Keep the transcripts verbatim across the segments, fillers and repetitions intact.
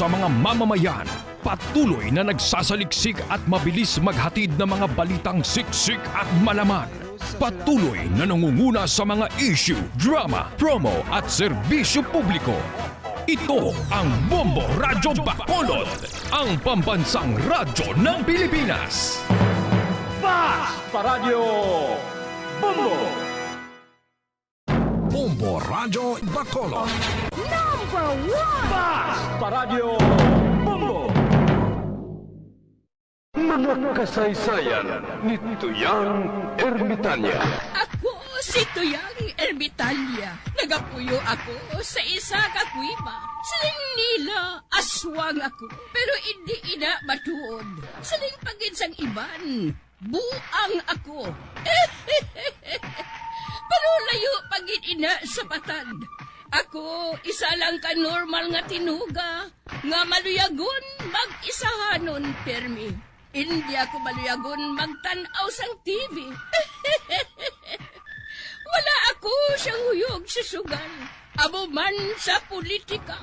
Mga mamamayan, patuloy na nagsasaliksik at mabilis maghatid ng mga balitang siksik at malaman. Patuloy na nangunguna sa mga issue, drama, promo at serbisyo publiko. Ito ang Bombo Radyo Bacolod, ang pambansang radyo ng Pilipinas. Basta Radyo Bombo! Bombo Radyo Bacolod. Number one! Basta Radyo Bombo! Mga kasaysayan ni Tuyang Ermitanya. Ako si Tuyang Ermitanya. Nagapuyo ako sa isa ka kuweba. Siling nila, aswang ako. Pero indi ina matuod. Siling pa gid sang iban, buang ako. Pero layo pa gid ina sa patad. Ako, isa lang ka normal nga tinuga nga maluyagon mag-isahanon pirmi. Indi ako maluyagon magtan-aw sang T V. Wala ako siyang huyog sa sugal, amo man sa politika.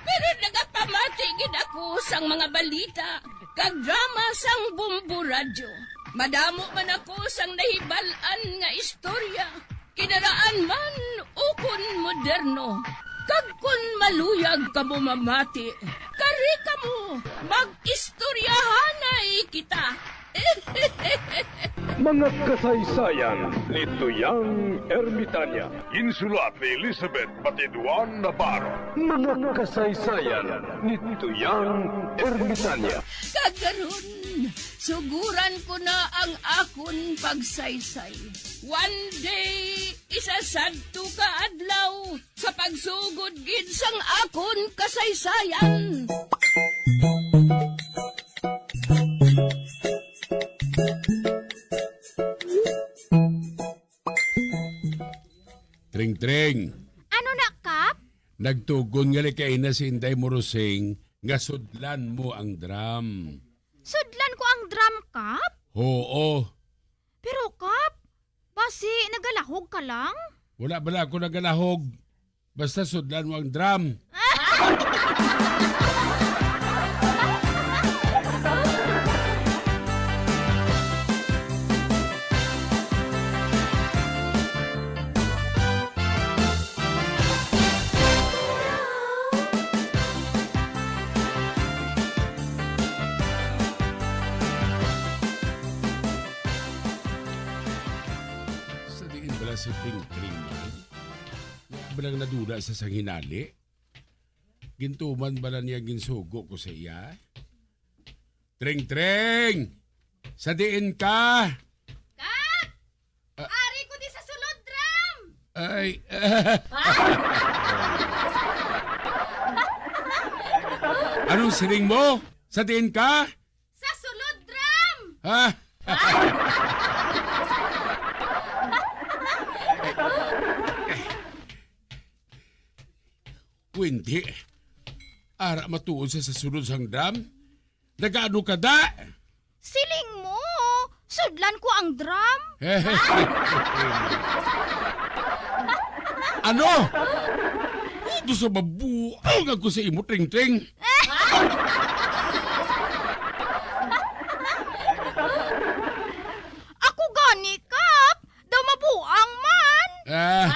Pero nagapamati gid ako sang mga balita kag drama sang Bombo Radyo. Madamo man ako sang nahibal-an nga istorya, kinaraan man ukon moderno. Kag kon maluyag kamo mamati, kari kamo, mag-istoryahanay kita. Mga kasaysayan ni Tuyang Ermitanya. Insulat ni Elizabeth Batiduan Navarro. Mga kasaysayan ni Tuyang Ermitanya. Kag karon, suguran ko na ang akon pagsaysay. One day, isa sadto ka adlaw, sa pagsugod gid sang akon kasaysayan. Tring-tring. Ano na, Kap? Nagtugon nga likay na si Inday Morosing nga sudlan mo ang drum. Sudlan ko ang drum, Kap? Oo. Pero, Kap, basi nagalahog ka lang? Wala bala ako nagalahog. Basta sudlan mo ang drum. Sa diin bala si Pingping man? Wala bala nga nadula sa sang hinali? Gintuman bala niya ginsugo ko sa iya? Tring-tring! Sa diin ka? Kap! Ah. Ari ko di sa sulod drum! Ay. Anong siling mo? Sa diin ka? Sa sulod drum! Ha? Kuwindi. Ara matuod sa, sa sulod sang drum. Nagaano ka da? Siling mo, sudlan ko ang drum? Ano? Uto sa mabuang ako sa imo, Tring-tring. Ako gani, Kap. Daw mabuang man. Ah.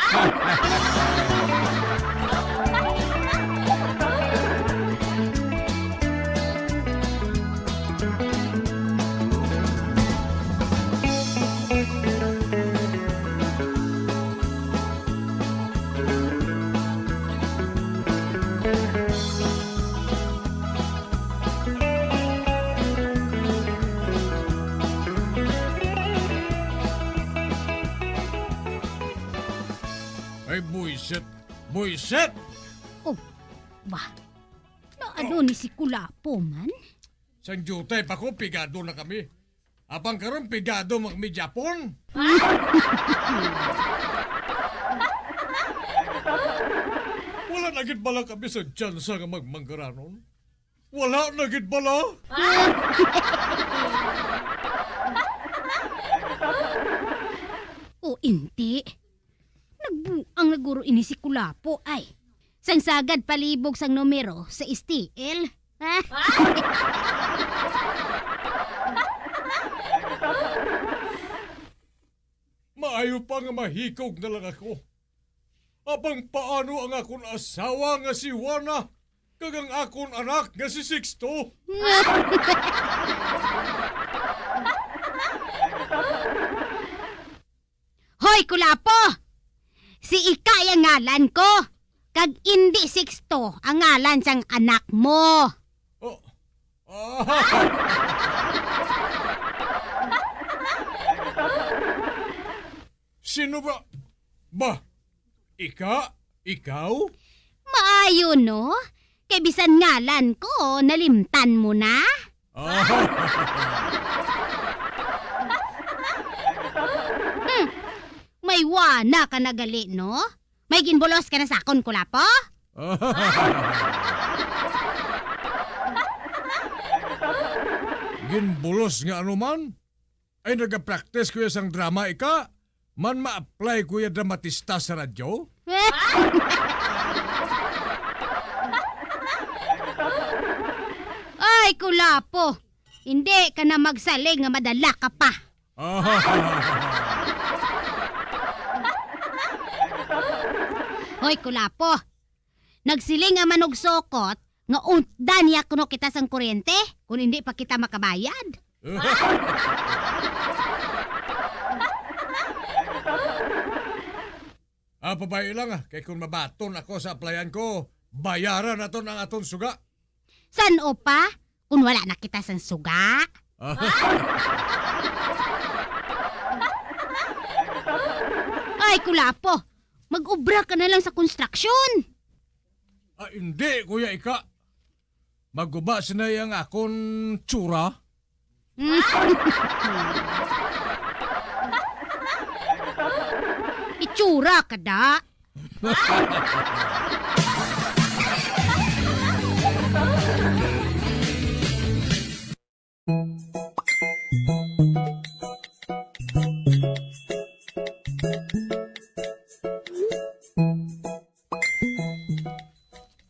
Ay, buisit! Buisit! Oh, ba? Naano ni si Kulapo man? Sang diutay pa ko, pigado na kami. Apang karon, pigado man kami Japon. Wala na gid bala kami sa tsansa nga magmanggaranon. Wala na gid bala. O, inti. Nagbuang na guro ini si Kulapo, ay. Sang sagad palibog sang numero sa S T L, Maayo pa nga mahikog na lang ako. Apang paano ang akon asawa nga si Juana kag ang akon anak nga si Sixto? Hoy, Kulapo! Si Ika ang ngalan ko, kag indi Sixto ang ngalan sang anak mo. Oh. Ah. Sino ba? Ba? Ika? Ikaw? Maayo, no? Kay bisan ngalan ko, nalimtan mo na. Ah. Hmm. May Juana ka na gali, no? May ginbulos ka na sa akon, Kulapo? Ginbulos nga ano man? Ay, nagapractice ko ya sang drama, Ika. Man ma-apply ko ya dramatista sa radyo. Ay, Kulapo. Hindi ka na magsaling nga madala ka pa. Hoy, Kulapo. Nagsiling ang manugsokot nga undan niya kuno kita sang kuryente kung hindi pa kita makabayad. Ah, pabay lang, ah, kay kung mabaton ako sa applyan ko, bayaran naton ang aton suga. San-o pa? Kung wala na kita sang suga? Ay, Kulapo, mag-obra ka na lang sa konstruksyon. Ah, hindi, Kuya Ika. Maguba sina ang akon tsura. Itsura ka da.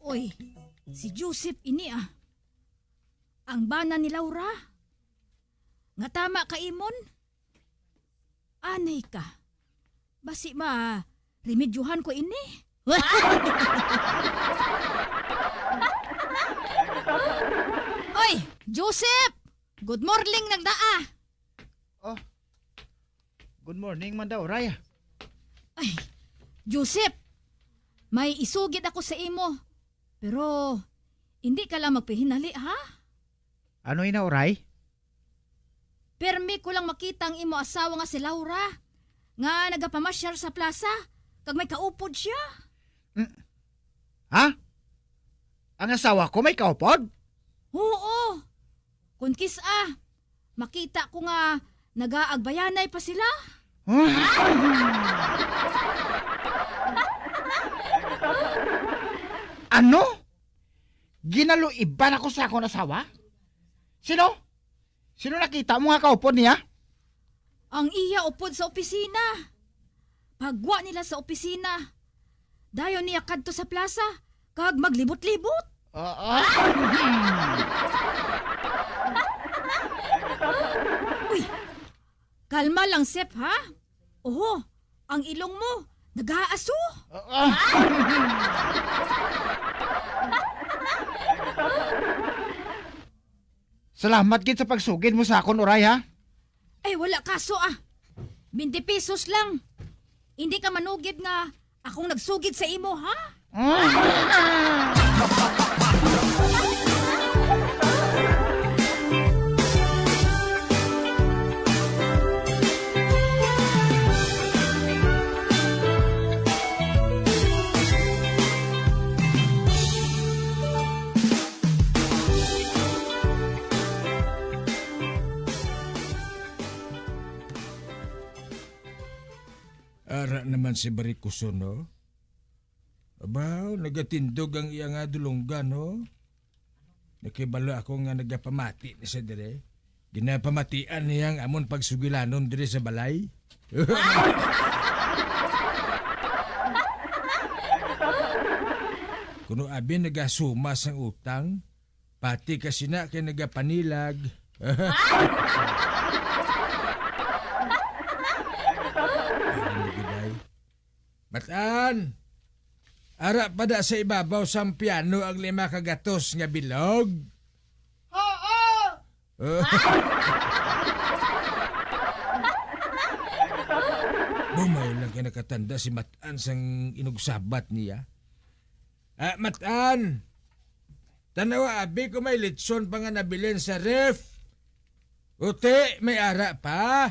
Oy, si Joseph ini, ah. Ang bana ni Laura. Nga tama ka, Imon? Anay ka. Basi ma, remedyohan ko ini. Oy, Joseph! Good morning, nagdaa. Oh, good morning, Manda Uray. Ay, Joseph, may isugid ako sa imo. Pero, hindi ka lang magpahinali, ha? Ano ina, Uray? Permi ko lang makita ang imo asawa nga si Laura, nga nagapamasyar sa plaza, kag may kaupod siya. Mm. Ha? Ang asawa ko may kaupod? Oo. Kung kis-a, makita ko nga nagaagbayanay pa sila. Huh? Ano? Ginaluiban ako sa akon asawa? Sino? Sino nakita mo nga kaupod niya? Ang iya upod sa opisina. Pagwa nila sa opisina, dayon niya kadto sa plaza kag maglibot-libot. Ah, ah. Uy, kalma lang, Sep, ha? Oho, ang ilong mo nagaaso. Ah, ah. Salamat gid sa pagsugid mo sa akon, Uray, ha? Ay, wala kaso, ah. Twenty pesos lang. Hindi ka manugid nga akong nagsugid sa imo, ha? Ara naman si Barikuson, no? Abaw, nagatindog ang iya nga dulonggan, no? Nakibalo ako nga nagapamati na siya dire. Ginapamatian niya ang amon pagsugilanon dire sa balay. Kuno abi nagasuma sang utang, Pati ka sina kay nagapanilag. Ano gid ay? Matan, ara pa da sa ibabaw sang piano ang lima ka gatos nga bilog? Oo! Bumay lang kay nakatanda si Matan sang inugsabat niya. Ah, Matan, tanawa abi kung may litson pa nga nabilin sa ref. Uti, may ara pa?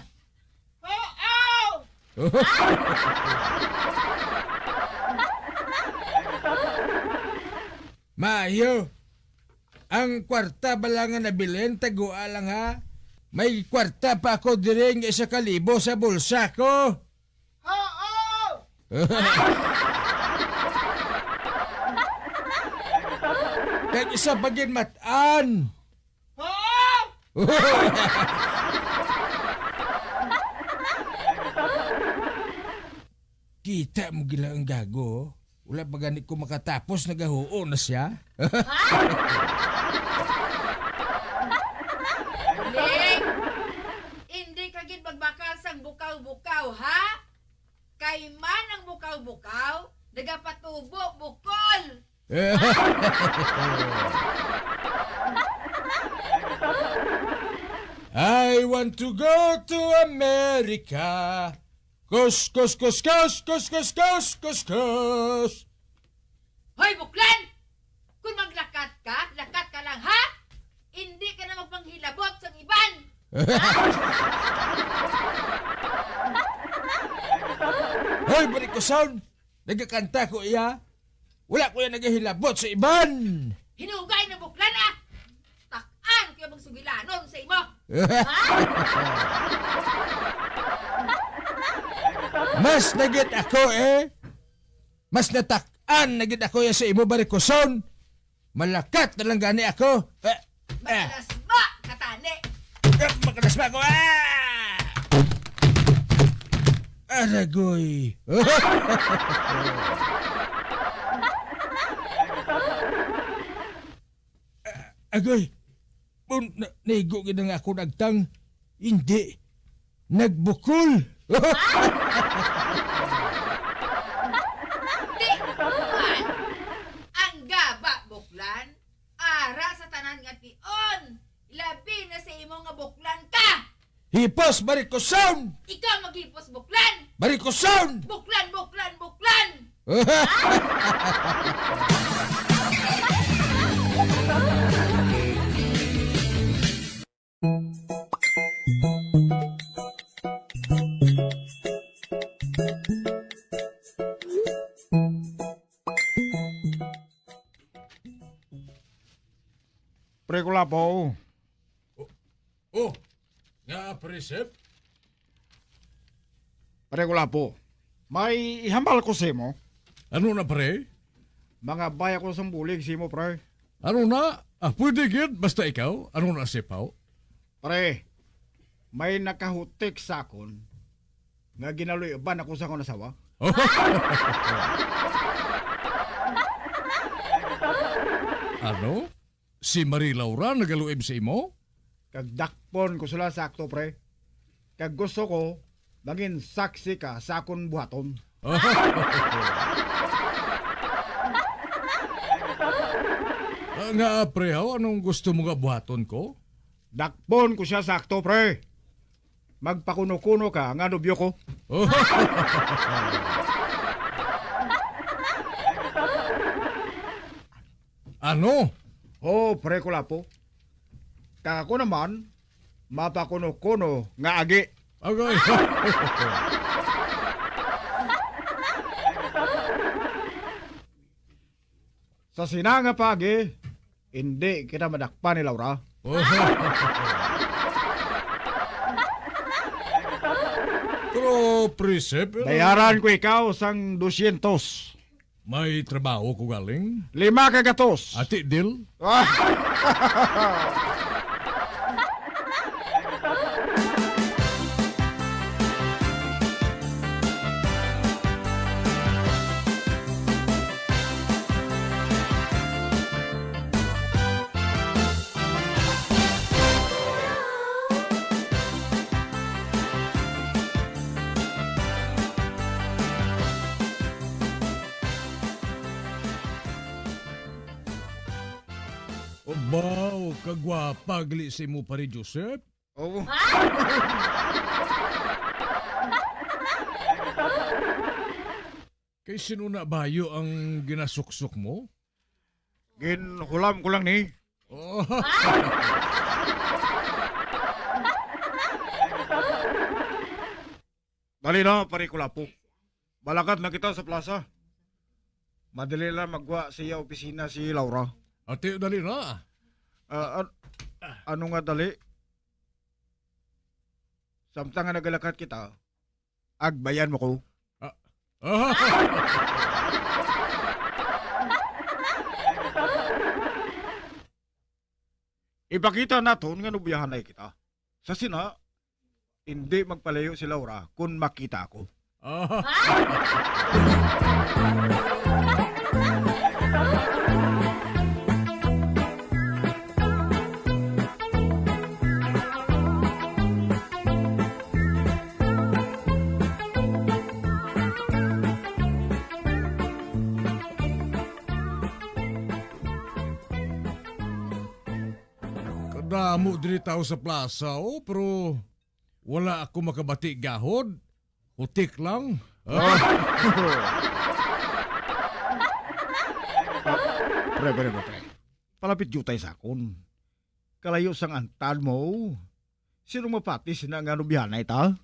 Oo! Maayo. Ang kwarta bala nga nabilin, tagua lang, ha. May kwarta pa ako diri nga isa ka libo sa bulsa ko. Oo! Kag isa pa gid, Matan. Oo! Kita mo gila ang gago, oh. Wala pa gani ko makatapos, nagahuo na siya. Uling, hindi ka gid magbakal sang bukaw-bukaw, ha? Kay man ang bukaw-bukaw, nagapatubo bukol. I want to go to America. Kus, kus, kus, kus. Hoy, buklan! Kung maglakat ka, lakat ka lang, ha? Hindi ka na magpanghilabot sang iban. Hoy, Barikoson! Nagakanta ko iya. Wala ko yan nagahilabot sa iban. Hinugay na, buklan, ah! Tak-an ko yung magsugilanon sa imo. Ha? Mas nagit ako, eh. Mas natak-an na gid ako ya sa imo, Barikoson. Malakat na lang gani ako. Eh, eh. Makalasba ka tani. Eh, makalasba ko. Ah! Aragoy. Ah, agoy. Pun-, na-, naigo gid ang akon agtang. Hindi. Nagbukol. Di man. Ang gaba, buklan. Ara sa tanan nga tion. Labi na sa imo nga buklan ka. Hipos, Barikoson! Ikaw maghipos, buklan! Barikoson! Buklan, buklan, buklan! Pre Kulapo. Oh, oh, nga, Pre Sep? Pre Kulapo, may ihambal ko sa imo. Ano na, pre? Mangabay ako sang bulig sa imo, pre. Ano na? Ah, pwede gid, basta ikaw. Ano na, Sep, haw? Pre, may nakahutik sa akon nga ginaluy-ban ako sa akon asawa. Ano? Si Marie Laura nagaluib sa imo? Kag dakpon ko sila sa akto, pre. Kag gusto ko mangin saksi ka sa akon buhaton. Ah, nga, pre, haw, anong gusto mo nga buhaton ko? Dakpon ko siya sa akto, pre. Magpakuno-kuno ka nga nobyo ko. Ano? Oo, pre Kulapo. Kag ako naman, mapakuno-kuno nga agi. Agay. Sa sina nga paagi, hindi kita madakpan ni Laura. Pero, Pre Sep, eh, bayaran ko ikaw sang dosyentos. May trabaho ko galing. Lima ka gatos. Ati, deal? Baw, kagwapa gali sa imo, Pare Joseph. Oo. Kay sino na bayo ang ginasuksok mo? Ginhulam ko lang ni. Oh. Dali na, Pare Kulapo. Balakat na kita sa plaza. Madali lang magwa siya opisina si Laura. Ate, dali na. Ah, an-, ano nga dali? Samtang nga nagalakat kita, agbayan mo ko. Ah. Ipakita naton nga nobyahanay kita. Sa sina, hindi magpalayo si Laura kon makita ako. Ah. Kadamo diri tawo sa plaza, oh, pero wala ako makabati gahod. Hutik lang. Ah. Pre, pre, pre, pre. Palapit gyud tay sa akon. Kalayo sang antad mo. Sino mapati sina nga nobyahanay ta?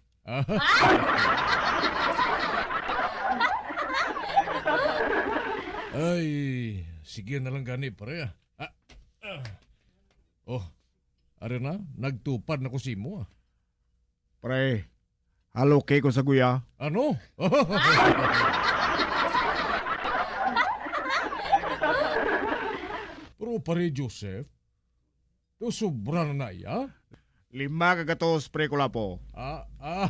Ay, sige na lang gani, pre, ah. Ah, ah. Oh, ari na, nagtupad na ko sa imo, ah. Pre, haloki ko sa guya. Ano? Pero, Pare Joseph, to sobra na na iya? Lima ka gatos, Pre Kulapo. Ah, ah.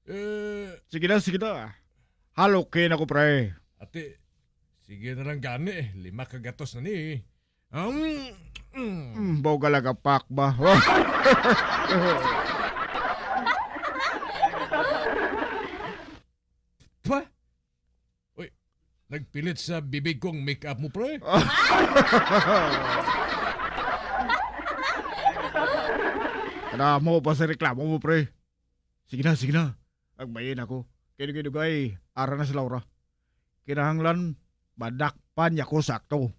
Eh, sige na, sige na. Halokin ako, pre. Ate, sige na lang gani, eh. Lima ka gatos na ni, eh. Um, mm. Mm, baw galagapak ba? Pa? Uy, nagpilit sa bibig kong make-up mo, pre. Kadamo pa sa reklamo mo, pre. Sige na, sige na. Agbayin ako. Kay dugay-dugay, ara na si Laura. Kinahanglan, madakpan niya ko sakto.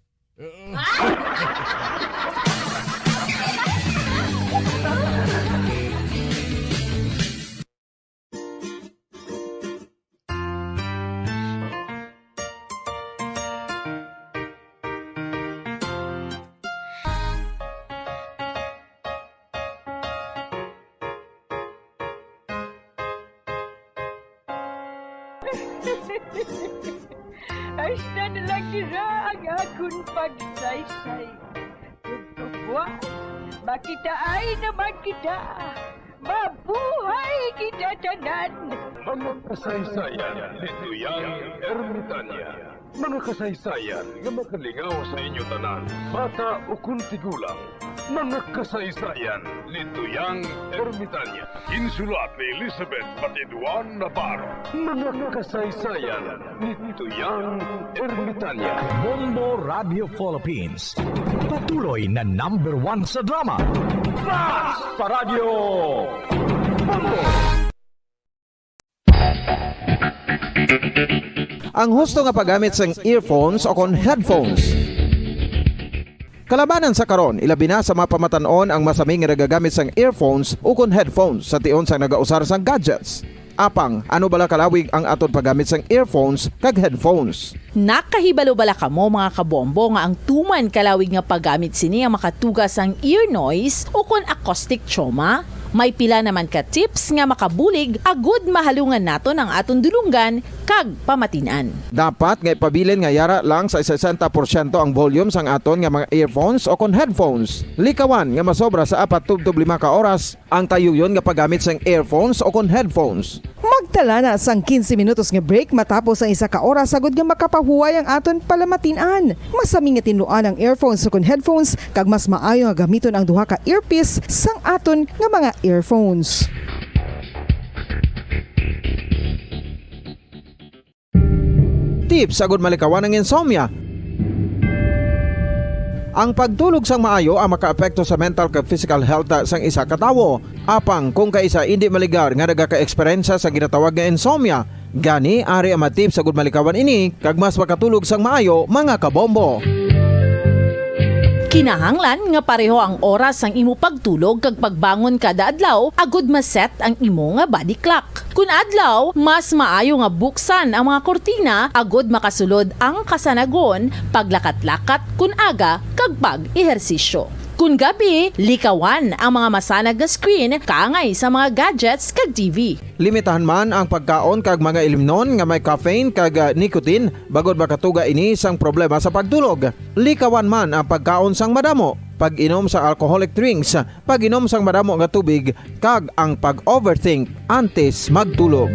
Hasta na lang dira ang akon pagsaysay. Ug buwas, makitaay naman kita. Mabuhay kita tanan! Mga kasaysayan ni Tuyang Ermitania. Mga kasaysayan nga makalingaw sa inyo tanan, bata ukon tigulang. Mga kasaysayan ni Tuyang Ermitania. Insulat ni Elizabeth Batiduan Navarro. Mga kasaysayan ni Tuyang Ermitania. Bombo Radio Philippines. Patuloy na number one sa drama. Fast Paradyo! Bombo! Ang husto nga paggamit sang earphones o kon headphones. Kalabanan sa karon, ilabi na sa mga pamatan-on ang masami nga nagagamit sang earphones o kon headphones sa tion sang nagausar sang gadgets. Apang, ano bala kalawig ang aton paggamit sang earphones kag headphones? Nakahibalo bala kamo, mga kabombo, nga ang tuman kalawig nga paggamit sini ang makatuga sang ear noise o kon acoustic trauma? May pila naman ka tips nga makabulig agud mahalungan naton ang aton dulonggan kag pamatin-an. Dapat nga ipabilin nga yara lang sa sesenta porsyento ang volume sang aton nga mga earphones o kon headphones. Likawan nga masobra sa apat tubtob lima ka oras ang tayuyon nga paggamit sang earphones o kon headphones. Magtala na sang quince minutos nga break matapos ang isa ka oras, agud nga makapahuway ang aton palamatin-an. Masami nga tinluan ang earphones o kon headphones, kag mas maayo nga gamiton ang duha ka earpiece sang aton nga mga earphones. Tips agud malikawan ang insomnia. Ang pagtulog sang maayo ang makaapekto sa mental kag physical health sang isa ka tawo. Apang kung kaisa indi maligar nga nagaka-eksperyensya sa ginatawag nga insomnia, gani ari ang mga tips agud malikawan ini kag mas makatulog sang maayo, mga kabombo. Kinahanglan nga pareho ang oras sang imo pagtulog kag pagbangon kada adlaw agud ma-set ang imo nga body clock. Kun adlaw, mas maayo nga buksan ang mga kurtina agud makasulod ang kasanagon, paglakat-lakat kun aga, kag pag-ehersisyo. Kun gabi, likawan ang mga masanag nga screen kaangay sa mga gadgets kag T V. Limitahan man ang pagkaon kag mga ilimnon nga may caffeine kag, ah, nicotine, bangod makatuga ini sang problema sa pagtulog. Likawan man ang pagkaon sang madamo, pag-inom sa alcoholic drinks, pag-inom sang madamo nga tubig, kag ang pag-overthink antes magtulog.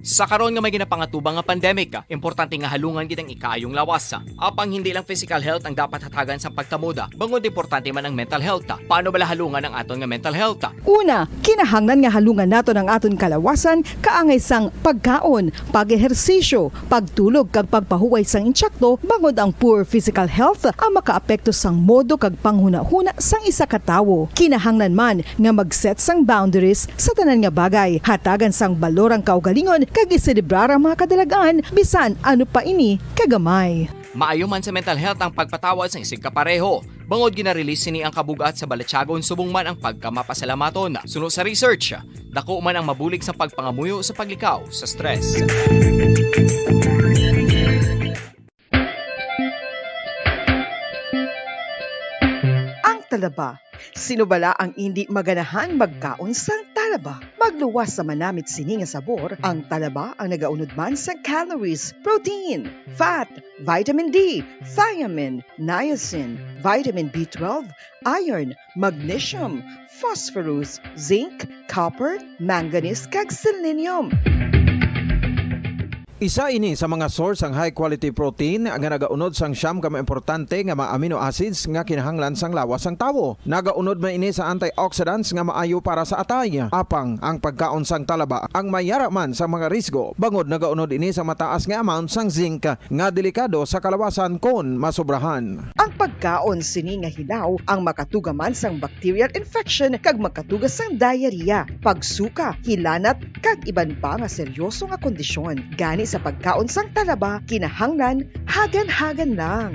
Sa karon nga may ginapangatubang nga pandemic, importante nga halungan gid ang ikaayong lawas. Apang hindi lang physical health ang dapat hatagan sa pagtamod, bangod importante man ang mental health. Paano bala halungan ang aton nga mental health? Una, kinahanglan nga halungan naton ang aton kalawasan kaangay sang pagkaon, pag-ehersisyo, pagtulog kag pagpahuway sang insakto, bangod ang poor physical health ang makaapekto sang modo kag panghunahuna sang isa ka tawo. Kinahanglan man nga mag-set sang boundaries sa tanan nga bagay, hatagan sang balor ang kaugalingon kag iselebrar ang mga kadalag-an, bisan ano pa ini kagamay. Maayo man sa mental health ang pagpatawad sang isigkapareho, bangod gina-release sini ang kabug-at sa balatyagon subong man ang pagkamapasalamaton. Suno sa research, dako man ang mabulig sa pagpangamuyo sa paglikaw sa stress. Ang talaba. Sino bala ang indi maganahang magkaon sang talaba? Magluwas sa manamit sini nga sabor, ang talaba ang nagaunod man sang calories, protein, fat, vitamin D, thiamine, niacin, vitamin B twelve, iron, magnesium, phosphorus, zinc, copper, manganese, kag selenium. Isa ini sa mga source sang high quality protein nga nagaunod sang siyam ka mga importante nga mga amino acids nga kinahanglan sang lawas sang tawo. Nagaunod man ini sa antioxidants nga maayo para sa atay. Apang ang pagkaon sang talaba ang may yara man sa mga risgo, bangod nagaunod ini sa mataas nga amount sang zinc nga delikado sa kalawasan kon masobrahan. Ang pagkaon sini nga hilaw ang makatuga man sang bacterial infection kag makatuga sang diarrhea, pagsuka, hilanat, kag iban pa nga seryoso nga kondisyon. Gani sa pagkaon sang talaba, kinahanglan hagan-hagan lang.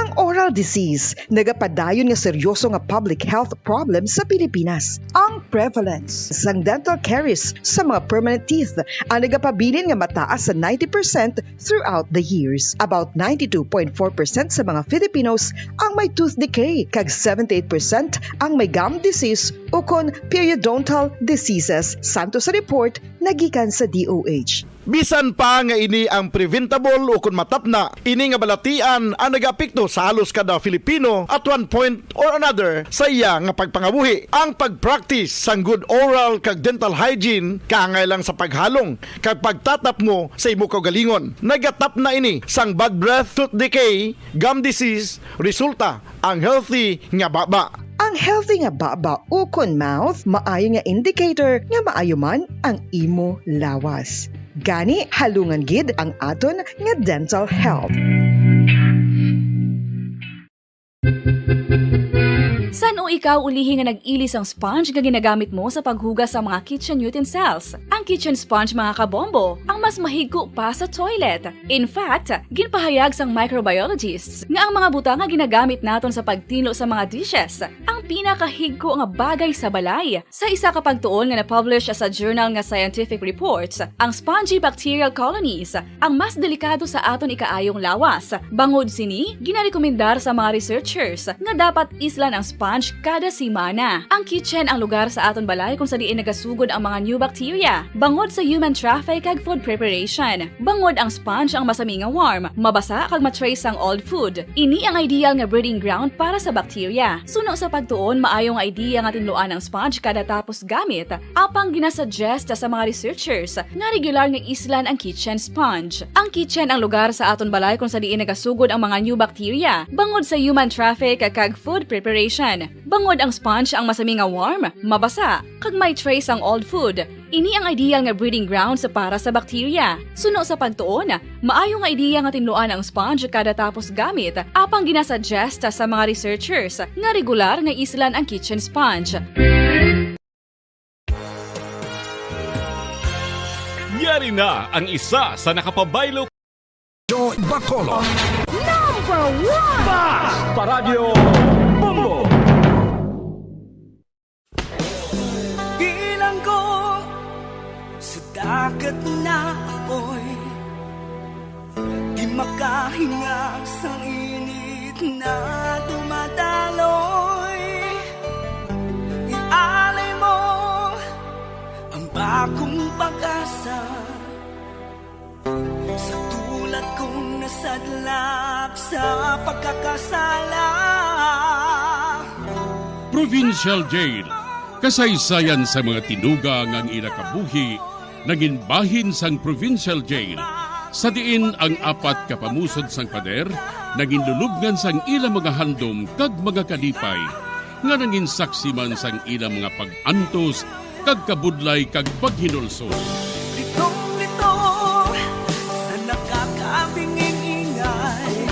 Ang oral disease nagapadayon nga seryoso nga public health problem sa Pilipinas. Ang prevalence sang dental caries sa mga permanent teeth ang nagapabilin nga mataas sa ninety percent throughout the years. About ninety-two point four percent sa mga Filipinos ang may tooth decay, kag seventy-eight percent ang may gum disease ukon periodontal diseases, santo sa report nga gikan sa D O H. Bisan pa nga ini ang preventable ukon matapna, ini nga balatian ang nagaapekto sa halos kada Filipino at one point or another sa iya nga pagpangabuhi. Ang pag-practice sang good oral kag dental hygiene kaangay lang sa paghalong kag pagtatapmo sa imo kaugalingon. Nagatapna ini sang bad breath, tooth decay, gum disease, resulta ang healthy nga baba. Ang healthy nga baba ukon mouth maayo nga indicator nga maayo man ang imo lawas. Gani, halungan gid ang aton nga dental health. San-o ikaw ulihi nga nag-ili sang sponge nga ginagamit mo sa paghugas sa mga kitchen utensils? Ang kitchen sponge, mga kabombo, ang mas mahigko pa sa toilet. In fact, ginpahayag sang microbiologists nga ang mga butang nga ginagamit naton sa pagtinlo sa mga dishes ang pinakahigko nga bagay sa balay. Sa isa ka pagtuon nga na-publish sa journal nga Scientific Reports, ang spongy bacterial colonies ang mas delikado sa aton ikaayong lawas. Bangod sini, ginarekomendar sa mga researchers nga dapat islan ang sponge kada semana. Ang kitchen ang lugar sa aton balay kung sa diin nagasugod ang mga new bacteria, bangod sa human traffic kag food preparation. Bangod ang sponge ang masami nga warm, mabasa kag ma-trace sang old food. Ini ang ideal nga breeding ground para sa bacteria. Suno sa pagtuon, maayo nga idea nga tinluan ang sponge kada tapos gamit, apang ginasuggest sa mga researchers nga regular nga islan ang kitchen sponge. Ang kitchen ang lugar sa aton balay kung sa diin nagasugod ang mga new bacteria, bangod sa human traffic kag food preparation. Bangod ang sponge ang masami nga warm, mabasa, kag may trace ang old food, ini ang ideal nga breeding grounds para sa bakterya. Suno sa pagtuon, maayo nga ideya nga tinluan ang sponge kada tapos gamit, apang ginasuggest sa mga researchers nga regular nga islan ang kitchen sponge. Yari na ang isa sa nakapabaylo. Joy Bacolod. Number one! Paradyo Bombo! Bilanggo sa dagat na apoy. Di makahinga sa init na dumadaloy. Ialay mo ang bagong pag-asa sa tulad kong nasadlak sa pagkakasala. Provincial Jail. Kasaysayan sa mga tinuga nga ang ila kabuhi nangin bahin sang Provincial Jail, sa diin ang apat ka pamusod sang pader nangin lulubngan sang ila mga handom kag mga kalipay, nga nangin saksi man sang ila mga pag-antos kag kabudlay kag paghinulsol. Litong-lito sa nakakabinging ingay,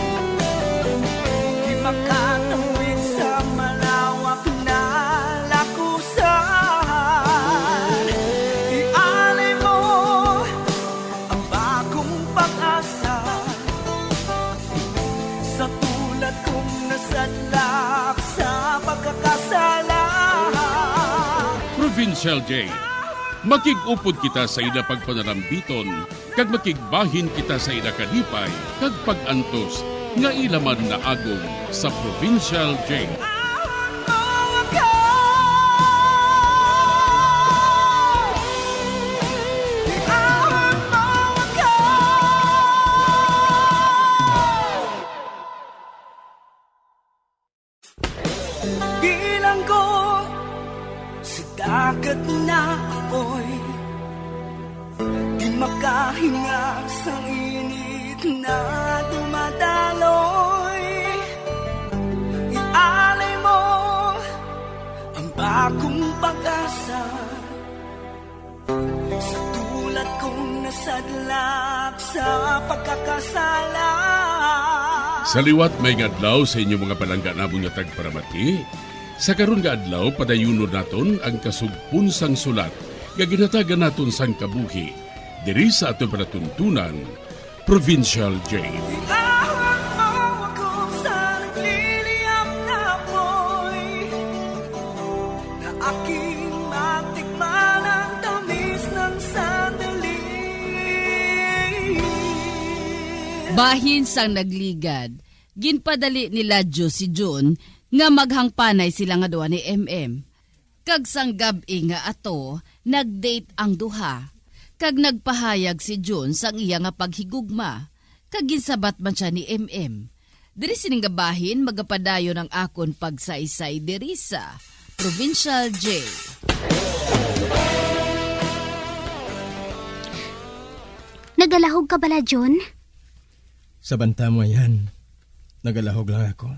di makatawid sa malawak na lakusan. Ialay mo ang bagong pag-asa sa tulad kong nasadlak sa pagkakasala. Provincial Jail. Makig-upod kita sa ila pagpanarambiton, kag makigbahin kita sa ila kalipay kag pag-antos nga ila man naagom sa Provincial Jail. Bilanggo sa dagat na apoy, di makahinga sa init na dumadaloy. Ialay mo ang bagong pag-asa sa tulad kong nasadlak sa pagkakasala. Sa liwat, maayong adlaw sa inyo mga palangga namon nga tagparamati. Sa karon nga adlaw, padayunon naton ang kasugpon sang sulat nga ginhatagan naton sang kabuhi diri sa aton palatuntunan, Provincial Jail. Iahon mo ako sa nagliliyab na apoy, na aking matikman ang tamis ng sandali. Bahin sang nagligad, ginpadali ni Ladjo si Jun nga maghangpanay sila nga duha ni M M. Kag sang gab-i nga ato, nag-date ang duha. Kag nagpahayag si Jun sang iya nga paghigugma, kag ginsabat man sia ni M M. Diri sini nga bahin magapadayon ang akon pagsaysay diri sa Provincial Jail. Nagalahog ka bala, Jun? Sa banta mo, Ayan. Nagalahog lang ako.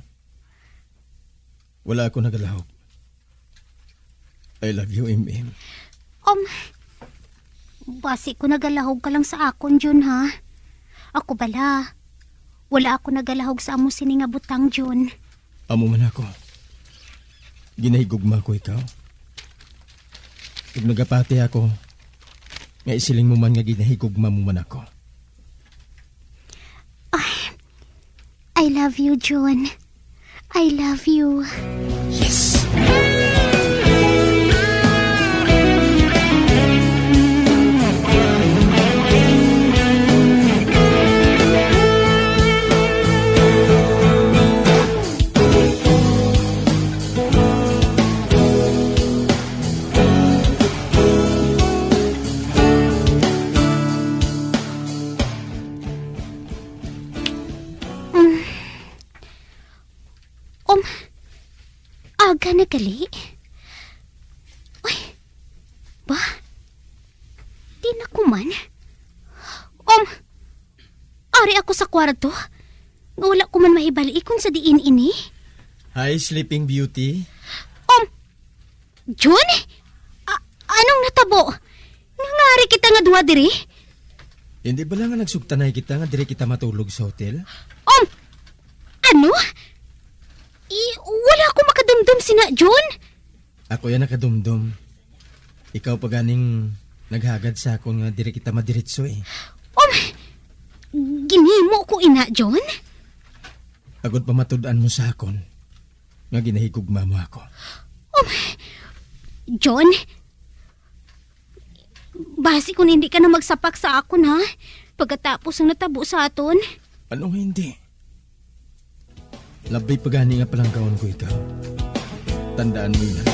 Wala ako nagalahog. I love you, M M. Um, basi ko nagalahog ka lang sa akon, Jun, ha? Ako bala, wala ako nagalahog sa amo sini nga butang, Jun. Amo man ako. Ginahigugma ko ikaw. Ug nagapati ako nga isiling mo man nga ginahigugma mo man ako. I love you, Jun. I love you. Yes. Um, aga na gali? Ay, ba? Di na ko man. Um, ari ako sa kwarto. Nga wala ko man mahibal-i kung sa diin ini. Hi, Sleeping Beauty. Jun? A-, anong natabo? Nga ngari kita nga duha diri? Hindi ba lang nga nagsugtanay kita nga diri kita matulog sa hotel? Um, ano? I, wala ko makadumdum sina, Jun. Ako yan nakadumdum. Ikaw pa ganing naghagad sa akon nga diri kita madiretso eh. Um, ginhimo ko ina, Jun. Agod pamatud-an mo sa akon nga ginahigugma mo ako. Um, Jun, basi kung hindi ka na magsapak sa akon, ha? Pagkatapos ang natabo sa aton. Ano nga hindi? Labi pa gani nga palanggaon ko ikaw. Tandaan mo yun.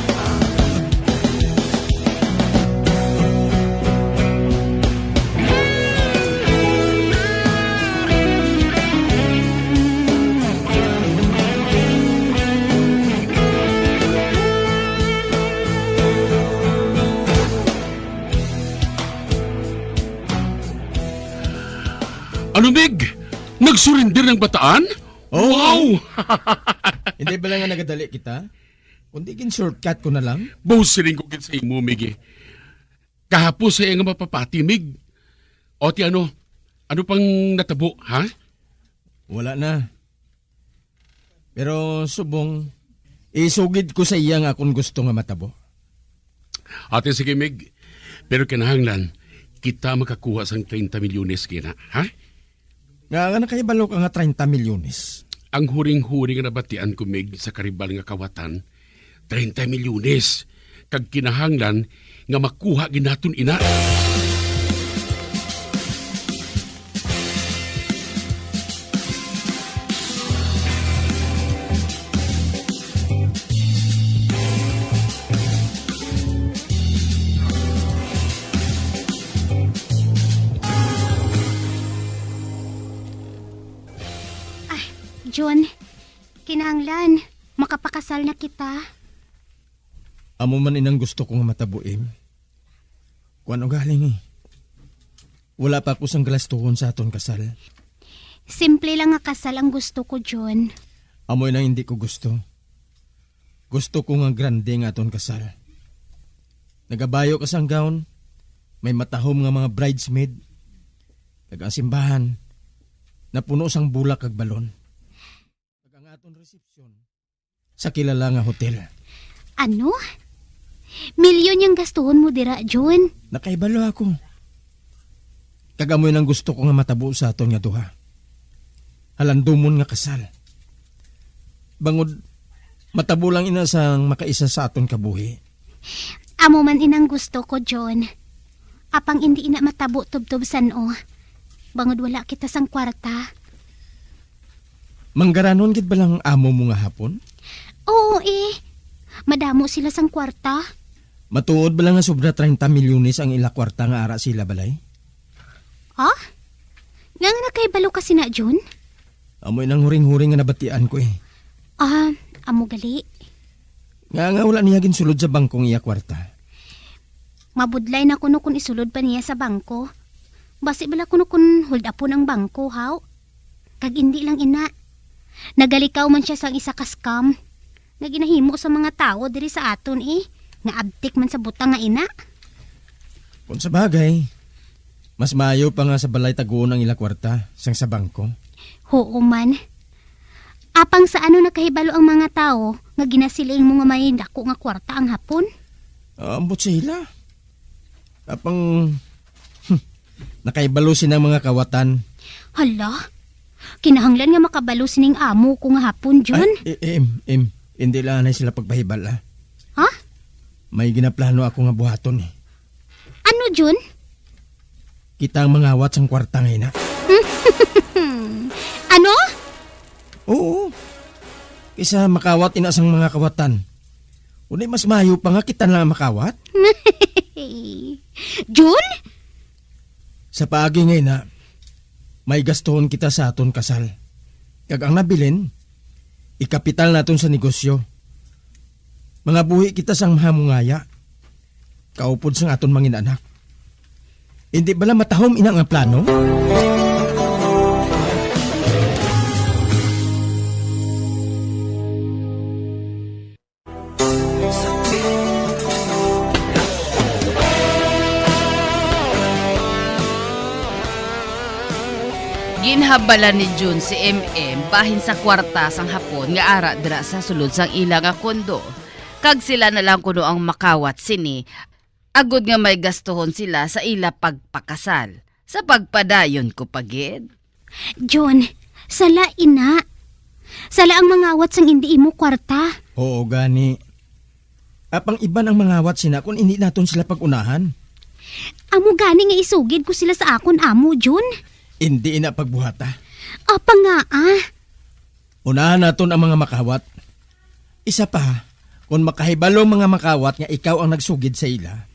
Ano, Mig? Nag-surrender ng bataan? Oo. Wow! Hindi ba lang nga nagadali kita? Kundi gin-shortcut ko na lang. Boss, siling ko gid sa imo, Mig, eh. Kahapon sa iya nga mapapati, Mig. O, ti ano? Ano pang natabo, ha? Wala na. Pero subong, isugid ko sa iya nga akon gusto nga matabo. Ate, sige, Mig. Pero kinahanglan, kita makakuha sang treinta milyones kina, ha? Nga, nga nakahibalo ka nga treinta milyones? Ang huring-huring nga nabatian ko, Mig, sa karibal nga kawatan, treinta milyones. Kag kinahanglan nga makuha gid naton ina. Ay, Jun, kinahanglan makapakasal na kita. Amo man inang gusto ko nga matabo, Em. Kuwan ugaling eh. Wala pa ako sang galastuhon sa aton kasal. Simple lang nga kasal ang gusto ko, Jun. Amo inang hindi ko gusto. Gusto ko nga grande nga aton kasal. Nagabayo ka sang gown, may matahom nga mga bridesmaid, kag ang simbahan napuno sang bulak kag balon. Kag ang aton resepsyon sa kilala nga hotel. Ano? Milyon yang gastuhon mo dira, Jun? Nakaibalo ako. Kag amo nang gusto ko nga matabo sa aton nga duha. Halandumon nga kasal. Bangod, matabo lang ina sang makaisa sa aton kabuhi. Amo man inang gusto ko, Jun. Apang indi ina matabo tubtob san-o. Bangod wala kita sang kwarta. Manggaranon gid bala ang amo mo nga hapon? Oo, eh. Madamo sila sang kwarta. Matuod bala nga sobra treinta milyones ang ila kwarta nga ara sila balay? Ha? Nga nga nakahibalo ka sina, Jun? Amo inang huring-huring nga nabatian ko, eh. Ah, amo gali. Nga, nga wala niya ginsulod sa bangko ang iya kwarta? Mabudlay na kuno kun isulod pa niya sa bangko. Basi bala kuno kun hold upon ang bangko, haw? Kag indi lang ina. Nagalikaw man siya sang isa ka scam nga ginahimo sa mga tawo diri sa aton, eh, nga abtik man sa butang nga ina. Kung sa bagay, mas maayo pa nga sa balay taguon ang ila kwarta sang sa bangko. Huo man. Apang sa ano nakahibalo ang mga tawo nga ginasiling mo nga may dako nga kwarta ang hapon? Ah, ambot sa ila. Apang, hmm, nakahibalo sina mga kawatan. Hala, kinahanglan nga makabalo sining amo ko nga hapon, Jun. Ay, i-, im, im, hindi lang anay sila pagpahibal, ah. Ha? May ginaplano ako nga buhaton, eh. Ano, Jun? Kita ang mangawat sang kwarta nga ina. Ano? Oo. Kaysa makawat ina sang mga kawatan. Unya mas maayo pa nga kita na lang makawat. Jun? Sa paagi nga ina, may gastuhon kita sa aton kasal. Kag ang nabilin, ikapital naton sa negosyo. Mangabuhi kita sang mahamungaya. Kaupod sang aton mangin-anak. Hindi bala matahom ina nga plano? Habalan ni Jun si M M bahin sa kwarta sang hapon nga ara dira sa sulod sang ila nga kondo, kag sila na lang kuno ang makawat sini, agod nga may gastuhon sila sa ila pagpakasal. Sa pagpadayon ko pa gid. Jun, sala ina. Sala ang mangawat sang indi imo kwarta. Oo, gani. Apang iban ang mangawat sina kon indi naton sila pag-unahan. Amo gani nga isugid ko sila sa akon amo, Jun. Indi ina pagbuhata. Apa nga, ah? Unahan naton ang mga makawat. Isa pa, kon makahibalo ang mga makawat nga ikaw ang nagsugid sa ila,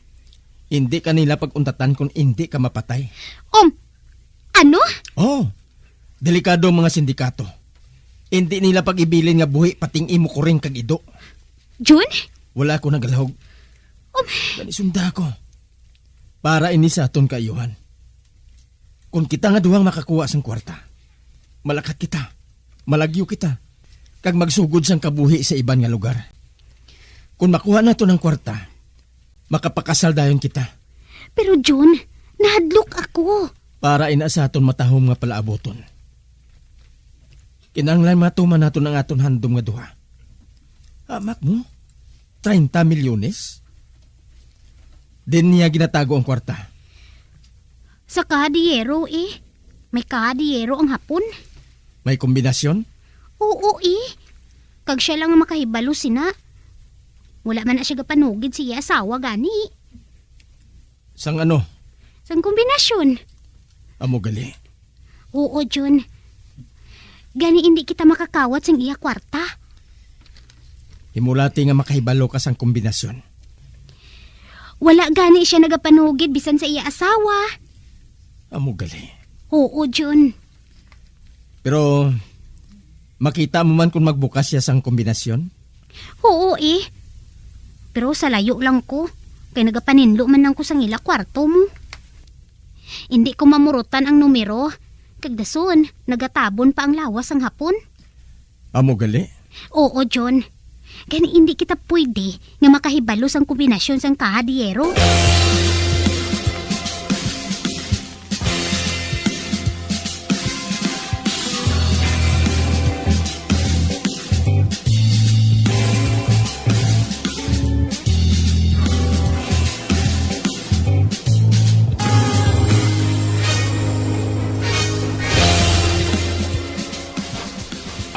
indi ka nila pag-untatan kon indi ka mapatay. Um, ano? Oh, delikado ang mga sindikato. Indi nila pag-ibilin nga buhi pating imo kuring kag ido. Jun? Wala ako nagalahog. Um, Gani sunda ko. Para ini sa aton kaayuhan. Kon kita nga duhang makakuha sang kwarta, malakat kita, malagyo kita, kag magsugod sang kabuhi sa iban nga lugar. Kon makuha naton ang kwarta, makapakasal dayon kita. Pero Jun, nahadlok ako. Para ina sa aton matahom nga palaabuton, kinahanglan matuman naton ang aton handom nga duha. Hamak mo? Treinta milyones? Din niya ginatago ang kwarta. Sa kahadiyero, eh. May kahadiyero ang hapon. May kombinasyon? Oo, eh. Kag siya lang ang makahibalo sina. Wala man na siya gapanugid sa iya asawa gani. Sang ano? Sang kombinasyon. Amo gali. Oo, Jun. Gani indi kita makakawat sang iya kwarta. Himulati nga makahibalo ka sang kombinasyon. Wala gani siya nagapanugid bisan sa iya asawa. Amo gali. Oo, Jun. Pero makita mo man kung magbukas siya sang kombinasyon? Oo, eh. Pero sa layo lang ko, kay nagapaninlo man lang ko sang ila kwarto mo. Indi ko mamurutan ang numero, kag dason, nagatabon pa ang lawas sang hapon. Amo gali? Oo, John. Gani indi kita pwede nga makahibalo sang kombinasyon sang kahadiyero.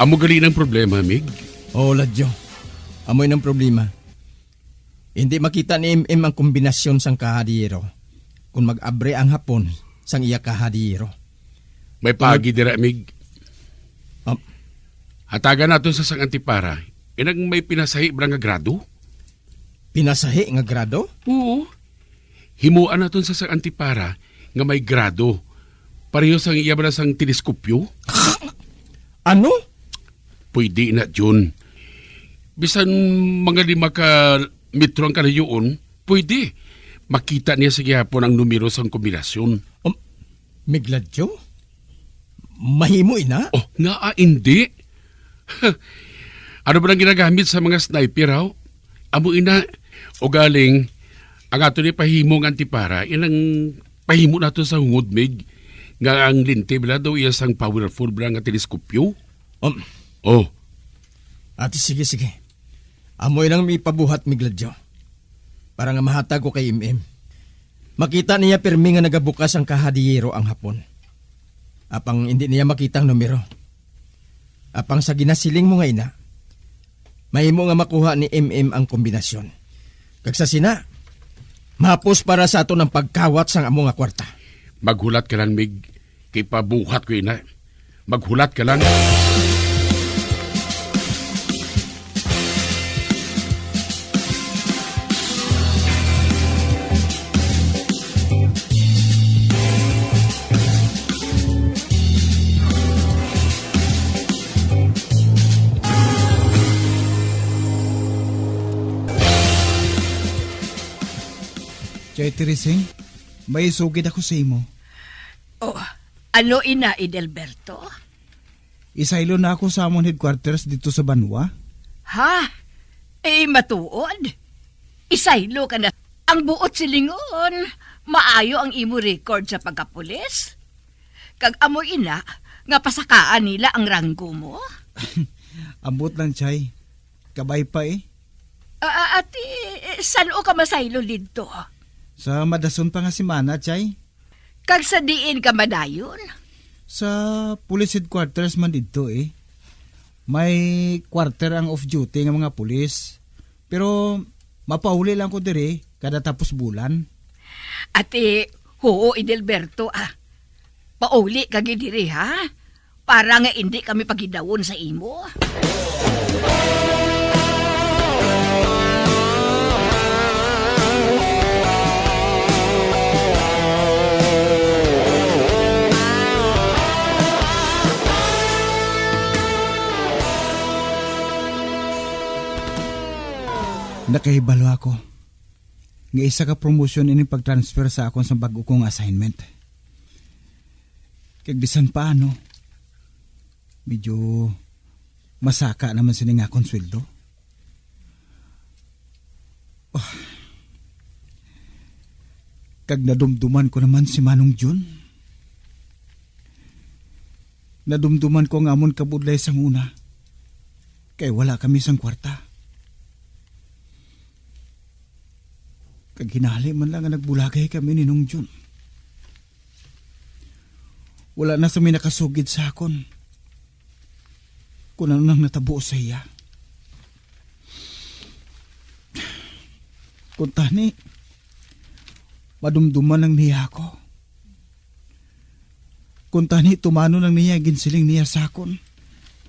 Amo gali nang problema, Mig? Oo, Ladyo. Amo yun ang problema. Hindi makita ni M M ang kombinasyon sang kahadiyero kung mag-abre ang hapon sang iya kahadiyero. May Tungod pagi dira, Mig. Ah. Hatagan naton sa sang antipara, inang may pinasahi bala nga grado? Pinasahi nga grado? Oo. Himuan naton sa sang antipara nga may grado. Pareho sang iya bala sang teleskopyo. Ano? Pwede na, Jun. Bisan mga lima ka metro ang kalayoon, pwede. Makita niya sa gihapon ang numero sang kombinasyon. Um, Migladyo? Mahimo ina? Oh, ngaa indi? Ano ba nang ginagamit sa mga sniper, haw? Amo ina, ugaling, ang ato ni pahimo nga antipara, inang pahimo nato sa hungod, Mig, nga ang lente bala daw iya sang powerful bala nga teleskopyo. Um, Oh. Ati, sige, sige. Amo inang ipabuhat, Migladyo. Para nga mahatag ko kay M M. Makita niya pirmi nga nagabukas ang kahadiyero ang hapon. Apang hindi niya makita ang numero. Apang sa ginasiling mo nga ina, mahimo nga makuha ni M M ang kombinasyon. Kag sa sina, mahapos para sa aton ang pagkawat sang amo nga kwarta. Maghulat ka lang, Mig. Kay pabuhat ko ina. Maghulat ka lang. Chay Teresing, may isugid ako sa imo. Oh, ano ina, Edelberto? Isaylo na ako sa amon headquarters dito sa banwa. Ha? Eh, matuod? Isaylo ka na. Ang buot silingon, maayo ang imo record sa pagkapulis. Kag amo ina nga pasakaan nila ang ranggo mo? Ambot lang, Chay. Kabay pa eh. Ah, ah, ati, eh, san-o ka masaylo didto? Sa madason pa nga semana, Chay. Kag sa diin ka madayon? Sa police headquarters man didto eh. May quarter ang off-duty nga mga pulis. Pero mapauli lang ko diri kada tapos bulan. Ati, huo, Edelberto, ah. Pauli ka gid diri, ha? Para nga indi kami pagidawon sa imo. Nakahibalo ako nga isa ka promosyon ini pag-transfer sa akon sa bag-o kong assignment. Kag bisan paano, medyo masaka naman sini nga akon sweldo. Ah. Kag nadumduman ko naman si Manong Jun. Nadumduman ko ang amon kabudlay sang una, kay wala kami sang kwarta. Kag hinali man lang nga nagbulagay kami ni Nong Jun. Wala na sa may nakasugid sa akon kung ano nang natabo sa iya. Kung tani, madumduman lang niya ako. Kung tani, tumano lang niya ang ginsiling niya sa akon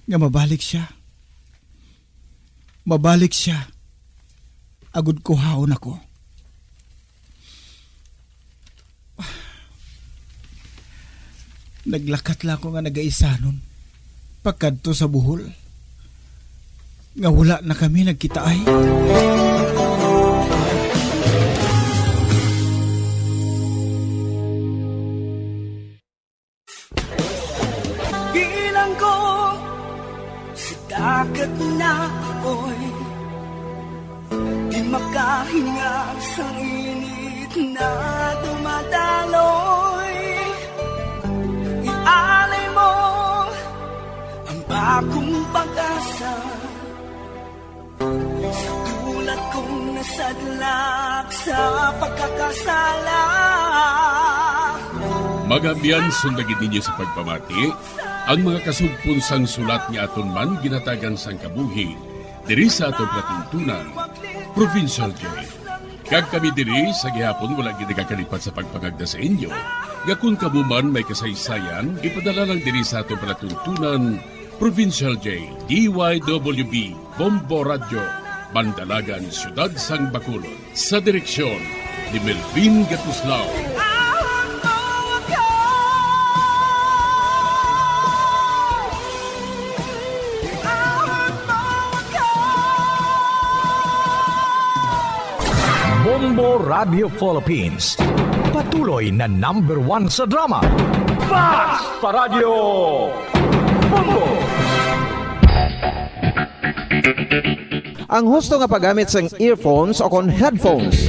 nga mabalik siya. Mabalik siya, agud kuhaon ako. Naglakat lang ako nga nagaisanon pakadto sa Bohol, nga wala na kami nagkitaay. Bilang ko sa dagat na apoy, di makahinga sa init na dumadaloy. Ialay mo ang bagong pag-asa sa tulad kong nasadlak sa pagkakasala. Mga abyan, sundagin ninyo sa pagpamati ang mga kasugpon sang sulat nga aton man ginhatagan sang kabuhi diri sa aton palatuntunan, Provincial J. Kag kami diri sa gihapon wala gid nagakalipat sa pagpangagda sa inyo nga kon kamo man may kasaysayan, ipadala lang diri sa aton palatuntunan, Provincial J, D Y W B, Bombo Radyo, Mandalagan, Siyudad sang Bacolod. Sa direksyon ni Melvin Gatuslao. Bombo Radio Philippines. Patuloy na number one sa drama. Fast pa Radyo Bombo! Ang husto nga paggamit sang earphones o kon headphones.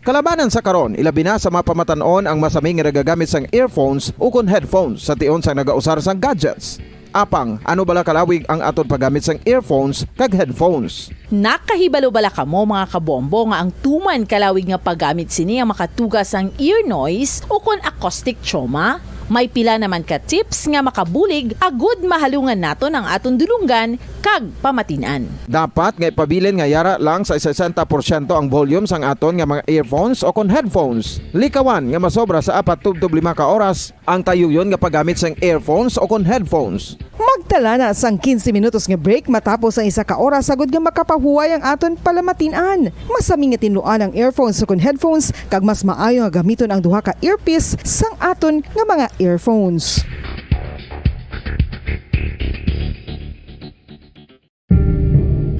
Kalabanan sa karon, ilabi na sa mga pamatan-on ang masami nga nagagamit sang earphones ukon headphones sa tion sang nagausar sang gadgets. Apang, ano bala kalawig ang aton paggamit sang earphones kag headphones? Nakahibalo bala kamo, mga kabombo, nga ang tuman kalawig nga paggamit sini ang makatuga sang ear noise ukon acoustic trauma? May pila naman ka tips nga makabulig agud mahalungan naton ang aton dulonggan kag pamatin-an. Dapat nga ipabilin nga yara lang sa sesenta porsyento ang volume sang aton nga mga earphones o kon headphones. Likawan nga masobra sa apat tubtob lima ka oras ang tayuyon nga paggamit sang earphones o kon headphones. Magtala na sang quince minutos nga break matapos ang isa ka oras, agud nga makapahuway ang aton palamatin-an. Masami nga tinluan ang earphones o kon headphones, kag mas maayo nga gamiton ang duha ka earpiece sang aton nga mga earphones.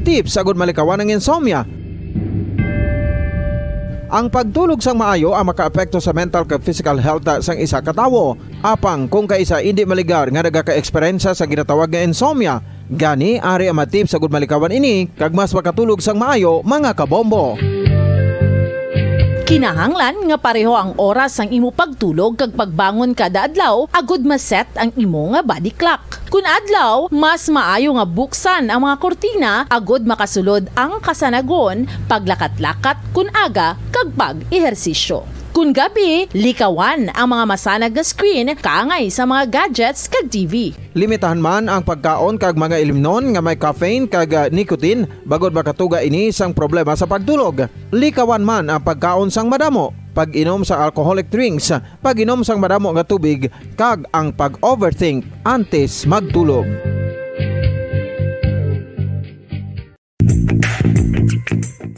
Tips agud malikawan ang insomnia. Ang pagtulog sang maayo ang makaapekto sa mental kag physical health sang isa ka tawo. Apang kung kaisa indi maligar nga nagaka-eksperyensya sa ginatawag nga insomnia, gani ari ang mga tips agud malikawan ini kag mas makatulog sang maayo, mga kabombo. Kinahanglan nga pareho ang oras sang imo pagtulog kag pagbangon kada adlaw agud ma-set ang imo nga body clock. Kun adlaw, mas maayo nga buksan ang mga kurtina agud makasulod ang kasanagon, paglakat-lakat kun aga, kag pag-ehersisyo. Kun gabi, likawan ang mga masanag nga screen kaangay sa mga gadgets kag T V. Limitahan man ang pagkaon kag mga ilimnon nga may caffeine kag, ah, nicotine, bangod makatuga ini sang problema sa pagtulog. Likawan man ang pagkaon sang madamo, pag-inom sang alcoholic drinks, pag-inom sang madamo nga tubig, kag ang pag-overthink antes magtulog.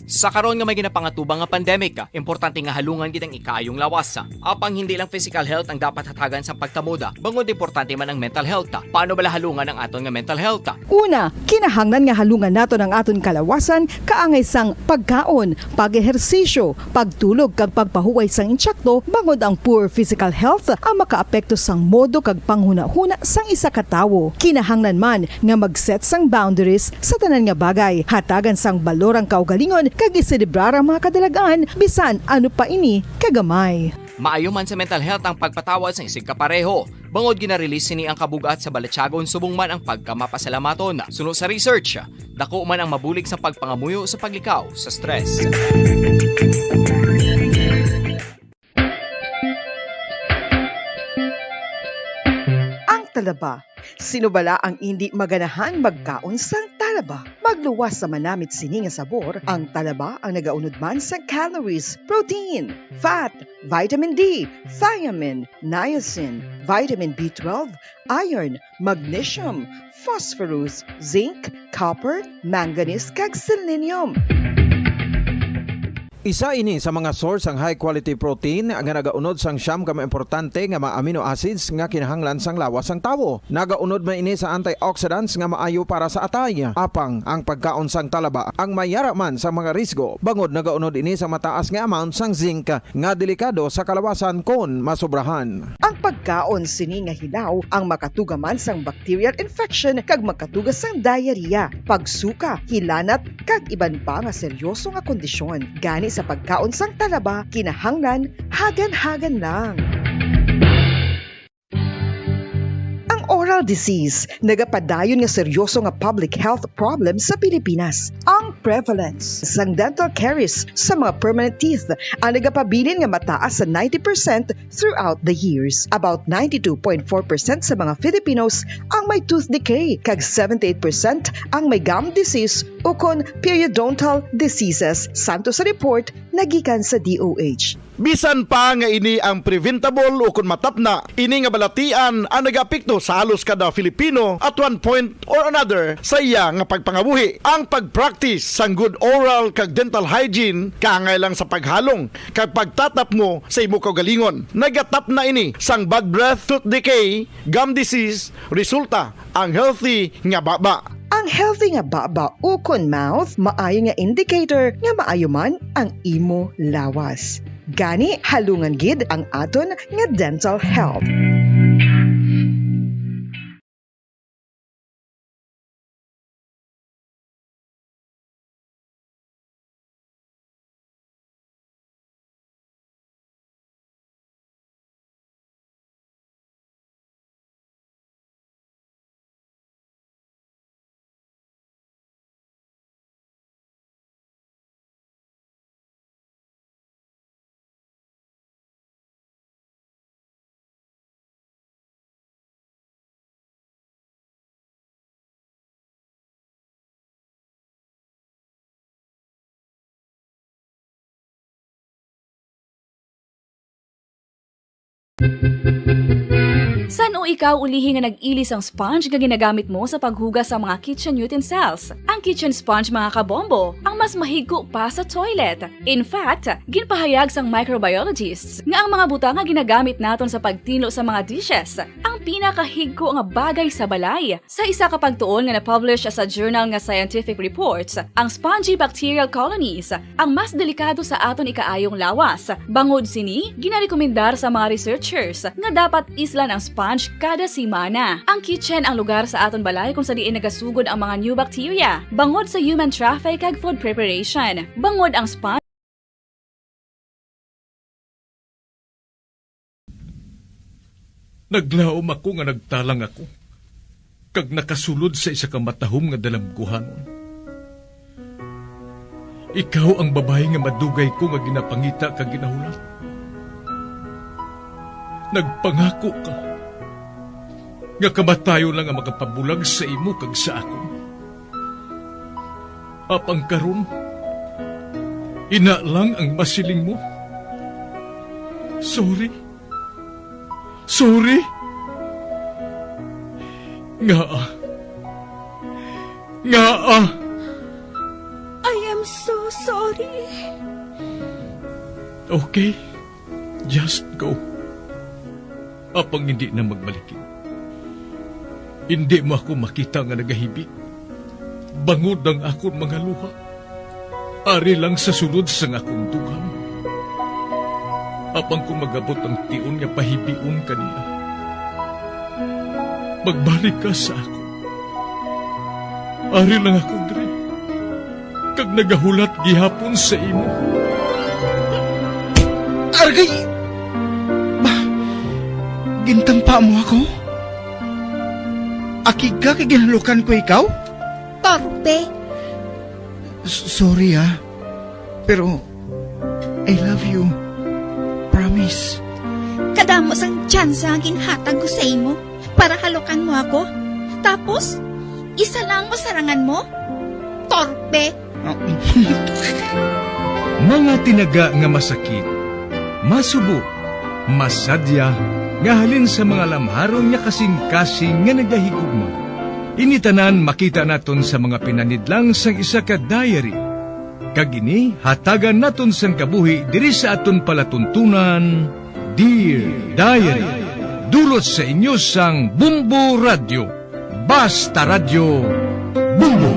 Sa karon nga may ginapangatubang nga pandemic, importante nga halungan gid ang ikaayong lawas. Apang hindi lang physical health ang dapat hatagan sang pagkamuda, bangod importante man ang mental health. Paano bala halungan ang aton nga mental health? Una, kinahanglan nga halungan naton ang aton kalawasan kaangay sang pagkaon, pag-ehersisyo, pagtulog kag pagpahuway sang intsakto, bangod ang poor physical health ang makaapekto sang modo kag panghunahuna sang isa ka tawo. Kinahanglan man nga mag-set sang boundaries sa tanan nga bagay, hatagan sang balor ang kaugalingon kag iselebrar ang mga kadalag-an bisan ano pa ini kagamay. Maayo man sa mental health ang pagpatawad sang isigkapareho, bangod gina-release sini ang kabug-at sa balatyagon subong man ang pagkamapasalamaton. Suno sa research, dako man ang mabulig sa pagpangamuyo sa paglikaw sa stress. Ang talaba. Sino bala ang indi maganahan magkaon sang talaba? Magluwas sa manamit sini nga sabor, ang talaba ang nagaunod man sang calories, protein, fat, vitamin D, thiamine, niacin, vitamin B twelve, iron, magnesium, phosphorus, zinc, copper, manganese, kag selenium. Isa ini sa mga source sang high quality protein nga nagaunod sang siyam ka mga importante nga mga amino acids nga kinahanglan sang lawas sang tawo. Nagaunod man ini sa antioxidants nga maayo para sa atay. Apang ang pagkaon sang talaba ang may yara man sa mga risgo, bangod nagaunod ini sa mataas nga amount sang zinc nga delikado sa kalawasan kon masobrahan. Ang pagkaon sini nga hilaw ang makatuga man sang bacterial infection kag makatuga sang diarrhea, pagsuka, hilanat, kag iban pa nga seryoso nga kondisyon. Gani sa pagkaon sang talaba, kinahanglan hagan-hagan lang. Ang oral disease nagapadayon nga seryoso nga public health problem sa Pilipinas. Ang prevalence sang dental caries sa mga permanent teeth ang nagapabilin nga mataas sa ninety percent throughout the years. About ninety-two point four percent sa mga Filipinos ang may tooth decay, kag seventy-eight percent ang may gum disease ukon periodontal diseases, santo sa report nagikan sa D O H. Bisan pa nga ini ang preventable ukon matapna, ini nga balatian ang nagaapekto sa halos kada Filipino at one point or another sa iya nga pagpangabuhi. Ang pag-practice sang good oral kag dental hygiene kaangay lang sa paghalong kag pagtatapngo sa imo kaugalingon. Nagatapna ini sang bad breath, tooth decay, gum disease, resulta ang healthy nga baba. Ang healthy nga baba ukon mouth maayo nga indicator nga maayo man ang imo lawas. Gani, halungan gid ang aton nga dental health. San-o ikaw ulihi nga nag-ili sang sponge nga ginagamit mo sa paghugas sa mga kitchen utensils? Ang kitchen sponge, mga kabombo, ang mas mahigko pa sa toilet. In fact, ginpahayag sang microbiologists nga ang mga butang nga ginagamit naton sa pagtinlo sa mga dishes ang pinakahigko nga bagay sa balay. Sa isa ka pagtuon nga na-publish sa journal nga Scientific Reports, ang spongy bacterial colonies ang mas delikado sa aton ikaayong lawas. Bangod sini, ginarekomendar sa mga researchers nga dapat islan ang sponge kada semana. Ang kitchen ang lugar sa aton balay kung sa diin nagasugod ang mga new bacteria, bangod sa human traffic kag food preparation. Bangod ang sponge Naglaom ako nga nagtalang ako, kag nakasulod sa isa ka matahom nga dalamguhanon. Ikaw ang babayi nga madugay ko nga ginapangita kag ginahulat. Nagpangako ka nga kamatayon lang ang makapabulag sa imo kag sa akon. Apang karon, ina lang ang masiling mo. Sorry. Sorry. Ngaa? Ngaa? I am so sorry. Okay. Just go. Apang hindi na magmalikid. Hindi mo ako makita nga nagahibi. Bangod ang akon mga luha. Ari lang sa sulod sang akon dughan. Apang kung mag-abot ang tion nga pahibion ka nila, magbalik ka sa akon. Ari lang ako diri, kag nagahulat gihapon sa imo. Argay! Ba, gintampa mo ako? Akig ka kay ginhalukan ko ikaw? Torpe. S-, sorry, ah. Pero, I love you. Promise. Kadamo sang tsansa nga ginhatag ko sa imo para halukan mo ako. Tapos, isa lang mo sarangan mo? Torpe. Mga tinaga nga masakit, masubo, masadya, nga halin sa mga lamharon nga kasing-kasing nga nagahigugma. Ini tanan makita naton sa mga pinanidlang sang isa ka diary. Kag ini hatagan naton sang kabuhi diri sa aton palatuntunan, Dear Diary. Dulot sa inyo sang Bombo Radyo. Basta Radyo, Bombo!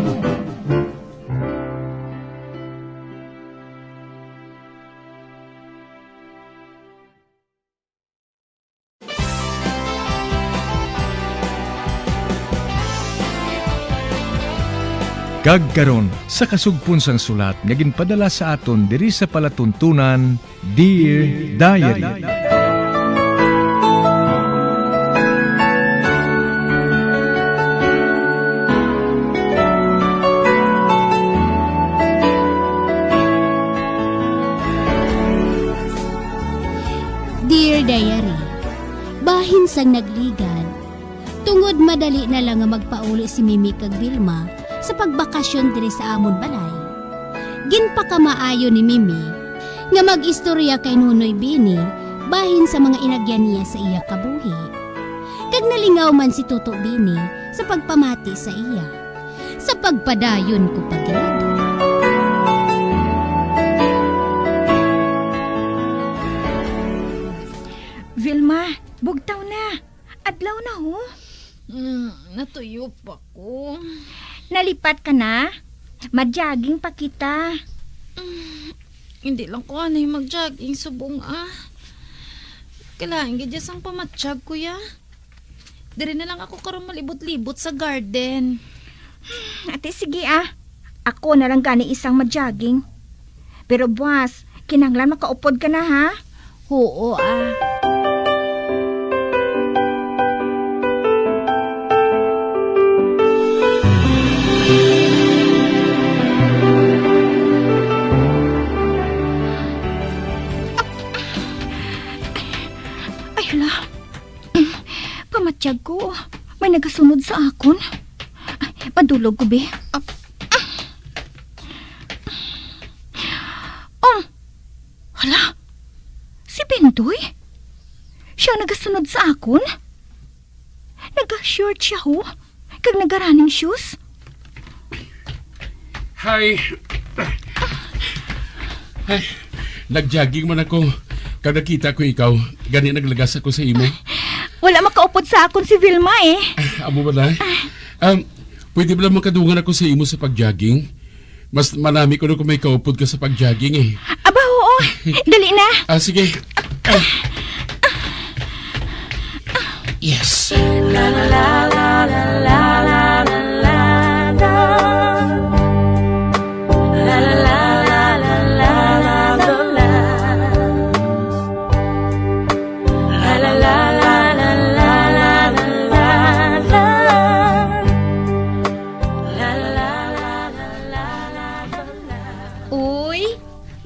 Kag karon, sa kasugpon sang sulat nga ginpadala sa aton diri sa palatuntunan, Dear Diary. Dear Diary, bahin sang nagligad, tungod madali na lang nga magpauli si Mimi kag Vilma sa pagbakasyon diri sa amon balay, ginpakamaayo ni Mimi nga mag-istorya kay Nunoy Bini bahin sa mga inagyan niya sa iya kabuhi. Kag nalingaw man si Toto Bini sa pagpamati sa iya. Sa pagpadayon ko pa gid. Vilma, bugtaw na. Adlaw na, ho. Mm, natuyok pa ko. Nalipat ka na? Mag-jogging pa kita. Mm, hindi lang ko anay mag-jogging subong, ah. Kalain gid ya sang pamatyag ko ya. Diri na lang ako karon malibot-libot sa garden. Ate, sige, ah. Ako na lang gani isang mag-jogging. Pero buwas, kinahanglan makaupod ka na, ha? Oo, ah. Ay, hala. Pamatyag ko, may nagasunod sa akon. Ay, padulog ko, be. Um, hala, si Bendoy? Siya ang nagasunod sa akon? Naga-short siya, ho? Kag naga-running shoes? Hi. Ay, nag-jogging man ako. Kag nakita ko ikaw. Gani naglagas ako sa imo. Wala makaupod sa akon si Vilma, eh. Ah, amo ba na? Um, pwede ba lang makadungan ako sa imo sa pag-jogging? Mas manami ko na kung may kaupod ka sa pag-jogging, eh. Aba, oo. Dali na. Ah, sige. Ah. Yes.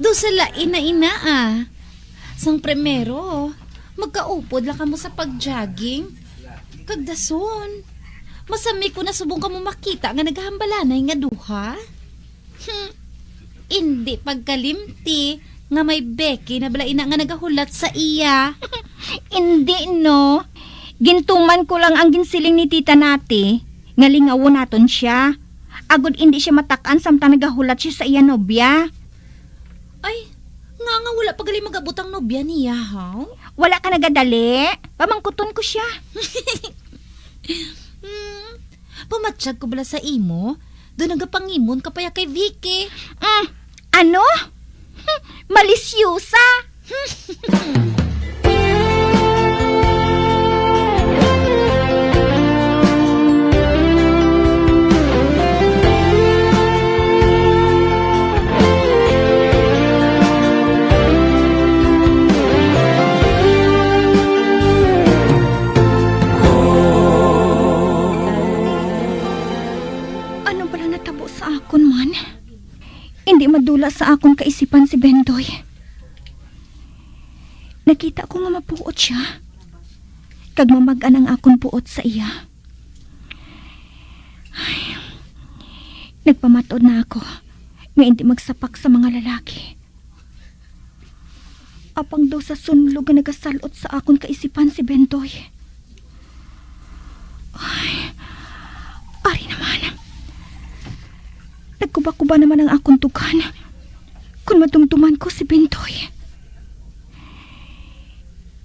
Daw sa lain na ina, ah. Sang primero, magkaupod lang kamo sa pag-jogging. Kag dason, masami ko na subong kamo makita nga nagahambalanay nga duha. Hmm. Indi pagkalimti nga may beki na bala ina nga nagahulat sa iya. Indi, no. Gintuman ko lang ang ginsiling ni Tita Nati nga lingawon naton sia, agod indi sia matak-an samtang nagahulat sia sa iya nobya. Ay, nga nga wala pa gali mag-abot ang nobya niya, haw? Wala ka nagadali? Pamangkuton ko sia. Hmm, pamatyag ko bala sa imo? Do nagapangimon ka pa ya kay Vicky. Mm, ano? Malisyosa! Ano bala natabo sa akon man? Indi madula sa akon kaisipan si Bendoy. Nakita ko nga mapuot sia, kag mamag-an ang akon buot sa iya. Ay, nagpamatud na ako nga indi magsapak sa mga lalaki. Apang daw sa sunlog nga nagasalot sa akon kaisipan si Bendoy. Ay, ari naman. Nagkuba-kuba naman ang akon dughan kon madumduman ko si Bendoy.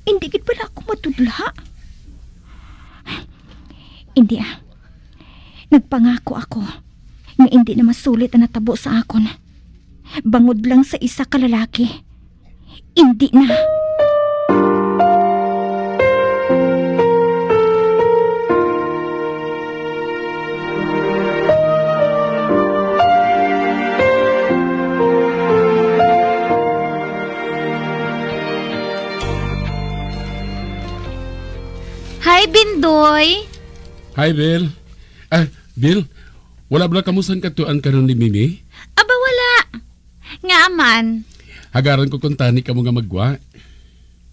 Indi gid bala ako madudla? Indi, ah. Nagpangako ako nga indi na masulit ang natabo sa akon. Bangod lang sa isa ka lalaki. Indi na. Hi, Bindoy. Hi, Bel. Ah, Bel, wala bala kamo sang kadtuan karon ni Mimi? Aba, wala. Ngaa man? Hagaran ko kung tani kamo nga maggwa.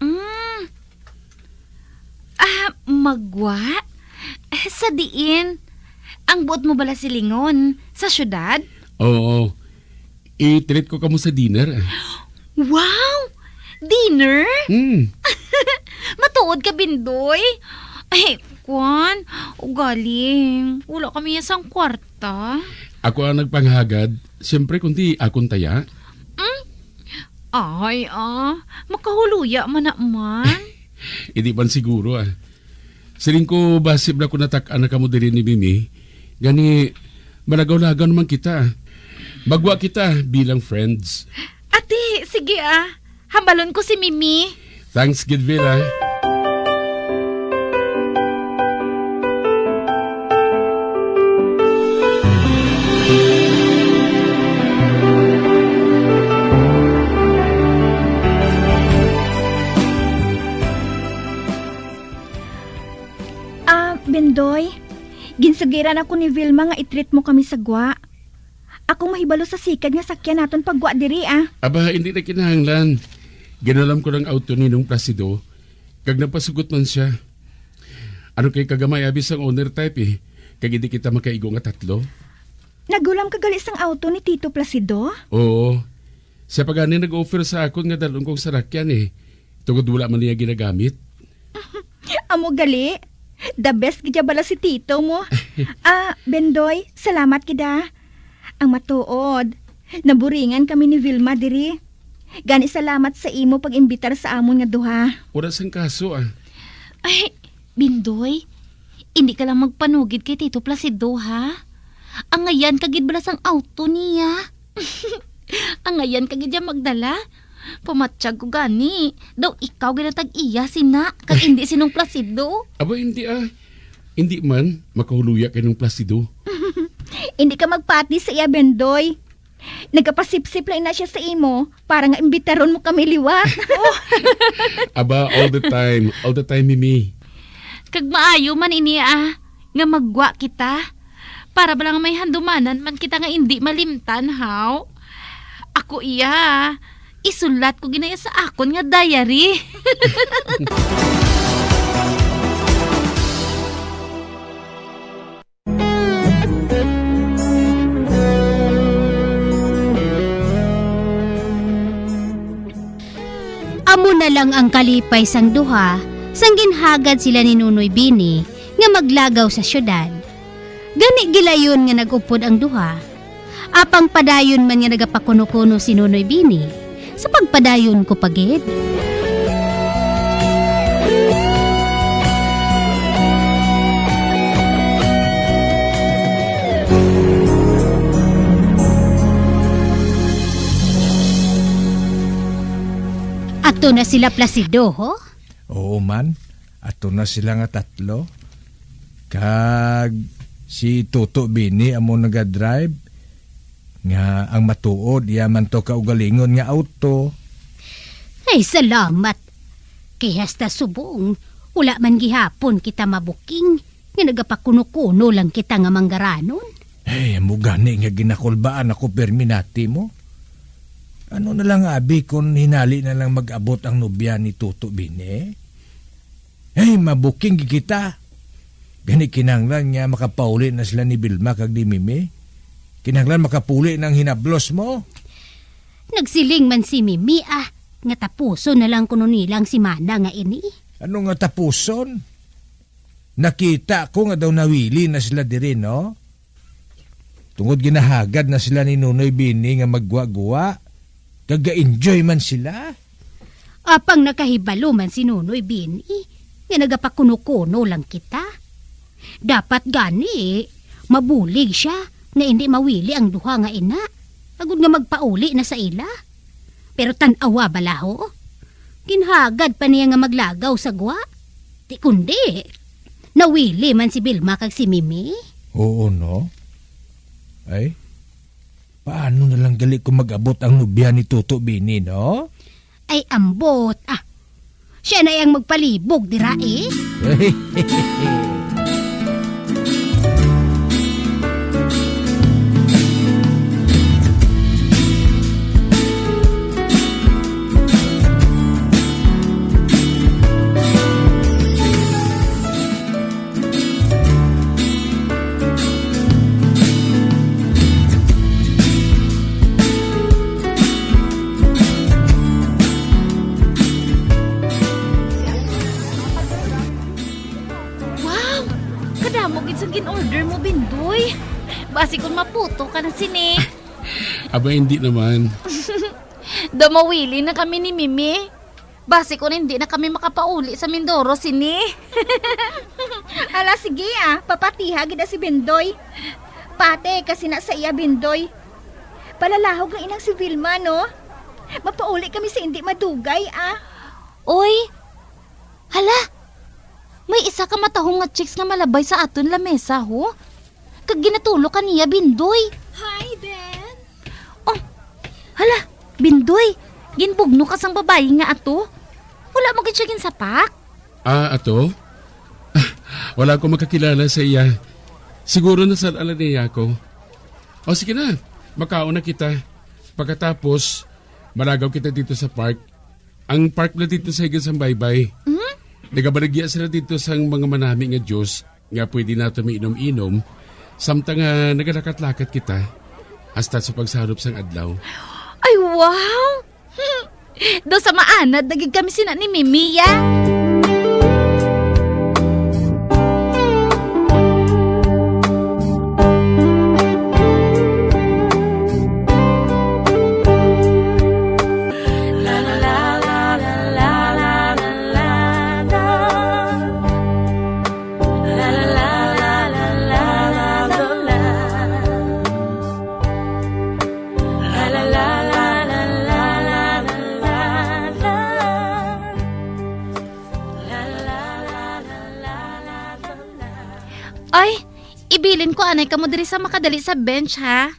Mm. Ah, maggwa? Sa diin? Ang buot mo bala silingon? Sa syudad? Oo. I-treat ko kamo sa dinner. Wow! Dinner? Hmm. Matuod ka, Bindoy? Ay, kwan, ugaling. Wala kami ya sang kwarta. Ako ang nagpanghagad. Siyempre, kundi akon taya. Hmm? Ay, ah. Makahuluya man na man. Hindi man siguro, ah. Siling ko, basi bala ko natak-an na kamo diri ni Mimi. Gani, malagaw-lagaw naman kita. Magwa kita bilang friends. Ate, sige ah. Hambalon ko si Mimi. Thanks, gid, Vil, ah. Ah, Bendoy, ginsugiran ako ni Vilma nga i-treat mo kami sa gwa. Ako mahibalo sa sikad nga sakyan naton paggwa diri, ah. Aba, hindi na kinahanglan. Ginalam ko lang auto ni Nong Placido, kag nagpasugot man siya. Ano kay kagamay abi sang owner type, eh, kag hindi kita makaigo nga tatlo? Nagulam ka gali sang auto ni Tito Placido? Oo. Siya pa gani nag-offer sa akon nga dalon kong sarakyan, eh, tungod wala man niya ginagamit. Amo gali, the best gid bala si tito mo. Ah, Bendoy, salamat gid, ah. Ang matuod, naburingan kami ni Vilma diri. Gani salamat sa imo pag-imbitar sa amon nga duha. Wala sang kaso, ah. Ay, Bindoy, hindi ka lang magpanugid kay Tito Placido, ha? Angayan ka gid bala sang auto niya. Angayan ka gid niya magdala. Pamatyag ko gani, daw ikaw ginatag iya sina, kag hindi si Nong Placido. Aba, hindi, ah. Hindi man, makahuluya kay Nong Placido. Hindi ka magpati sa iya, Bendoy. Nagapasipsip lang na siya sa imo para nga imbitaron mo kami liwat. Aba, all the time. All the time, Mimi. Kag maayo man ini, ah, nga maggwa kita. Para bala nga may handumanan man kita nga indi malimtan, haw? Ako iya, Isulat ko ginaya sa akon nga diary. Amo na lang ang kalipay sang duha sang ginhagad sila ni Nunoy Bini nga maglagaw sa siyudad. Gani gilayon nga nag-upod ang duha. Apang padayon man nga nagapakuno-kuno si Nunoy Bini sa pagpadayon ko pa gid. Ato na sila Placido, ho? Oo man, ato na sila nga tatlo. Kag si Toto Bini amo nagadrive, nga ang matuod iya man to kaugalingon nga auto. Ay, salamat. Kay hasta subong, wala man gihapon kita mabuking nga nagapakuno-kuno lang kita nga manggaranon. Ay, amo gani nga ginakulbaan ako pirmi nati mo. Ano na lang, abi, kung hinali na lang mag-abot ang nobya ni Toto Bini? Ay, mabuking gid kita. Gani kinahanglan nga makapauli na sila ni Vilma kag ni Mimi. Kinahanglan makapauli na ang hinablos mo. Nagsiling man si Mimi, ah, nga tapuson na lang kuno nila ang simana nga ini. Ano nga tapuson? Nakita ko nga daw nawili na sila diri, no? Tungod ginahagad na sila ni Nunoy Bini nga maggwa-gwa, kag ga-enjoy man sila. Apang nakahibalo man si Nunoy Bini nga nagapakuno-kuno lang kita. Dapat gani, mabulig sia nga indi mawili ang duha nga ina, agod nga magpauli na sa ila. Pero tan-awa bala, ho. Ginhagad pa niya nga maglagaw sa gwa. Ti kundi, nawili man si Vilma kag si Mimi. Oo, no? Ay, paano na lang gali kung mag-abot ang nobya ni Toto Bini, no? Ay, ambot, ah. Siya na ang magpalibog dira, eh. Wow! Kadamo gid sang gin-order mo, Bindoy. Basi kon maputo ka na sini. Aba, hindi naman. Daw mawili na kami ni Mimi. Basi kon hindi na kami makapauli sa Mindoro sini. Ala, sige, ah, papatiha gid, ah, si Bindoy. Pati kasi na sa iya, Bindoy. Palalahog ang inang si Vilma, no? Mapauli kami sa hindi madugay, ah. Oy! Hala! May isa ka matahong nga chicks nga malabay sa aton lamesa, ho? Kag ginatulo ka niya, Bindoy. Hi, Ben. Oh, hala, Bindoy, ginbugno ka sang babayi nga ato. Wala mo gid siya ginsapak? Ah, ato? Ah, wala ko makakilala sa iya. Siguro nasal-an lang niya ako. O sige na, makaon na kita. Pagkatapos, malagaw kita dito sa park. Ang park na dito sa higas ang baybay. Mhm. Nagabaligya sila dito sang mga manami nga juice nga pwede nato mainom-inom, samtang nga nagalakat-lakat kita hasta sa pagsarup sang adlaw. Ay, wow! Daw sa maanad na gid kami sina ni Mimi, ya. Ay, ibilin ko anay kamo diri sa makadali sa bench, ha?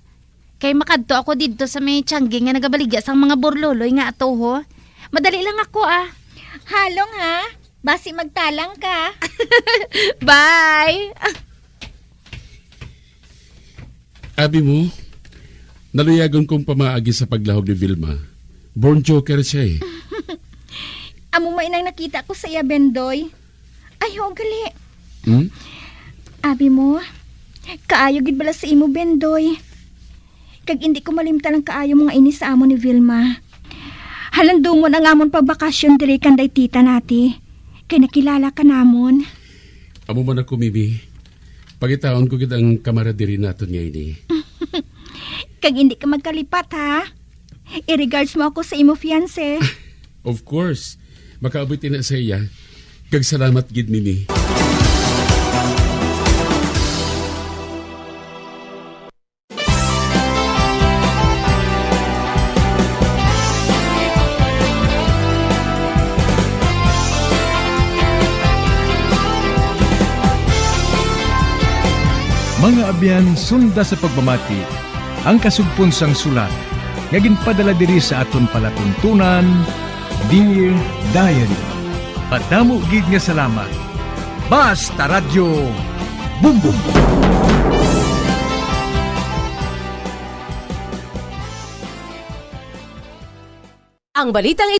Kay makadto ako didto sa may tiyanggi nga nagabaligya sang mga burloloy nga ato, ho. Madali lang ako, ah. Halong, ha? Basi magtalang ka. Bye! Abi mo, naluyagon kong pamaagi sa paglahog ni Vilma. Born joker siya eh. Amo man ang nakita ko sa iya, Bendoy. Ay, ho, gali. Hmm? Abi mo, kaayo gid bala sa imo, Bendoy. Kag indi ko malimtan ang kaayo mo nga ini sa amon ni Vilma. Halandumon ang amon pagbakasyon diri kanday tita nati. Kay nakilala ka namon. Amo man ako, Mimi. Pangitaon ko gid ang kamaradiri naton nga ini. Kag indi ka magkalipat, ha? I-regards mo ako sa imo fiancé. Of course. Makaabot ina sa iya. Kag salamat gid, Mimi. Mga abyan, sunda sa pagpamati ang kasugpon sang sulat nga ginpadala diri sa aton palatuntunan, Dear Diary. Madamo gid nga salamat. Basta Radyo Bumbong. Ang balitang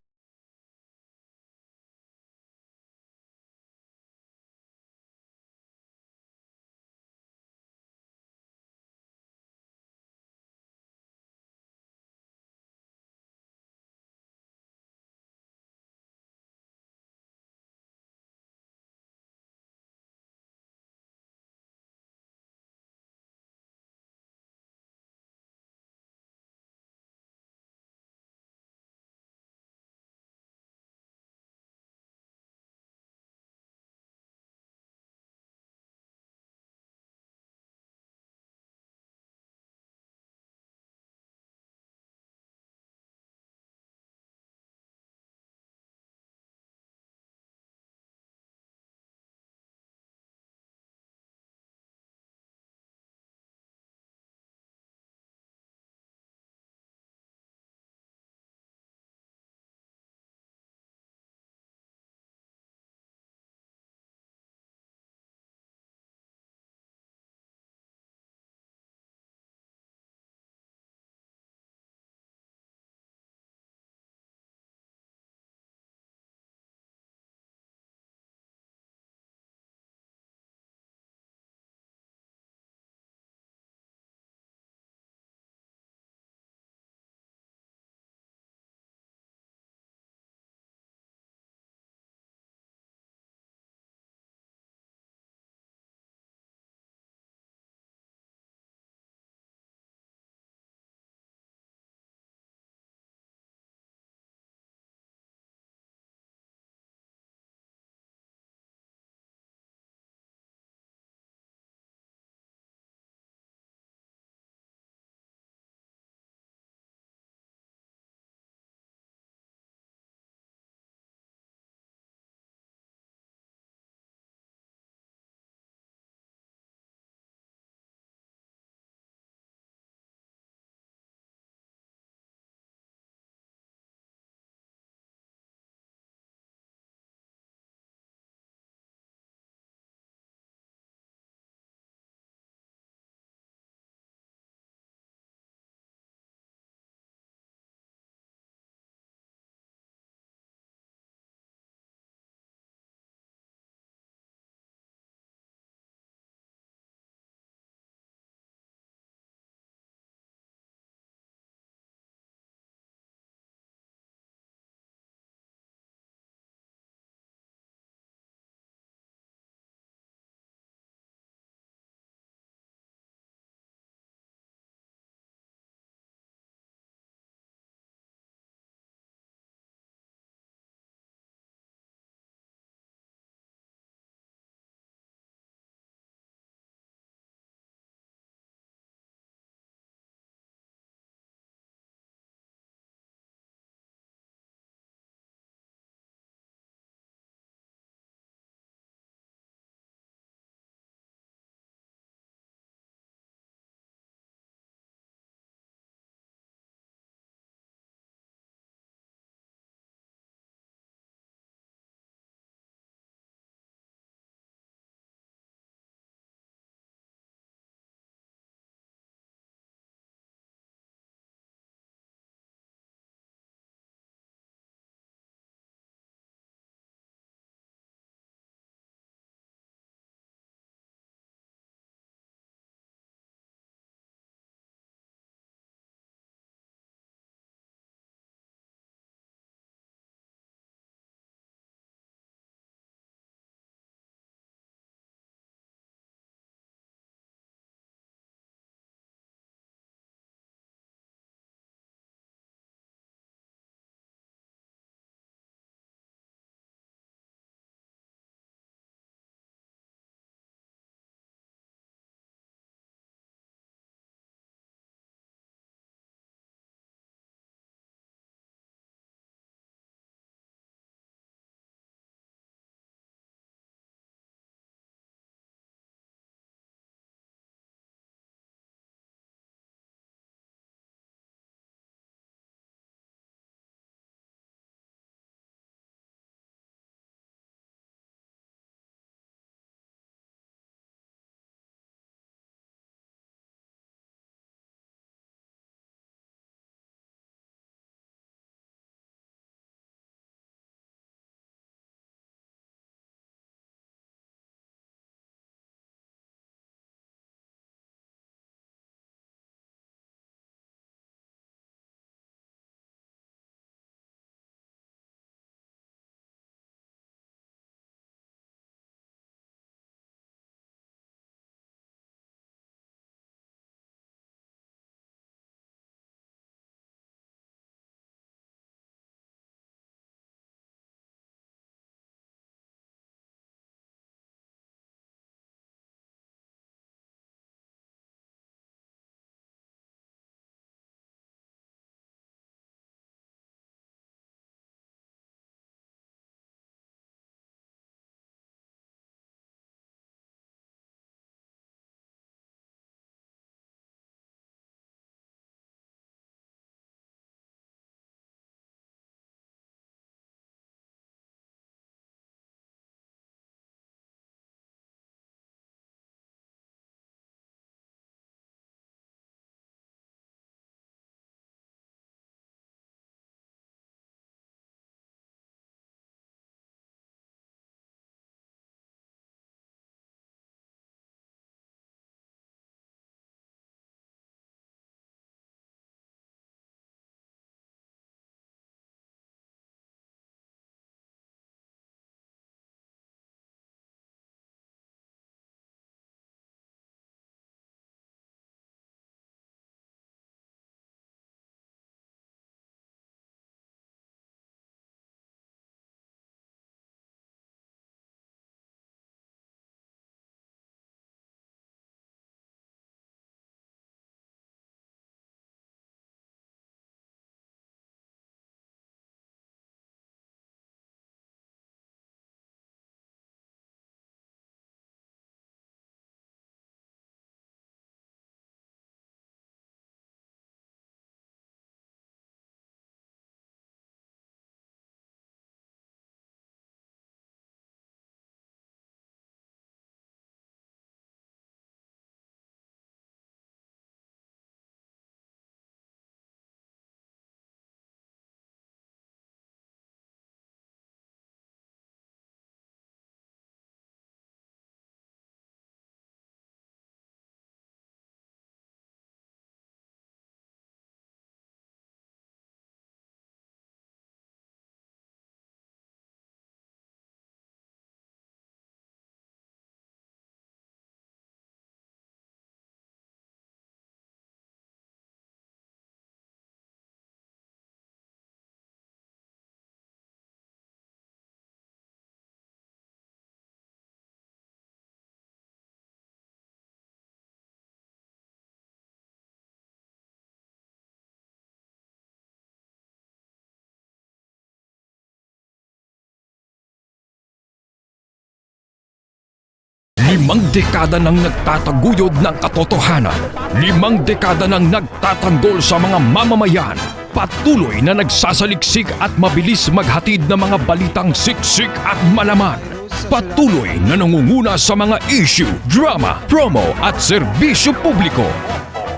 Limang dekada nang nagtataguyod ng katotohanan. Limang dekada nang nagtatanggol sa mga mamamayan. Patuloy na nagsasaliksik at mabilis maghatid ng mga balitang siksik at malaman. Patuloy na nangunguna sa mga issue, drama, promo at serbisyo publiko.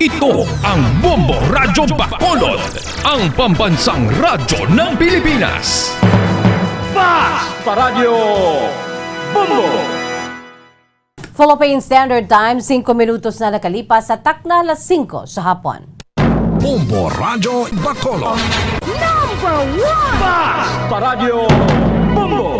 Ito ang Bombo Radyo Bacolod, ang pambansang radyo ng Pilipinas. Fast Paradyo Bombo! Philippine Standard Time, singko minutos na nakalipas sa takna alas singko sa hapon. Bombo Radyo Bacolod. Number one! Fast Paradyo Bombo!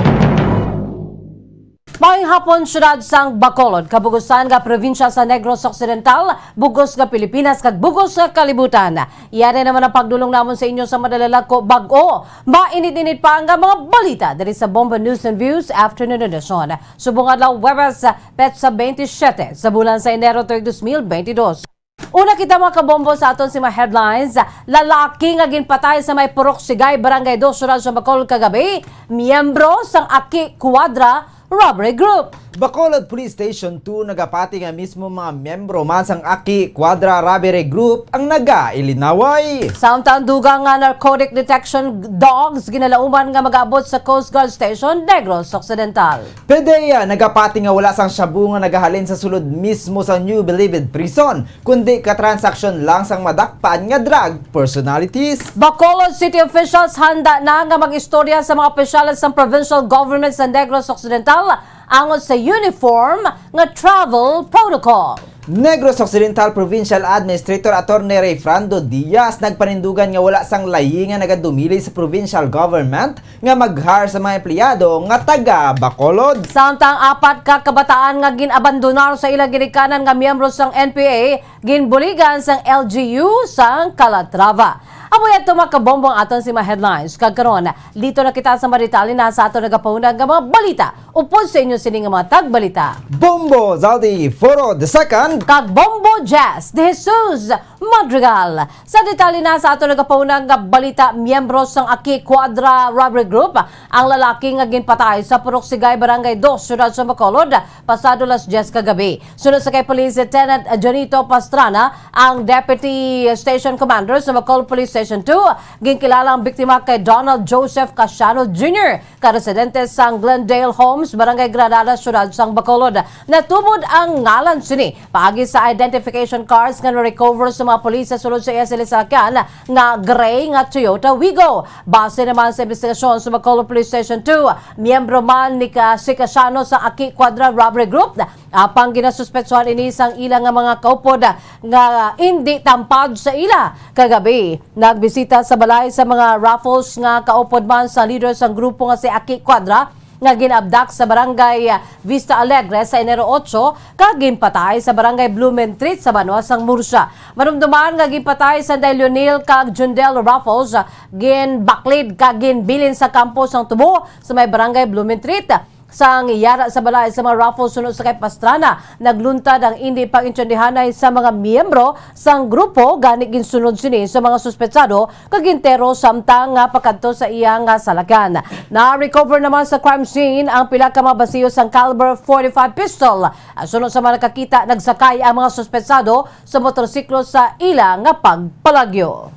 Maayong hapon, siyudad sang Bacolod, kabugusan nga probinsya sa Negros Occidental, bugos nga Pilipinas, kag bugos nga kalibutan. Iya na naman ang pagdulong namon sa inyo sa madalala ko bag-o. Mainit-init pa ang mga balita diri sa Bombo News and Views Afternoon Edition. Subong adlaw, Huwebes, petsa twenty-seven sa bulan sa Enero, tuig dos mil twenty-dos. Una kita, mga kabombo, sa aton sing mga headlines. Lalaki nga ginpatay sa may Purok Sigay, Barangay Dos, Siyudad sa Bacolod kagabi, miyembro sang Aki Cuadra Robbery Group. Bacolod Police Station two nagapati nga mismo mga miyembro man sang Aki Cuadra Robbery Group ang nagailinaway. Samtang dugang nga narcotic detection dogs ginalauman nga mag-abot sa Coast Guard Station, Negros Occidental. PDEA nagapati nga wala sang shabu nga nagahalin sa sulod mismo sa New Bilibid Prison, kundi ka transaksyon lang sang madakpan nga drug personalities. Bacolod City officials handa na nga mag-istorya sa mga opisyales sang provincial government sa Negros Occidental angot sa uniform nga travel protocol. Negros Occidental Provincial Administrator Attorney Rayfrando Diaz nagpanindugan nga wala sang layi nga nagadumili sa provincial government nga mag-hire sa mga empleyado nga taga Bacolod. Samtang apat ka kabataan nga gin-abandonar sa ilang ginikanan nga miyembro sang N P A, ginbuligan sang L G U sang Calatrava. Amo yan, mga kabombo, ang aton sing mga headlines. Kag karon, dito na kita sa mga detalye na sa aton nagapaunang nga mga balita. Upod sa inyo sini nga mga tagbalita, Bombo Zaldi Foro the second. Kag Bombo Jazz de Jesus Madrigal. Sa detalye na sa aton nagapaunang nga balita, miyembro sang Aki Cuadra Robbery Group ang lalaki nga ginpatay sa Purok Sigay, Barangay Dos, Siyudad sa Bacolod, pasado las diyes kagabi. Suno sa kay Police Lieutenant Jonito Pastrana, ang Deputy Station Commander sa Bacolod Police Station two, ginkilala ang biktima kay Donald Joseph Casiano Junior, ka residente sang Glendale Homes, Barangay Granada, Siyudad sang Bacolod. Natubod ang ngalan sini paagi sa identification cards nga na-recover sa mga pulis sa sulod sa iya sila salakyan nga gray nga Toyota Wigo. Base naman sa investigasyon sa Bacolod Police Station two, miyembro man ni ka, si Casiano sa Aki Cuadra Robbery Group. Apang ginasuspetsuhan ini sang ila nga mga kaupod nga indi tampad sa ila. Kagabi, nagbisita sa balay sa mga Raffles nga kaupod man sa leader sang grupo nga si Aki Cuadra nga gin-abduct sa barangay Vista Alegre sa Enero otso, kag ginpatay sa barangay Blumentritt sa banwa sang Murcia. Madumduman nga ginpatay sanday Lionel kag Jundel Raffles, ginbaklid kag ginbilin sa kampo sang tubo sa may barangay Blumentritt. Sang yara sa balay sa mga Raffles, suno sa kay Pastrana, nagluntad ang indi pag-intindihanay sa mga miyembro sang grupo, gani ginsunod sini sa mga suspetsado kag gintero samtang nga pakadto sa iya nga salakyan. Na-recover naman sa crime scene ang pila ka mga basiyo sang caliber forty-five pistol. Suno sa mga nakakita, nagsakay ang mga suspetsado sa motorsiklo sa ila nga pagpalagyo.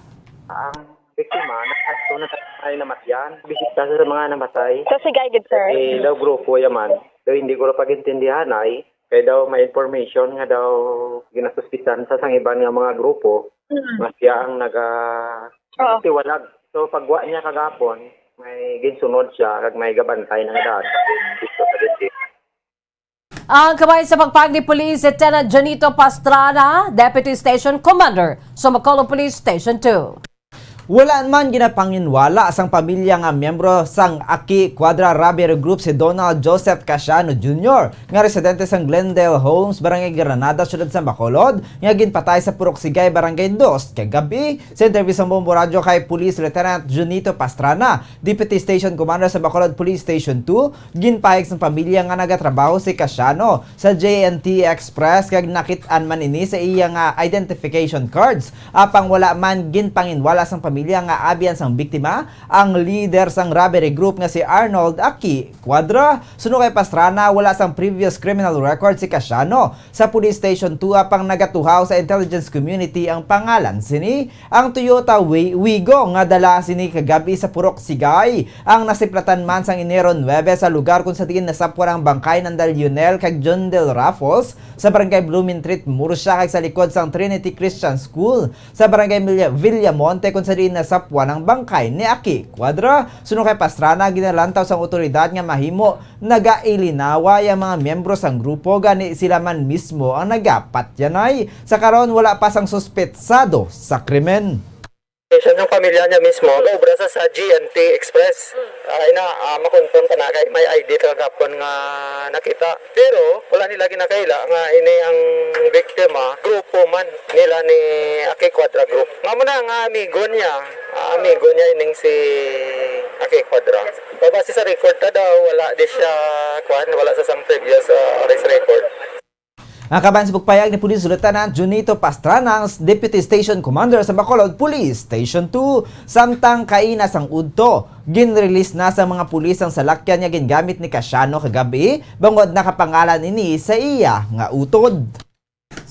Ang biktima, nagkadto na sa mga namatyan. Bisita sa mga namatay. Sa Sigay gid, sir. Eh, daw grupo yaman. Daw hindi ko na pagintindihanay. Kay daw may information nga daw ginasuspisan sa sang iban nga mga grupo Mm. nga siya ang naga-, Oo. nagtiwalag. So, pagwa niya kagapon, may ginsunod siya, kag may gabantay na nga daan. Gusto sa gindi. Ang kamay sa pagpag ni Police Lieutenant Janito Pastrana, Deputy Station Commander sa Bacolod Police Station two. Wala man ginapanginwala sang pamilya nga miyembro sang Aki Cuadra Robbery Group si Donald Joseph Casiano Junior, nga residente sang Glendale Homes, Barangay Granada, Siyudad sang Bacolod, nga ginpatay sa Purok Sigay, Barangay Dos, kagabi. Sa interview sa Bombo Radyo kay Police Lieutenant Junito Pastrana, Deputy Station Commander sa Bacolod Police Station two, ginpahayag sang pamilya nga nagatrabaho si Casiano sa J N T Express kag nakit-an man ini sa iya nga identification cards. Apang wala man ginpanginwala sang pamilya pamilya nga abyan sang biktima, ang leader sang robbery group nga si Arnold Aki Cuadra. Suno kay Pastrana, wala sang previous criminal record si Casiano. Sa Police Station two apang nagatuhaw sa intelligence community ang pangalan sini. Ang Toyota Wi-, Wigo nga dala sini kagab-i sa Purok Sigay ang nasiplatan man sang Enero nuebe sa lugar kung sa diin nasapwan ang bangkay nanda Lionel kag John Del Raffles sa Barangay Blumentritt, Murcia, kag sa likod sang Trinity Christian School sa Barangay Villa-, Villamonte, kung sa diin nasapwan ang bangkay ni Aki Cuadra. Suno kay Pastrana, ginalantaw sang awtoridad nga mahimo nagailinaway ang mga miyembro sang grupo, gani sila man mismo ang nagapatyanay. Sa karon, wala pa sang suspetsado sa krimen. Sa pamilya niya mismo, gaobra sa, sa G N T Express. Ah, ina, ah, makonfirm ka na kay may I D ka gapon nga nakita. Pero wala nila ginakaila nga ini ang biktima, grupo man nila ni Aki Cuadra Group. Nga mo na nga amigo niya, ah, amigo niya ining si Aki Cuadra. Babase sa record ta daw, wala di siya, kwan, wala sa sang previous, ah, arrest record. Ang kaban sa pagpayag ni Police Lieutenant Junito Pastrana, ang Deputy Station Commander sa Bacolod Police Station two, samtang kaina sang udto, ginrelease na sa mga pulis ang salakyan nga gingamit ni Casiano kagabi, bangod nakapangalan ini sa iya nga utod.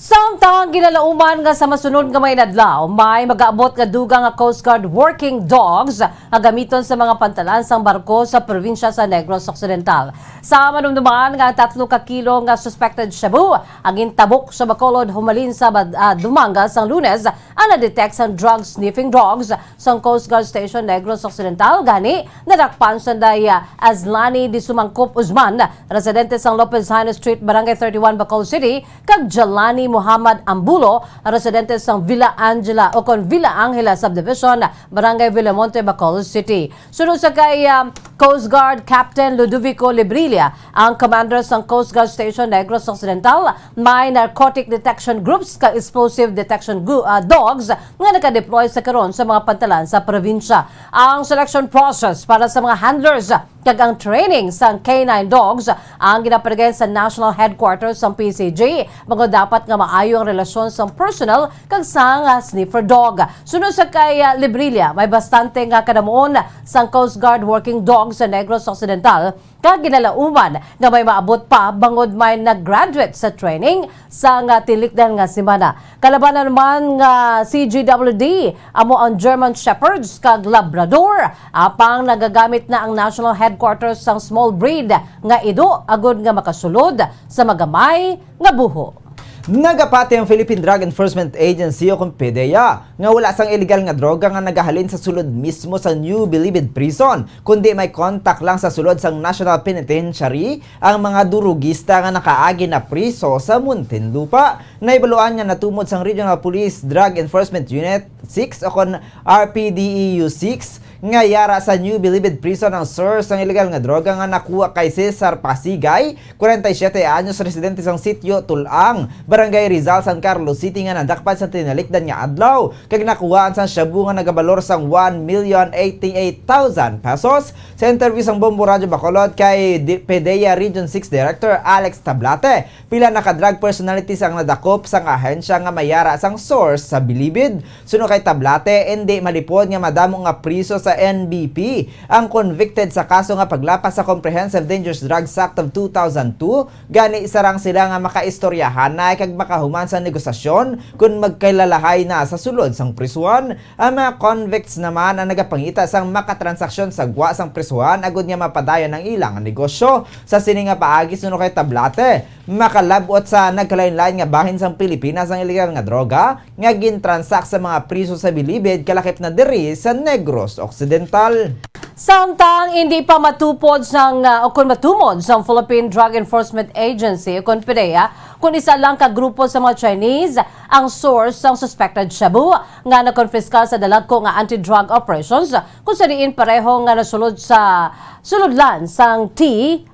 Samtang ginalauman nga sa masunod nga mga inadlaw, may magaabot nga dugang nga Coast Guard working dogs nga gamiton sa mga pantalan sang barko sa probinsya sa Negros Occidental. Sa manumduman nga ang tatlo ka kilo nga suspected shabu ang gintabok sa Bacolod humalin sa bad-, ah, dumangga sang Lunes, ang na-detect sang drug sniffing dogs sang Coast Guard Station Negros Occidental, gani nadakpan sanday, ah, Azlani di Sumangkop Usman, residente sang Lopez Jaena Street, Barangay thirty-one, Bacolod City, kag Jelani Muhammad Ambulo, residente sang Villa Angela o kon Villa Angela Subdivision, Barangay Villamonte, Bacolod City. Suno sa kay, ah, Coast Guard Captain Ludovico Librilla, ang commander sang Coast Guard Station Negros Occidental, may narcotic detection groups kag explosive detection gu-, ah, dogs nga nakadeploy sa karon sa mga pantalan sa probinsya. Ang selection process para sa mga handlers kag ang training sang K nine dogs ang ginapaligay sa National Headquarters sang P C G, bangod dapat nga maayo ang relasyon sang personnel kag sang, ah, sniffer dog. Suno sa kay, ah, Librilla, may bastante nga kadamuon sang Coast Guard working dog sa Negros Occidental, kag ginalauman nga may maabot pa bangod may nag-graduate sa training sa nga tinikdan nga semana. Kalabanan man nga C G W D, amo ang German Shepherds kag Labrador, apang nagagamit na ang national headquarters sang small breed nga ido agud nga makasulod sa magamay nga buho. Nagapati ang Philippine Drug Enforcement Agency o kon PDEA nga wala sang iligal nga droga nga nagahalin sa sulod mismo sa New Bilibid Prison, kundi may contact lang sa sulod sang National Penitentiary ang mga durugista nga nakaagi na priso sa Muntinlupa. Nahibaluan nga natumod sang Regional Police Drug Enforcement Unit six o kon R P D E U six nga yara sa New Bilibid Prison ang source sang iligal nga droga nga nakuha kay Cesar Pasigay, kwarenta y siyete anyos, residente sang Sitio Tulang, Barangay Rizal, San Carlos City, nga nadakpan sa tinalikdan nga adlaw kag nakuhaan sang shabu nga nagabalor sang one million eighty-eight thousand pesos. Sa interview sang Bombo Radyo Bacolod kay Di-, PDEA Region six Director Alex Tablate, pila na ka drug personalities ang nadakop sang ahensya nga may yara sang source sa Bilibid. Suno kay Tablate, indi malipod nga madamo nga priso sa N B P ang convicted sa kaso nga paglapas sa Comprehensive Dangerous Drugs Act of two thousand two, gani sarang sila nga makaistoryahanay kag makahuman sa negosasyon kon magkilalahay na sa sulod sang prisuhan. Ang mga convicts naman ang nagapangita sang makatransaksyon sa gwa sang prisuhan agud nga mapadayon ang ilang negosyo. Sa sini nga paagi, suno kay Tablate, makalab-ot sa nagkalain-lain nga bahin sang Pilipinas ang iligal nga droga nga gintransak sa mga priso sa Bilibid, kalakip na diri sa Negros Occidental. Samtang hindi pa matupod sang, ah, o kon matumod sang Philippine Drug Enforcement Agency o kon PDEA, kon isa lang ka grupo sa mga Chinese ang source sang suspected shabu nga nakonpiskar sa dalagko nga anti-drug operations, kung sa diin pareho nga nasulod sa sulodlan sang T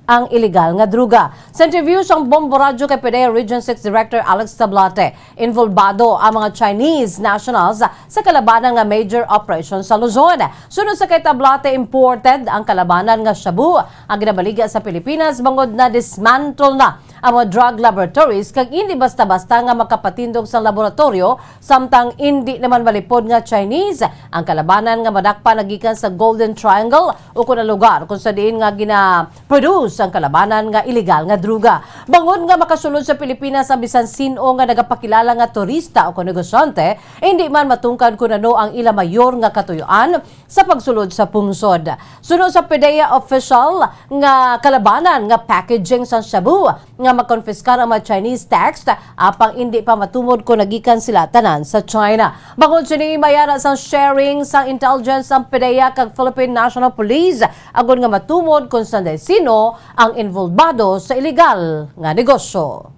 ang iligal nga droga. Sa interview sang Bombo Radyo kay PDEA Region six Director Alex Tablate, involbado ang mga Chinese nationals sa kalabanan nga major operation sa Luzon. Suno sa kay Tablate, imported ang kalabanan nga shabu ang ginabaligya sa Pilipinas bangod na dismantle na ang mga drug laboratories kag indi basta-basta nga makapatindog sa laboratoryo, samtang indi naman malipod nga Chinese ang kalabanan nga madakpan nagikan sa Golden Triangle o kon ang lugar kung sa diin nga gina-produce ang kalabanan nga iligal nga droga. Bangod nga makasulod sa Pilipinas ang bisan sin-o nga nagapakilala nga turista o kon negosyante, indi man matungkad kon ano ang ila mayor nga katuyoan sa pagsulod sa pungsod. Suno sa PDEA official nga kalabanan nga packaging sang shabu nga makonfiskar ang mga Chinese tax, apang indi pa matumod kon nagikan sila tanan sa China. Bangod sini, may ara sang sharing sang intelligence ang PDEA kag Philippine National Police agod nga matumod kon sanday sino ang involbado sa iligal nga negosyo.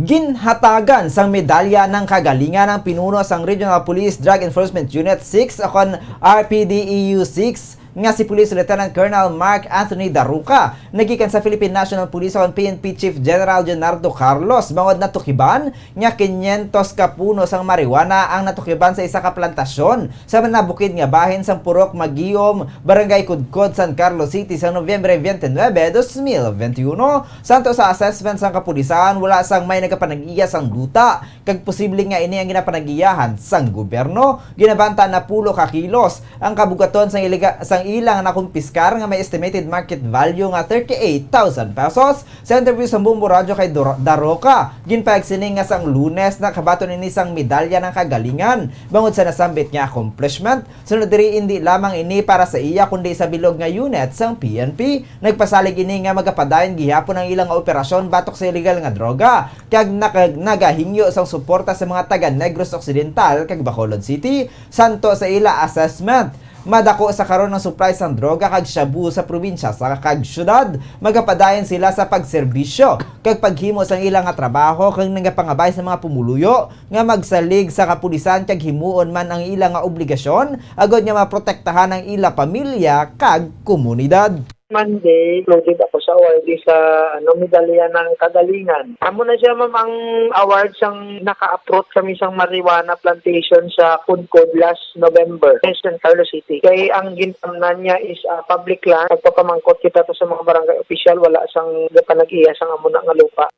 Ginhatagan sang medalya ng kagalingan ang pinuno sang Regional Police Drug Enforcement Unit six o kon R P D E U six nga si Police Lieutenant Colonel Mark Anthony Daroca, nagikan sa Philippine National Police o kon P N P Chief General Leonardo Carlos, bangod natukiban nga kinyentos ka puno sang marijuana ang natukiban sa isa ka plantasyon sa mga bukid nga bahin sang Purok Magiyom, Barangay Kudkod, San Carlos City, sa Nobyembre twenty-nine, twenty twenty-one. Santo sa assessment sang kapulisan, wala sang may nagapanag-iya sang duta, kag posible nga ini ang ginapanag-iyahan sang gobyerno. Ginabanta na pulo ka kilos ang kabugaton sang iliga-, sang ilang nakumpiskar nga may estimated market value nga thirty-eight thousand pesos. Sa interview sa Bombo Radyo kay Dor-, Daroca, ginpahayag sini nga sang Lunes nakabaton ini sang medalya ng kagalingan bangod sa nasambit nga accomplishment. Sunod diri, indi lamang ini para sa iya kundi sa bilog nga unit sang P N P. Nagpasalig ini nga magapadayon gihapon ang ilang operasyon batok sa iligal nga droga, kag naka-, nagahingyo sang suporta sa mga taga Negros Occidental kag Bacolod City. Santo sa ila assessment, madako sa karon ang supply sang droga kag shabu sa probinsya sa kag syudad. Magapadayon sila sa pagserbisyo kag paghimo sang ila nga trabaho kag nagapangabay sa mga pumuluyo nga magsalig sa kapulisan kag himuon man ang ila nga obligasyon agod nga maprotektahan ang ila pamilya kag komunidad. Monday, included ako sa awardee sa, ano, medalya ng kagalingan. Amo na siya, ma'am, ang award sang naka-uproot kami sang marijuana plantation sa Kudkod last November, sa San Carlos City. Kay ang gintamnan niya is, ah, public land. Nagpapamangkot kita to sa mga barangay official, wala sang panag-iya sang amo na nga lupa.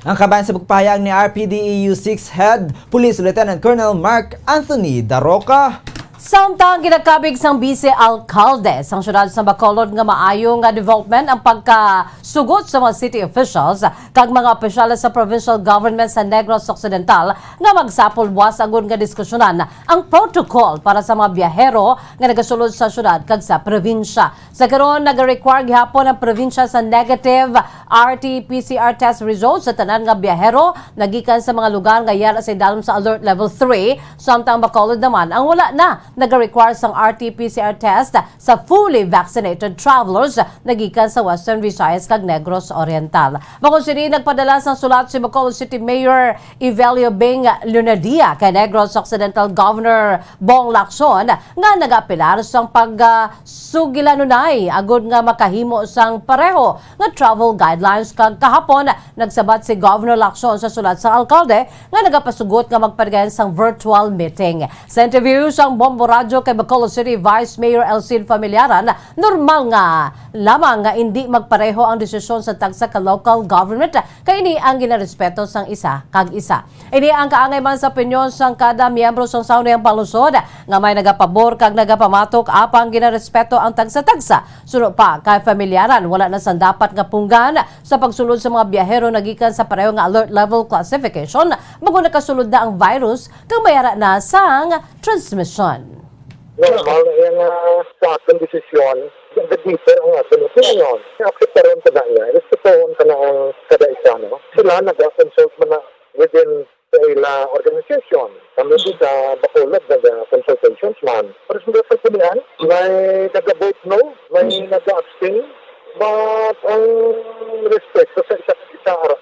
Ang kabahin sa pagpahayag ni R P D E U six Head Police Lieutenant Colonel Mark Anthony Daroca. Samtang ginakabig sang Vice Alcalde sang siyudad sa Bacolod nga maayo nga development ang pagkasugot sa mga city officials kag mga opisyales sa provincial government sa Negros Occidental nga magsapol buwas agud nga diskusyonan ang protocol para sa mga biyahero nga nagasulod sa siyudad kag sa probinsya. Sa karon, nag-require gihapon ang probinsya sa negative R T P C R test results sa tanan nga biyahero nagikan sa mga lugar nga yara sa idalom sa Alert Level three, samtang Bacolod naman ang wala na nag-require sang R T P C R test sa fully vaccinated travelers nagikan sa Western Visayas kag Negros Oriental. Bangod sini, nagpadala sang sulat si Bacolod City Mayor Evelio Bing Lunadia kay Negros Occidental Governor Bong Lacson nga nagaapelar sang pag, ah, sugilanunay agud nga makahimo sang pareho nga travel guidelines, kag kahapon nagsabat si Governor Lacson sa sulat sa alkalde nga nagapasugot nga magpadayon sang virtual meeting. Sa interview sang Bombo Radyo kay Bacolod City Vice Mayor Elcid Familiaran, normal nga lamang nga indi magpareho ang desisyon sa tagsa ka local government, kay ini ang ginarespeto sang isa kag isa. Ini ang kaangay man sa opinyon sang kada miyembro sang Sangguniang Panlungsod nga may nagapabor kag nagapamatok, apang ginarespeto ang tagsa-tagsa. Suno pa kay Familiaran, wala na sang dapat nga punggan sa pagsulod sa mga biyahero nagikan sa pareho nga alert level classification, bangod nakasulod na ang virus kag may ara na sang transmission. Normal na iya nga sa aton desisyon, nag-differ ang aton opinion. Akseptaron ta na iya, respetohon ta na ang kada isa, no? Sila nag-consult man na within sa ila organization. Kami di sa Bacolod, nag-consultations man. Pero sa mga pagpilian, may nag-vote no, may nag-abstain, but ang respeto sa isa't isa, harap.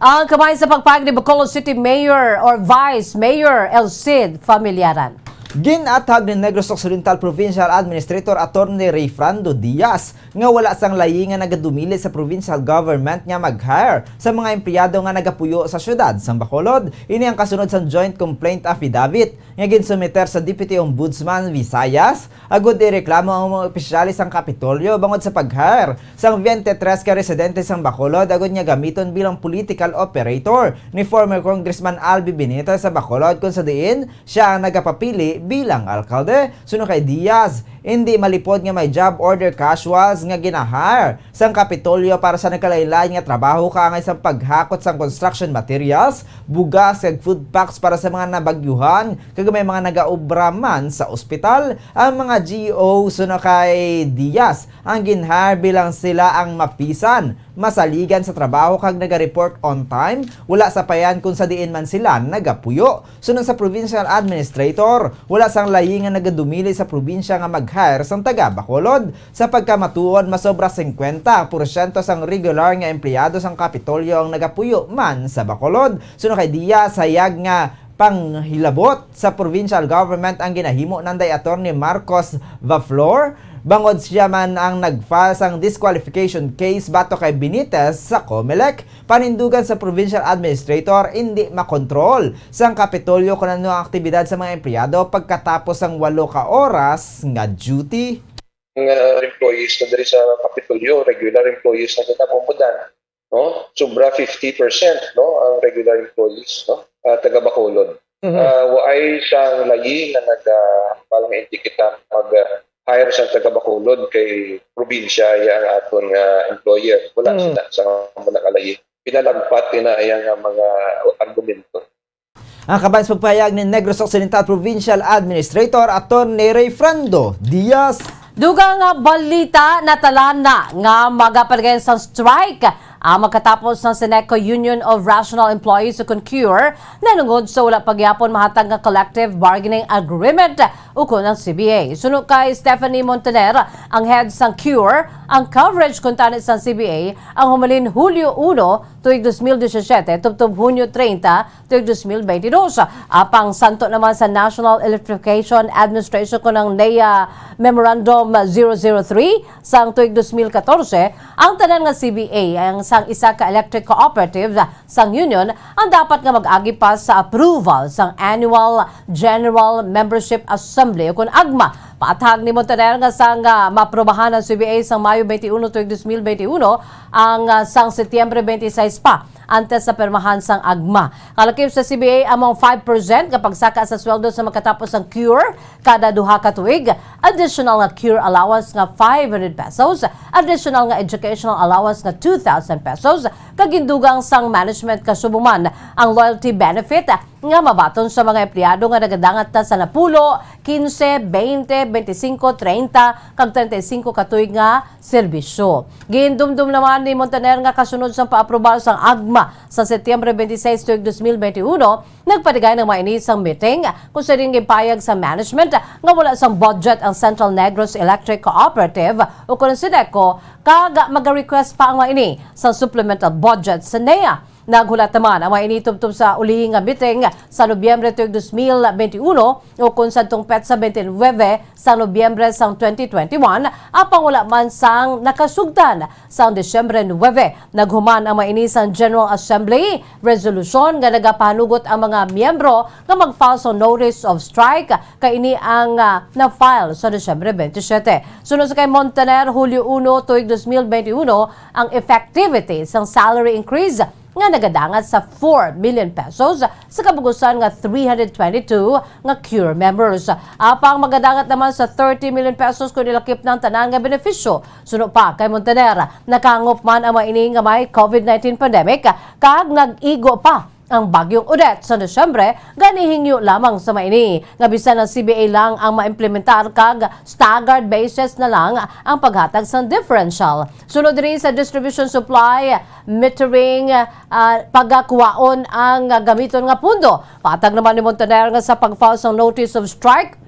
Ang kamay sa pagpahayag ni Bacolod City Mayor or Vice Mayor Elcid Familiaran. Ginathag ni Negros Occidental Provincial Administrator Attorney Rayfrando Diaz nga wala sang layi nga nagadumili sa provincial government nga mag-hire sa mga empleyado nga nagapuyo sa siyudad sang Bacolod. Ini ang kasunod sang joint complaint affidavit nga ginsumiter sa Deputy Ombudsman Visayas agud ireklamo ang mga opisyales sang Kapitolyo bangod sa pag-hire sang twenty-three ka residente sang Bacolod agud nga gamiton bilang political operator ni former Congressman Albi Benitez sa Bacolod, kung sa diin siya ang nagapapili bilang alkalde. Suno kay Diaz, indi malipod nga may job order casuals nga ginahire sang Kapitolyo para sa nagkalain-lain nga trabaho kaangay sang paghakot sang construction materials, bugas, kag food packs para sa mga nabagyuhan kag may mga nagaobra man sa ospital. Ang mga G O, suno kay Diaz, ang ginhire bilang sila ang mapisan, masaligan sa trabaho kag naga-report on time, wala sapayan kung sa diin man sila nagapuyo. Suno sa provincial administrator, wala sang layi nga nagadumili sa probinsya nga mag-hire sang taga Bacolod. Sa pagkamatuod, masobra singkwenta porsyento sang regular nga empleyado sang Kapitolyo ang nagapuyo man sa Bacolod. Suno kay Diaz, hayag nga panghilabot sa provincial government ang ginahimo nanday Attorney Marcos Vaflor, bangod siya man ang nag-file sang disqualification case batok kay Benitez sa Comelec. Panindugan sa provincial administrator, indi makontrol sang Kapitolyo kon ano ang aktibidad sa mga empleyado pagkatapos sang walo ka oras nga duty. Nga employees na diri sa Kapitolyo, regular employees na kita, pumudan, no? Sobra fifty percent, no, ang regular employees, no, ah, taga Bacolod. Mhm. Ah, waay sang layi nga nagahambal nga hindi kita mag, ah, hire sang taga Bacolod kay probinsya iya ang aton nga employer. Wala Mm. sila sa mga kalayi. Pinalagpat ina iya nga mga argumento. Ang kaban sa pagpahayag ni Negros Occidental Provincial Administrator Attorney Rayfrando Diaz. Dugang nga balita, natalaan na nga magapaligay sang strike ang magkatapos sang Ceneco Union of Rational Employees ukon CURE, nahanungod sa wala pa gihapon mahatag nga collective bargaining agreement ukon ang C B A. Suno kay Stephanie Montaner, ang head sang CURE, ang coverage kuntani sang C B A ang humalin Hulyo uno tuig dos mil disisiete tubtob Hunyo treinta tuig dos mil beintidos. Apang santo naman sa National Electrification Administration kon ang NEA Memorandum zero zero three sang tuig dos mil katorse, ang tanan nga C B A ang sang isa ka electric cooperative sang union ang dapat nga mag-agi pa sa approval sang Annual General Membership Assembly ukon AGMA. Paathag ni Montaner nga sang, ah, maaprubahan ang C B A sang Mayo twenty-one tuig dos mil twenty-one, ang, ah, sang Setyembre twenty-six pa antes sa pirmahan sang AGMA. Kalakip sa C B A among five percent nga pagsaka sa sweldo sa makatapos sang CURE kada duha ka tuig, additional nga CURE allowance nga five hundred pesos, additional nga educational allowance nga two thousand pesos, kag gindugang sang management kasubo man ang loyalty benefit nga mabaton sa mga empleyado nga nagadangat na sa napulo, quince, veinte, veinticinco, treinta, kag treinta y cinco ka tuig nga serbisyo. Gindumdom naman ni Montaner nga kasunod sang paaprobar sang AGMA sa Setyembre twenty-six tuig dos mil twenty-one, nagpatigay ang mga ini sang meeting kung sa diin ginpahayag sa management nga wala sang budget ang Central Negros Electric Cooperative ukon ang Ceneco, kag maga-request pa ang mga ini sa supplemental budget sa NEA. Naghulat naman ang mga ini tubtob sa ulihi nga meeting sa Nobyembre tuig dos mil twenty-one ukon sadtong petsa twenty-nine sa Nobyembre sang twenty twenty-one, apang wala man sang nakasugtan. Sang Disyembre nuebe, naghuman ang mga ini sang General Assembly resolution nga nagapahanugot ang mga miyembro nga mag-file sa notice of strike, kay ini ang, ah, na-file sa Disyembre twenty-seven. Suno sa kay Montaner, Hulyo uno tuig dos mil twenty-one ang effectivity sang salary increase nga nagadangat sa four million pesos sa kabug-usan nga three hundred twenty-two nga CURE members. Apang magadangat naman sa thirty million pesos kon ilakip na ang tanan nga benepisyo. Suno pa kay Montaner, nakahangop man ang mga ini nga may COVID nineteen pandemic kag nag-igo pa ang Bagyong Odette sa Disyembre, gani hingyo lamang sa mga ini nga bisan ang C B A lang ang maimplementar kag staggered basis na lang ang paghatag sang differential. Sunod diri sa distribution supply, metering, ah, pagakuhaon ang gamiton nga pondo. Patag naman ni Montaner nga sa pag-file sang notice of strike,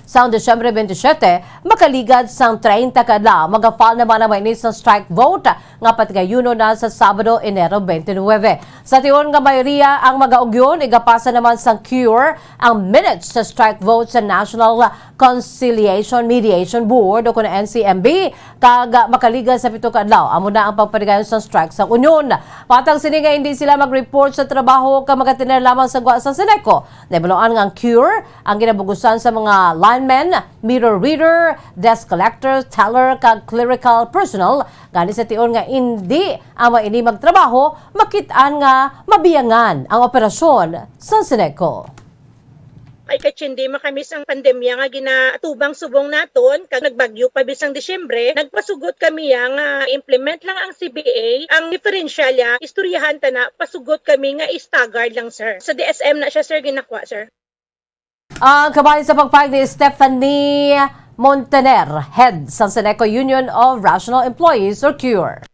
Sang Disyembre twenty-seven, makaligad sang treinta ka adlaw, maga-file naman ang mainis sang strike vote nga patigayunon na sa Sabado, Enero twenty-nine. Sa tion nga mayoriya ang magaugyon, igapasa naman sang CURE ang minutes sa strike vote sa National Conciliation Mediation Board o kun N C M B, kag makaligad sa pito ka adlaw, amo na ang pagpatigayon sang strike sang unyon. Patang sini nga hindi sila mag-report sa trabaho kag magatener lamang sa gwa sang Ceneco. Nahibaluan nga ang CURE ang ginabugusan sa mga linemen, meter reader, desk collector, teller, kag clerical personnel. Gani sa tion nga hindi amo ini magtrabaho, makit-an nga mabiyangan ang operasyon sang Ceneco. Ay, katsindi, makamiss ang pandemya nga ginaatubang subong naton, kag nagbagyo pa bisang Disyembre, nagpasugot kami ya nga implement lang ang C B A, ang diferensyal ya, istoryahan ta na, pasugot kami nga staggered lang, sir. Sa D S M na siya, sir, ginakuha, sir. Ang kabahin sa pagpahayag ni Stephanie Montaner, head sang Ceneco Union of Rational Employees or CURE.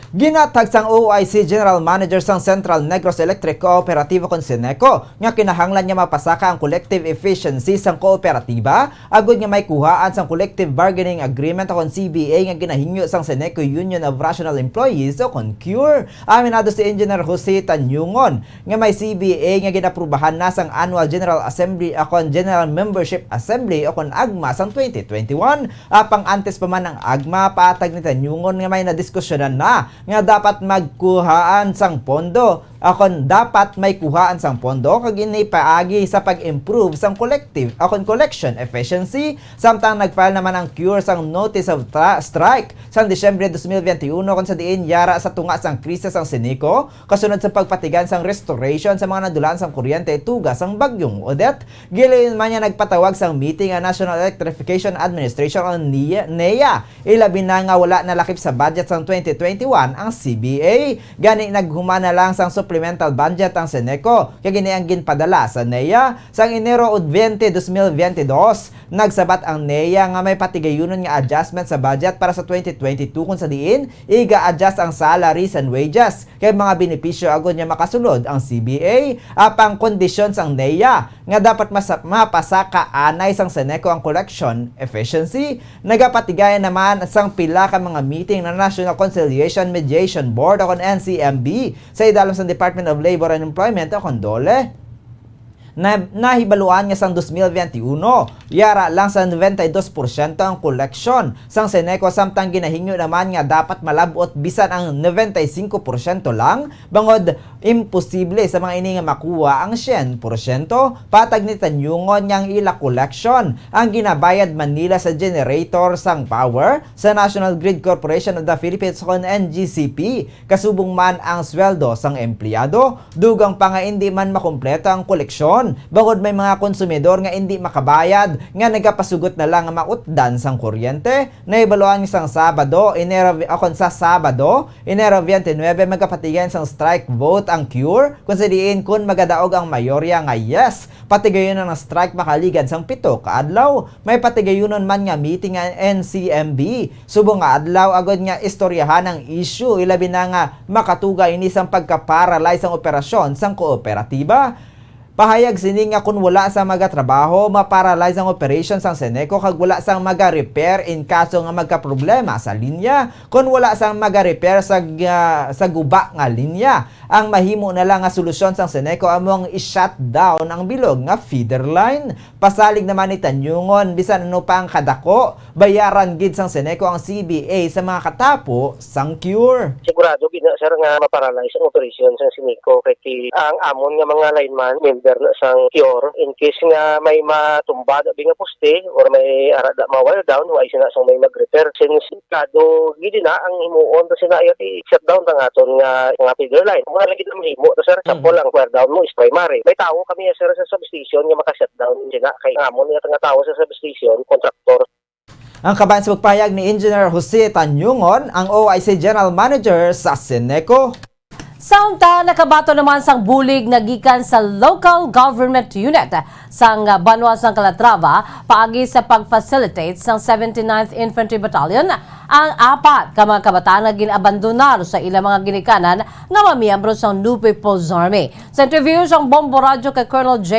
Ginhatag sang O I C General Manager sang Central Negros Electric Cooperative o kon Ceneco nga kinahanglan nga mapasaka ang collective efficiency sang kooperatiba agud nga may kuhaan sang collective bargaining agreement o kon C B A nga ginahingyo sang Ceneco Union of Rational Employees o kon CURE. Aminado si Engineer Jose Tanyungon nga may C B A nga ginaprubahan na sang Annual General Assembly o kon General Membership Assembly o kon AGMA sang twenty twenty-one. Apang antes pa man ang AGMA, paatag ni Tanyungon nga may nadiskusyonan na nga dapat magkuhaan sang pondo, o kon dapat may kuhaan sang pondo, kag ini paagi sa pag-improve sang collective, o kon collection efficiency. Samtang nag-file naman ang CURE sang notice of tra-, strike sang Disyembre twenty twenty-one, kon sa diin yara sa tunga sang krisis ang Ceneco, kasunod sa pagpatigayon sang restoration sa mga nadulaan sang kuryente tuga sang Bagyong Odette. Gilayon man nga nagpatawag sang meeting ang National Electrification Administration o NEA, NEA, ilabi na nga wala nalakip sa budget sang twenty twenty-one ang C B A. Gani, naghuman na lang sang supplemental budget ang Ceneco, kag ini ang ginpadala sa NEA. Sang Enero twenty, dos mil biyente dos, nagsabat ang NEA nga may patigayunon nga adjustment sa budget para sa twenty twenty-two, kon sa diin iga-adjust ang salaries and wages kag mga benepisyo agud nga makasulod ang C B A. Apang kondisyon sang NEA nga dapat mas-, mapasaka anay sang Ceneco ang collection efficiency. Nagapatigayon naman sang pila ka mga meeting ng National Conciliation Mediation Board o kon N C M B sa idalom sang Department of Labor and Employment o kon DOLE. Na-, nahibaluan nga sang dos mil biyente uno, yara lang sa noventa y dos porsyento ang koleksyon sang Ceneco, samtang ginahingyo naman nga dapat malab-ot bisan ang noventa y singko porsyento lang, bangod imposible sa mga ini nga makuha ang syen porsyento. Patag ni Tanyungon nga ang ila koleksyon ang ginabayad man nila sa generator sang power sa National Grid Corporation of the Philippines o kon N G C P, kasubong man ang sweldo sang empleyado. Dugang pa nga indi man makumpleto ang koleksyon, bangod may mga konsumidor nga indi makabayad nga nagapasugot na lang nga mautdan sang kuryente. Nahibaluan sang Sabado, Enero, o kon sa Sabado, Enero twenty-nine, magapatigayon sang strike vote ang CURE, kung sa diin kun magadaog ang mayorya nga yes, patigayon ang strike makaligad sang pito ka adlaw. May patigayunon man nga meeting ang N C M B subong nga adlaw agud nga istoryahan ang issue, ilabi na nga makatuga ini sang pagka-paralyze ang operasyon sang kooperatiba. Pahayag sini nga kun wala sang magatrabaho, ma-paralyze ang operation sang Ceneco kag wala sang maga-repair in kaso nga magkaproblema sa linya. Kun wala sang maga-repair sa, ah, sa guba nga linya, ang mahimo na lang nga solusyon sang Ceneco amo ang i-shutdown ang bilog nga feeder line. Pasalig naman ni Tanyungon, bisan ano pa ang kadako, bayaran gid sang Ceneco ang C B A sa mga katapo sang CURE. Sigurado gid na, sir, nga ma-paralyze ang operasyon sang Ceneco kay ti-, ang amon nga mga lineman, member na sang CURE, in case nga may matumba na bi nga poste or may ara da ma-wire down, wa sina sang may mag-repair. Since kado gid na ang himuon ta sina, iya ti shutdown ta nga aton nga, nga feeder line. Mura lagi na mahimo ta, sir. Example, Mhm. ang wire down mo is primary. May tawo kami, sir, sa substation nga maka-shutdown sina kay amon nga nga tawo sa substation, contractor. Ang kabahin sa pagpahayag ni Engineer Jose Tanyungon, ang O I C General Manager sa Ceneco. Sa unta, nakabaton naman sang bulig na gikan sa local government unit sang banwa sang Calatrava paagi sa pag-facilitate sang seventy-ninth Infantry Battalion ang apat ka mga kabataan nga gin-abandonar sa ilang mga ginikanan nga mga miyembro sang New People's Army. Sa interview sang Bombo Radyo kay Colonel J.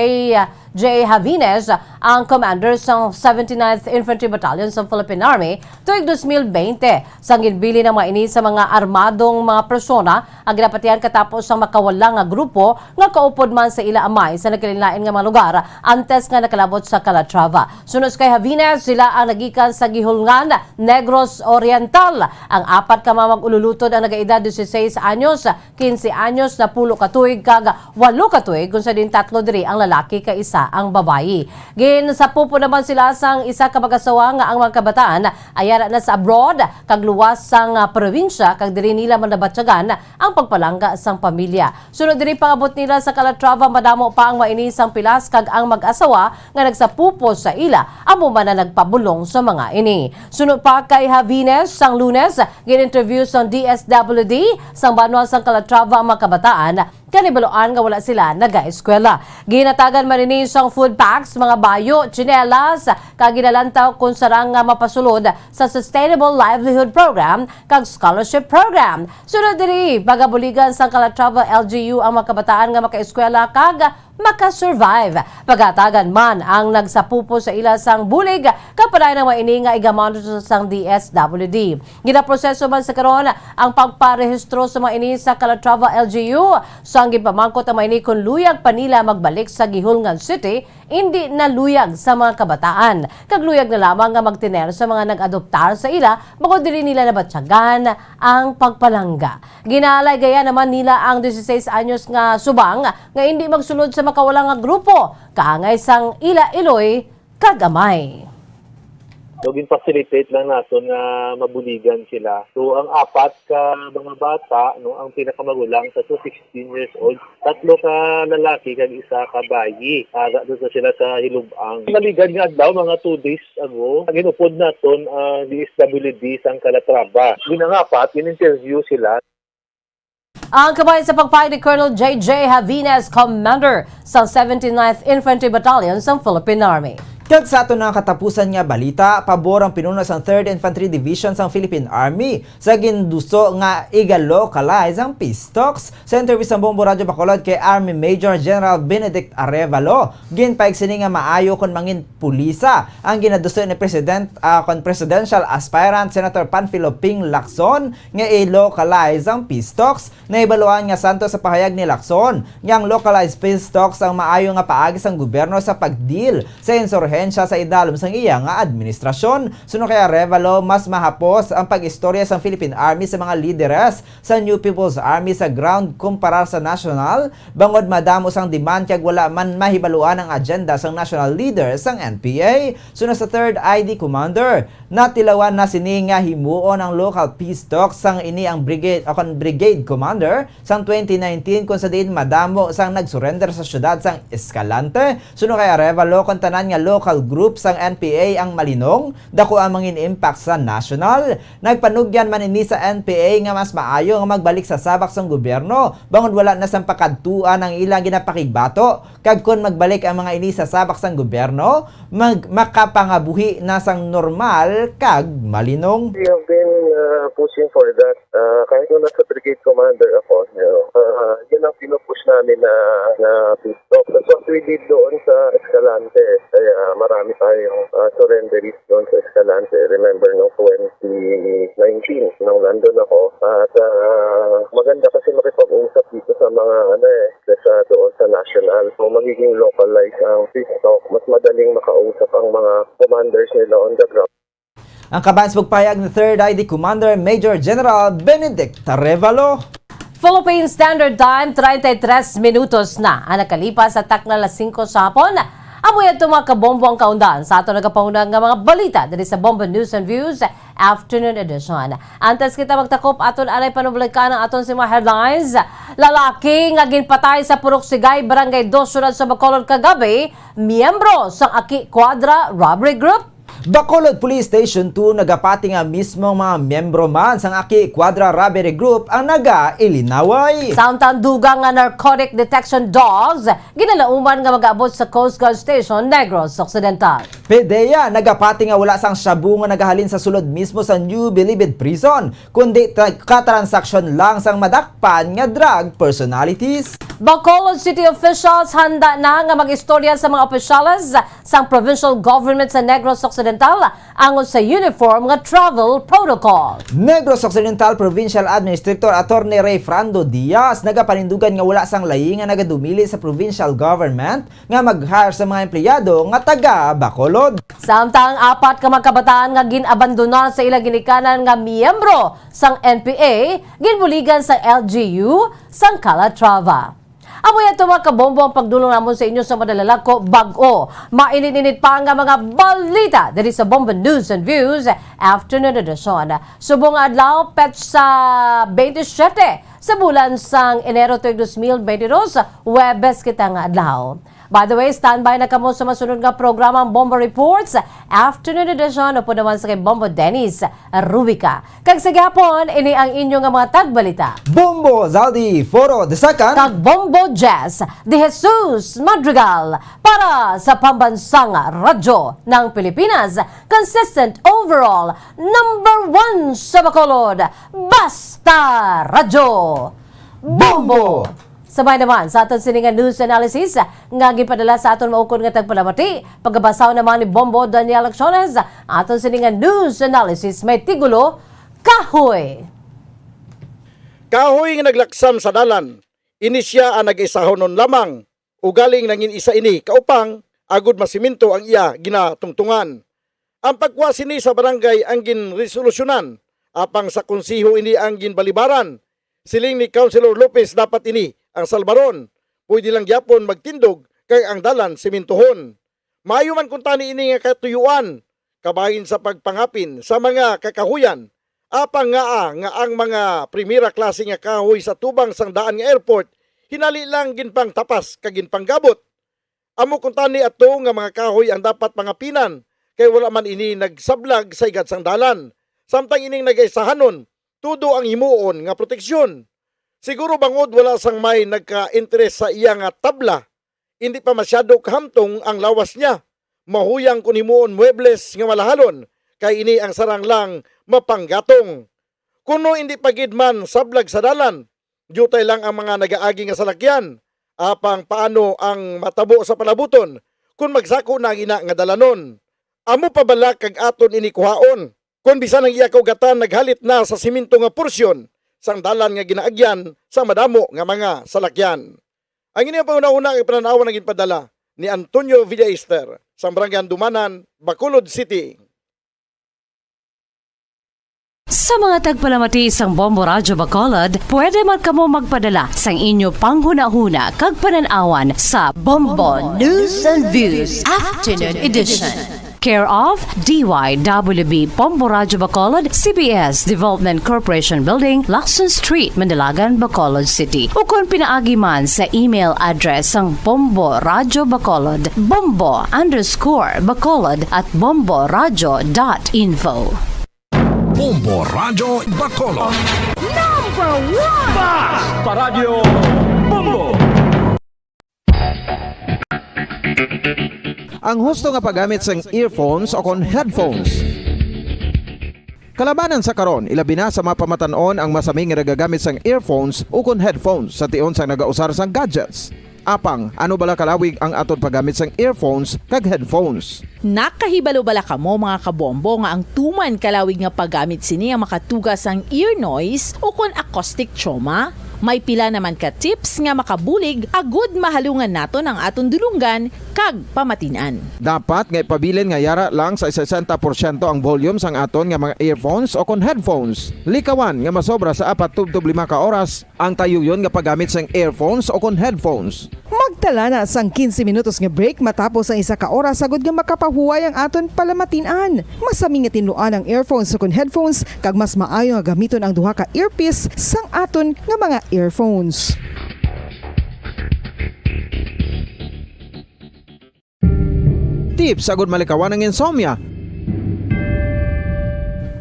J. Javines, ang commander sang seventy-ninth Infantry Battalion sa Philippine Army, tuig dos mil bente, sang ginbilin ang mga ini sa mga armadong mga persona ang ginapatihan katapos sang makawala nga grupo nga kaupod man sa ila amay sa nagkalainlain nga mga lugar antes nga nakalabot sa Calatrava. Suno kay Javines, sila ang nagikan sa Guihulngan, Negros Oriental. Ang apat ka mga mag-ululutod ang nagaedad dieciséis anyos, quince anyos, napulo ka tuig, kag walo ka tuig, kung sa diin tatlo diri ang lalaki kag isa ang babayi. Ginsapupo naman sila sang isa ka mag-asawa nga ang mga kabataan ay ara na sa abroad kag luwas sang, ah, probinsya, kag diri nila man nabatyagan ang pagpalangga sang pamilya. Sunod diri pag-abot nila sa Calatrava, madamo pa ang mainisang pilas kag ang mag-asawa nga nagsapupo sa ila amo man ang nagpabulong sa mga ini. Sunod pa kay Javines, sang Lunes, gin-interview sang D S W D sang banwa sang Calatrava ang mga kabataan, kanibaluan nga wala sila nagaeskwela. Ginatagan man ini sang food packs, mga bayo, tsinelas, kag ginalantaw kon sarang nga mapasulod sa Sustainable Livelihood Program kag Scholarship Program. Sunod diri, pagabuligan sang Calatrava L G U ang mga kabataan nga makaeskwela kag makasurvive. Pagatagan man ang nagsapupo sa ila sang bulig, kapadayon ang mga ini nga igamonitor sang D S W D. Ginaproseso man sa karon ang pagparehistro sa mga ini sa Calatrava L G U. Sang ginpamangkot ang mga ini kung luyag pa nila magbalik sa Guihulngan City, indi na luyag sa mga kabataan, kag luyag na lamang nga magtener sa mga nag-adoptar sa ila bangod diri nila nabatyagan ang pagpalangga. Ginaalaygayan naman nila ang dieciséis anyos nga subang nga indi magsulod sa makawala nga grupo, kaangay sang ila iloy kag amay. So, gin-facilitate lang naton nga mabuligan sila. So, ang apat ka mga bata, no, ang pinakamagulang sa to, sixteen years old, tatlo ka lalaki kag isa ka bayi. Ara doon sa sila sa Hilubang. Naligad nga adlaw, mga two days ago, ginupod naton ang D S W D sang Calatrava. Ginangapat, in-interview sila. Ang kabahin sa pagpahayag ni Colonel J J Javines, commander sa seventy-ninth Infantry Battalion sa Philippine Army. Kag sa aton nga katapusan nga balita, pabor ang pinuno sang Third Infantry Division sang Philippine Army sa ginduso nga iga-localize ang peace talks. Sa interview sa Bombo Radyo Bacolod kay Army Major General Benedict Arevalo, ginpahayag sini nga maayo kon mangin pulisa ang ginaduso ni President, ah, kon presidential aspirant Senator Panfilo Ping Lacson nga i-localize ang peace talks. Nahibaluan nga santo sa pahayag ni Lacson nga ang localized peace talks ang maayo nga paagi sang gobyerno sa pag-deal sa insurhensya sa idalom sang iya nga administrasyon. Suno kay Arevalo, mas mahapos ang pag-istorya sang Philippine Army sa mga lideres sa New People's Army sa ground kumparar sa national, bangod madamo sang demand kag wala man mahibaluan ang agenda sang national leader sang N P A. Suno sa Third I D Commander, natilawan na sini nga himuon ang local peace talks sang ini ang brigade o kon brigade commander sang twenty nineteen, kung sa diin madamo sang nagsurrender sa siyudad sang Escalante. Suno kay Arevalo, kon tanan nga local group sang N P A ang malinong, dako ang mangin impact sa national. Nagpanugyan man ini sa N P A nga mas maayo nga magbalik sa sabak sang gobyerno, bangod wala na sang pakadtuan ang ilang ginapakigbato, kag kon magbalik ang mga ini sa sabak sang gobyerno, mag makapangabuhi na sang normal kag malinong. We have been uh, pushing for that. Uh, kahit nung nasa brigade commander ako, you know, uh, yun ang pinupush namin na, na peace talk. That's what we did doon sa Escalante. Kaya marami tayong uh, surrenderies doon sa Escalante. Remember nung twenty nineteen, nung nandun ako. At uh, maganda kasi makipag-usap dito sa mga ano eh, sa doon sa national. Kung magiging localized ang peace talk, mas madaling makausap ang mga commanders nila on the ground. Ang kabahin sa pagpahayag ni Third I D Commander Major General Benedict Arevalo. Philippine Standard Time, treinta y tres minutos na ang nakalipas sa takna alas singko sa hapon. Amo yadto, mga kabombo, ang kaundan sa ato nagapahunag nga mga balita diri sa Bombo News and Views Afternoon Edition. Antes kita magtakop, aton anay panublikan ang aton si mga headlines. Lalaki nga ginpatay sa Purok Sigay, Barangay Dos, Siyudad sa Bacolod kagabi, miyembro sang Aki Cuadra Robbery Group. Bacolod Police Station two nagapati nga mismo ang mga miyembro man sang Aki Quadra Robbery Group ang nagailinaway. Samtang dugang nga narcotic detection dogs ginalauman nga mag-abot sa Coast Guard Station, Negros Occidental. PDEA nagapati nga wala sang shabu nga nagahalin sa sulod mismo sa New Bilibid Prison, kundi tra- katransaksyon lang sang madakpan nga drug personalities. Bacolod City officials handa na nga mag-istorya sa mga opisyales sang provincial government sa Negros Occidental angot sa uniform nga travel protocol. Negros Occidental Provincial Administrator Attorney Ray Frando Diaz nagapanindugan nga wala sang layi nga nagadumili sa provincial government nga mag-hire sa mga empleyado nga taga Bacolod. Samtang apat ka mga kabataan nga gin-abandona sa ila ginikanan nga miyembro sang N P A ginbuligan sa L G U sang Calatrava. Amo yan, mga kabombo, ang pagdulong namon sa inyo sa madala lang ko bag-o. Mainit-init pa nga mga balita diri sa Bombo News and Views Afternoon Edition. Subong nga adlaw, petsa twenty-seven sa bulan sang Enero tuig dos mil twenty-two, Huwebes kita nga adlaw. By the way, standby na kamo sa masunod nga programa, ang Bombo Reports Afternoon Edition, upod naman sa kay Bombo Dennis Rubica. Kag sa gihapon, ini ang inyo nga mga tagbalita, Bombo Zaldi Foro the second kag Bombo Jess de Jesus Madrigal para sa Pambansang Radyo ng Pilipinas, consistent overall, number one sa Bacolod, Basta Radyo. Bombo! Sabay naman sa aton sini nga news analysis nga ginpadala sa aton maukon nga tagpalamati, pagabasa naman ni Bombo Daniel Acciones. Aton sini nga news analysis may titulo, Kahoy. Kahoy nga naglaksam sa dalan, ini sia ang nag-isahonon lamang, ugaling nangin-isa ini kaupang, agod masimento ang iya ginatungtungan. Ang pagkuha sini sa barangay ang ginresolusyonan, apang sa konseho ini ang ginbalibaran. Siling ni Councilor Lopez, dapat ini ang salbaron. Pwede lang gyapon magtindog kag ang dalan sementohon. Maayo man kuntani ini nga katuyuan, kabahin sa pagpangapin sa mga kakahuyan, apang ngaa nga ang mga primera klase nga kahoy sa tubang sang daan nga airport hinali lang ginpangtapas kag ginpanggabot. Amo kuntani ato nga mga kahoy ang dapat pangapinan, kay wala man ini nagsablag sa higad sang dalan. Samtang ining nagaisahanon, tudo ang himuon nga proteksyon. Siguro bangod wala sang may nagka-interes sa iya nga tabla, indi pa masyado kahamtong ang lawas niya. Mahuyang kon himuon muebles nga malahalon, kay ini ang sarang lang mapanggatong. Kuno indi pa gid man sablag sa dalan, diutay lang ang mga nagaagi nga salakyan. Apang paano ang matabo sa palabuton kon magsako na ang ina nga dalanon? Amo pa bala kag aton ini kuhaon kon bisan ang iya kaugatan naghalit na sa semento nga porsyon sang dalan nga ginaagyan sa madamo nga mga salakyan? Ang ini ang panghunahuna nga panan-awan nga ginpadala ni Antonio Villaester sa Barangay Handumanan, Bacolod City. Sa mga tagpalamati sang Bombo Radyo Bacolod, pwede man kamo magpadala sang inyo panghunahuna kag panan-awan sa Bombo News and Views Afternoon Edition. Care of D Y W B Bombo Radyo Bacolod, C B S Development Corporation Building, Lacson Street, Mandalagan, Bacolod City. Ukon pinaagi man sa email address sang Bombo Radyo Bacolod, bombo underscore bacolod at bombo radyo dot info. Bombo Radyo Bacolod. Number one! Basta Radyo Bombo! Ang husto nga paggamit sang earphones o kon headphones. Kalabanan sa karon, ilabi na sa mga pamatan-on ang masami nga nagagamit sang earphones o kon headphones sa tion sang nagausar sang gadgets. Apang, ano bala kalawig ang aton paggamit sang earphones kag headphones? Nakahibalo bala kamo, mga kabombo, nga ang tuman kalawig nga paggamit sini ang makatuga sang ear noise o kon acoustic trauma? May pila naman ka tips nga makabulig agud mahalungan naton ang aton dulonggan kag pamatin-an. Dapat nga ipabilin nga yara lang sa sesenta porsyento ang volume sang aton nga mga earphones o kon headphones. Likawan nga masobra sa apat tubtob lima ka oras ang tayuyon nga paggamit sang earphones o kon headphones. Magtala na sang quince minutos nga break matapos ang isa ka oras, agud nga makapahuway ang aton palamatin-an. Masami nga tinluan ang earphones o kon headphones, kag mas maayo nga gamiton ang duha ka earpiece sang aton nga mga earphones. Tips agud malikawan ang insomnia.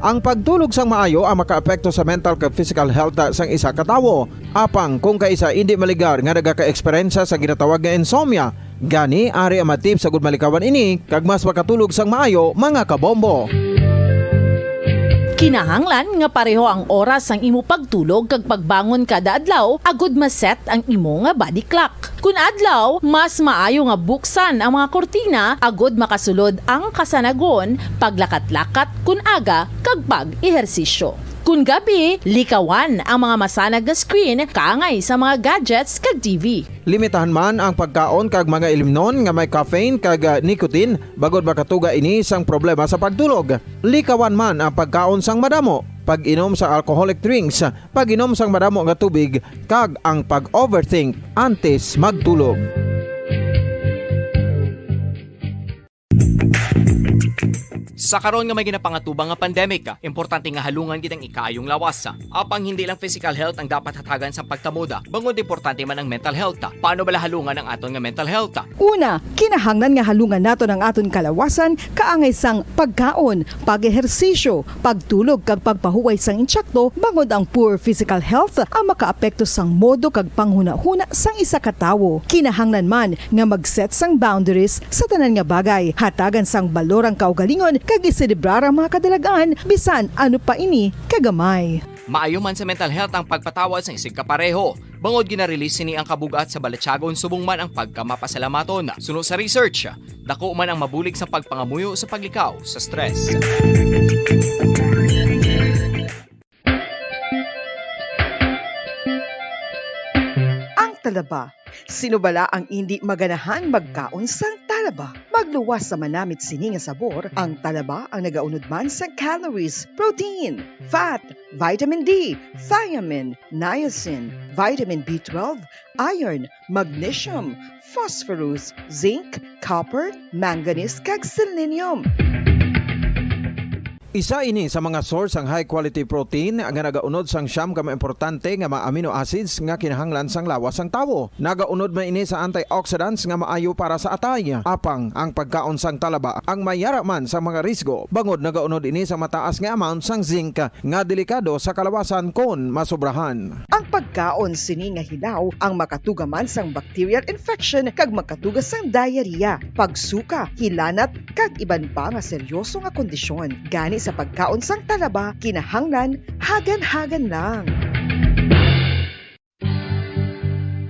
Ang pagtulog sang maayo ang makaapekto sa mental kag physical health sang isa ka tawo. Apang kung kaisa indi maligar nga nagakaeksperyensya sa ginatawag nga insomnia, gani ari ang mga tips agud malikawan ini kag mas makatulog sang maayo, mga kabombo. Kinahanglan nga pareho ang oras sang imo pagtulog kag pagbangon kada adlaw agud ma-set ang imo nga body clock. Kun adlaw, mas maayo nga buksan ang mga kurtina agud makasulod ang kasanagon, paglakat-lakat kun aga, kag pag-ehersisyo. Kun gabi, likawan ang mga masanag nga screen kaangay sa mga gadgets kag T V. Limitahan man ang pagkaon kag mga ilimnon nga may caffeine kag, ah, nicotine, bangod makatuga ini sang problema sa pagtulog. Likawan man ang pagkaon sang madamo, pag-inom sa alcoholic drinks, pag-inom sang madamo nga tubig, kag ang pag-overthink antes magtulog. Sa karon nga may ginapangatubang nga pandemic, importante nga halungan gid ang ikaayong lawas. Apang hindi lang physical health ang dapat hatagan sang pagtamod, bangod importante man ang mental health. Paano bala halungan ang aton nga mental health? Una, kinahanglan nga halungan naton ang aton kalawasan kaangay sang pagkaon, pag-ehersisyo, pagtulog kag pagpahuway sang insakto, bangod ang poor physical health ang makaapekto sang modo kag panghunahuna sang isa ka tawo. Kinahanglan man nga mag-set sang boundaries sa tanan nga bagay, hatagan sang balor ang kaugalingon kag iselebrar ang mga kadalagan, bisan ano pa ini kagamay. Maayo man sa mental health ang pagpatawad sang isigkapareho, bangod gina-release sini ang kabug-at sa balatyagon subong man ang pagkamapasalamaton. Suno sa research, dako man ang mabulig sa pagpangamuyo sa paglikaw sa stress. Ang talaba. Sino bala ang indi maganahan magkaon sang talaba? Magluwas sa manamit sini nga sabor, ang talaba ang nagaunod man sang calories, protein, fat, vitamin D, thiamine, niacin, vitamin B twelve, iron, magnesium, phosphorus, zinc, copper, manganese, kag selenium. Isa ini sa mga source sang high quality protein nga nagaunod sang siyam ka mga importante nga mga amino acids nga kinahanglan sang lawas sang tawo. Nagaunod man ini sa antioxidants nga maayo para sa atay. Apang ang pagkaon sang talaba ang may yara man sa mga risgo, bangod nagaunod ini sa mataas nga amount sang zinc nga delikado sa kalawasan kon masobrahan. Ang pagkaon sini nga hilaw ang makatuga man sang bacterial infection kag makatuga sang diarrhea, pagsuka, hilanat, kag iban pa nga seryoso nga kondisyon. Gani sa pagkaon sang talaba, kinahanglan hagan-hagan lang.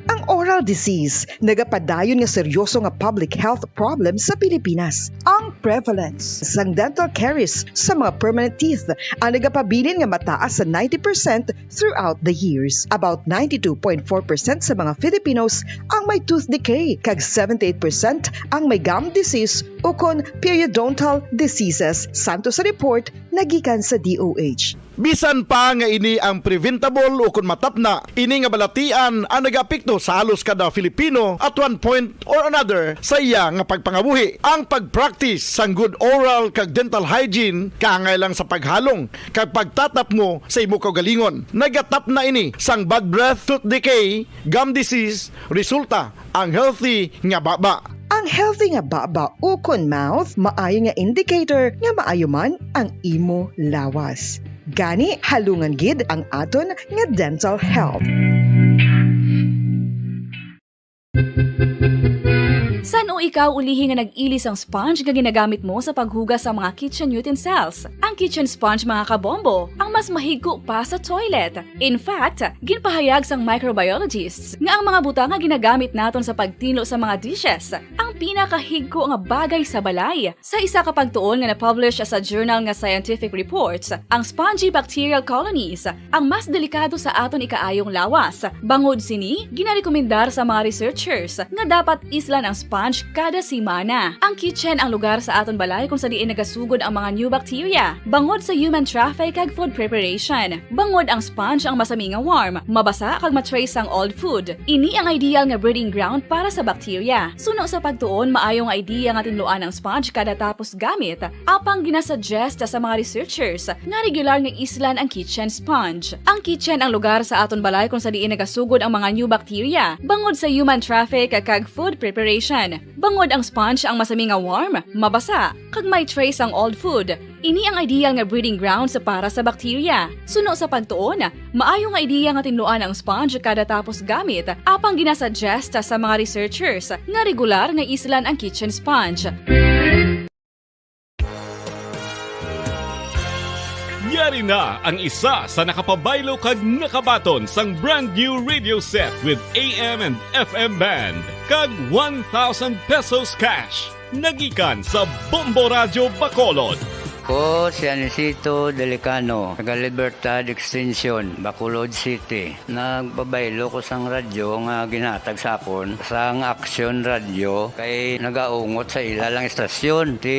Ang oral disease nagapadayon nga seryoso nga public health problem sa Pilipinas. Ang prevalence sang dental caries sa mga permanent teeth ang nagapabilin nga mataas sa ninety percent throughout the years. About ninety-two point four percent sa mga Filipinos ang may tooth decay, kag seventy-eight percent ang may gum disease ukon periodontal diseases, santo sa report nga gikan sa D O H. Bisan pa nga ini ang preventable ukon matapna, ini nga balatian ang nagaapekto sa halos kada Filipino at one point or another sa iya nga pagpangabuhi. Ang pag-practice sang good oral kag dental hygiene kaangay lang sa paghalong kag pagtatapmo sa imo kaugalingon. Nagatapna ini sang bad breath, tooth decay, gum disease, resulta ang healthy nga baba. Ang healthy nga baba ukon mouth maayo nga indicator nga maayo man ang imo lawas. Gani, halungan gid ang aton nga dental health. San-o ikaw ulihi nga nag-ili sang sponge nga ginagamit mo sa paghugas sa mga kitchen utensils? Ang kitchen sponge, mga kabombo, ang mas mahigko pa sa toilet. In fact, ginpahayag sang microbiologists nga ang mga butang nga ginagamit naton sa pagtinlo sa mga dishes ang pinakahigko nga bagay sa balay. Sa isa ka pagtuon nga na-publish sa journal nga Scientific Reports, ang spongy bacterial colonies ang mas delikado sa aton ikaayong lawas. Bangod sini, ginarekomendar sa mga researchers nga dapat islan ang sponge kada semana. Ang kitchen ang lugar sa aton balay kung sa diin nagasugod ang mga new bacteria. Bangod sa human traffic kag food preparation, bangod ang sponge ang masami nga warm, mabasa kag ma-trace ang old food. Ini ang ideal nga breeding ground para sa bacteria. Suno sa pagtuon, maayo nga idea nga tinluan ang sponge kada tapos gamit, apang ginasuggest sa mga researchers nga regular nga islan ang kitchen sponge. Ang kitchen ang lugar sa aton balay kung sa diin nagasugod ang mga new bacteria, bangod sa human traffic kag food preparation. Bangod ang sponge ang masami nga warm, mabasa, kag may trace ang old food, Ini ang ideal nga breeding grounds para sa bakterya. Suno sa pagtuon, maayo nga ideya nga tinluan ang sponge kada tapos gamit, apang ginasuggest sa mga researchers nga regular nga islan ang kitchen sponge. Yari na ang isa sa nakapabaylo kag nakabaton sang brand new radio set with A M and F M band kag one thousand pesos cash. Nagikan sa Bombo Radyo Bacolod. Ko si Anisito Delicano, taga Libertad Extension, Bacolod City. Nagpabaylo ko sang radyo nga ginhatag sa akon sang Action Radio kay nagaungot sa ila lang estasyon. Ti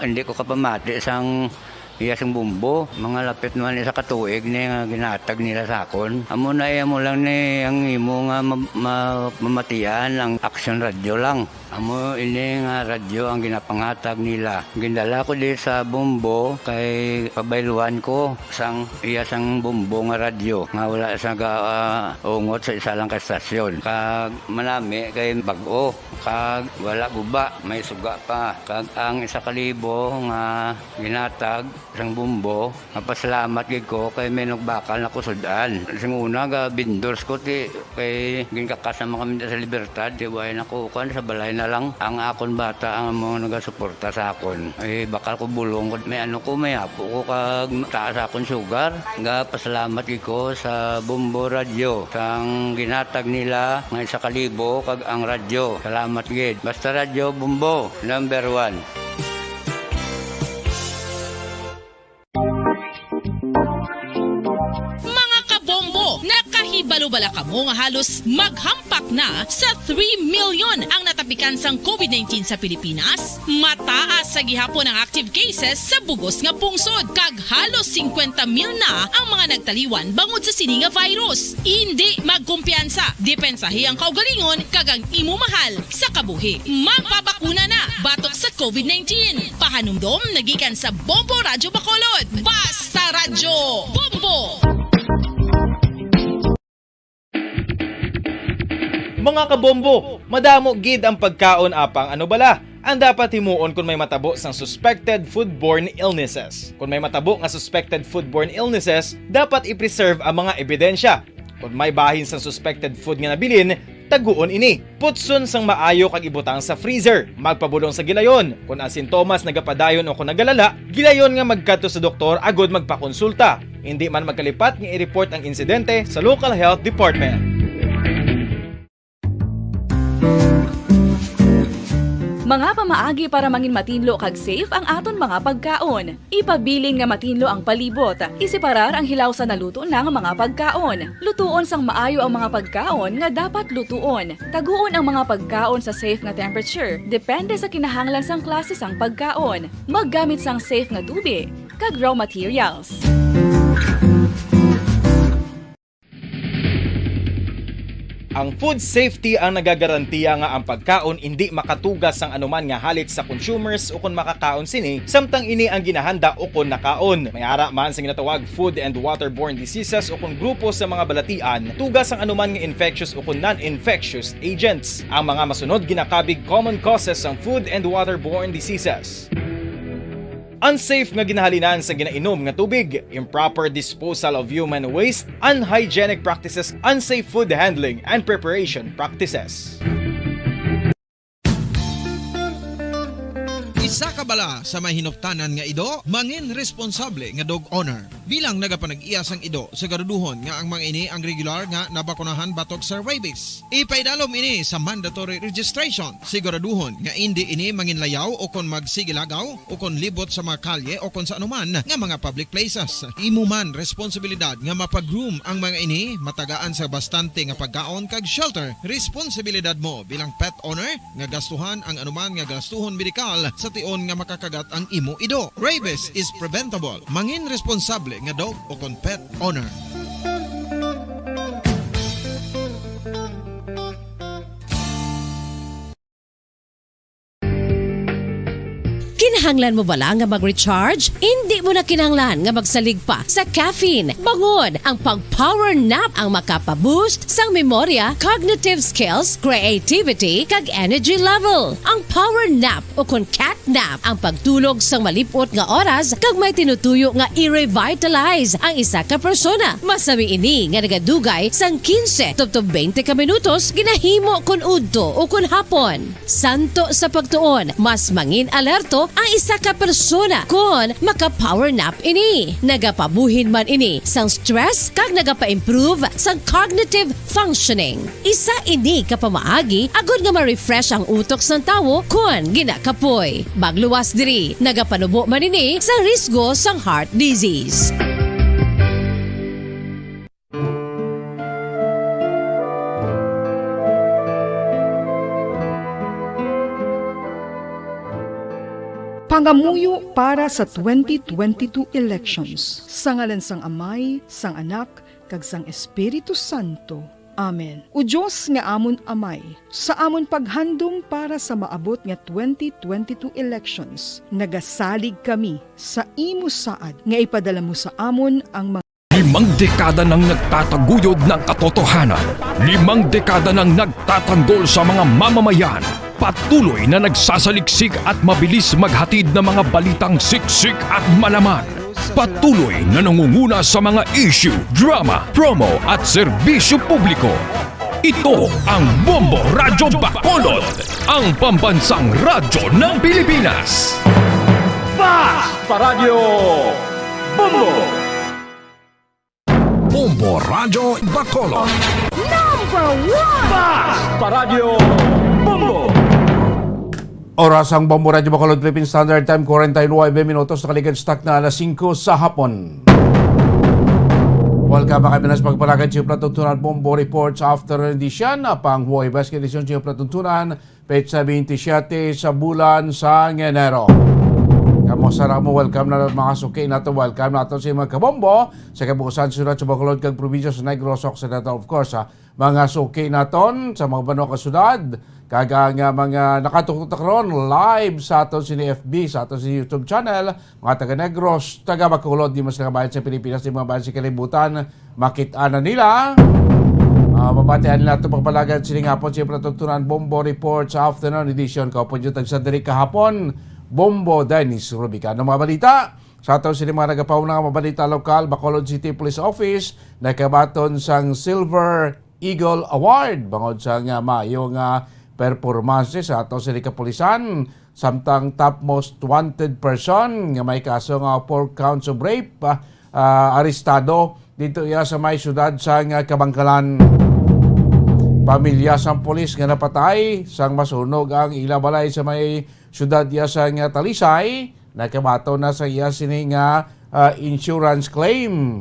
hindi ko kapamati sang iya sing bumbo. Mga lapit naman isa ka tuig ni nga ginhatag nila sa akon. Amo na iya mo lang ni ang imo nga ma- ma- mamatian ang Action Radio lang. Amo ini nga radyo ang ginapangatag nila. Gindala ko di sa Bombo kay pabayluan ko sang iya sang Bombo nga radyo nga wala sa ga, ah, ungot sa isa lang ka estasyon. Kag manami kay bag-o kag wala guba, may suga pa. Kag ang isa ka libo nga ginatag sang Bombo, mapasalamat gid ko kay may nagbakal na kusud-an. Sing una ga vendors ko ti kay ginkakas naman kami sa Libertad, ti way na ko kuan sa balay na lang. Ang akon bata ang amo nagasuporta sa akon. Ay bakal ko bulong ko may ano ko may apo ko kag taas akon sugar. Ga pasalamat gid ko sa Bombo Radio sang ginatag nila nga isa ka libo kag ang radyo. Salamat gid. Basta Radyo Bombo, number one. Mga kabombo, nakahibalo bala kamo nga halos maghampak na sa three million ang natapikan sang COVID nineteen sa Pilipinas? Mataas sa gihapon ang active cases sa bugos nga pungsod, kag halos singkwenta mil na ang mga nagtaliwan bangod sa sini nga virus. Indi magkumpiyansa, depensahi ang kaugalingon kag ang imo mahal sa kabuhi. Magpabakuna na batok sa COVID nineteen. Pahanumdom nagikan sa Bombo Radyo Bacolod. Basta Radyo Bombo! Mga kabombo, madamo gid ang pagkaon apang ano bala ang dapat himuon kon may matabo sang suspected foodborne illnesses. Kon may matabo nga suspected foodborne illnesses, dapat i-preserve ang mga ebidensya. Kon may bahin sang suspected food nga nabilin, taguon ini. Putson sang maayo kag ibutang sa freezer. Magpabulong sa gilayon. Kon ang sintomas nagapadayon o kon nagalala, gilayon nga magkadto sa doktor agud magpakonsulta. Indi man magkalipat nga i-report ang insidente sa local health department. Mga pamaagi para mangin matinlo kag safe ang aton mga pagkaon. Ipabilin nga matinlo ang palibot. Iseparar ang hilaw sa naluto na nga mga pagkaon. Lutuon sang maayo ang mga pagkaon nga dapat lutuon. Taguon ang mga pagkaon sa safe nga temperature, depende sa kinahanglan sang klase sang pagkaon. Maggamit sang safe nga tubi kag raw materials. Ang food safety ang nagagarantiya nga ang pagkaon indi makatugas sang anuman nga halit sa consumers ukon makakaon sini, samtang ini ang ginahanda ukon nakaon. May ara man sa ginatawag food and waterborne diseases ukon grupo sa mga balatian, tugas sang anuman nga infectious ukon non-infectious agents. Ang mga masunod ginakabig common causes sang food and waterborne diseases. Unsafe nga ginahalinan sa ginainom nga tubig, improper disposal of human waste, unhygienic practices, unsafe food handling and preparation practices. Isa ka bala sa mahinuptanan nga ido, mangin responsable nga dog owner. Bilang nagapanag-iya sang ido, siguraduhon nga ang mga ini ang regular nga nabakunahan batok sa rabies. Ipaidalom ini sa mandatory registration. Siguraduhon nga indi ini manginlayaw o kon magsigilagaw o kon libot sa mga kalye o kon sa anuman nga mga public places. Imo man responsibilidad nga mapag-groom ang mga ini, matagaan sa bastante nga pagkaon kag shelter. Responsibilidad mo bilang pet owner nga gastuhan ang anuman nga gastuhon medikal sa tion nga makakagat ang imo ido. Rabies is preventable. Mangin responsable nga dog o kon pet owner. Kinahanglan mo bala nga mag-recharge? Indi mo na kinahanglan nga magsalig pa sa caffeine. Bangod ang pag-power nap ang makapa-boost sang memorya, cognitive skills, creativity, kag energy level. Ang power nap o kon cat nap ang pagtulog sang malip-ot nga oras kag may tinutuyo nga i-revitalize ang isa ka persona. Masami ini nga nagadugay sang quince tubtob twenty ka minutos ginahimo kon udto o kon hapon. Santo sa pagtuon, mas mangin alerto ang isa ka persona kon maka-power nap ini. Nagapabuhin man ini sang stress kag nagapa-improve sang cognitive functioning. Isa ini ka pamaagi agod nga ma-refresh ang utok sang tawo kon ginakapoy. Magluwas diri, nagapanubo man ini sa risgo sang heart disease. Pangamuyo para sa twenty twenty-two elections. Sa ngalan sang Amay, sang Anak, kag sang Espiritu Santo. Amen. O Dios nga amon Amay, sa amon paghandom para sa maabot nga twenty twenty-two elections, nagasalig kami sa imo saad nga ipadala mo sa amon ang mga Limang dekada nang nagtataguyod ng katotohanan. Limang dekada nang nagtatanggol sa mga mamamayan. Patuloy na nagsasaliksik at mabilis maghatid ng mga balitang siksik at malaman. Patuloy na nangunguna sa mga issue, drama, promo at serbisyo publiko. Ito ang Bombo Radyo Bacolod, ang pambansang radyo ng Pilipinas. Fast Paradyo Bombo! Bombo Radyo Bacolod. Number one! Fast Paradyo Bombo! Oras ang Bombo Radyo Bacolod, Philippine Standard Time, forty-nine minutos, nakaligad sa takna alas singko sa hapon. Welcome, mga kaibigan, sa pagpalagad sa Plato Tunan Bombo Reports Afternoon Edition. Pang Huwebes, edisyon sa Plato Tunan, petsa twenty-seven sa bulan sang Enero. Kamusta na mo? Welcome na mga suki nato. Welcome nato sa mga kabombo sa kabuusan sa syudad sa Bacolod kag probinsya sa Negros Occidental, of course, ha. Mga suki naton sa mga banwa kag syudad, kag ang, ah, mga nakatuktok karon live sa aton sini F B, sa aton sini YouTube channel, mga taga Negros, taga Bacolod, di man sila kabayan sa Pilipinas, di mga bayan sa kalibutan, makit-an na nila. Ah, mabatian nila ato pagpalagad sining hapon, siyempre, Tutunan Bombo Report sa afternoon edition. Kaupod yun tagsa diri kahapon, Bombo Dennis Rubicano. Mga balita, sa ato sini mga nagapauna nga mga balita lokal, Bacolod City Police Office, nagkabaton sang Silver Eagle Award bangod sa nga maayo nga performance sa ato sini kapulisan. Samtang top most wanted person nga may kaso nga four counts of rape, ah, ah, arestado dito iya sa may siyudad sa nga Kabangkalan. Pamilya sang pulis nga napatay sang masunog ang ila balay sa may siyudad iya sa nga Talisay, nakabaton na sa iya sini nga, ah, insurance claim.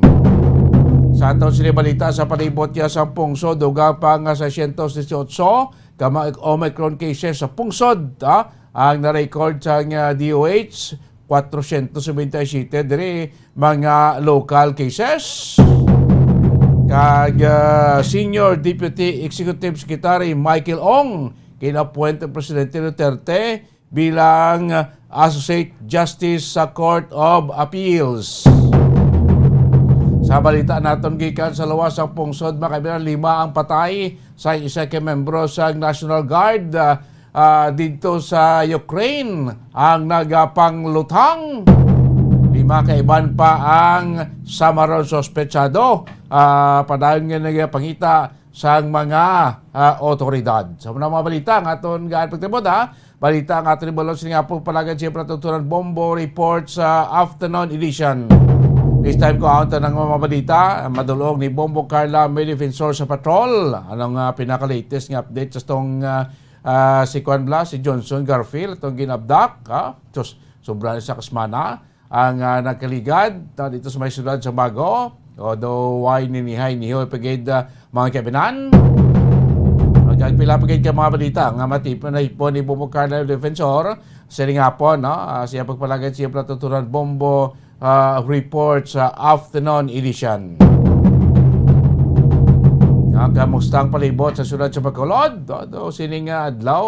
Sa aton sini balita, sa palibot iya sa pungsod, dugang pa nga seiscientos dieciocho ka mga Omicron cases sa pungsod, ah, ang na-record sa nga D O H, cuatrocientos noventa y siete diri mga local cases. Kag, ah, Senior Deputy Executive Secretary Michael Ong, kinapuwente Presidente Duterte bilang Associate Justice sa Court of Appeals. Sa balita naton gikan sa luwas sang pungsod, mga kaibigan, lima ang patay sa isa ka membro sa National Guard, ah, ah, didto sa Ukraine ang nagapangluthang. Lima ka iban pa ang samaron suspetsado, ah, padayon nga nagapangita sang mga, ah, otoridad. Sa mga, mga balita nga aton gaan pagtibot, ha? Balita nga aton ibalon sini nga pagpalagad, siyempre, Tutunan Bombo Report sa afternoon edition. This time ko ang tanang mga balita, madulong ni Bombo Carla, may defensor sa patrol. Anong, ah, pinaka-latest nga update sa tong, ah, ah, si Kwan Blas, si Johnson Garfield, itong ginabdak, ha? Sus, sobra na sa kasmana ang, ah, nagkaligad, ah, dito sa may siyudad sa Bago. Although way ninihay niho pagid, ah, mga kabinan. Magkagpila pagid ka mga balita nga matipon na ipon ni Bombo Carla Defensor. Sining hapon, no? Ah, siya pagpalagad siya Platuturan Bombo, ah, report sa afternoon edition. Ah, kamusta ang palibot sa siyudad sa Bacolod? Although sining, ah, adlaw,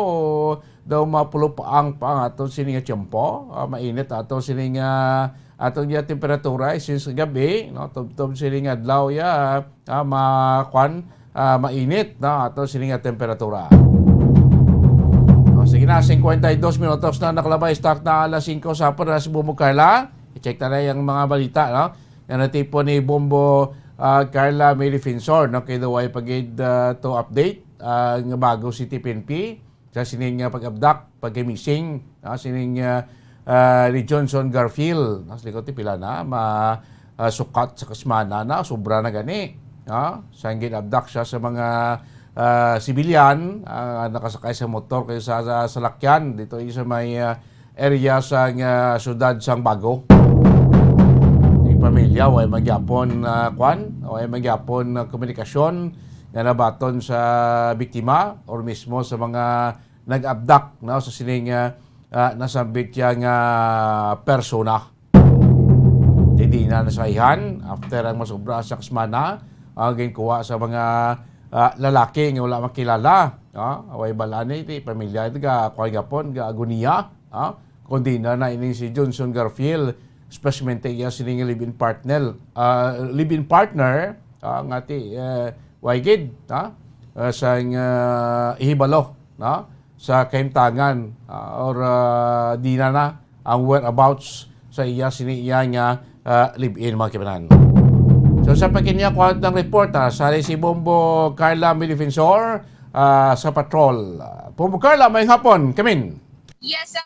daw mapulupaang pa ang aton sini nga tiyempo. Ah, mainit aton sini nga, aton nga temperatura, eh, since gabi, no? Tubtob sini nga adlaw ya, ah, ma-, kwan, ah, mainit, no? Aton sini nga temperatura. O, sige na, cincuenta y dos minutos na nakalabay, start na alas singko sa hapon, na si Bumbong Carla. I-check ta na yung mga balita, no? Nga natipon ni Bombo, ah, Carla May Defensor, no? Kay daw ay pagid, ah, to update, ah, nga bago si T P N P sa sining, ah, pag-abduct, pagka-missing, ah, sining, ah, ah, ni Johnson Garfield. Nas likot, pila na ma-, ah, sukat sa kasmana na, sobra na gani, ah, sang gin-abduct siya sa mga, ah, sibilyan, ah, nakasakay sa motor kay sa, sa salakyan dito sa may, ah, area sang, ah, siyudad sang Bago. Ang pamilya, way magyapon, ah, kwan, way magyapon, ah, komunikasyon nga nabaton sa biktima or mismo sa mga nag-abduct, no, sa sining, ah, ah, nasambit siya nga persona. Di, di na nasayhan after ang masobra sa kasmana, ang ginkuha sa mga, ah, lalaki nga wala makilala, ah, away balani, di pamilya, di ka, kuwan gapon, ga agoniya, ah, kundi na na ining si Johnson Garfield, especially iya sining live-in partner, ah, live-in partner, ah, nga ti, eh, way gid, ah, ah, sang, ah, ihibalo, no? Sa kahimtangan, ah, or, ah, di na na ang whereabouts sa iya sini iya nga, ah, live-in, mga kibanan. So, sa pagkanya, kuha ng report, ah, sa si Bombo Carla Milifensor, ah, sa patrol. Ah, Bombo Carla, may hapon, kamin. Yes, sir.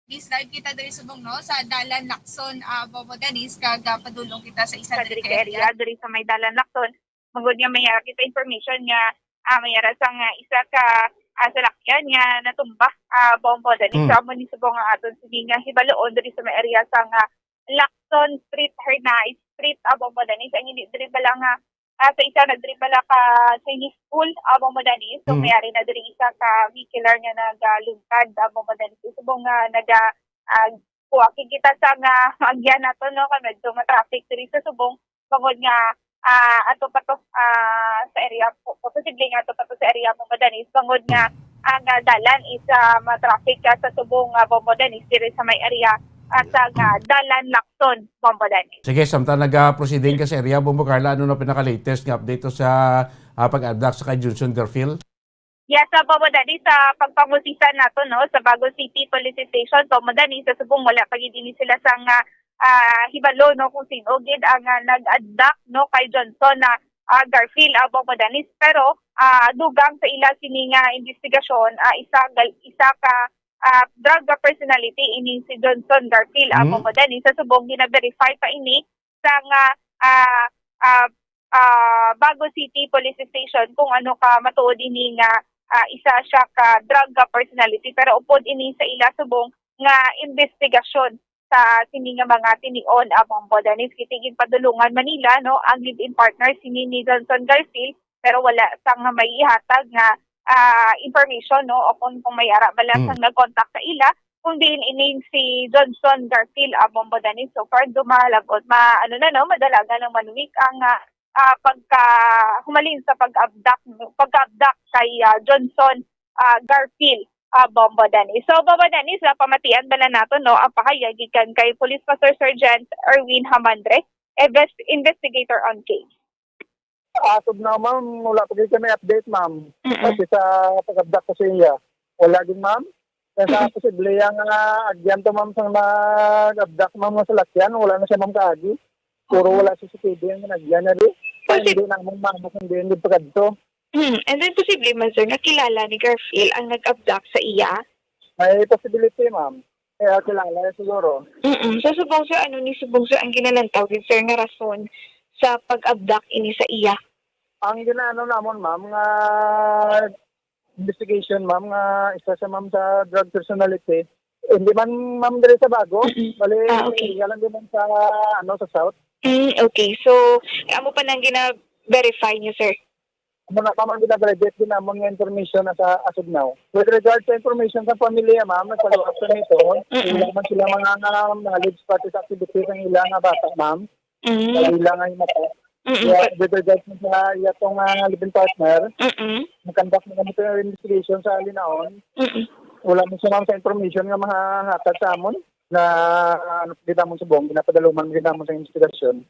This live kita diri subong, no, sa Dalan Lacson, ah, Bombo Danis, kag, ah, padulong kita sa isa Sa diri diri ka ka area, area. Diri sa may Dalan Lacson. Magod nga may, ah, kita information nga, ah, may ara sang, ah, isa ka, ah, salakyan nga natumba, ah, Bombo Danis. Hmm. So, amo ni subong ang aton sige nga hibaloon diri sa may area sang, ah, Lacson Street, Hernais Street, ah, Bombo Danis. Ang hindi diri bala nga, ah, sa isa nagdiri bala ka Chinese school, ah, Bombo Danis. So, Hmm. may ari na diri isa ka vehicular nga nagalungkad, ah, Bombo Danis. Subong nga naga, ah, kuha kita sa nga agyan nato, no, kay medyo ma-traffic diri sa subong, bangod nga, ah, ato pa to, ah, sa area po, posible nga ato pa to sa area mo madanis, bangod nga ang, ah, dalan is, ah, ma-traffic ka sa subong, ah, Bombo Danis, diri sa may area, ah, sa nga dalan Lacson, Bombo Danis. Sige, samtang naga-proceeding ka sa area, Bombo Carla, ano na pinaka-latest nga update to sa, ah, pag-abduct sa kay Johnson Garfield? Yes, sa Bombo Danis, sa pagpangusisan nato, no, sa Bago City Police Station, Bombo Danis, sa subong wala pa gid ini sila sang, ah, ah, hibalo, no, kung sino gid ang, ah, nag-abduct, no, kay Johnson na, ah, Garfield, ah, Bombo Danis. Pero, ah, dugang sa ila sini nga investigasyon, ah, isa gal-, isa ka, ah, drug personality ini si Johnson Garfield, ah, Hmm. Bombo Danis. Sa subong gina-verify pa ini sa nga, ah, ah, ah, Bago City Police Station kung ano ka matuod ini nga, ah, isa siya ka drug ka personality, pero upod ini sa ila subong nga investigasyon sa sini nga mga tinion, ah, Bombo Danis, kay ginpadulungan man nila, no, ang live-in partner sini ni Johnson Garfield, pero wala sang may ihatag nga, ah, information, no, o kung, kung may ara bala Mm. sang nag-contact sa ila, kung diin ining si Johnson Garfield, ah, Bombo Danis. So far, dumalag-on, ma-, ano na, no, madalagan ng one week ang, ah, ah, pagka, humalin sa pag-abduct, pag-abduct kay, ah, Johnson, ah, Garfield, ah, Bombo Danis. So, Bombo Danis, ah, pamatian bala nato, no, ang pahayag gikan kay Police Master Sergeant Erwin Hamandre, invest-, investigator on case. As of now, ma'am, wala pa gid kami update, ma'am. Mm-mm. Kasi sa pag-abduct ko sa iya, wala gid, ma'am. Kaya sa posible yang, ah, agyan to, ma'am, sang nag-abduct, ma'am, nga salakyan, wala na siya, ma'am, kaagi. Puro Oo. wala C C T V ang ginagyan na di. Kaya Kasi hindi na, ma'am, ma'am, hindi, hindi pa kadto. Hmm, and then posible man, sir, nga kilala ni Garfield ang nag-abduct sa iya? May possibility, ma'am. Kaya kilala niya siguro. Mm-mm. So, subong, sir, ano ni subong, sir, ang ginalantaw gid, sir, nga rason sa pag-abduct ini sa iya? Ang ginaano namon, ma'am, nga investigation, ma'am, nga isa siya, ma'am, sa drug personality. Hindi man, ma'am, diri sa Bago. Mm-mm. Bali, Ah, okay. iya lang din, ma'am, sa, ano, sa South. Mm, okay. So, amo pa nang gina-verify niyo, sir? Amo na, ma'am, ang gina-verify din namon nga information na sa as of now. With regard sa information sa pamilya, ma'am, nagpaliwat sa nito, Mm-mm. wala man sila mga, mga knowledge pati sa activities ng ilang nga bata, ma'am. Mm. Sa ilang nga mata. Mm-mm. Kaya, with regard sa iya tong, ah, living partner, Mm-mm. nag-conduct na kami sa investigation sa Linaon. Mm-mm. Wala mo sa mga information nga mahahatag sa amon na, ano, di namon subong, ginapadaluman mo, di namon sa investigasyon.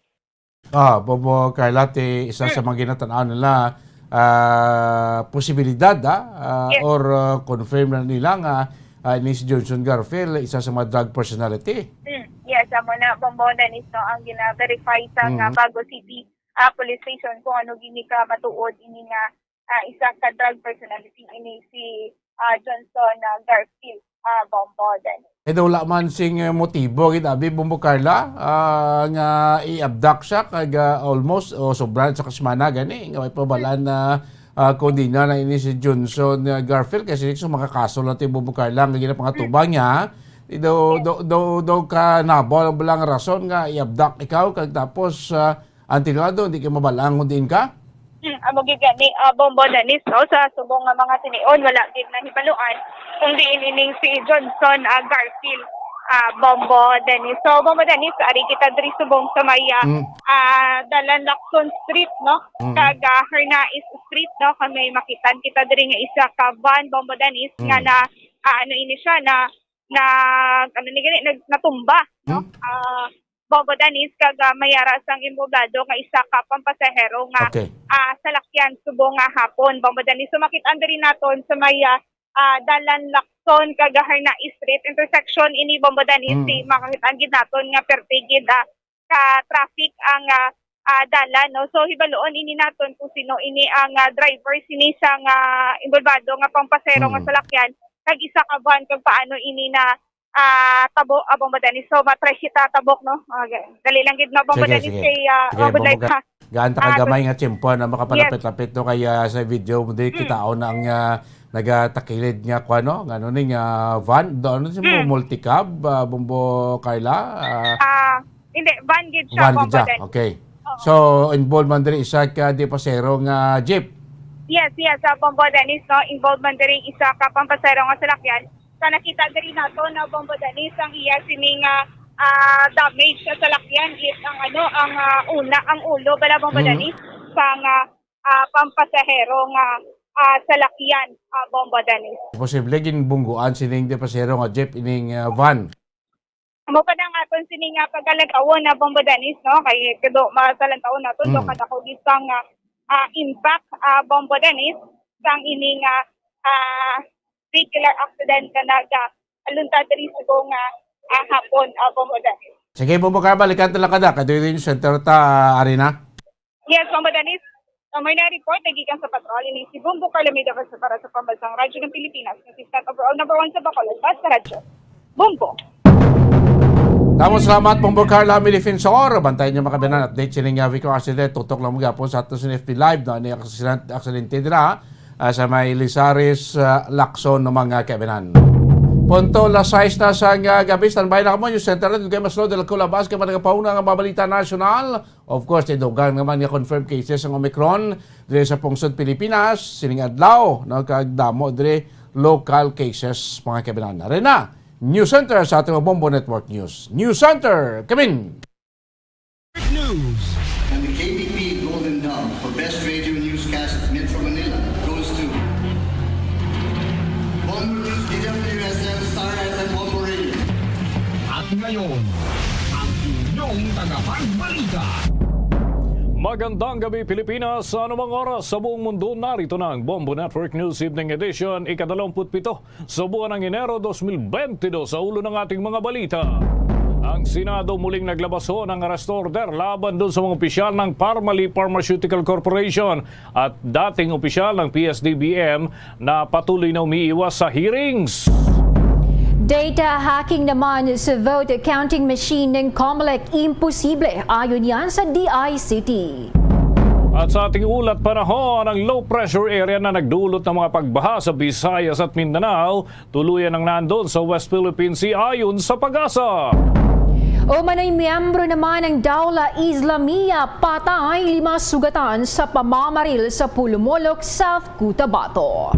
Ah, Bombo Carla, ti isa sa mga ginatan-aw nila, ah, posibilidad, ah, ah, Yes. or, ah, confirm na nila nga, ah, ini si Johnson Garfield, isa sa mga drug personality. Mm, yes, amo na, Bombo Dennis, no, ang gina-verify sa Mm. nga Bago City, ah, Police Station kung ano gini ka matuod ini nga, ah, isa ka drug personality ini si, ah, Johnson, ah, Garfield, ah, Bombo Dennis. Eh, daw wala man sing, eh, motibo, gid, abi, Bombo Carla, ah, nga i-abduct siya, kag, ah, almost, o sobra sa kasemana, gani, nga may pabalaan na, ah, kung di na, na ini si Johnson, ah, Garfield, kasi sa mga kaso lang ti Bombo Carla, nga ginapangatuban niya, di daw, daw, daw, daw ka nabal ang balang rason nga i-abduct ikaw, kag tapos, ah, ang tinulado, di ka mabalaan kung diin ka? Hmm, amo gid gani, ah, Bombo Dennis, no? Sa subong nga mga tinion, wala gid nahibaluan kung diin ining si Johnson, ah, Garfield, ah, Bombo Dennis. So, Bombo Dennis, ari kita diri subong sa may, ah, Mm. ah, Dalan Lacson Street, no? Mm. Kag, ah, Hernais Street, no? Kag may makitan kita diri nga isa ka van, Bombo Dennis, nga Mm. na, ah, ano ini siya, na, na, ano ni gani, nag-, natumba, no? Mm. Ah, Bombo Dennis, kag, ah, may ara sang inboblado nga isa ka pampasahero nga, Okay. ah, salakyan subong nga hapon, Bombo Dennis. So, makit-an diri naton sa may, ah, ah, Dalan Lacson kag Hernais Street intersection ini, Bombo Dennis, Mm. si makakit-an gid naton nga perti gid, ah, ka traffic ang, ah, ah, dalan, no? So, hibaluon ini naton kung sino ini ang, ah, driver sini sang, ah, involvado nga pampasahero nga Mm. salakyan, kag isa ka van, kag paano ini na, ah, tabo, ah, Bombo Dennis. So, matry kita tabok, no? Okay. Dali lang gid, no, Bombo Sige, Dennis, sige. kay, ah, Sige, I would Bombo like Ga-, ha. gaan ta ka Ah, gamay good. nga tiyempo na Yes. makapalapit-lapit, no? Kaya sa video mo, di Mm. kitaon na ang, ah, nagatakilid nga, kuwan, no? Nga, ano ni, nga van? Do, ano si mo, Mm. multicab, ah, Bombo Carla? Ah, Ah, hindi, van gid siya, van gid Bombo siya. Dennis. Okay. Oo. So, involved man diri isa ka di pasero nga jeep? Yes, yes, ah, Bombo Dennis, no? Involved man diri isa ka pampasero nga salakyan. Sa nakita diri nato na Bombo Dennis ang iya sini nga, ah, damage sa salakyan is ang ano, ang, ah, una, ang ulo bala, Bombo Mhm. Dennis, sang, ah, ah, pampasahero nga, ah, salakyan, ah, Bombo Dennis. Posible ginbungguan sining di pasero nga jeep ining, ah, van. Amo pa na ang aton sini nga pag-alagawon na Bombo Dennis, no? Kay kudo masalantawon naton, Mm. daw kadako gid sang, ah, ah, impact, ah, Bombo Dennis, sang ini nga, ah, vehicular accident nga nag, ah, alunta diri subong nga, ah, hapon, ah, Bombo Dennis. Sige, Bombo Carla, balikan ta lang ka da. Kadto yung center ta, Arena. Yes, Bombo Dennis. Sa may na-report, nagikan sa patrol, ini si Bombo Carla Medavas para sa Pambansang Radyo ng Pilipinas, consistent overall number one sa Bacolod, Basta Radyo. Bombo. Damo salamat, Bombo Carla Milifensor. Bantayan niyo, mga kabinan, update sining, ah, vehicle accident. Tutok lang mo gapon sa ato sa F B Live, no? Ni aksident-, aksidente dira, ah, sa may Lizares, ah, Lacson, no, mga kabinan. Punto las sais na sa, ah, gabi, standby na kamo. News Center, dugay mas load, dala ko labas, kay mga nagapahuna nga mga balita nasyonal. Of course, tidugang naman nga confirmed cases ang Omicron diri sa pungsod Pilipinas sining adlaw, no, kag damo diri local cases, mga kabinan. Rena, News Center sa ating Bombo Network News. News Center, Kevin. News. And the K B P Golden Dove for Best Radio Newscast Metro Manila goes to Bombo News, D W S M, Star F M, Bombo Radio. At ngayon, ang inyong tagapagbalita. Magandang gabi, Pilipinas. Sa anumang oras sa buong mundo, narito na ang Bombo Network News Evening Edition, ikadalawamput pito sa buwan ng Enero dos mil bente dos. Sa ulo ng ating mga balita, ang Senado muling naglabason ng arrest order laban dun sa mga opisyal ng Parmalee Pharmaceutical Corporation at dating opisyal ng P S D B M na patuloy na umiiwas sa hearings. Data hacking naman sa vote counting machine ng Comelec, imposible, ayon yan sa D I C T. At sa ating ulat panahon, ang low pressure area na nagdulot ng mga pagbaha sa Visayas at Mindanao, tuluyan ang nandun sa West Philippine Sea, ayon sa PAGASA. Umano'y miyembro naman ng Dawla Islamiyah patay, lima sugatan sa pamamaril sa Pulumolok, South Cotabato.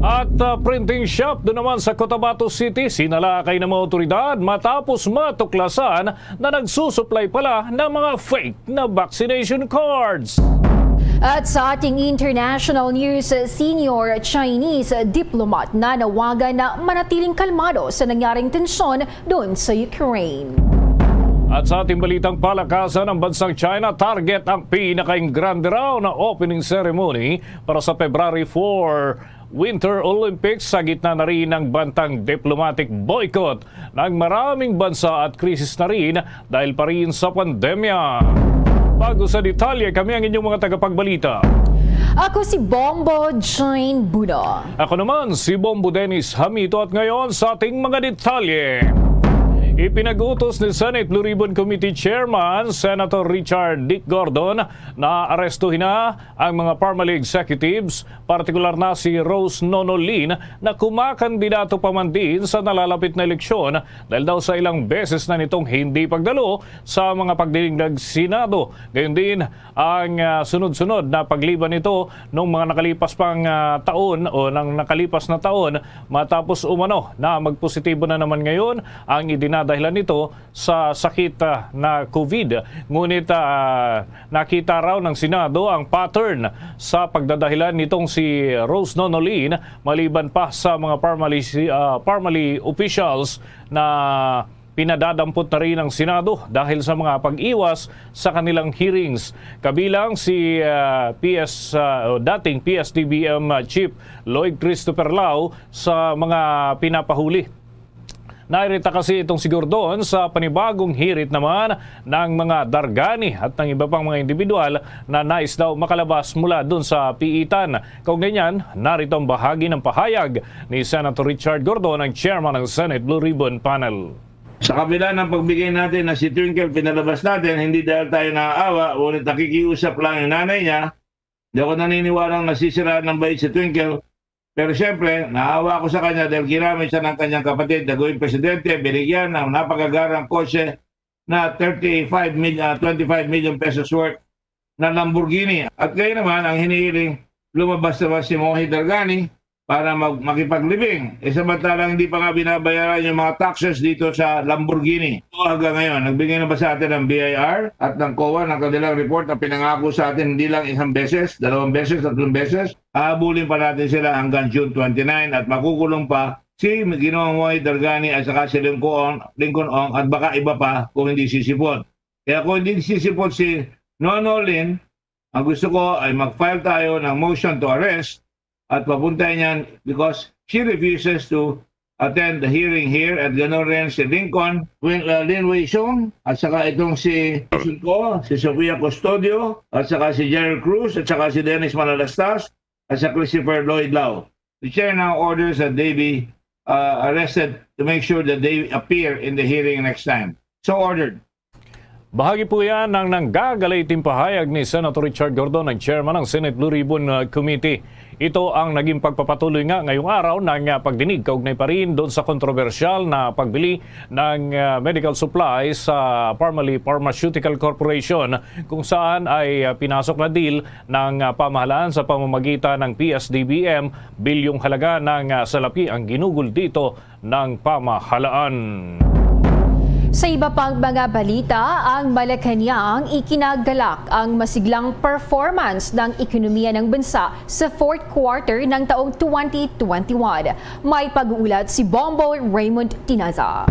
At, ah, printing shop doon naman sa Cotabato City, sinalakay ng mga otoridad matapos matuklasan na nagsusupply pala ng mga fake na vaccination cards. At sa ating international news, senior Chinese diplomat nanawagan na manatiling kalmado sa nangyaring tensyon doon sa Ukraine. At sa ating balitang palakasan, ang bansang China target ang pinakaingrande raw na opening ceremony para sa February four Winter Olympics, sa gitna na rin ng bantang diplomatic boycott ng maraming bansa at krisis na rin dahil pa rin sa pandemya. Bago sa detalye, kami ang inyong mga tagapagbalita. Ako si Bombo Jane Buno. Ako naman si Bombo Dennis Hamito, at ngayon sa ating mga detalye. Ipinag-utos ni Senate Blue Ribbon Committee Chairman Senator Richard Dick Gordon na arestuhin na ang mga Parmali executives, partikular na si Rose Nonolin, na kumakandidato pa man din sa nalalapit na eleksyon dahil daw sa ilang beses na nitong hindi pagdalo sa mga pagdinig ng Senado. Gayon din, ang, ah, sunod-sunod na pagliban nito nung mga nakalipas pang, ah, taon o nang nakalipas na taon, matapos umano na magpositibo na naman ngayon ang idinadahilan nito sa sakit, ah, na COVID. Ngunit, ah, nakita raw ng Senado ang pattern sa pagdadahilan nitong si Rose Nonolin, maliban pa sa mga Parmali, ah, Parmali officials na pinadadampot na rin ang Senado dahil sa mga pag-iwas sa kanilang hearings, kabilang si, ah, P S, ah, o dating P S D B M Chief Lloyd Christopher Lao sa mga pinapahuli. Nairita kasi itong si Gordon sa panibagong hirit naman ng mga Dargani at ng iba pang mga individual na nais daw makalabas mula dun sa piitan. Kaugnay niyan, narito ang bahagi ng pahayag ni Senator Richard Gordon, ang chairman ng Senate Blue Ribbon Panel. Sa kabila ng pagbigay natin na si Twinkle pinalabas natin, hindi dahil tayo naaawa, ngunit nakikiusap lang yung nanay niya. Di ako naniniwalang nasisiraan ng bait si Twinkle. Pero siyempre, naawa ako sa kanya dahil ginamit siya ng kanyang kapatid na gawing presidente, binigyan ng napakagarang kotse na thirty-five million, ah, twenty-five million pesos worth na Lamborghini. At ngayon naman, ang hinihiling, lumabas naman si Mohi Dargani para mag-, makipaglibing. Eh, samantalang hindi pa nga binabayaran yung mga taxes dito sa Lamborghini. So, hanggang ngayon, nagbigay na ba sa atin ng B I R at ng COA ng kanilang report na pinangako sa atin hindi lang isang beses, dalawang beses, tatlong beses? Hahabulin pa natin sila hanggang June twenty-nine at makukulong pa si Ginoong Moy Dargani at saka si Lincoln, Lincoln Ong at baka iba pa kung hindi sisipot. Kaya kung hindi sisipot si Nonolin, ang gusto ko ay mag-file tayo ng motion to arrest at papuntahin yan because she refuses to attend the hearing here at ganon rin si Lincoln, Win-, uh, Lin Wei Sung, at saka itong si Sun Ko, si Sofia Custodio, at saka si Gerald Cruz, at saka si Dennis Manalastas, at si Christopher Lloyd Lao. The chair now orders that they be, uh, arrested to make sure that they appear in the hearing next time. So ordered. Bahagi po yan ng nanggagaliting pahayag ni Senator Richard Gordon, ang chairman ng Senate Blue Ribbon, uh, Committee. Ito ang naging pagpapatuloy nga ngayong araw ng, uh, pagdinig kaugnay pa rin doon sa kontrobersyal na pagbili ng, uh, medical supplies sa Parmalee Pharmaceutical Corporation, kung saan ay, uh, pinasok na deal ng, uh, pamahalaan sa pamamagitan ng P S D B M, bilyong halaga ng, uh, salapi ang ginugol dito ng pamahalaan. Sa iba pang mga balita, ang Malacañang ikinagalak ang masiglang performance ng ekonomiya ng bansa sa fourth quarter ng taong twenty twenty-one. May pag-uulat si Bombo Raymond Tinaza.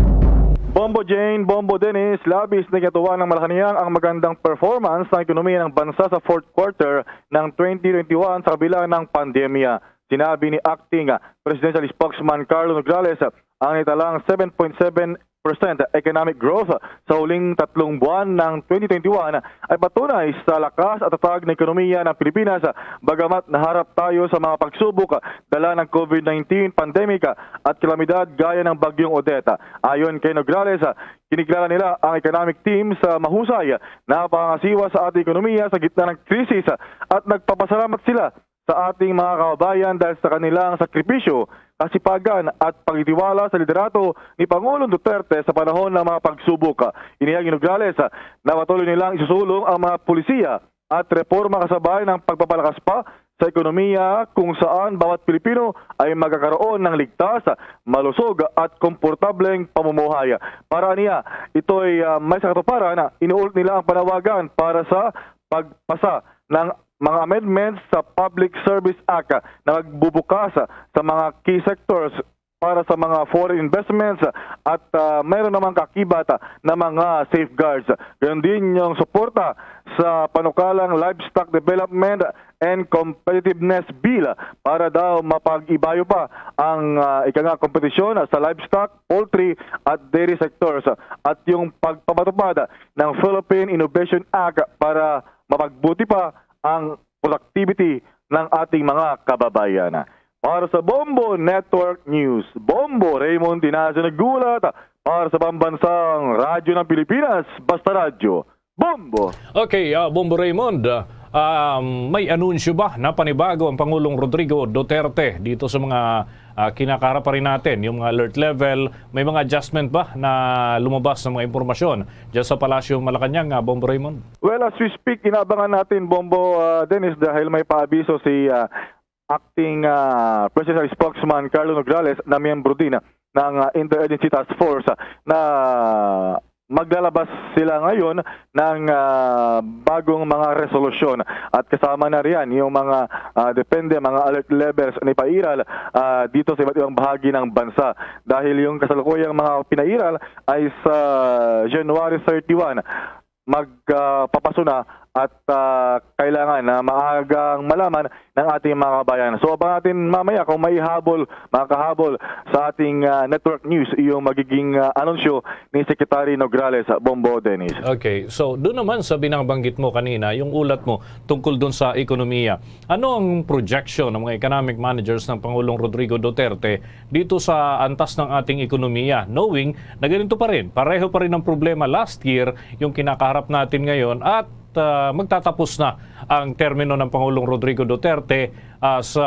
Bombo Jane, Bombo Dennis, labis na ginatuwa ng Malacañang ang magandang performance ng ekonomiya ng bansa sa fourth quarter ng twenty twenty-one sa kabila ng pandemya. Sinabi ni Acting Presidential Spokesman Carlo Nograles, ang nitalang seven point seven percent economic growth sa huling tatlong buwan ng twenty twenty-one ay patunay sa lakas at tatag ng ekonomiya ng Pilipinas, bagamat naharap tayo sa mga pagsubok dala ng COVID nineteen pandemic at kalamidad gaya ng Bagyong Odette. Ayon kay Nograles, kinikilala nila ang economic team sa mahusay na pangangasiwa sa ating ekonomiya sa gitna ng krisis at nagpapasalamat sila sa ating mga kababayan dahil sa kanilang sakripisyo, kasipagan at pagtitiwala sa liderato ni Pangulong Duterte sa panahon ng mga pagsubok. Inihayag ni Nograles na patuloy nilang isusulong ang mga polisiya at reforma kasabay ng pagpapalakas pa sa ekonomiya kung saan bawat Pilipino ay magkakaroon ng ligtas, malusog at komportableng pamumuhay. Para niya, ito'y, ah, may sa katuparan na inuulit nila ang panawagan para sa pagpasa ng mga amendments sa Public Service Act na magbubukas sa mga key sectors para sa mga foreign investments at, ah, mayroon namang kakibat na mga safeguards. Gayon din yung suporta sa panukalang Livestock Development and Competitiveness Bill para daw mapag-ibayo pa ang, ah, ika nga, kompetisyon sa livestock, poultry at dairy sectors at yung pagpapatupad ng Philippine Innovation Act para mapagbuti pa ang productivity ng ating mga kababayan. Para sa Bombo Network News, Bombo Raymond Tinazo naggulat para sa Pambansang Radyo ng Pilipinas, Basta Radyo, Bombo! Okay, ah, Bombo Raymond, ah, um, may anunsyo ba na panibago ang Pangulong Rodrigo Duterte dito sa mga, ah, kinakaharap pa rin natin, yung mga alert level? May mga adjustment ba na lumabas ng mga impormasyon dyan sa Palasyo Malacañang, ah, Bombo Raymond? Well, as we speak, inaabangan natin, Bombo, ah, Dennis, dahil may paabiso si, ah, acting, ah, presidential spokesman Carlo Nograles na miyembro din, ah, ng, ah, Interagency Task Force, ah, na maglalabas sila ngayon ng, ah, bagong mga resolusyon at kasama na riyan yung mga, ah, depende, mga alert levels na ipairal, ah, dito sa iba't ibang bahagi ng bansa. Dahil yung kasalukuyang mga pinairal ay sa January thirty-one, magpapaso na at, ah, kailangan na maagang malaman ng ating mga kabayan. So, abangan natin mamaya kung may habol, makakahabol sa ating, ah, network news yung magiging, ah, anunsyo ni Secretary Nograles, Bombo, Dennis. Okay, so doon naman sa binabanggit mo kanina, yung ulat mo tungkol doon sa ekonomiya. Ano ang projection ng mga economic managers ng Pangulong Rodrigo Duterte dito sa antas ng ating ekonomiya, knowing na ganito pa rin, pareho pa rin ang problema last year, yung kinakaharap natin ngayon, at, ah, magtatapos na ang termino ng Pangulong Rodrigo Duterte, ah, sa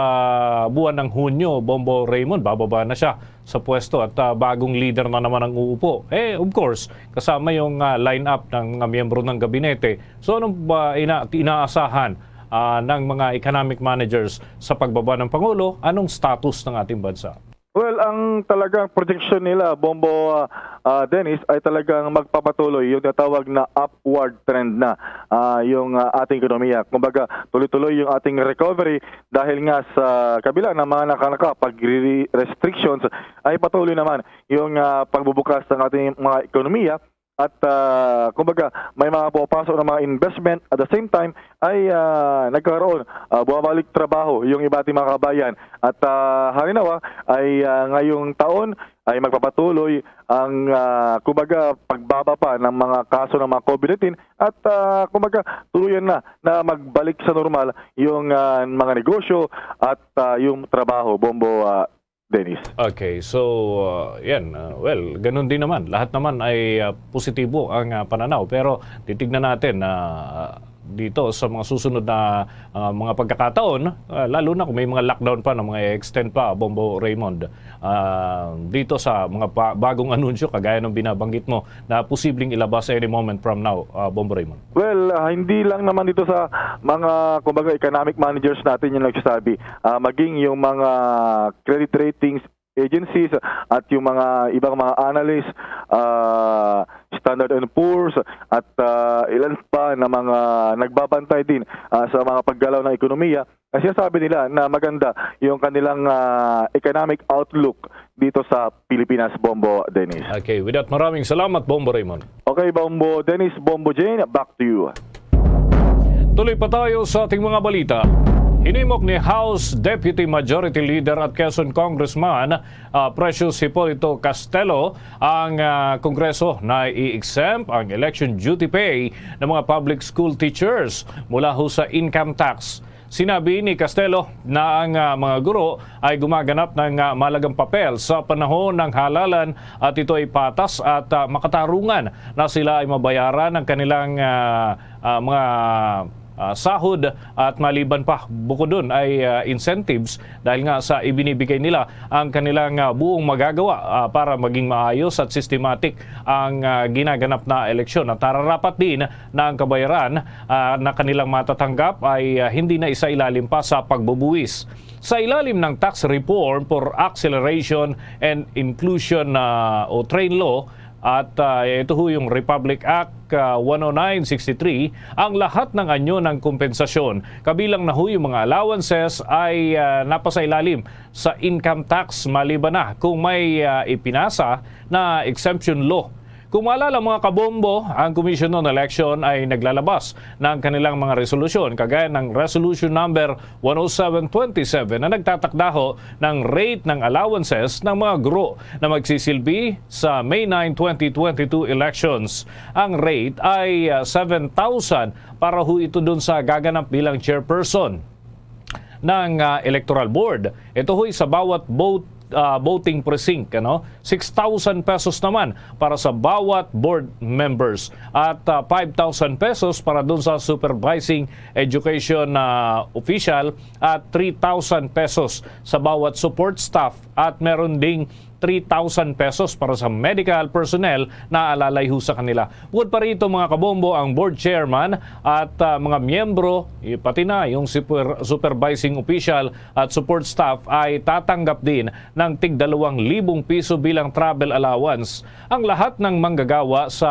buwan ng Hunyo, Bombo Raymond, bababa na siya sa pwesto at, ah, bagong leader na naman ang uupo. Eh, of course, kasama yung, ah, lineup ng mga miyembro ng gabinete. So, anong ba ina-, inaasahan, ah, ng mga economic managers sa pagbaba ng Pangulo? Anong status ng ating bansa? Well, ang talagang projection nila, Bombo, ah, ah, Dennis, ay talagang magpapatuloy yung tinatawag na upward trend na, ah, yung, ah, ating ekonomiya. Kumbaga, tuloy-tuloy yung ating recovery dahil nga sa kabila ng mga nakanaka pag-restrictions ay patuloy naman yung, ah, pagbubukas ng ating mga ekonomiya. At, ah, kumbaga, may mga pumapasok na mga investment. At the same time, ay, ah, nagkakaroon, ah, bumabalik trabaho yung iba ating mga kabayan. At, ah, halimbawa, ay, ah, ngayong taon ay magpapatuloy ang, ah, kumbaga, pagbaba pa ng mga kaso ng mga COVID nineteen. At, ah, kumbaga, tuluyan na na magbalik sa normal yung, ah, mga negosyo at, ah, yung trabaho, Bombo, ah, Dennis. Okay, so, uh, yan, uh, well, ganun din naman. Lahat naman ay, uh, positibo ang, uh, pananaw. Pero titignan natin na, uh, dito sa mga susunod na, uh, mga pagkakataon, uh, lalo na kung may mga lockdown pa, no, mga extend pa, Bombo Raymond, uh, dito sa mga pa-, bagong anunsyo, kagaya ng binabanggit mo, na posibleng ilabas any moment from now, uh, Bombo Raymond. Well, ah, hindi lang naman dito sa mga, kumbaga, economic managers natin yung nagsasabi. Ah, maging yung mga credit ratings agencies at yung mga ibang mga analysts, ah, Standard and Poor's at, ah, ilan pa na mga nagbabantay din, ah, sa mga paggalaw ng ekonomiya, na sinasabi nila na maganda yung kanilang, ah, economic outlook dito sa Pilipinas, Bombo Dennis. Okay, with that, maraming salamat, Bombo Raymond. Okay, Bombo Dennis, Bombo Jane, back to you. Tuloy pa tayo sa ating mga balita. Hinimok ni House Deputy Majority Leader at Quezon Congressman, ah, Precious Hipolito Castelo ang, ah, Kongreso na i-exempt ang election duty pay ng mga public school teachers mula ho sa income tax. Sinabi ni Castelo na ang, ah, mga guro ay gumaganap ng, ah, mahalagang papel sa panahon ng halalan at ito ay patas at, ah, makatarungan na sila ay mabayaran ang kanilang, ah, ah, mga, ah, sahod at maliban pa bukod dun ay, ah, incentives dahil nga sa ibinibigay nila ang kanilang, ah, buong magagawa, ah, para maging maayos at systematic ang, ah, ginaganap na eleksyon. At nararapat din na ang kabayaran, ah, na kanilang matatanggap ay, ah, hindi na isailalim pa sa pagbubuwis. Sa ilalim ng Tax Reform for Acceleration and Inclusion, ah, o TRAIN Law, At, ah, ito ho yung Republic Act, ah, one oh nine sixty-three, ang lahat ng anyo ng kompensasyon, kabilang na ho yung mga allowances, ay, ah, napasailalim sa income tax maliban na kung may, ah, ipinasa na exemption law. Kung maalala, mga kabombo, ang Commission on Election ay naglalabas ng kanilang mga resolusyon, kagaya ng Resolution Number one oh seven twenty-seven na nagtatakda ho ng rate ng allowances ng mga guro na magsisilbi sa May nine, twenty twenty-two elections. Ang rate ay, ah, seven thousand para ho ito dun sa gaganap bilang chairperson ng, ah, Electoral Board. Ito ho'y sa bawat vote, ah, voting precinct, ano? Six thousand pesos naman para sa bawat board members at, ah, five thousand pesos para dun sa supervising education, ah, official at three thousand pesos sa bawat support staff at meron ding three thousand pesos para sa medical personnel na alalay ho sa kanila. Bukod pa rito, mga kabombo, ang board chairman at, ah, mga miyembro, eh, pati na yung super-, supervising official at support staff ay tatanggap din ng tig dalawang libong piso bilang travel allowance. Ang lahat ng manggagawa sa,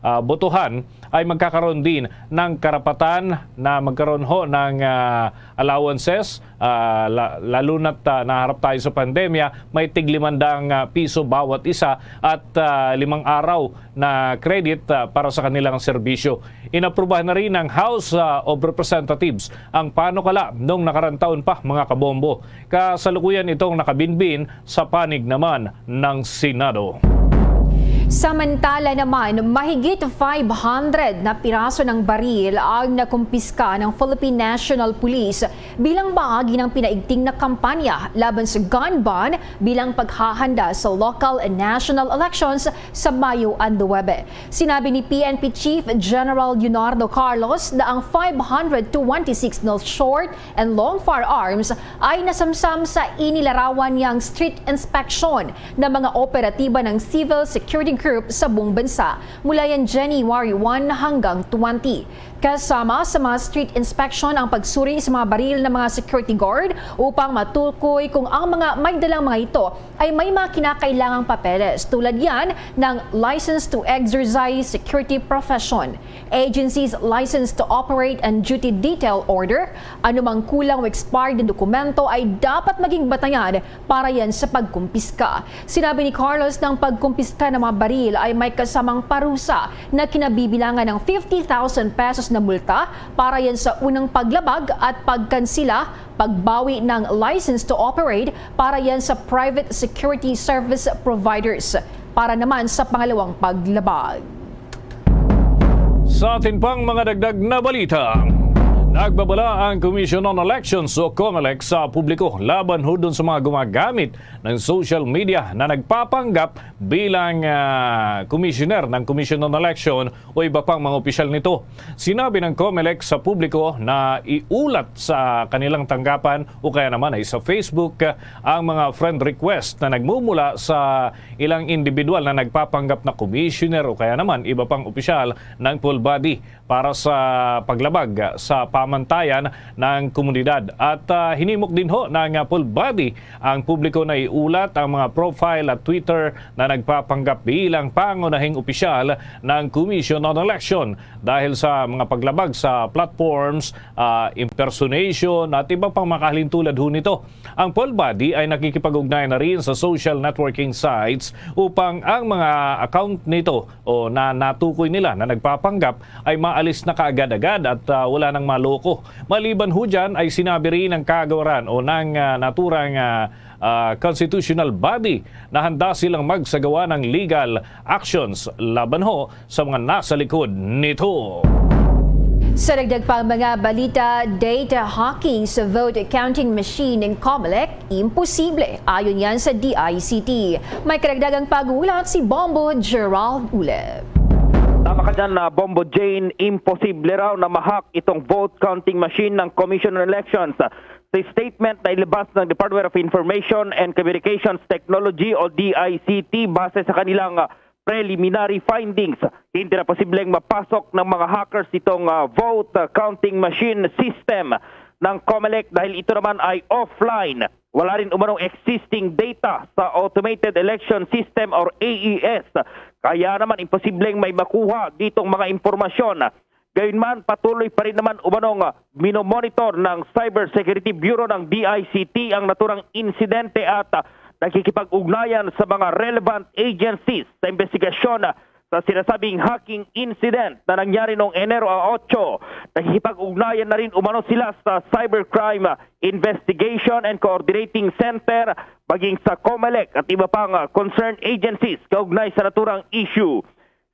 ah, botohan ay magkakaroon din ng karapatan na magkaroon ho ng, ah, allowances, ah, la-, lalo na't, ah, naharap tayo sa pandemya, may tig limandang, ah, piso bawat isa at, ah, limang araw na credit, ah, para sa kanilang serbisyo. Inaprubahan na rin ng House, ah, of Representatives ang panukala nung nakarang taon pa, mga kabombo. Kasalukuyan itong nakabinbin sa panig naman ng Senado. Samantala naman, mahigit five hundred na piraso ng baril ang nakumpiska ng Philippine National Police bilang bahagi ng pinaigting na kampanya laban sa gun ban bilang paghahanda sa local and national elections sa Mayo nuebe. Sinabi ni P N P Chief General Leonardo Carlos na ang five hundred twenty-six na short and long firearms ay nasamsam sa inilarawan niyang street inspection ng mga operatiba ng civil security group sa buong bansa mula yan January one hanggang twenty. Kasama sa mga street inspection ang pagsuri sa mga baril ng mga security guard upang matukoy kung ang mga may dalang mga ito ay may mga kinakailangang papeles, tulad yan ng license to exercise security profession, agency's license to operate and duty detail order. Anumang kulang o expired na dokumento ay dapat maging batayan para yan sa pagkumpiska. Sinabi ni Carlos na ang pagkumpiska ng mga baril ay may kasamang parusa na kinabibilangan ng fifty thousand pesos na multa para yan sa unang paglabag at pagkansila, pagbawi ng license to operate para yan sa private security service providers para naman sa pangalawang paglabag. Sa atin pang mga dagdag na balita, nagbabala ang Commission on Elections o COMELEC sa publiko laban ho dun sa mga gumagamit ng social media na nagpapanggap bilang, ah, commissioner ng Commission on Election o iba pang mga opisyal nito. Sinabi ng COMELEC sa publiko na iulat sa kanilang tanggapan o kaya naman ay sa Facebook, ah, ang mga friend request na nagmumula sa ilang individual na nagpapanggap na commissioner o kaya naman iba pang opisyal ng full body para sa paglabag sa pamantayan ng komunidad. At, ah, hinimok din ho ng, ah, full body ang publiko na iulat ang mga profile at Twitter na nagpapanggap bilang pangunahing opisyal ng Commission on Election dahil sa mga paglabag sa platforms, ah, impersonation at iba pang makahalintulad ho nito. Ang full body ay nakikipag-ugnayan na rin sa social networking sites upang ang mga account nito o na natukoy nila na nagpapanggap ay maalis na kaagad-agad at, ah, wala nang maloko. Maliban ho dyan ay sinabi rin ng kagawaran o ng, ah, naturang, ah, ah, constitutional body na handa silang magsagawa ng legal actions laban ho sa mga nasa likod nito. Sa dagdag pang mga balita, data hacking sa vote counting machine ng COMELEC, imposible, ayon yan sa D I C T. May karagdagang pag-uulat si Bombo Gerald Ulep. Tama ka dyan, ah, Bombo Jane, imposible raw na ma-hack itong vote counting machine ng Commission on Elections. Sa statement na ilabas ng Department of Information and Communications Technology o D I C T, base sa kanilang, ah, preliminary findings, hindi na posibleng mapasok ng mga hackers itong, ah, vote, ah, counting machine system ng COMELEC dahil ito naman ay offline. Wala rin umanong existing data sa Automated Election System or A E S. Kaya naman imposibleng may makuha ditong mga impormasyon. Gayunman, patuloy pa rin naman umanong minomonitor ng Cybersecurity Bureau ng D I C T ang naturang insidente at, ah, nakikipag-ugnayan sa mga relevant agencies sa investigasyon sa sinasabing hacking incident na nangyari noong Enero otso. Nakikipag-ugnayan na rin umano sila sa Cybercrime Investigation and Coordinating Center, maging sa COMELEC at iba pang, ah, concerned agencies kaugnay sa naturang issue.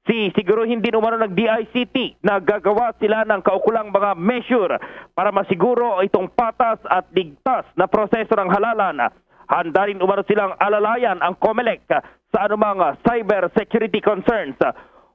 Si siguruhin din umano ng D I C T na gagawa sila ng kaukulang mga measure para masiguro itong patas at ligtas na proseso ng halalan. Handa rin umano silang alalayan ang COMELEC sa anumang cyber security concerns.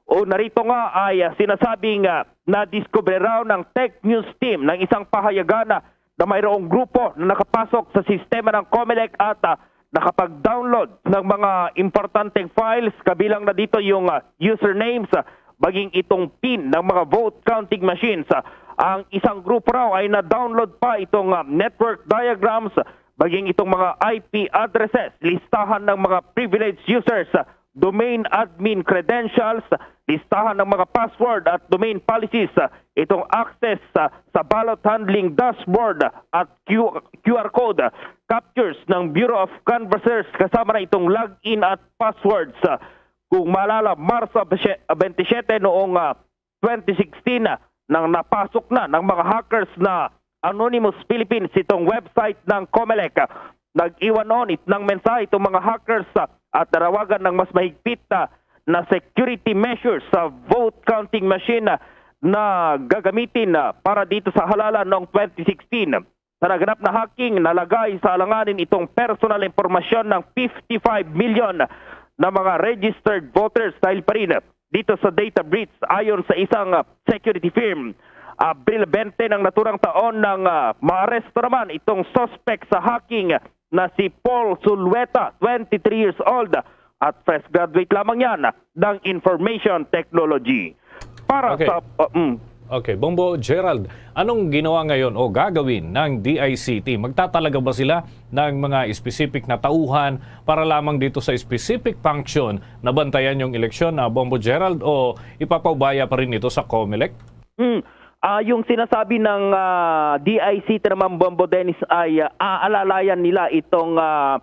O narito nga ay sinasabing, ah, nadiskubre raw ng tech news team ng isang pahayagan na mayroong grupo na nakapasok sa sistema ng COMELEC at, ah, nakapag-download ng mga importanteng files, kabilang na dito yung, ah, usernames, ah, maging itong pin ng mga vote counting machines. Ah, ang isang grupo raw ay na-download pa itong, ah, network diagrams, maging itong mga I P addresses, listahan ng mga privileged users, ah, domain admin credentials, listahan ng mga password at domain policies, ah, itong access, ah, sa ballot handling dashboard at Q-, Q R code, ah, captures ng Bureau of Canvassers, kasama na itong login at passwords. Ah, kung maalala, Marso twenty-seven noong, ah, twenty sixteen, ah, nang napasok na ng mga hackers na Anonymous Philippines itong website ng COMELEC. Nag-iwan noon it-, ng mensahe itong mga hackers, ah, at nanawagan ng mas mahigpit na, na security measures sa vote counting machine, ah, na gagamitin, ah, para dito sa halalan noong twenty sixteen. Sa naganap na hacking, nalagay sa alanganin itong personal impormasyon ng fifty-five million na mga registered voters dahil pa rin dito sa data breach, ayon sa isang, ah, security firm. Abril twenty ng naturang taon nang, ah, maaresto naman itong suspect sa hacking na si Paul Sulueta, twenty-three years old, at fresh graduate lamang yan ng information technology. Para Okay. sa, uh, mm. Okay, Bombo Gerald, anong ginawa ngayon o gagawin ng D I C T? Magtatalaga ba sila ng mga specific na tauhan para lamang dito sa specific function na bantayan yung eleksyon, ah, Bombo Gerald, o ipapaubaya pa rin ito sa COMELEC? Hmm. Ah, yung sinasabi ng, ah, D I C T naman, Bombo Dennis, ay, ah, aalalayan nila itong, ah,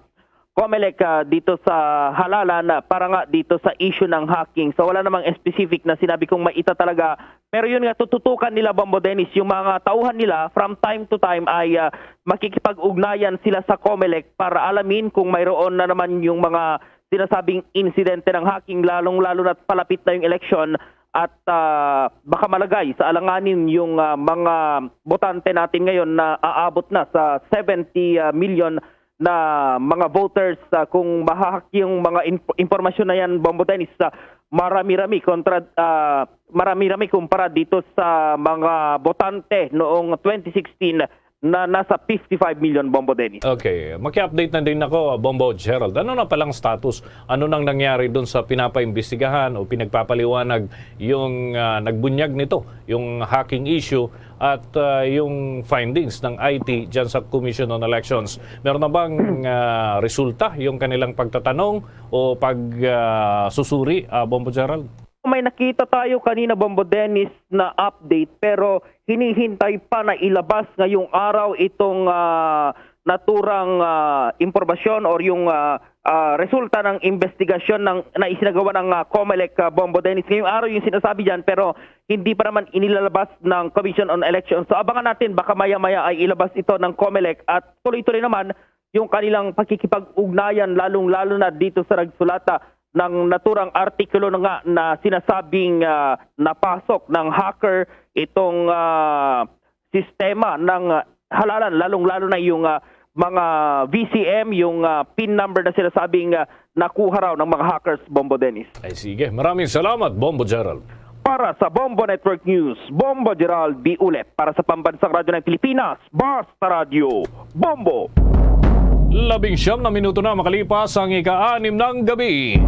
COMELEC, ah, dito sa halalan, ah, para nga dito sa issue ng hacking. So, wala namang specific na sinabi kung may ita talaga. Pero yun nga, tututukan nila, Bombo Dennis, yung mga tauhan nila from time to time ay, ah, makikipag-ugnayan sila sa COMELEC para alamin kung mayroon na naman yung mga sinasabing insidente ng hacking, lalong-lalo na't palapit na yung eleksyon at, ah, baka malagay sa alanganin yung, ah, mga botante natin ngayon na aabot na sa seventy, ah, million na mga voters. Ah, kung mahahack yung mga inf-, impormasyon na yan, Bombo Dennis, ah, marami-rami kontra, ah, marami-rami kumpara dito sa mga botante noong twenty sixteen na nasa fifty-five million, Bombo Dennis. Okay. Maki-update na din ako, Bombo Gerald. Ano na palang status? Ano nang nangyari dun sa pinapaimbestigahan o pinagpapaliwanag yung, ah, nagbunyag nito, yung hacking issue at, ah, yung findings ng I T dyan sa Commission on Elections? Meron na bang, ah, resulta yung kanilang pagtatanong o pag, ah, susuri, ah, Bombo Gerald? May nakita tayo kanina, Bombo Dennis, na update, pero hinihintay pa na ilabas ngayong araw itong, ah, naturang, ah, impormasyon or yung, ah, ah, resulta ng investigasyon ng, na isinagawa ng, ah, COMELEC, ah, Bombo Dennis. Ngayong araw yung sinasabi dyan, pero hindi pa naman inilalabas ng Commission on Elections. So, abangan natin, baka maya-maya ay ilabas ito ng COMELEC at tuloy-tuloy naman yung kanilang pakikipag-ugnayan, lalong-lalo na dito sa nagsulata ng naturang artikulo na nga na sinasabing, ah, napasok ng hacker itong, ah, sistema ng, ah, halalan, lalong-lalo na yung, ah, mga V C M, yung, ah, pin number na sinasabing, ah, nakuha raw ng mga hackers, Bombo Dennis. Ay, sige. Maraming salamat, Bombo Gerald. Para sa Bombo Network News, Bombo Gerald Biulet. Para sa Pambansang Radyo ng Pilipinas, Basta Radyo, Bombo. Labing siyam na minuto na makalipas ang ika-anim ng gabi.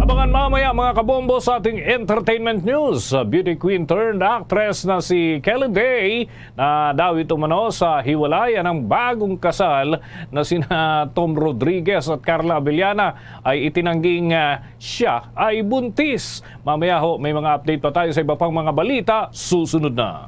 Abangan mamaya, mga kabombo, sa ating entertainment news. Beauty queen turned actress na si Kelly Day, na daw ito mano sa hiwalayan ng bagong kasal na sina Tom Rodriguez at Carla Abellana, ay itinangging, ah, siya ay buntis. Mamaya ho, may mga update pa tayo sa iba pang mga balita. Susunod na.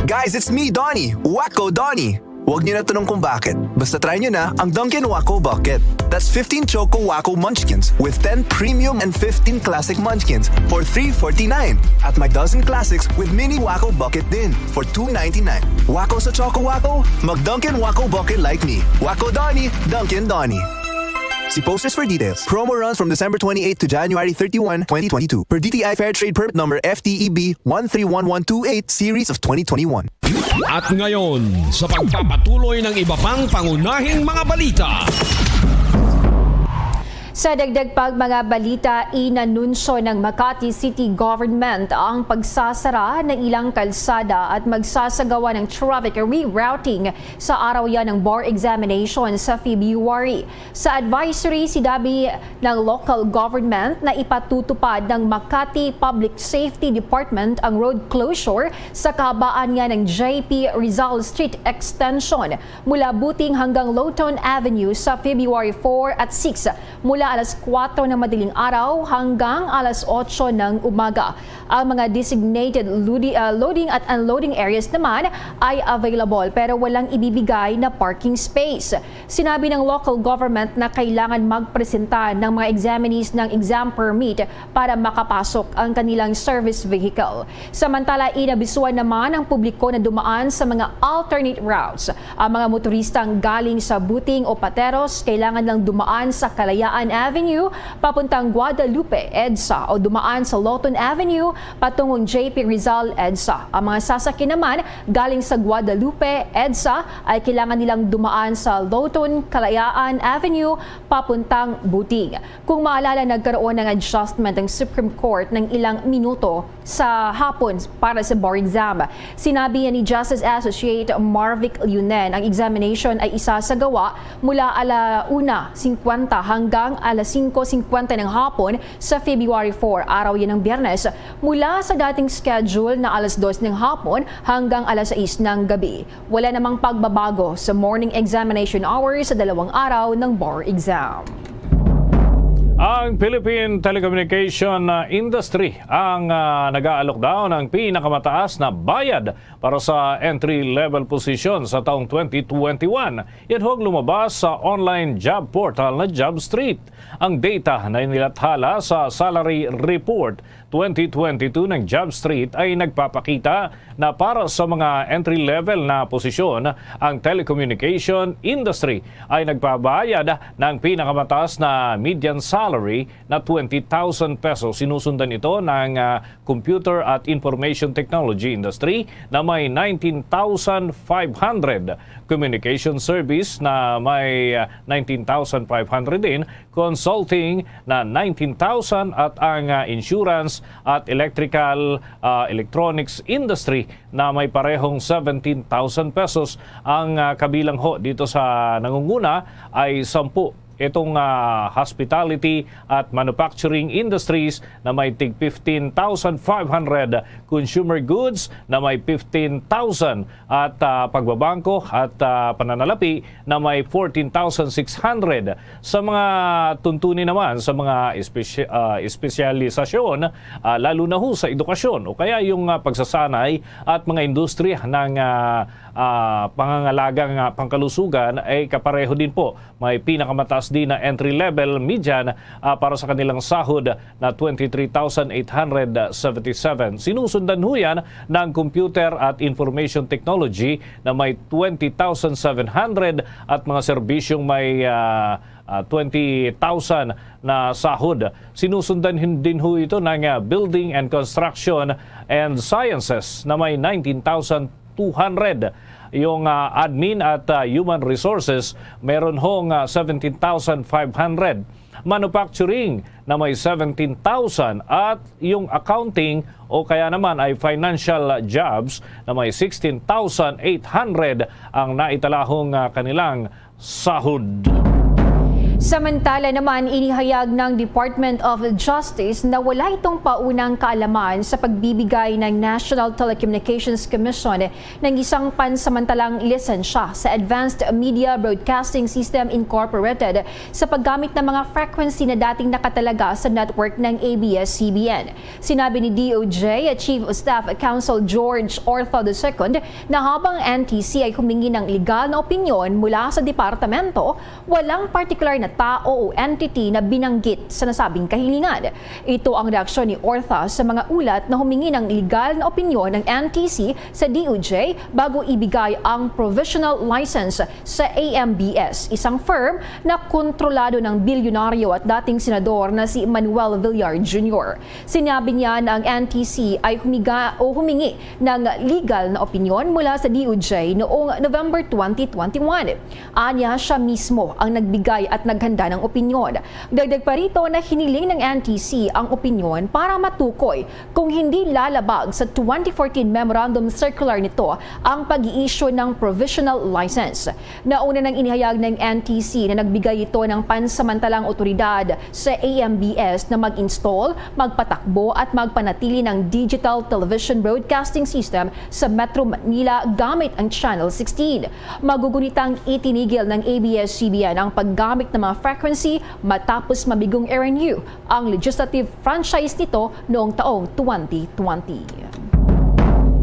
Guys, it's me, Donnie. Wacko Donnie. Huwag niyo na tanong kung bakit. Basta try niyo na ang Dunkin' Wacko Bucket. That's fifteen Choco Wacko Munchkins with ten Premium and fifteen Classic Munchkins for three forty-nine. At may dozen Classics with Mini Wacko Bucket din for two ninety-nine. Wacko sa Choco Wacko? Mag Dunkin' Wacko Bucket like me. Wacko Donnie, Dunkin' Donnie. See posters for details. Promo runs from December twenty-eighth to January thirty-one, twenty twenty-two. Per D T I Fair Trade Permit Number F T E B one three one one two eight Series of twenty twenty-one. At ngayon, sa pagpapatuloy ng iba pang pangunahing mga balita. Sa dagdag pang mga balita, inanunsyo ng Makati City Government ang pagsasara ng ilang kalsada at magsasagawa ng traffic rerouting sa araw yan ng bar examination sa February. Sa advisory, sinabi ng local government na ipatutupad ng Makati Public Safety Department ang road closure sa kahabaan nga ng J P Rizal Street Extension mula Buting hanggang Lawton Avenue sa February four at six, mula alas kuwatro ng madaling araw hanggang alas otso ng umaga. Ang mga designated loadi- ah, loading at unloading areas naman ay available, pero walang ibibigay na parking space. Sinabi ng local government na kailangan magpresenta ng mga examinees ng exam permit para makapasok ang kanilang service vehicle. Samantala, inabisuan naman ang publiko na dumaan sa mga alternate routes. Ang mga motoristang galing sa Buting o Pateros kailangan lang dumaan sa Kalayaan Avenue papuntang Guadalupe, EDSA, o dumaan sa Lawton Avenue patungong J P Rizal, EDSA. Ang mga sasakyan naman galing sa Guadalupe, EDSA, ay kailangan nilang dumaan sa Lawton, Kalayaan Avenue papuntang Buting. Kung maalala, nagkaroon ng adjustment ang Supreme Court ng ilang minuto sa hapon para sa bar exam. Sinabi ni Justice Associate Marvic Liunen, ang examination ay isasagawa mula ala una singkwenta hanggang alas singko singkwenta ng hapon sa February four, araw yan ng Biyernes, mula sa dating schedule na alas dos ng hapon hanggang alas sais ng gabi. Wala namang pagbabago sa morning examination hours sa dalawang araw ng bar exam. Ang Philippine Telecommunication, ah, Industry ang, ah, nag-aalok daw ng pinakamataas na bayad para sa entry-level position sa taong twenty twenty-one. Yan ho ang lumabas sa online job portal na JobStreet. Ang data na inilathala sa Salary Report twenty twenty-two ng JobStreet ay nagpapakita na para sa mga entry-level na posisyon, ang telecommunication industry ay nagpabayad ng pinakamataas na median salary na twenty thousand pesos. Sinusundan ito ng, ah, computer at information technology industry na may nineteen thousand five hundred, communication service na may, ah, nineteen thousand five hundred din, consulting na nineteen thousand, at ang, ah, insurance at electrical, ah, electronics industry na may parehong seventeen thousand pesos. Ang, ah, kabilang ho dito sa nangunguna ay sampu itong, ah, hospitality at manufacturing industries na may tig fifteen thousand five hundred, consumer goods na may fifteen thousand, at, ah, pagbabangko at, ah, pananalapi na may fourteen thousand six hundred. Sa mga tuntunin naman sa mga espesyal espesyalisasyon, ah, lalo na ho sa edukasyon o kaya yung, ah, pagsasanay at mga industriya ng, ah, ah, pangangalagang, ah, pangkalusugan, ay kapareho din po, may pinakamataas din na entry level median, ah, para sa kanilang sahod na twenty-three thousand eight hundred seventy-seven. Sinusundan ho yan ng computer at information technology na may twenty thousand seven hundred at mga serbisyong may, ah, ah, twenty thousand na sahod. Sinusundan hin- din ho ito ng, ah, building and construction and sciences na may nineteen thousand two hundred. Yung, ah, admin at, ah, human resources, meron hong, ah, seventeen thousand five hundred. Manufacturing na may seventeen thousand at yung accounting o kaya naman ay financial jobs na may sixteen thousand eight hundred ang naitalahong, ah, kanilang sahod. Samantala naman, inihayag ng Department of Justice na wala itong paunang kaalaman sa pagbibigay ng National Telecommunications Commission ng isang pansamantalang lisensya sa Advanced Media Broadcasting System Incorporated sa paggamit ng mga frequency na dating nakatalaga sa network ng A B S C B N. Sinabi ni D O J Chief of Staff Counsel George Ortho the second na habang N T C ay humingi ng legal na opinyon mula sa departamento, walang partikular na tao o entity na binanggit sa nasabing kahilingan. Ito ang reaksyon ni Ortha sa mga ulat na humingi ng legal na opinyon ng N T C sa D O J bago ibigay ang provisional license sa A M B S, isang firm na kontrolado ng bilyonaryo at dating senador na si Manuel Villar Junior. Sinabi niya na ang N T C ay humiga o humingi ng legal na opinyon mula sa D O J noong November twenty twenty-one. Anya, siya mismo ang nagbigay at naghanda ng opinyon. Dagdag pa rito na hiniling ng N T C ang opinyon para matukoy kung hindi lalabag sa twenty fourteen memorandum circular nito ang pag-i-issue ng provisional license. Nauna nang inihayag ng N T C na nagbigay ito ng pansamantalang otoridad sa A M B S na mag-install, magpatakbo at magpanatili ng digital television broadcasting system sa Metro Manila gamit ang Channel sixteen. Magugunitang itinigil ng A B S C B N ang paggamit ng mga frequency matapos mabigong R N U ang legislative franchise nito noong taong twenty twenty.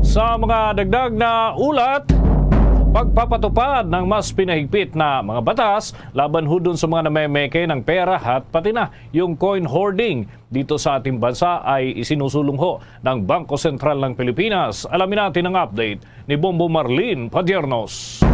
Sa mga dagdag na ulat, pagpapatupad ng mas pinahigpit na mga batas laban hudon sa mga namemeke ng pera at pati na yung coin hoarding dito sa ating bansa ay isinusulong ho ng Bangko Sentral ng Pilipinas. Alamin natin ang update ni Bombo Marlene Padiernos.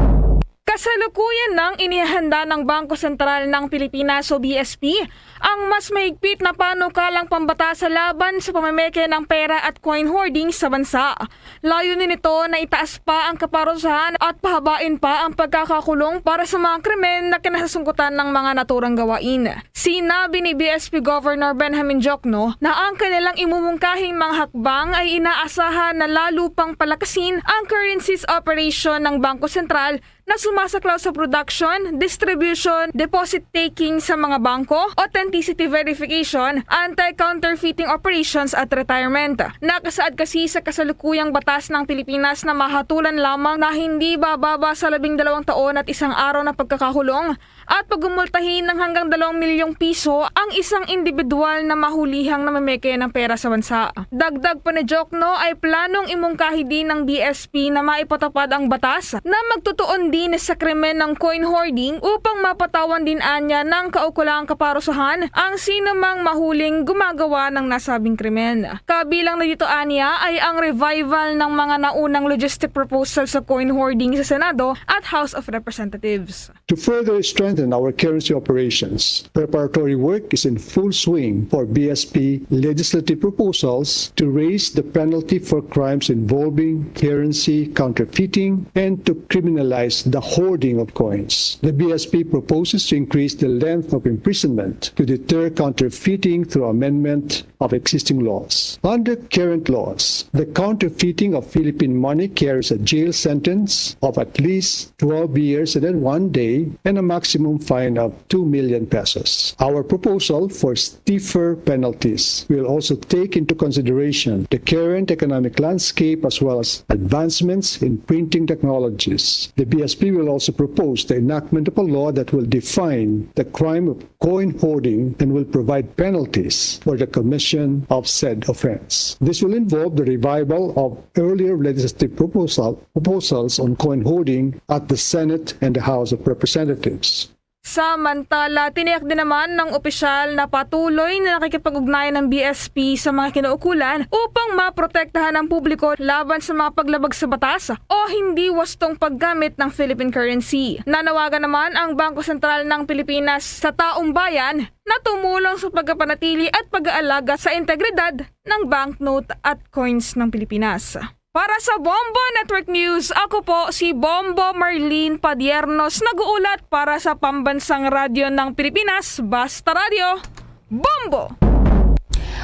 Kasalukuyan nang inihanda ng Bangko Sentral ng Pilipinas o B S P ang mas mahigpit na panukalang pambatasa laban sa pamameke ng pera at coin hoarding sa bansa. Layunin nito na itaas pa ang kaparusahan at pahabain pa ang pagkakakulong para sa mga krimen na kinasasangkutan ng mga naturang gawain. Sinabi ni B S P Governor Benjamin Diokno na ang kanilang imumungkahing mga hakbang ay inaasahan na lalo pang palakasin ang currencies operation ng Bangko Sentral na sumasaklaw sa production, distribution, deposit taking sa mga bangko, authenticity verification, anti-counterfeiting operations at retirement. Nakasaad kasi sa kasalukuyang batas ng Pilipinas na mahatulan lamang na hindi bababa sa labing dalawang taon at isang araw na pagkakakulong at pagmumultahin ng hanggang dalawang milyong piso ang isang individual na mahulihang namemeke ng pera sa bansa. Dagdag pa ni Diokno ay planong imungkahi din ng B S P na maipatupad ang batas na magtutuon din sa krimen ng coin hoarding upang mapatawan din anya ng kaukulang kaparusahan ang sinumang mahuling gumagawa ng nasabing krimen. Kabilang na dito anya ay ang revival ng mga naunang logistic proposal sa coin hoarding sa Senado at House of Representatives. To further strengthen our currency operations, preparatory work is in full swing for B S P legislative proposals to raise the penalty for crimes involving currency counterfeiting and to criminalize the hoarding of coins. The B S P proposes to increase the length of imprisonment to deter counterfeiting through amendment of existing laws. Under current laws, the counterfeiting of Philippine money carries a jail sentence of at least twelve years and then one day and a maximum fine of two million pesos. Our proposal for stiffer penalties will also take into consideration the current economic landscape as well as advancements in printing technologies. The B S P will also propose the enactment of a law that will define the crime of coin hoarding and will provide penalties for the commission of said offense. This will involve the revival of earlier legislative proposal, proposals on coin hoarding at the Senate and the House of Representatives. Samantala, tiniyak din naman ng opisyal na patuloy na nakikipag-ugnayan ng B S P sa mga kinaukulan upang maprotektahan ang publiko laban sa mga paglabag sa batas o hindi wastong paggamit ng Philippine currency. Nanawagan naman ang Bangko Sentral ng Pilipinas sa taong bayan na tumulong sa pagkapanatili at pag-aalaga sa integridad ng banknote at coins ng Pilipinas. Para sa Bombo Network News, ako po si Bombo Marlene Padiernos, nag-uulat para sa Pambansang Radyo ng Pilipinas, Basta Radyo, Bombo!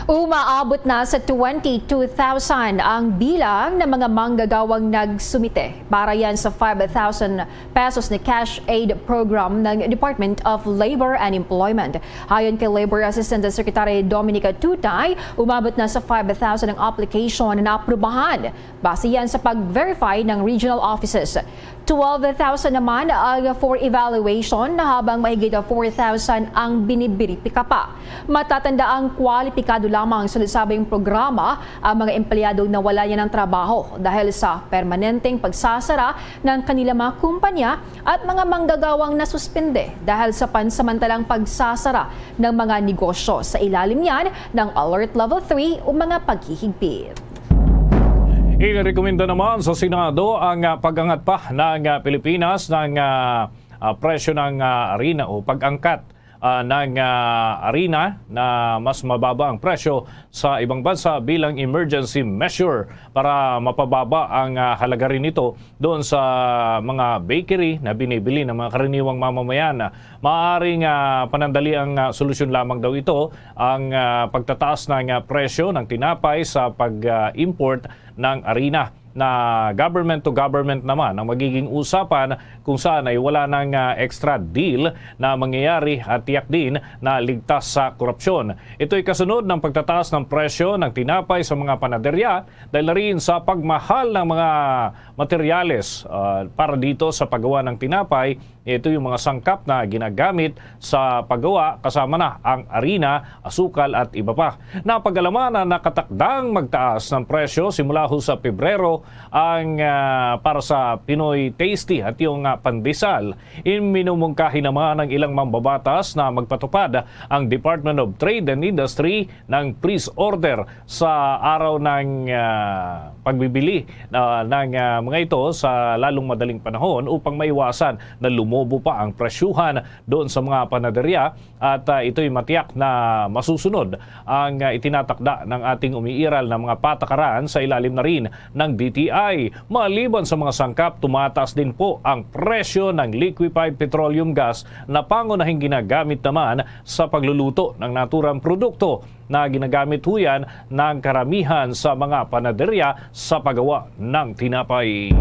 Umaabot na sa twenty-two thousand ang bilang ng mga manggagawang nagsumite para yan sa five thousand pesos na cash aid program ng Department of Labor and Employment. Ayon kay Labor Assistant Secretary Dominica Tutay, umabot na sa five thousand ang application na naaprubahan. Base yan sa pag-verify ng regional offices. Twelve thousand naman ang for evaluation, habang mahigit four thousand ang binibiripika pa. Matatanda ang kwalipikado lamang sa nasabing programa ang mga empleyado na wala niya ng trabaho dahil sa permanenteng pagsasara ng kanilang mga kumpanya at mga manggagawang nasuspende dahil sa pansamantalang pagsasara ng mga negosyo. Sa ilalim niyan ng Alert Level three o mga paghihigpit. Inirekomenda naman sa Senado ang ah, pag-angat pa ng ah, Pilipinas ng ah, ah, presyo ng ah, harina o pag-angkat ah, ng ah, harina na mas mababa ang presyo sa ibang bansa bilang emergency measure para mapababa ang ah, halaga rin nito doon sa mga bakery na binibili ng mga karaniwang mamamayan. Maaaring ah, panandaliang ah, solusyon lamang daw ito ang ah, pagtataas ng ah, presyo ng tinapay sa pag-import ng harina na government to government naman ang magiging usapan kung saan ay wala nang ah, extra deal na mangyayari at tiyak din na ligtas sa korupsyon. Ito'y kasunod ng pagtataas ng presyo ng tinapay sa mga panaderya dahil na rin sa pagmahal ng mga materyales ah, para dito sa paggawa ng tinapay. Ito yung mga sangkap na ginagamit sa paggawa, kasama na ang harina, asukal at iba pa. Napag-alaman na nakatakdang magtaas ng presyo simula ho sa Pebrero ang ah, para sa Pinoy Tasty at yung ah, pandesal. Minumungkahi naman ng ilang mambabatas na magpatupad ang Department of Trade and Industry ng freeze order sa araw ng ah, pagbibili ah, ng ah, mga ito sa lalong madaling panahon upang maiwasan na lumobo pa ang presyuhan doon sa mga panaderya at ah, ito'y matiyak na masusunod ang ah, itinatakda ng ating umiiral na mga patakaran sa ilalim na rin ng D T I. Maliban sa mga sangkap, tumataas din po ang presyo ng liquefied petroleum gas na pangunahing ginagamit naman sa pagluluto ng naturang produkto na ginagamit ho yan ng karamihan sa mga panaderya sa paggawa ng tinapay.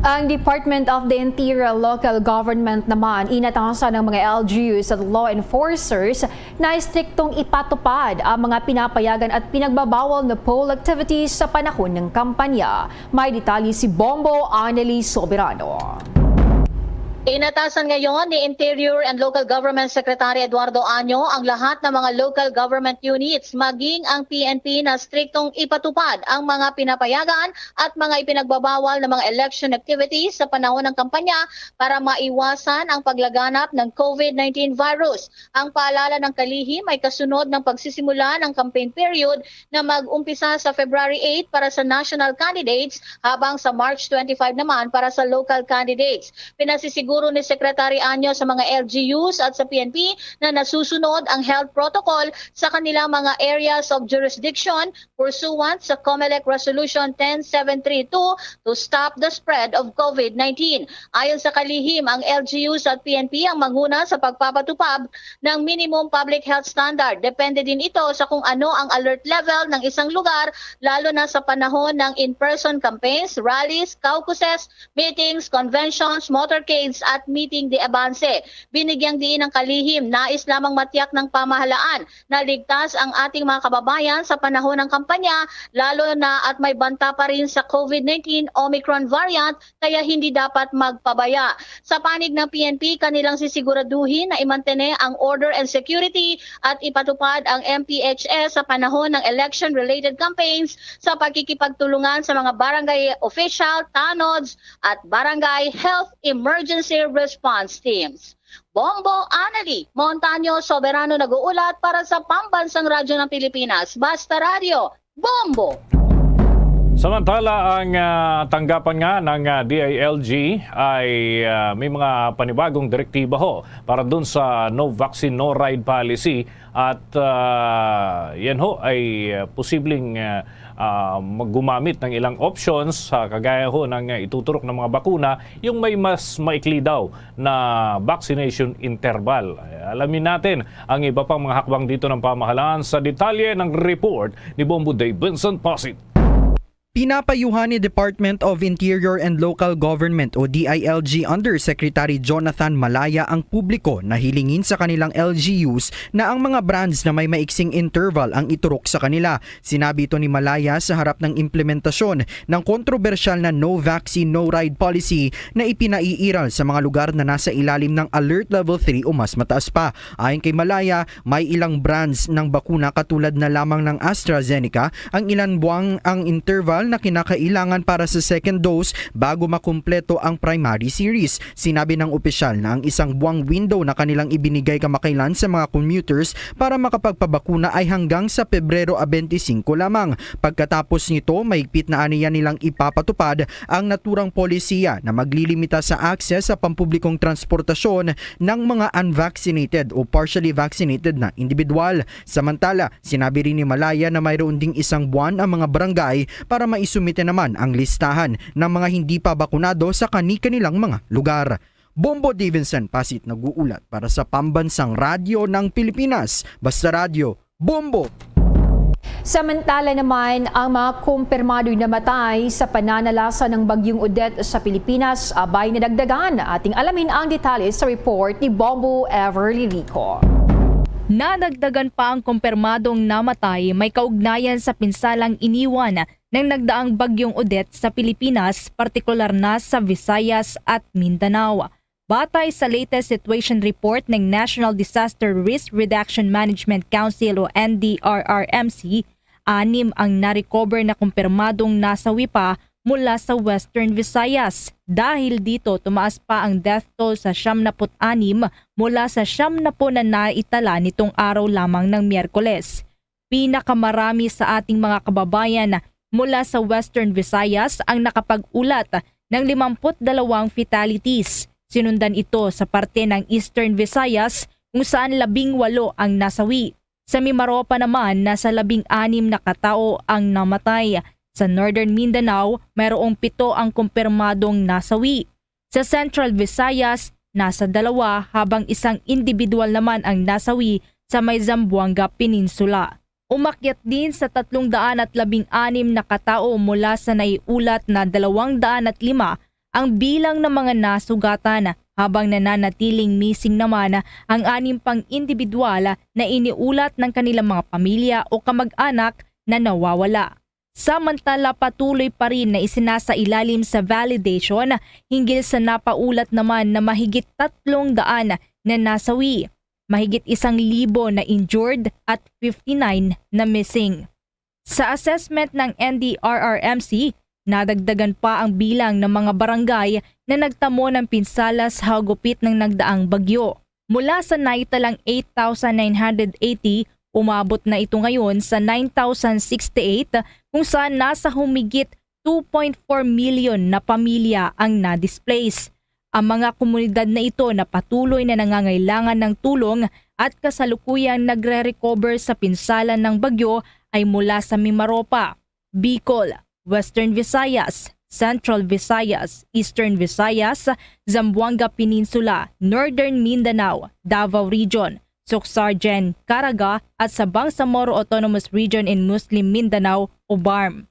Ang Department of the Interior Local Government naman inatasan ng mga L G Us at law enforcers na estriktong ipatupad ang mga pinapayagan at pinagbabawal na poll activities sa panahon ng kampanya. May detalye si Bombo Anneli Soberano. Inatasan ngayon ni Interior and Local Government Secretary Eduardo Año ang lahat ng mga local government units, maging ang P N P, na striktong ipatupad ang mga pinapayagan at mga ipinagbabawal na mga election activities sa panahon ng kampanya para maiwasan ang paglaganap ng COVID nineteen virus. Ang paalala ng kalihim ay kasunod ng pagsisimula ng campaign period na mag-umpisa sa February eight para sa national candidates, habang sa March twenty-five naman para sa local candidates. Pinasisiguro ni Secretary Año sa mga L G Us at sa P N P na nasusunod ang health protocol sa kanilang mga areas of jurisdiction pursuant sa COMELEC Resolution ten seven three two to stop the spread of COVID nineteen. Ayon sa kalihim, ang L G Us at P N P ang manguna sa pagpapatupad ng minimum public health standard. Depende din ito sa kung ano ang alert level ng isang lugar, lalo na sa panahon ng in-person campaigns, rallies, caucuses, meetings, conventions, motorcades, at meeting de avance. Binigyang diin ang kalihim, nais lamang matiyak ng pamahalaan na ligtas ang ating mga kababayan sa panahon ng kampanya, lalo na at may banta pa rin sa COVID nineteen Omicron variant, kaya hindi dapat magpabaya. Sa panig ng P N P, kanilang sisiguraduhin na imantene ang order and security at ipatupad ang M P H S sa panahon ng election-related campaigns sa pagkikipagtulungan sa mga barangay official, tanods, at barangay health emergency response teams. Bombo Anali Montaño Soberano nag-uulat para sa Pambansang Radyo ng Pilipinas, Basta Radyo, Bombo! Samantala, ang, ah, tanggapan nga ng, ah, D I L G ay, ah, may mga panibagong direktiba ho para dun sa no vaccine, no ride policy at, ah, yan ho ay, ah, posibleng, ah, ah, mag-, gumamit ng ilang options sa kagaya ho ng, ah, ituturok ng mga bakuna, yung may mas maikli daw na vaccination interval. Alamin natin ang iba pang mga hakbang dito ng pamahalaan sa detalye ng report ni Bombo Dave Vincent Pasit. Pinapayuhan ni Department of Interior and Local Government o D I L G Undersecretary Jonathan Malaya ang publiko na hilingin sa kanilang L G Us na ang mga brands na may maiksing interval ang iturok sa kanila. Sinabi ito ni Malaya sa harap ng implementasyon ng kontrobersyal na no vaccine, no ride policy na ipinaiiral sa mga lugar na nasa ilalim ng Alert Level three o mas mataas pa. Ayon kay Malaya, may ilang brands ng bakuna katulad na lamang ng AstraZeneca ang ilang buwang ang interval na kinakailangan para sa second dose bago makumpleto ang primary series. Sinabi ng opisyal na ang isang buwang window na kanilang ibinigay kamakailan sa mga commuters para makapagpabakuna ay hanggang sa Pebrero a twenty-five lamang. Pagkatapos nito, mahigpit na aniya nilang ipapatupad ang naturang polisiya na maglilimita sa access sa pampublikong transportasyon ng mga unvaccinated o partially vaccinated na individual. Samantala, sinabi rin ni Malaya na mayroon ding isang buwan ang mga barangay para maisumite naman ang listahan ng mga hindi pa bakunado sa kani-kanilang mga lugar. Bombo Davidson Pasit nag-uulat para sa Pambansang Radyo ng Pilipinas. Basta Radyo, Bombo! Samantala naman, ang mga kumpirmado'y namatay sa pananalasa ng Bagyong Odette sa Pilipinas abay nadagdagan. Ating alamin ang detalye sa report ni Bombo Everly Rico. Nadagdagan pa ang kumpirmadong namatay may kaugnayan sa pinsalang iniwan ng nagdaang Bagyong Odette sa Pilipinas, partikular na sa Visayas at Mindanao. Batay sa latest situation report ng National Disaster Risk Reduction Management Council o N D R R M C, anim ang na-recover na kumpirmadong nasawi pa mula sa Western Visayas. Dahil dito, tumaas pa ang death toll sa siyam na put anim mula sa siyam na put na naitala nitong araw lamang ng Miyerkules. Pinakamarami sa ating mga kababayan mula sa Western Visayas ang nakapag-ulat ng limamput dalawang fatalities. Sinundan ito sa parte ng Eastern Visayas, kung saan labing walo ang nasawi. Sa Mimaropa naman, nasa labing anim na katao ang namatay. Sa Northern Mindanao, mayroong pito ang kumpirmadong nasawi. Sa Central Visayas, nasa dalawa, habang isang individual naman ang nasawi sa may Zamboanga Peninsula. Umakyat din sa tatlong daan at labing anim na katao mula sa naiulat na dalawang daan at lima ang bilang ng mga nasugatan, habang nananatiling missing naman ang anim pang individual na iniulat ng kanilang mga pamilya o kamag-anak na nawawala. Samantala, patuloy pa rin na isinasailalim sa validation hinggil sa napaulat naman na mahigit tatlong daan na nasawi, mahigit isang libo na injured at fifty-nine na missing. Sa assessment ng N D R R M C, nadagdagan pa ang bilang ng mga barangay na nagtamo ng pinsala sa hagupit ng nagdaang bagyo. Mula sa naitalang eight thousand nine hundred eighty, umabot na ito ngayon sa nine thousand sixty-eight, kung saan nasa humigit two point four million na pamilya ang na-displace. Ang mga komunidad na ito na patuloy na nangangailangan ng tulong at kasalukuyang nagre-recover sa pinsala ng bagyo ay mula sa Mimaropa, Bicol, Western Visayas, Central Visayas, Eastern Visayas, Zamboanga Peninsula, Northern Mindanao, Davao Region, Soccsksargen, Caraga, at sa Bangsamoro Autonomous Region in Muslim Mindanao o BARMM.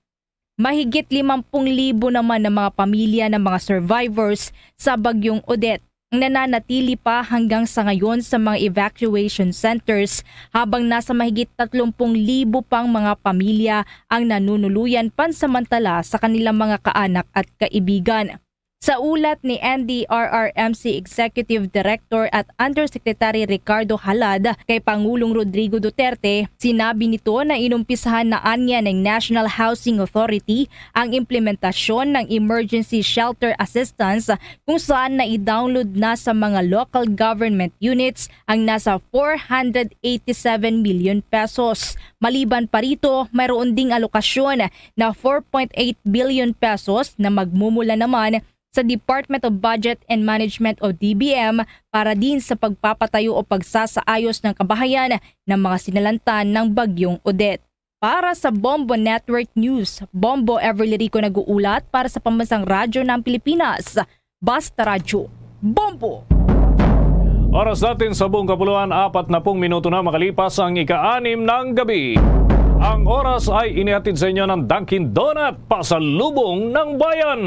Mahigit limampung libo naman ang mga pamilya ng mga survivors sa Bagyong Odette ang nananatili pa hanggang sa ngayon sa mga evacuation centers, habang nasa mahigit tatlumpung libo pang mga pamilya ang nanunuluyan pansamantala sa kanilang mga kaanak at kaibigan. Sa ulat ni N D R R M C Executive Director at Undersecretary Ricardo Halad kay Pangulong Rodrigo Duterte, sinabi nito na inumpisahan na anya ng National Housing Authority ang implementasyon ng Emergency Shelter Assistance, kung saan na i-download na sa mga local government units ang nasa four hundred eighty-seven million pesos. Maliban pa rito, mayroon ding alokasyon na four point eight billion pesos na magmumula naman sa Department of Budget and Management o D B M para din sa pagpapatayo o pagsasaayos ng kabahayan ng mga sinalantan ng Bagyong Odette. Para sa Bombo Network News, Bombo Everly Rico nag-uulat para sa Pambansang Radyo ng Pilipinas. Basta Radyo, Bombo! Oras natin sa buong kapuluan, apat na pung minuto na makalipas ang ika-anim ng gabi. Ang oras ay inihatid sa inyo ng Dunkin' Donut, pasalubong ng bayan.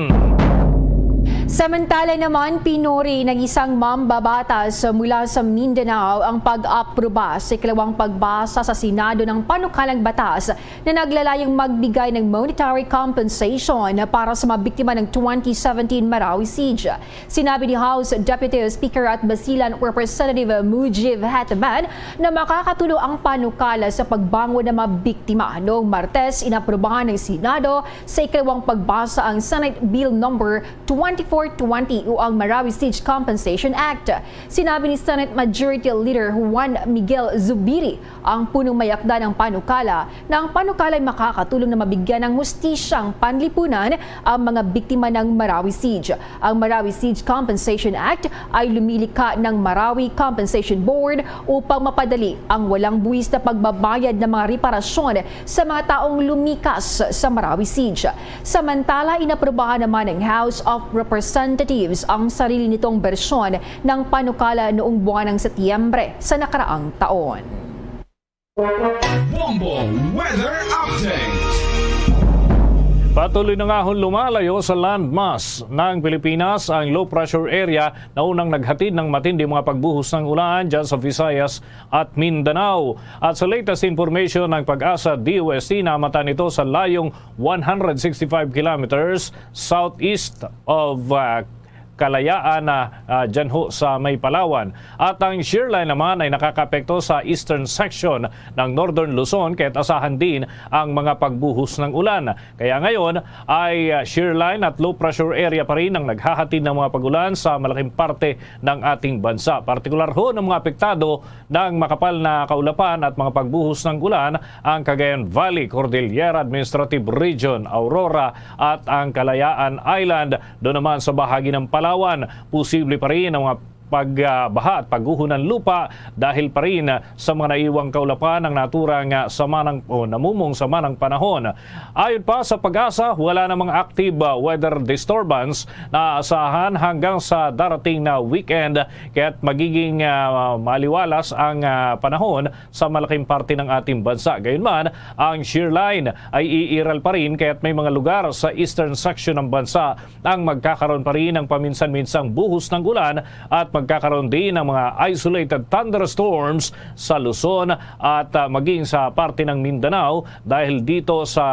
Samantala naman, pinuri ng isang mambabatas mula sa Mindanao ang pag-aproba sa ikalawang pagbasa sa Senado ng panukalang batas na naglalayong magbigay ng monetary compensation para sa mga biktima ng twenty seventeen Marawi siege. Sinabi ni House Deputy Speaker at Basilan Representative Mujib Hataman na makakatulong ang panukala sa pagbangon ng mga biktima. Noong Martes, inaprubahan ng Senado sa ikalawang pagbasa ang Senate Bill Number twenty-four twenty o ang Marawi Siege Compensation Act. Sinabi ni Senate Majority Leader Juan Miguel Zubiri, ang punong may-akda ng panukala, na ang panukala'y makakatulong na mabigyan ng hustisyang panlipunan ang mga biktima ng Marawi Siege. Ang Marawi Siege Compensation Act ay lumilikha ng Marawi Compensation Board upang mapadali ang walang buwis na pagbabayad ng mga reparasyon sa mga taong lumikas sa Marawi Siege. Samantala, inaprubahan naman ng House of Representatives ang sarili nitong bersyon ng panukala noong buwan ng Setyembre sa nakaraang taon. Bombo Weather Update. Patuloy na ngahon lumalayo sa landmass ng Pilipinas ang low pressure area na unang naghatid ng matinding mga pagbuhos ng ulan dyan sa Visayas at Mindanao. At sa latest information ng PAGASA D O S T, namata nito sa layong one hundred sixty-five kilometers southeast of, ah, Kalayaan na, ah, dyan ho sa may Palawan. At ang shear line naman ay nakakaapekto sa eastern section ng Northern Luzon, kaya't asahan din ang mga pagbuhos ng ulan. Kaya ngayon ay, ah, shear line at low pressure area pa rin ang naghahatid ng mga pag-ulan sa malaking parte ng ating bansa. Partikular ho ng mga apektado ng makapal na kaulapan at mga pagbuhos ng ulan ang Cagayan Valley, Cordillera Administrative Region, Aurora at ang Kalayaan Island. Doon naman sa bahagi ng Palawan, posible pa rin ang mga pagbaha at pagguho ng lupa dahil pa rin sa mga naiwang kaulapan ang naturang, ah, samanang o namumong samanang panahon. Ayon pa sa PAGASA, wala namang active, ah, weather disturbance na aasahan hanggang sa darating na weekend, kaya't magiging, ah, maliwalas ang, ah, panahon sa malaking parte ng ating bansa. Gayunman, ang shear line ay iiral pa rin, kaya't may mga lugar sa eastern section ng bansa ang magkakaroon pa rin ng paminsan-minsang buhos ng ulan at magkakaroon din ng mga isolated thunderstorms sa Luzon at, ah, maging sa parte ng Mindanao dahil dito sa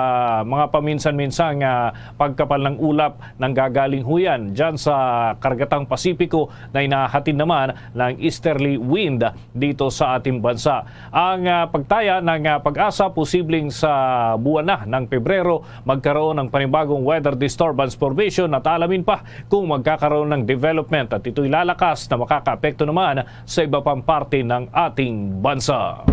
mga paminsan-minsang, ah, pagkapal ng ulap nanggagaling ho yan dyan sa Kargatang Pasipiko na hinahatid naman ng easterly wind dito sa ating bansa. Ang, ah, pagtaya ng, ah, PAGASA, posibleng sa buwan na ng Pebrero magkaroon ng panibagong weather disturbance formation at alamin pa kung magkakaroon ng development at ito'y lalakas na makakaapekto naman sa iba pang parte ng ating bansa.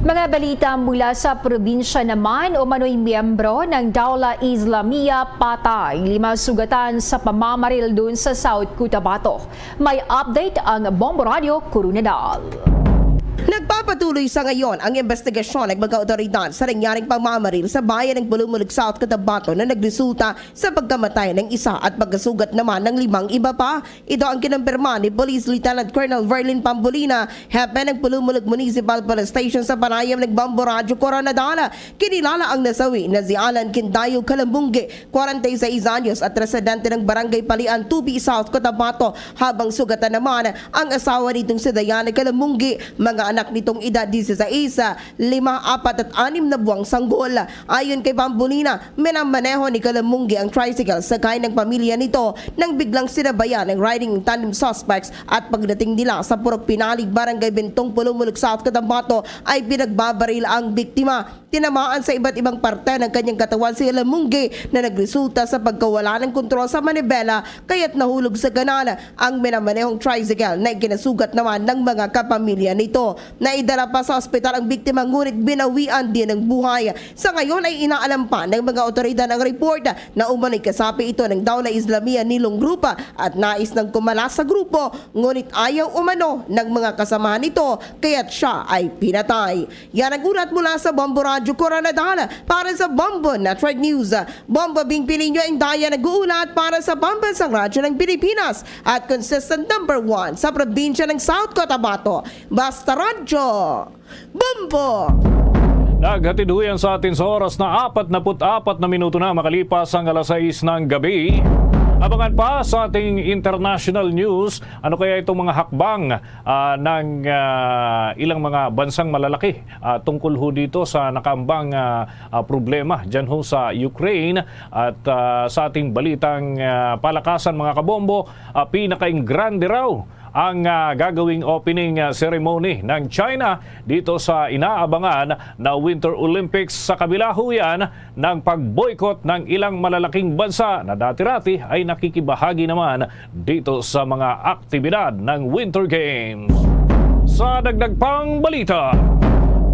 Mga balita mula sa probinsya naman, umano'y miyembro ng Dawla Islamiyah patay, lima sugatan sa pamamaril dun sa South Cotabato. May update ang Bombo Radio Corunadal. Nagpapatuloy sa ngayon ang investigasyon ng mga otoridad sa nangyaring pamamaril sa bayan ng Bulumulog, South Cotabato na nagresulta sa pagkamatay ng isa at pagkasugat naman ng limang iba pa. Ito ang kinumpirma ni Police Lieutenant Colonel Verlin Pambolina, hepe ng Bulumulog Municipal Police Station sa panayam ng Bombo Radyo Koronadal. Kinilala ang nasawi na si Alan Kindayo Kalambungge, kwarenta y seis anyos at residente ng Barangay Palian, Tubi, South Cotabato, habang sugatan naman ang asawa nitong si Diana Kalambungge. Mga anak nitong edad dieciséis, lima, apat at anim na buwang sanggol. Ayon kay Bambolina, minamaneho ni Kalamunggi ang tricycle sakay ng pamilya nito nang biglang sinabayan ng riding in tandem suspects at pagdating nila sa Purok Pinalig, Barangay Bentong, Pulumulok, South Cotabato ay pinagbabaril ang biktima. Tinamaan sa iba't ibang parte ng kanyang katawan si Kalamunggi na nagresulta sa pagkawala ng kontrol sa manibela kaya't nahulog sa kanal ang minamanehong tricycle na ikinasugat naman ng mga kapamilya nito. Naidala pa sa ospital ang biktima ngunit binawian din ng buhay. Sa ngayon ay inaalam pa ng mga otoridad ang report na umano'y kasapi ito ng Dawla Islamia Nilong Group at nais nang kumalas sa grupo ngunit ayaw umano ng mga kasamahan nito kaya't siya ay pinatay. Yan ang ulat mula sa Bombo Radyo Koronadal para sa Bombo Network News. Bombo Bing Pilinyo ang daya nag-uulat para sa Pambansang Radyo ng Pilipinas at consistent number one sa probinsya ng South Cotabato. Basta Radyo, Bombo! Naghatid huyan sa atin sa oras na apat na put apat na minuto na makalipas ang alas sais ng gabi. Abangan pa sa ating international news, ano kaya itong mga hakbang, ah, ng, ah, ilang mga bansang malalaki, ah, tungkol ho dito sa nakaambang, ah, ah, problema dyan ho sa Ukraine. At, ah, sa ating balitang, ah, palakasan, mga kabombo, ah, pinakaingrande raw ang, ah, gagawing opening, ah, ceremony ng China dito sa inaabangan na Winter Olympics sa kabila ho yan ng pag-boycott ng ilang malalaking bansa na dati-rati ay nakikibahagi naman dito sa mga aktibidad ng Winter Games. Sa dagdag pang balita,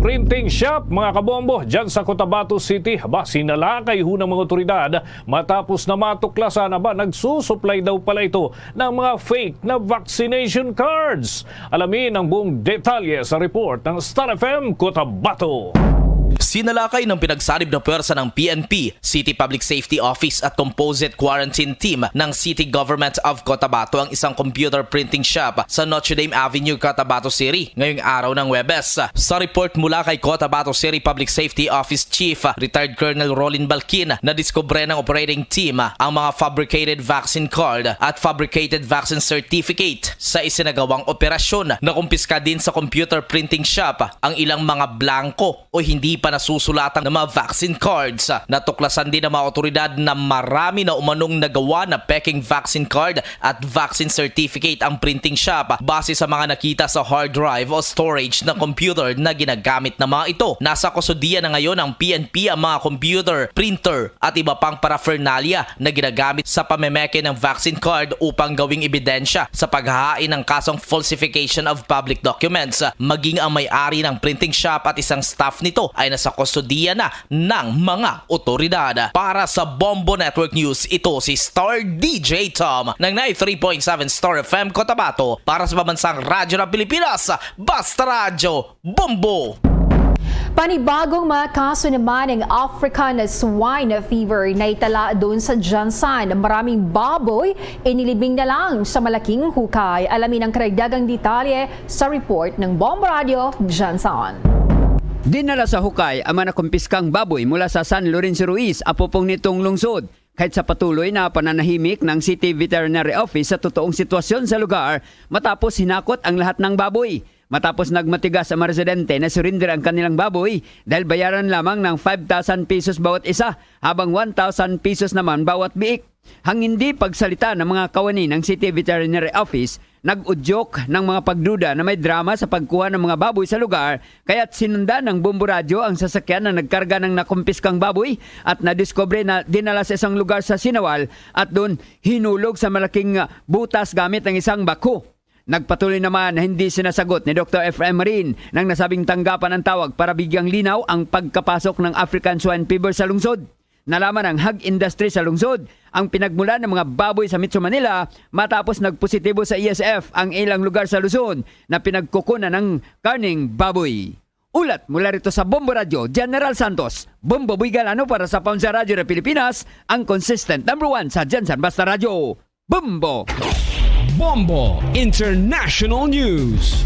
printing shop, mga kabombo, dyan sa Cotabato City, ba, sinalakay ho ng mga otoridad matapos na matuklasan na ba nagsusuplay daw pala ito ng mga fake na vaccination cards. Alamin ang buong detalye sa report ng Star F M Cotabato. Sinalakay ng pinagsanib na pwersa ng P N P, City Public Safety Office at Composite Quarantine Team ng City Government of Cotabato ang isang computer printing shop sa Notre Dame Avenue, Cotabato City, ngayong araw ng Huwebes. Sa report mula kay Cotabato City Public Safety Office Chief, Retired Colonel Rolin Balkin, nadiskubre ng operating team ang mga fabricated vaccine card at fabricated vaccine certificate. Sa isinagawang operasyon, nakumpiska din sa computer printing shop ang ilang mga blanco o hindi pa nasusulatan ng mga vaccine cards. Natuklasan din ng mga otoridad na marami na umanong nagawa na peking vaccine card at vaccine certificate ang printing shop base sa mga nakita sa hard drive o storage ng computer na ginagamit ng mga ito. Nasa kustodiya na ngayon ng P N P ang mga computer, printer at iba pang paraphernalia na ginagamit sa pamemeke ng vaccine card upang gawing ebidensya sa paghahain ng kasong falsification of public documents. Maging ang may-ari ng printing shop at isang staff nito ay nasa kustodiya na ng mga otoridad. Para sa Bombo Network News, ito si Star D J Tom ng ninety-three point seven Star F M Cotabato. Para sa Pambansang Radyo ng Pilipinas, Basta Radyo, Bombo! Panibagong mga kaso naman ng African swine fever na itala doon sa Gensan. Maraming baboy inilibing na lang sa malaking hukay. Alamin ang karagdagang detalye sa report ng Bombo Radyo Gensan. Dinala sa hukay ang mga nakumpiskang baboy mula sa San Lorenzo Ruiz, apupong nitong lungsod. Kahit sa patuloy na pananahimik ng City Veterinary Office sa totoong sitwasyon sa lugar, matapos hinakot ang lahat ng baboy. Matapos nagmatigas ang mga residente na surrender ang kanilang baboy dahil bayaran lamang ng five thousand pesos bawat isa, habang one thousand pesos naman bawat biik. Ang hindi pagsalita ng mga kawani ng City Veterinary Office nag-udyok ng mga pagduda na may drama sa pagkuha ng mga baboy sa lugar, kaya't sinundan ng Bombo Radyo ang sasakyan na nagkarga ng nakumpiskang baboy at nadiskubre na dinala sa isang lugar sa Sinawal at doon hinulog sa malaking, ah, butas gamit ang isang backhoe. Nagpatuloy naman na hindi sinasagot ni Doktor Efraim Marin nang nasabing tanggapan ang tawag para bigyang linaw ang pagkapasok ng African Swine Fever sa lungsod. Nalaman ng hog industry sa lungsod ang pinagmulan ng mga baboy sa Metro Manila matapos nagpositibo sa E S F ang ilang lugar sa Luzon na pinagkukunan ng karneng baboy. Ulat mula rito sa Bombo Radyo, General Santos, Bombo Boy Galano para sa Pambansang Radyo ng Pilipinas, ang consistent number one sa Gensan Basta Radyo. Bombo! Bombo International News.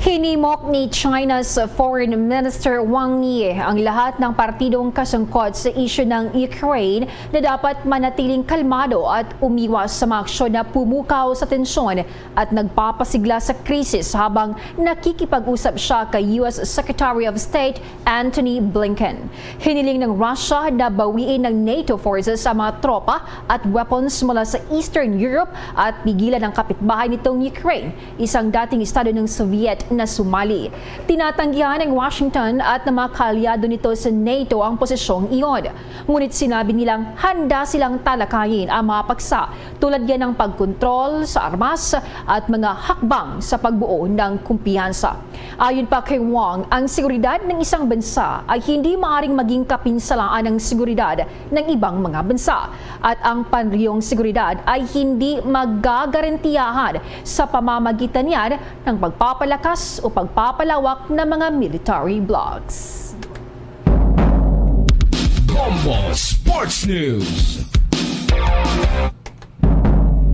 Hinimok ni China's Foreign Minister Wang Yi ang lahat ng partidong kasangkot sa isyu ng Ukraine na dapat manatiling kalmado at umiwas sa mga aksyon na pumukaw sa tensyon at nagpapasigla sa krisis, habang nakikipag-usap siya kay U S Secretary of State Antony Blinken. Hiniling ng Russia na bawiin ng NATO forces ang mga tropa at weapons mula sa Eastern Europe at pigilan ang kapitbahay nitong Ukraine, isang dating estado ng Soviet, na sumali. Tinatanggihan ng Washington at ng mga kaalyado nito sa NATO ang posisyong iyon. Ngunit sinabi nilang handa silang talakayin ang mga paksa tulad yan ng pagkontrol sa armas at mga hakbang sa pagbuo ng kumpiyansa. Ayon pa kay Wang, ang seguridad ng isang bansa ay hindi maaring maging kapinsalaan ng seguridad ng ibang mga bansa, at ang panrehiyong seguridad ay hindi magagarantiyahan sa pamamagitan niyan ng pagpapalakas o pagpapalawak ng mga military blocs. Bombo Sports News.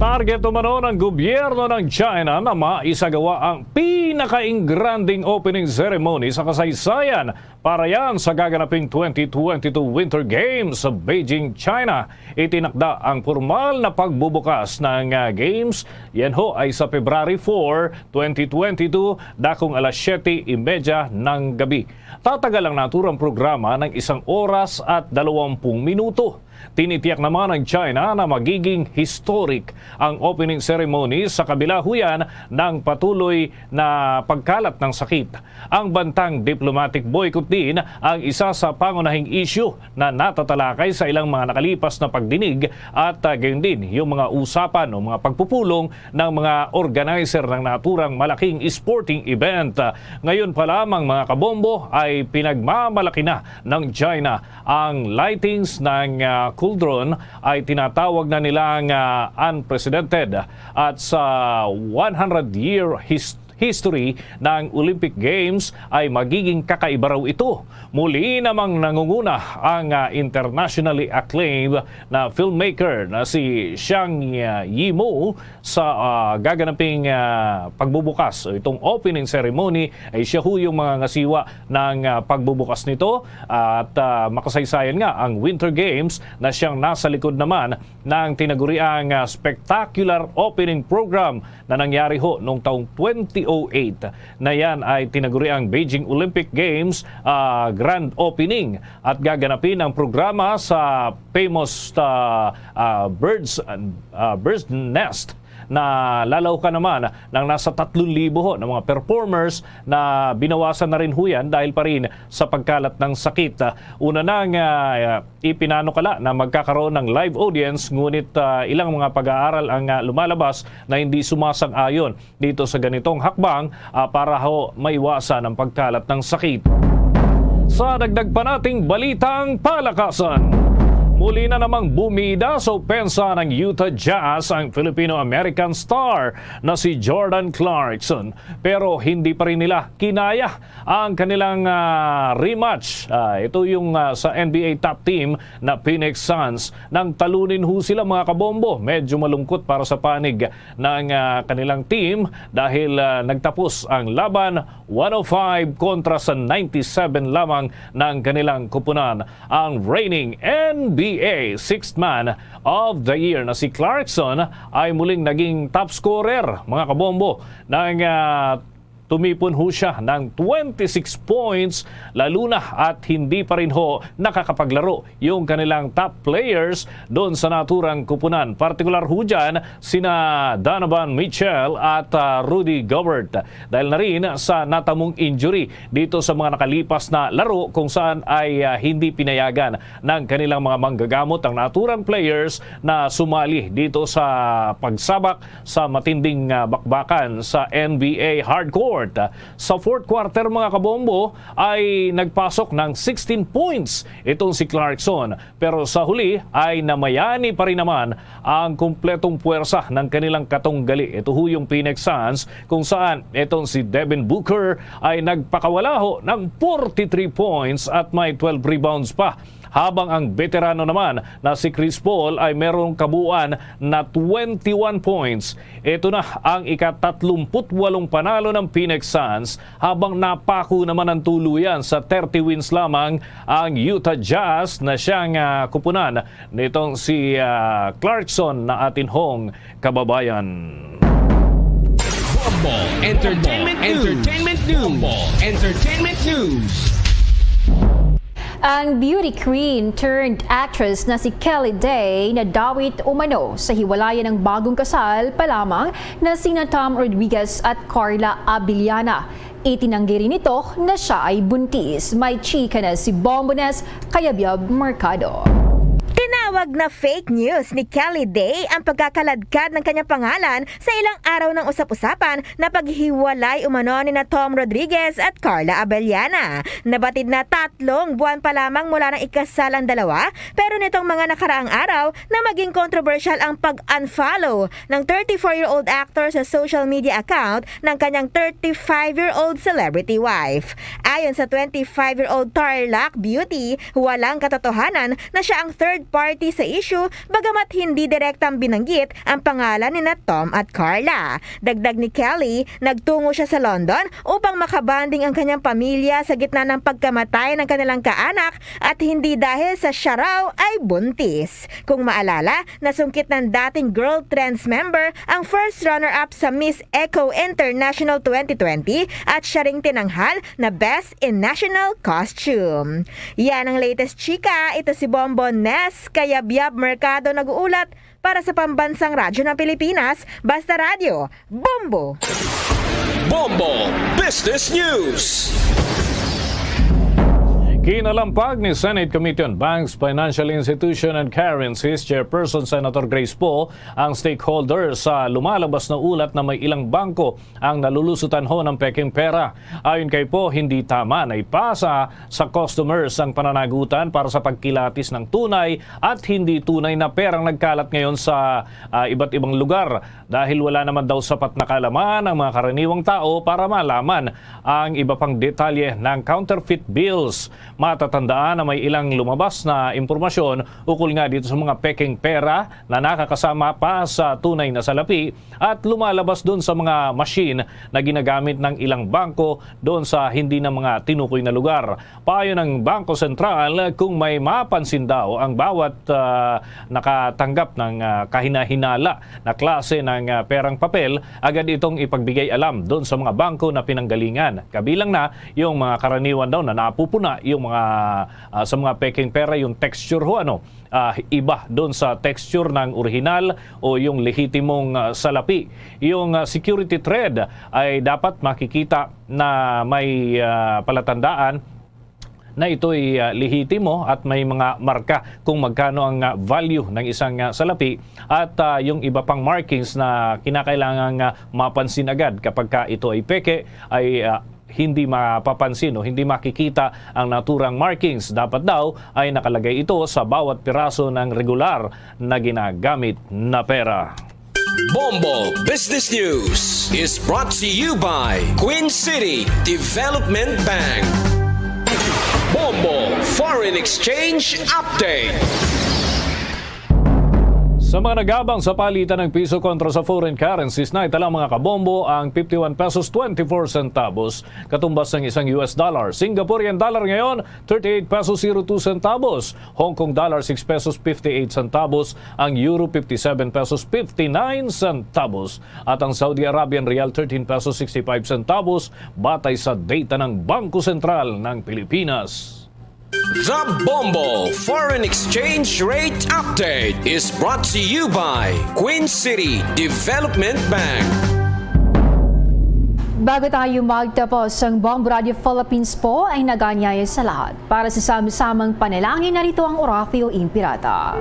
Target umano ng gobyerno ng China na maisagawa ang pinakaingranding opening ceremony sa kasaysayan para yan sa gaganaping twenty twenty-two Winter Games sa Beijing, China. Itinakda ang formal na pagbubukas ng ah, Games. Yan ho ay sa February four, twenty twenty-two, dakong alas siyete y media ng gabi. Tatagal ang naturang programa ng isang oras at dalawampung minuto. Tinitiyak naman ng China na magiging historic ang opening ceremony sa kabila ho yan ng patuloy na pagkalat ng sakit. Ang bantang diplomatic boycott din ang isa sa pangunahing isyu na natatalakay sa ilang mga nakalipas na pagdinig at ah, gayon din yung mga usapan o mga pagpupulong ng mga organizer ng naturang malaking sporting event. Ngayon pa lamang, mga kabombo, ay pinagmamalaki na ng China ang lightings ng ah, cauldron ay tinatawag na nilang ah, unprecedented, at sa one hundred year his- history ng Olympic Games ay magiging kakaiba raw ito. Muli namang nangunguna ang ah, internationally acclaimed na filmmaker na si Zhang ah, Yimou sa ah, gaganaping ah, pagbubukas o itong opening ceremony. Ay siya ho yung mga ngasiwa ng ah, pagbubukas nito, at ah, makasaysayan nga ang Winter Games na siyang nasa likod naman ng tinaguriang ah, spectacular opening program na nangyari ho noong taong twenty oh eight, na yan ay tinaguriang Beijing Olympic Games ah, Grand Opening, at gaganapin ang programa sa famous ah, ah, birds ah, bird's nest na lalawkan naman ng nasa tatlong libo ho ng mga performers na binawasan na rin ho yan dahil pa rin sa pagkalat ng sakit. Una na nga ah, ipinanukala na magkakaroon ng live audience, ngunit ah, ilang mga pag-aaral ang ah, lumalabas na hindi sumasang-ayon dito sa ganitong hakbang ah, para ho maiwasan ang pagkalat ng sakit. Sa dagdag pa nating balitang palakasan, muli na namang bumida sa opensa ng Utah Jazz ang Filipino-American star na si Jordan Clarkson, pero hindi pa rin nila kinaya ang kanilang ah, rematch. Ah, ito yung ah, sa N B A top team na Phoenix Suns. Nang talunin ho sila, mga kabombo, medyo malungkot para sa panig ng ah, kanilang team dahil ah, nagtapos ang laban one oh five kontra sa ninety-seven lamang ng kanilang kupunan. Ang reigning N B A Sixth Man of the Year na si Clarkson ay muling naging top scorer, mga kabombo, nang ah, tumipon ho siya ng twenty-six points, lalo na at hindi pa rin ho nakakapaglaro yung kanilang top players doon sa naturang kupunan. Partikular ho dyan sina Donovan Mitchell at ah, Rudy Gobert, dahil na rin sa natamong injury dito sa mga nakalipas na laro kung saan ay ah, hindi pinayagan ng kanilang mga manggagamot ang naturang players na sumali dito sa pagsabak sa matinding ah, bakbakan sa N B A hardcourt. Sa fourth quarter, mga kabombo, ay nagpasok ng sixteen points itong si Clarkson, pero sa huli ay namayani pa rin naman ang kumpletong puwersa ng kanilang katunggali. Ito ho yung Phoenix Suns, kung saan itong si Devin Booker ay nagpakawala ho ng forty-three points at may twelve rebounds pa. Habang ang veterano naman na si Chris Paul ay merong kabuuan na twenty-one points. Ito na ang ika-tatlumpu't-walong panalo ng Phoenix Suns, habang napako naman ang tuluyan sa thirty wins lamang ang Utah Jazz na siyang, ah, kupunan nitong si, ah, Clarkson na atin hong kababayan. Bombo Entertainment News. Entertainment News. Bombo Entertainment News. Ang beauty queen turned actress na si Kelly Day nadawit umano sa hiwalayan ng bagong kasal pa lamang na sina Tom Rodriguez at Carla Abellana. Itinanggi rin nito na siya ay buntis. May chika na si Bombones Kayabyab Mercado. Tinawag na fake news ni Kelly Day ang pagkakaladkad ng kanyang pangalan sa ilang araw ng usap-usapan na paghiwalay umano ni na Tom Rodriguez at Carla Abellana. Nabatid na tatlong buwan pa lamang mula ng ikasal ang dalawa, pero nitong mga nakaraang araw na maging kontrobersyal ang pag-unfollow ng thirty-four-year-old actor sa social media account ng kanyang thirty-five-year-old celebrity wife. Ayon sa twenty-five-year-old Tarlac Beauty, walang katotohanan na siya ang third party sa issue, bagamat hindi direktang binanggit ang pangalan ni na Tom at Carla. Dagdag ni Kelly, nagtungo siya sa London upang makabanding ang kanyang pamilya sa gitna ng pagkamatay ng kanilang kaanak at hindi dahil sa siya raw ay buntis. Kung maalala, nasungkit ng dating Girl Trends member ang first runner-up sa Miss Eco International twenty twenty at siya ring tinanghal na Best in National Costume. Yan ang latest chika. Ito si Bombo Nes Kayabyab Mercado nag-uulat para sa Pambansang Radyo ng Pilipinas, Basta Radyo, Bombo! Bombo Business News. Kinalampag ni Senate Committee on Banks, Financial Institution and Currencies Chairperson Senator Grace Poe ang stakeholder sa lumalabas na ulat na may ilang bangko ang nalulusutan ho ng peking pera. Ayon kay Poe, hindi tama na ipasa sa customers ang pananagutan para sa pagkilatis ng tunay at hindi tunay na perang nagkalat ngayon sa, ah, iba't ibang lugar, dahil wala naman daw sapat na kaalaman ang mga karaniwang tao para malaman ang iba pang detalye ng counterfeit bills. Matatandaan na may ilang lumabas na impormasyon ukol nga dito sa mga peking pera na nakakasama pa sa tunay na salapi at lumalabas dun sa mga machine na ginagamit ng ilang bangko doon sa hindi na mga tinukoy na lugar. Paayo ng Bangko Sentral, kung may mapansin daw ang bawat, ah, nakatanggap ng, ah, kahinahinala na klase ng, ah, perang papel, agad itong ipagbigay alam doon sa mga bangko na pinanggalingan. Kabilang na yung mga karaniwan daw na napupuna, yung mga, ah, sa mga peking pera, yung texture ho, ano, ah, iba doon sa texture ng orihinal o yung lehitimong, ah, salapi. Yung, ah, security thread ay dapat makikita na may, ah, palatandaan na ito'y, ah, lehitimo at may mga marka kung magkano ang, ah, value ng isang, ah, salapi at, ah, yung iba pang markings na kinakailangang, ah, mapansin agad kapag ka ito ay peke ay, ah, hindi mapapansin o hindi makikita ang naturang markings. Dapat daw ay nakalagay ito sa bawat piraso ng regular na ginagamit na pera. Bombo Business News is brought to you by Queen City Development Bank. Bombo Foreign Exchange Update. Sa mga nagabang sa palitan ng piso kontra sa foreign currencies, naitala, mga kabombo, ang fifty-one pesos twenty-four centavos katumbas ng isang U S dollar. Singaporean dollar ngayon, thirty-eight pesos zero two centavos. Hong Kong dollar, six pesos fifty-eight centavos. Ang euro, fifty-seven pesos fifty-nine centavos. At ang Saudi Arabian riyal, thirteen pesos sixty-five centavos, batay sa data ng Bangko Sentral ng Pilipinas. The Bombo Foreign Exchange Rate Update is brought to you by Queen City Development Bank. Bago tayo magtapos, ang Bombo Radio Philippines po ay nag-aanyaya sa lahat. Para sa sama-samang panalangin, narito ang Oratio Imperata.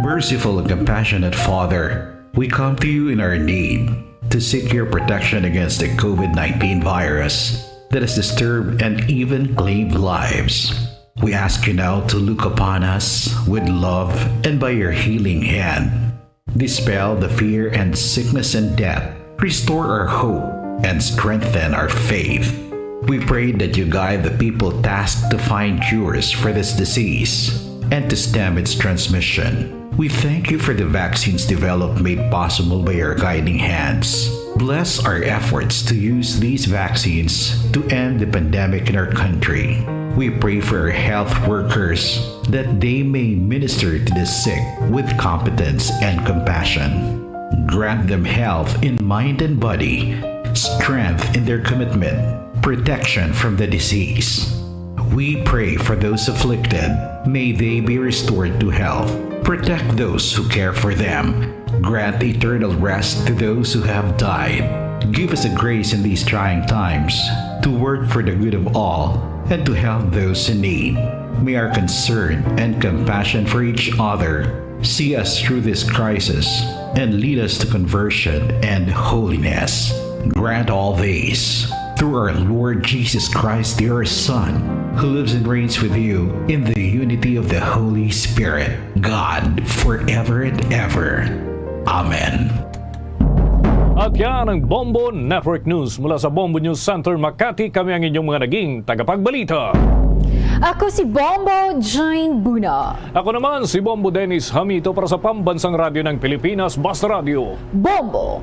Merciful and compassionate Father, we come to you in our need to seek your protection against the COVID nineteen virus that has disturbed and even claimed lives. We ask you now to look upon us with love and by your healing hand, dispel the fear and sickness and death, restore our hope, and strengthen our faith. We pray that you guide the people tasked to find cures for this disease and to stem its transmission. We thank you for the vaccines developed made possible by your guiding hands. Bless our efforts to use these vaccines to end the pandemic in our country. We pray for our health workers that they may minister to the sick with competence and compassion. Grant them health in mind and body, strength in their commitment, protection from the disease. We pray for those afflicted. May they be restored to health. Protect those who care for them. Grant eternal rest to those who have died. Give us the grace in these trying times to work for the good of all and to help those in need. May our concern and compassion for each other see us through this crisis and lead us to conversion and holiness. Grant all this through our Lord Jesus Christ, your Son, who lives and reigns with you in the unity of the Holy Spirit, God, forever and ever. Amen. At yan ang Bombo Network News. Mula sa Bombo News Center, Makati, kami ang inyong mga naging tagapagbalita. Ako si Bombo Jane Buna. Ako naman si Bombo Dennis Hamito para sa Pambansang Radyo ng Pilipinas, Basta Radyo. Bombo.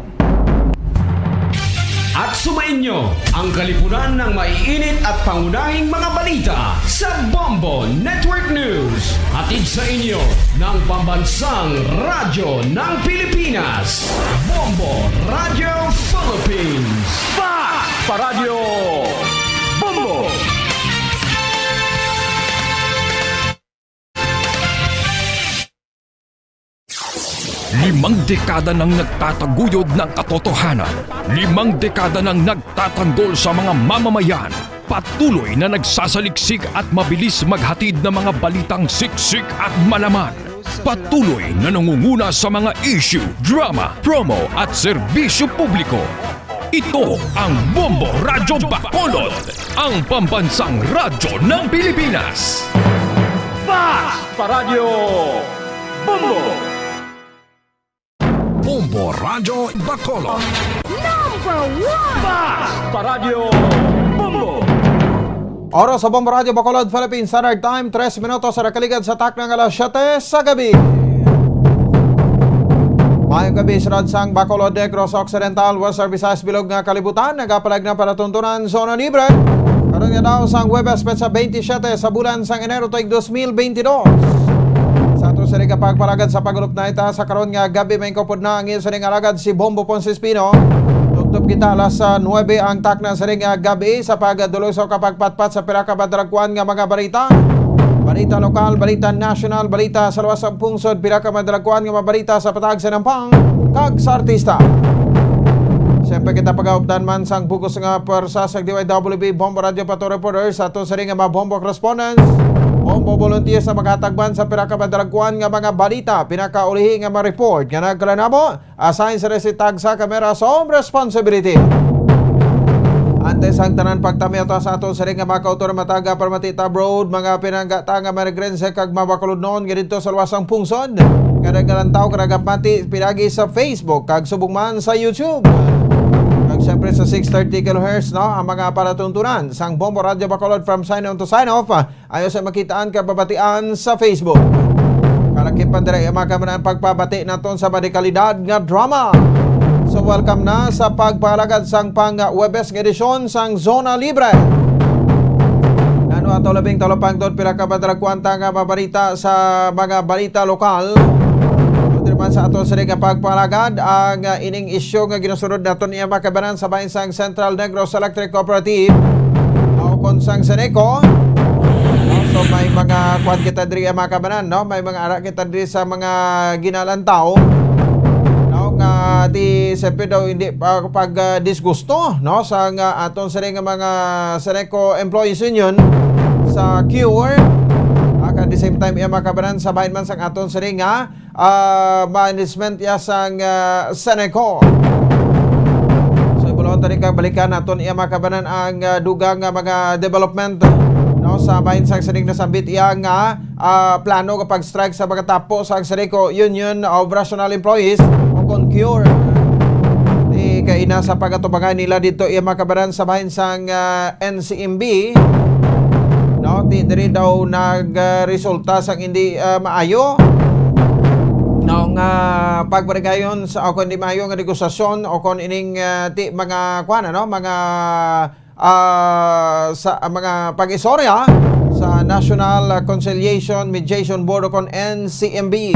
At sumainyo ang kalipunan ng maiinit at pangunahing mga balita sa Bombo Network News. Hatid sa inyo ng Pambansang Radyo ng Pilipinas, Bombo Radio Philippines. Fast Paradyo Bombo! Limang dekada nang nagtataguyod ng katotohanan. Limang dekada nang nagtatanggol sa mga mamamayan. Patuloy na nagsasaliksik at mabilis maghatid ng mga balitang siksik at malaman. Patuloy na nangunguna sa mga issue, drama, promo at serbisyo publiko. Ito ang Bombo Radyo Bacolod, ang pambansang radyo ng Pilipinas. Fast Paradyo Bombo! Bombo Radyo Bacolod. Number one! Fast Paradyo Bombo! Oras sa Bombo Radyo Bacolod, Philippine Standard Time, tres minutos sa nakaligad sa takna nga alas siyete sa gabi. Maayong gabi, syudad sang Bacolod, Negros Occidental, Western Visayas, bilog nga kalibutan, nagapalag na palatuntunan, zona libre. Karon nga daw sang Huwebes, petsa twenty-seven sa bulan sang Enero, tuig dos mil twenty-dos. Sa ato sini nga pagpalagad sa pag-ulop na ita, sa karon nga gabi, may kupod na ang iyo sining alagad si Bombo Ponce Espino. Tubtob kita alas, ah, nuebe ang takna sining, ah, gabi sa pagdulog sa kapagpatpat sa pila ka madalagkuan nga mga balita. Balita lokal, balita nasyonal, balita sa luwas sang pungsod, pila ka madalagkuan nga mga balita sa patag sa nampang kag sa artista. Siyempre, kita pagaupdan man sang bug-os nga pwersa sa D Y W B Bombo Radio Pato Reporters, sa ato sining nga mga Bombo correspondents, Bombo volunteers na maghatag man sa pila ka madalagkuan nga mga balita, pinakaulihi nga mga report nga nagkalanabo, assign sa resitag sa kamera sa own responsibility. Antes ang tanan, pagtami ato sa aton sining nga mga kautor, mataga para matita abroad, mga pinanggata nga mga regrense kag mga Bacolodnon nga didto sa luwas sang pungsod. Nga nagalantaw ka nagapati pinagi sa Facebook kag subong man sa YouTube. Kag siyempre sa six thirty kilohertz, no, ang mga palatuntunan sang Bombo Radio Bacolod from sign on to sign off. Ayo sa makitaan kag babatian sa Facebook. Kalakip pa dira, iya, mga kamanan, pagpabati naton sa madikalidad nga drama. So, welcome na sa pagpalagad sang pang Huwebes nga edisyon sang Zona Libre. Nano ato labing talupangton pila ka madalagkuan ta nga mabalita sa mga balita lokal. Diri man sa ato sini nga pagpalagad ang, ah, ining isyu nga ginasunod naton, iya, mga kabanan, sa bahin sang Central Negros Electric Cooperative, o kon sang Seneco. No? So, may mga kuwan kita diri, ah, mga kabanan, no? May mga ara kita diri sa mga ginalantaw, no? Nga di siyempre daw hindi pa pag, ah, disgusto, no? Sa nga aton sini nga mga Seneco Employees Union sa Cure. Ag at the same time, iya, mga kabanan, sa bahin man sang aton sini nga ah, management ya sang, ah, Seneco. So, ibulong tani kag balikan naton iya, mga kabanan, ang, ah, dugang nga mga development, no, sa bahin sang sining nasambit iya nga, ah, plano nga pag-strike sa mga tapo sang Seneco Union of Rational Employees o kon Cure. Ti kaina sa pagatubangan nila dito, iya makabaran sa bahin sang, ah, N C M B, no? Ti diri daw nagresulta sang hindi, ah, maayo, no, nga pagparigayon sa, o kung hindi maayo nga negosasyon, o kung ining, ah, ti mga, kuwan, ano, mga, ah, sa, ah, mga pag-istorya sa National, ah, Conciliation Mediation Board, o kon N C M B.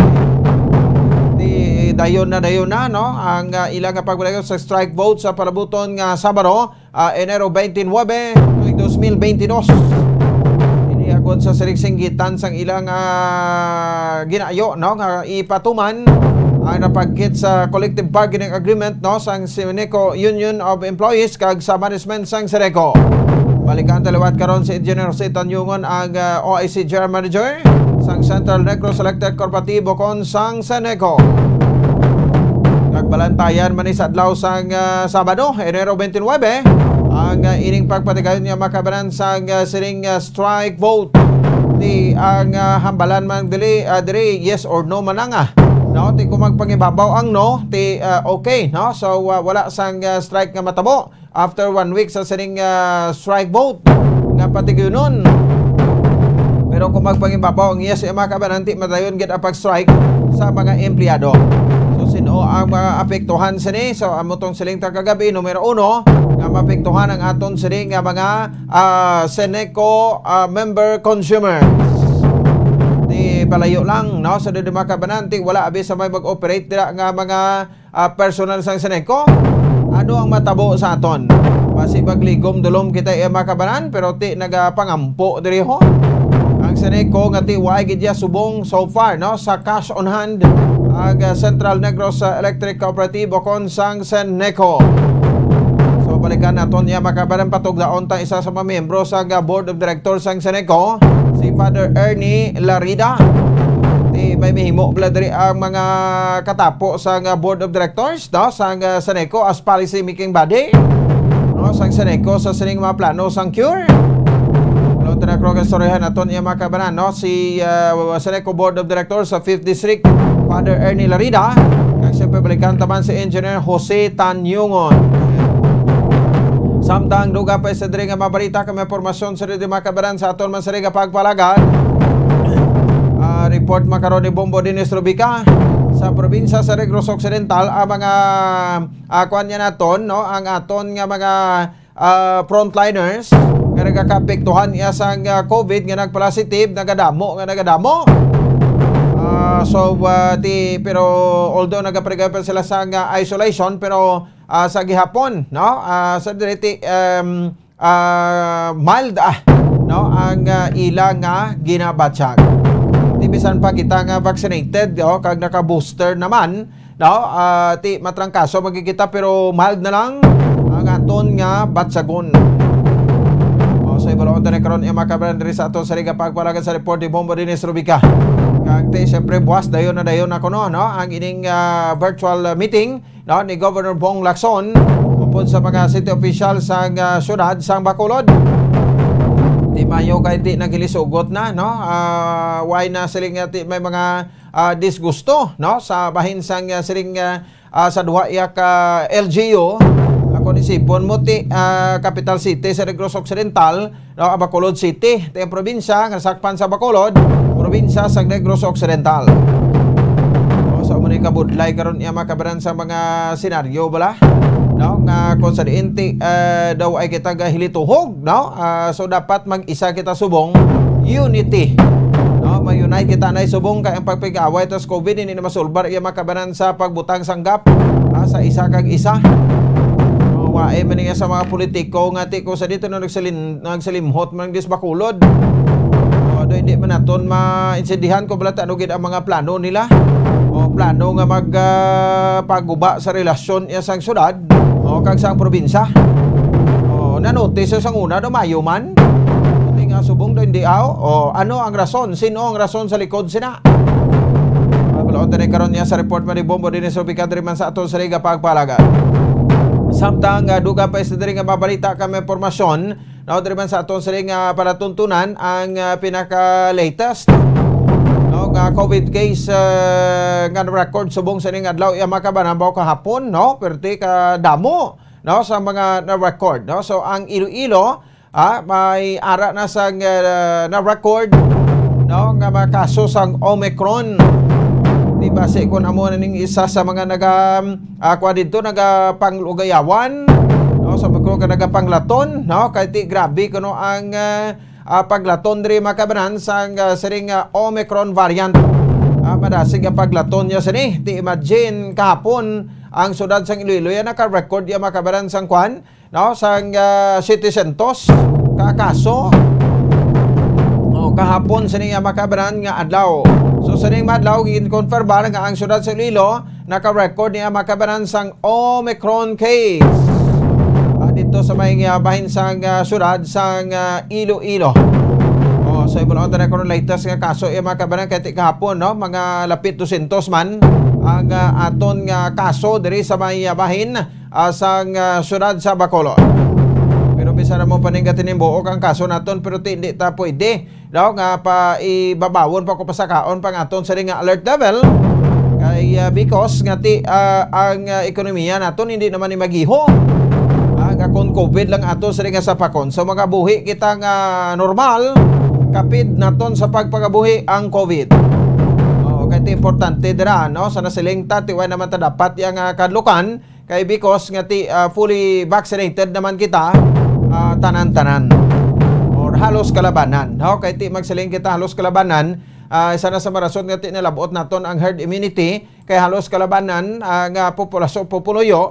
Di dayon na, dayon na, no, ang, ah, ilang nga pagpadayon sa strike vote sa palabuton nga Sabado, ah, Enero twenty-nine, tuig dos mil bentidós. Ini agod sa sirigsinggitan sang ilang, ah, ginaayo, no, nga ipatuman ang napagkit sa collective bargaining agreement, no, sang Ceneco Union of Employees kag sa management sang Ceneco. Balikan ta liwat karon si Engineer Jose Tanyungon, ang, ah, O I C General Manager sang Central Negros Electric Corporativo kon sang Ceneco. Kag balantayan man ni sa adlaw sang, ah, Sabado, Enero twenty-nine, ang, ah, ining pagpatigayon nga makabanan sang, ah, sining, ah, strike vote. Di ang, ah, hambalan man dili, ah, diri yes or no man lang, ah. No, ti kung magpangibabaw ang no, ti, ah, okay, no? So, ah, wala sang, ah, strike nga matabo after one week sa sining, ah, strike vote nga patigyonon. Pero kung magpangibabaw ang yes, eh, mga kabanan, ti madayon gid ang pag-strike sa mga empleyado. So, sino ang mga apektuhan sini? So, amo tong siling ta kagabi, numero uno, nga maapektuhan ang aton sini nga mga, ah, Ceneco, ah, member consumers. Di palayo lang, no? So, di, di, mga kabanan, ti wala abi sa may mag-operate dira nga mga, ah, personal sang Ceneco. Ano ang matabo sa aton? Basi magligom dulom kita, eh, mga kabanan, pero ti nagapangampo diri, ho. Ang Ceneco nga ti waay gid iya subong so far, no, sa cash on hand ang, ah, Central Negros, ah, Electric Cooperative o kon sang Ceneco. So, balikan naton iya, mga kabanan, patugdaon ta isa sa mga miyembro sa, ah, Board of Directors sang Ceneco, si Father Ernie Larida. Ti may mahimo bala diri ang mga katapo sang, ah, Board of Directors, no, sang, ah, Ceneco as policy making body, no, sang Ceneco sa sining mga plano sang cure. Lo, tinakro ka istoryahan naton iya, mga kabanan, no, si, ah, Ceneco Board of Directors sa Fifth District, Father Ernie Larida, kag siyempre balikan ta man si Engineer Jose Tanyungon. Samtang dugang pa sa diri nga mabalita kag may impormasyon sa diri, mga kabanan, sa aton man sa diri nga pagpalagad. Ah, report makaron ni Bombo Dennis Rubica. Sa probinsya sa Negros Occidental, ang mga, ah, kuwan niya naton, no, ang aton nga mga, ah, frontliners nga nagakaapektuhan iya sang, ah, COVID nga nagpositive, nagadamo nga nagadamo. Ah, so, ah, ti, pero although nagapaligay pa sila sa, ah, isolation, pero, ah, sa gihapon, no, ah, sa diri ti, um, ah, mild, ah, no, ang, ah, ila nga ginabatyag. Ti bisan pa kita nga vaccinated, oh, kag naka-booster naman, no, ah, ti matrangkaso man gid kita, pero mild na lang ang aton nga batyagon. Oh, so, ibaloon ta ni karon, eh, mga kabanan, diri sa aton sa Liga Pagpalagan sa report ni Bombo Dennis Rubica. Kag ti, siyempre, buwas dayon na dayon ako, no, no, ang ining, ah, virtual, ah, meeting, no, ni Governor Bong Lacson upod sa mga city official sang, ah, syudad sang Bacolod. Ti maayo kay ti naghilisugot na, no? Ah, why na sila nga ti may mga, ah, disgusto, no, sa bahin sang, ah, siling, ah, ah, sa duha iya ka L G U. Ako ni sipon mo ti, ah, capital city sa Negros Occidental, no, ang Bacolod City, ti ang probinsya nga nasakpan sa Bacolod, probinsya sa Negros Occidental. O, sa amo ni kabudlay karon iya, mga kabanan, sa mga senaryo bala, no, nga kung sa diin ti, eh, daw ay kita gahilituhog, no? Ah, so dapat mag-isa kita subong, unity. No, ma-unite kita na subong kay ang pagpig-away tas COVID hindi na masulbar iya, mga kabanan, sa pagbutang sanggap, ah, sa isa kag isa. No, wae man niya sa mga politiko nga ti ko sa dito na nagsalin-, nagsalimhot man ang Bacolod. O, do, hindi man naton maintindihan kung balata ano gid ang mga plano nila. O, plano nga mag, ah, paguba sa relasyon iya sang syudad, o, kag sa probinsya. O, nanotis sa una, do maayo man. Hindi nga subong, do hindi aw. O, ano ang rason? Sino ang rason sa likod sina? Pagbalon tani karon niya sa report man ni Bombo Dennis Rubica diri man sa aton sa Liga Pagpalagan. Samtang, ah, dugang pa sa diri nga mabalita kag may impormasyon, no, diri man sa aton sa Liga palatuntunan ang, ah, pinaka-latest, no, Nga COVID case, ah, nga na-record subong sining adlaw, iya, mga kabanan, baw kahapon, no? Perti ka damo, no, sa mga na-record, no? So, ang Iloilo, ah, may ara na sang, ah, na-record, no, nga mga kaso sang Omicron. Di ba, si kun amo na ning isa sa mga naga, ah, kuha dito, nagapanglugayawan, no, sa Omicron ka nagapanglaton, no, kay ti grabe kuno ang, ah, ah, paglaton diri, mga kabanan, sang, ah, siring, ah, Omicron variant. Ah, madasig ang paglaton niya sini. Ti imagine, kahapon, ang siyudad sang Iloilo, yan naka-record, yan, mga kabanan, sang kwan, no, sang, ah, setecientos ka kaso. O, kahapon, sini, ah, mga kabanan, nga adlaw. So, sining madlaw, gin-confirmar nga ang siyudad sa Iloilo, naka-record niya, mga kabanan, sang Omicron case. Ah, dito sa may, ah, bahin sang, ah, syudad sang, ah, Iloilo. Oh, so, ibulong tayo kung latest nga kaso, eh, mga kabanan, kay ti kahapon, no, mga lapit dosyentos man ang, ah, aton nga kaso diri sa may, ah, bahin, ah, sang, ah, syudad sa Bacolod. Pero bisan na mo paning gatinimbuok ang kaso naton, pero ti, hindi ta pwede daw nga pa ibabawon pa ko pasakaon pa nga aton sa nga alert level. Kay, ah, because nga ti, ah, ang, ah, ekonomiya naton hindi naman ni magiho. Ah, nga kon COVID lang ato sa nga sapakon. So, magabuhi kita nga normal, kapid naton sa pagpagabuhi ang COVID. Oo, kay ti importante dira, no? Sa nasilingta, ti way naman ta dapat yang, ah, kadlukan, kay because nga ti, ah, fully vaccinated naman kita, ah, tanan-tanan. Or halos kalabanan, no? Kay ti magsiling kita halos kalabanan, ah, isa na sa marason nga ti nalabot naton ang herd immunity, kay halos kalabanan, ah, nga populasyon, pupuluyo,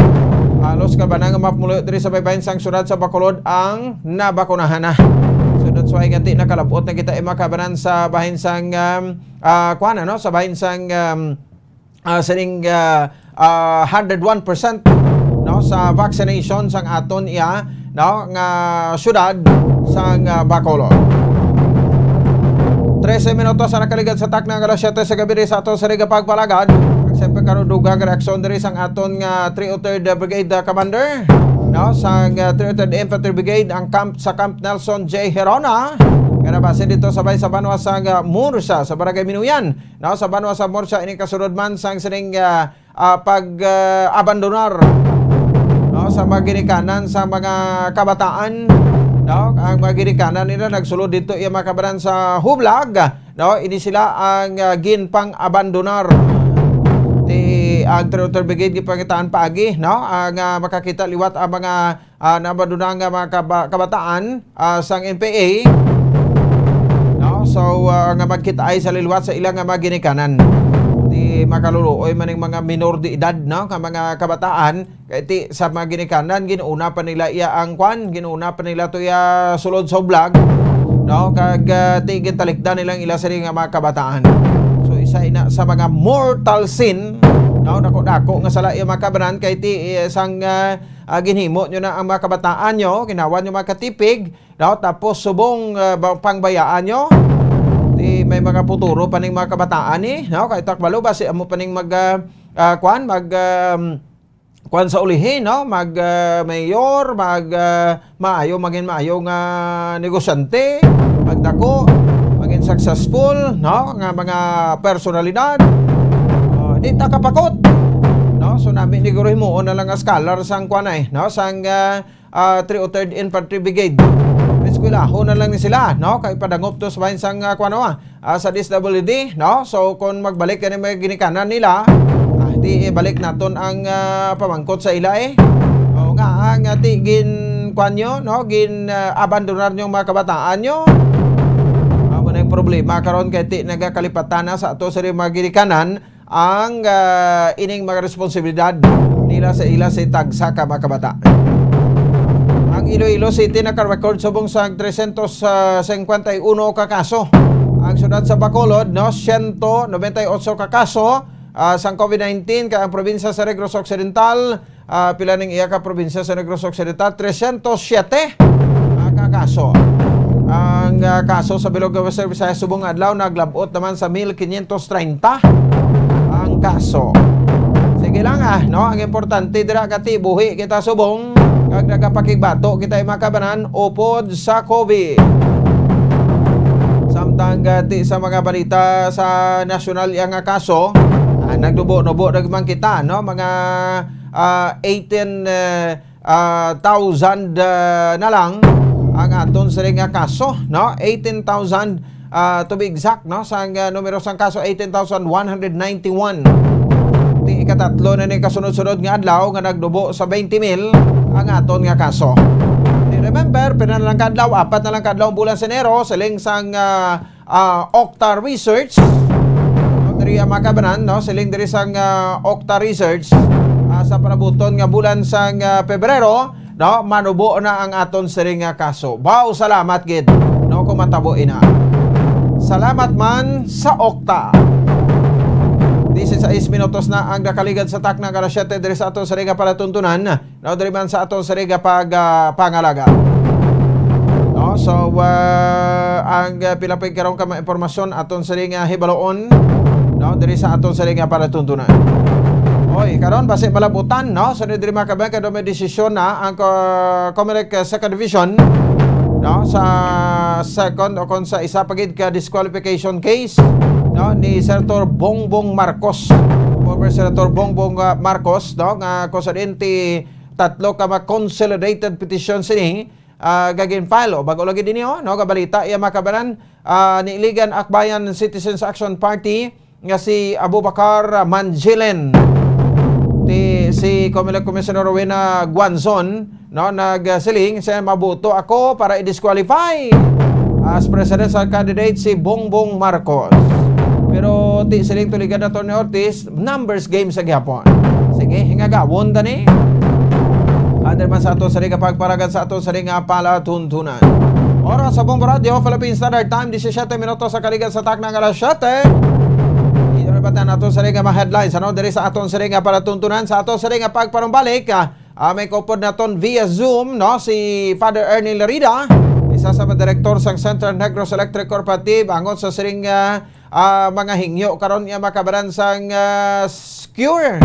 halos kalabanan nga mapumuloy diri sa baybayin sang syudad sa Bacolod ang nabakunahan na. So that's why nga ti nakalabot na kita, eh, mga kabanan, sa bahin sang, um, ah, kuwan, ano? Sa bahin sang, um, ah, sining, ah, ah, hundred one percent, no, sa vaccination sang aton iya, no, nga syudad sang, ah, Bacolod. Trese minutos ang nakaligad sa takna nga alas siyete sa gabi diri sa aton sa Riga Pagpalagad. Siyempre, karon dugang reaksyon diri sang aton nga three oh third Brigade, ah, Commander, no, sang, ah, three oh third Infantry Brigade, ang camp sa Camp Nelson J. Herona, nga nabase dito sa bay sa banwa sang, ah, Mursa sa Barangay Minuyan. No, sa banwa sa Murcia, ini kasunod man sang sining, ah, ah, pag, ah, abandonar, no, sa mga ginikanan sa mga kabataan, no, ang mga ginikanan nila nagsulod dito, iya, mga kabanan, sa Hublag, no, ini sila ang, ah, ginpang-abandonar. Ti ang Traitor Brigade gipangitaan paagi, no, ang, ah, makakita liwat ang mga ah, naabandona nga mga kaba-, kabataan, ah, sang N P A, no? So, ah, nga magkitaay sa liwat sa ilang nga mga ginikanan. Ti makaluluoy man ning mga minor de edad, no? Nga mga kabataan, kay ti sa mga ginikanan, ginuna pa nila iya ang kwan, ginuna pa nila to iya sulod sa Hublag, no? Kag, ah, ti gintalikdan nilang ila sini nga mga kabataan. So, isa ina sa mga mortal sin, no? Dako-dako nga sala iya, mga kabanan, kay ti, eh, sang, ah, ah, ginhimo nyo na ang mga kabataan nyo, ginawa nyo mga katipig, no? Tapos subong, ah, ba-, pangbayaan nyo, di may mga futuro pa ning mga kabataan ni, no? Kay takbalo ba si amo pa ning mag, ah, ah, kwan, mag, um, kwan sa ulihi, no? Mag, ah, mayor, mag, ah, maayo, maging maayo nga negosyante, magdako, maging successful, no? Nga mga personalidad. Oh, di ta kapakot, no? So, nami ni guro himuon na lang nga scholar sang kwan ay, no? Sang, ah, ah, three oh third Infantry Brigade. Eskwelahon na lang ni sila, no? Kay padangop to sa bahin sang, ah, kuwan, ah, ah, sa D S W D, no? So, kung magbalik kani may ginikanan nila, ah, di ibalik naton ang, ah, pamangkot sa ila, eh. O nga, ang, ah, ti gin, kuwan nyo, no? Gin, ah, abandonar nyo mga kabataan nyo. Amo na yung problema karon kay ti nagakalipatan na sa ato sa mga ginikanan ang, ah, ining mga responsibilidad nila sa ila sa tagsa ka mga kabataan. Ang Iloilo City naka-record subong sa trescientos cincuenta y uno ka kaso. Ang siyudad sa Bacolod, no, siyento nobenta y otso ka kaso, ah, sang COVID nineteen, kay ang probinsya sa Negros Occidental, ah, pila ning iya ka probinsya sa Negros Occidental? Trescientos siete, ah, ka kaso. Ang, ah, kaso sa bilog nga Western Visayas subong nga adlaw naglab-ot naman sa mil quinientos treinta ang kaso. Sige lang, ah, no? Ang importante dira, katibuhi kita subong kag nagapakigbato kita, mga kabanan, upod sa COVID. Sa Tangati sa mga balita sa nasyonal iya nga kaso, ah, nagdubo-nubo na man kita, no? Mga, ah, eighteen, eh, ah, thousand, ah, na lang ang aton siring nga kaso, no? Eighteen thousand, ah, to be exact, no? Sang, ah, numero sang kaso, eighteen thousand one hundred ninety-one. Ti ikatatlo na ni kasunod-sunod nga adlaw nga nagdubo sa twenty mil ang aton nga kaso. Ti remember, pila na lang ka adlaw, apat na lang ka adlaw ang bulan sa Enero, siling sang, ah, ah, Octa Research. No, diri ang makabanan, no? Siling diri sang, ah, Octa Research, ah, sa palabuton nga bulan sang, ah, Pebrero, no? Manubo na ang aton siring nga kaso. Baw, salamat gid, no, kung matabo ina. Salamat man sa Octa. Dieciséis minutos na ang nakaligad sa takna nga alas siyete diri sa aton siring nga palatuntunan. No, diri man sa aton siring nga pag, ah, pangalaga. No, so, ah, ang, ah, pila pa karon ka mga impormasyon aton siring nga hibaloon, no, diri sa aton siring nga palatuntunan. Oy, karon basi malabutan, no, so diri makabayan kay may desisyon na ang ko-, Comelec, ah, Second Division, no, sa second o kon sa isa pa gid ka disqualification case, no, ni Senator Bongbong Marcos, former Senator Bongbong, ah, Marcos, no, nga kung sa diin ti tatlo ka mga consolidated petitions ini, ah, nga gin-file. O, bag-o lagi dinhi, oh, no, nga balita, iya makabanan, ah, ni Iligan Akbayan Citizens Action Party nga si Abubakar Manjilen. Ti, si Comelec Commissioner Rowena Guanzon, no, nagsiling siya, "Maboto ako para i-disqualify as presidential candidate si Bongbong Marcos." Pero ti siling tuligan ni Attorney Ortiz, numbers game sa gihapon. Sige, hingagawon ta ni. Ader man sa ato sa liga pagparagan sa ato sa liga palatuntunan. Oras sa Bombo Radio, Philippine Standard Time, disisyete minutos sa kaligan sa takna nga alas siyete. Inyo nabatan nato sa liga mga headlines, ano? Diri sa aton sa liga palatuntunan, sa ato sa liga pagparumbalik, ah, ah, may kaupod naton via Zoom, no? Si Father Ernie Larida, isa sa mga direktor sang Central Negros Electric Cooperative, angot sa siring, ah, ah, mga hingyo karon nga makabaran sang, ah, SCURE,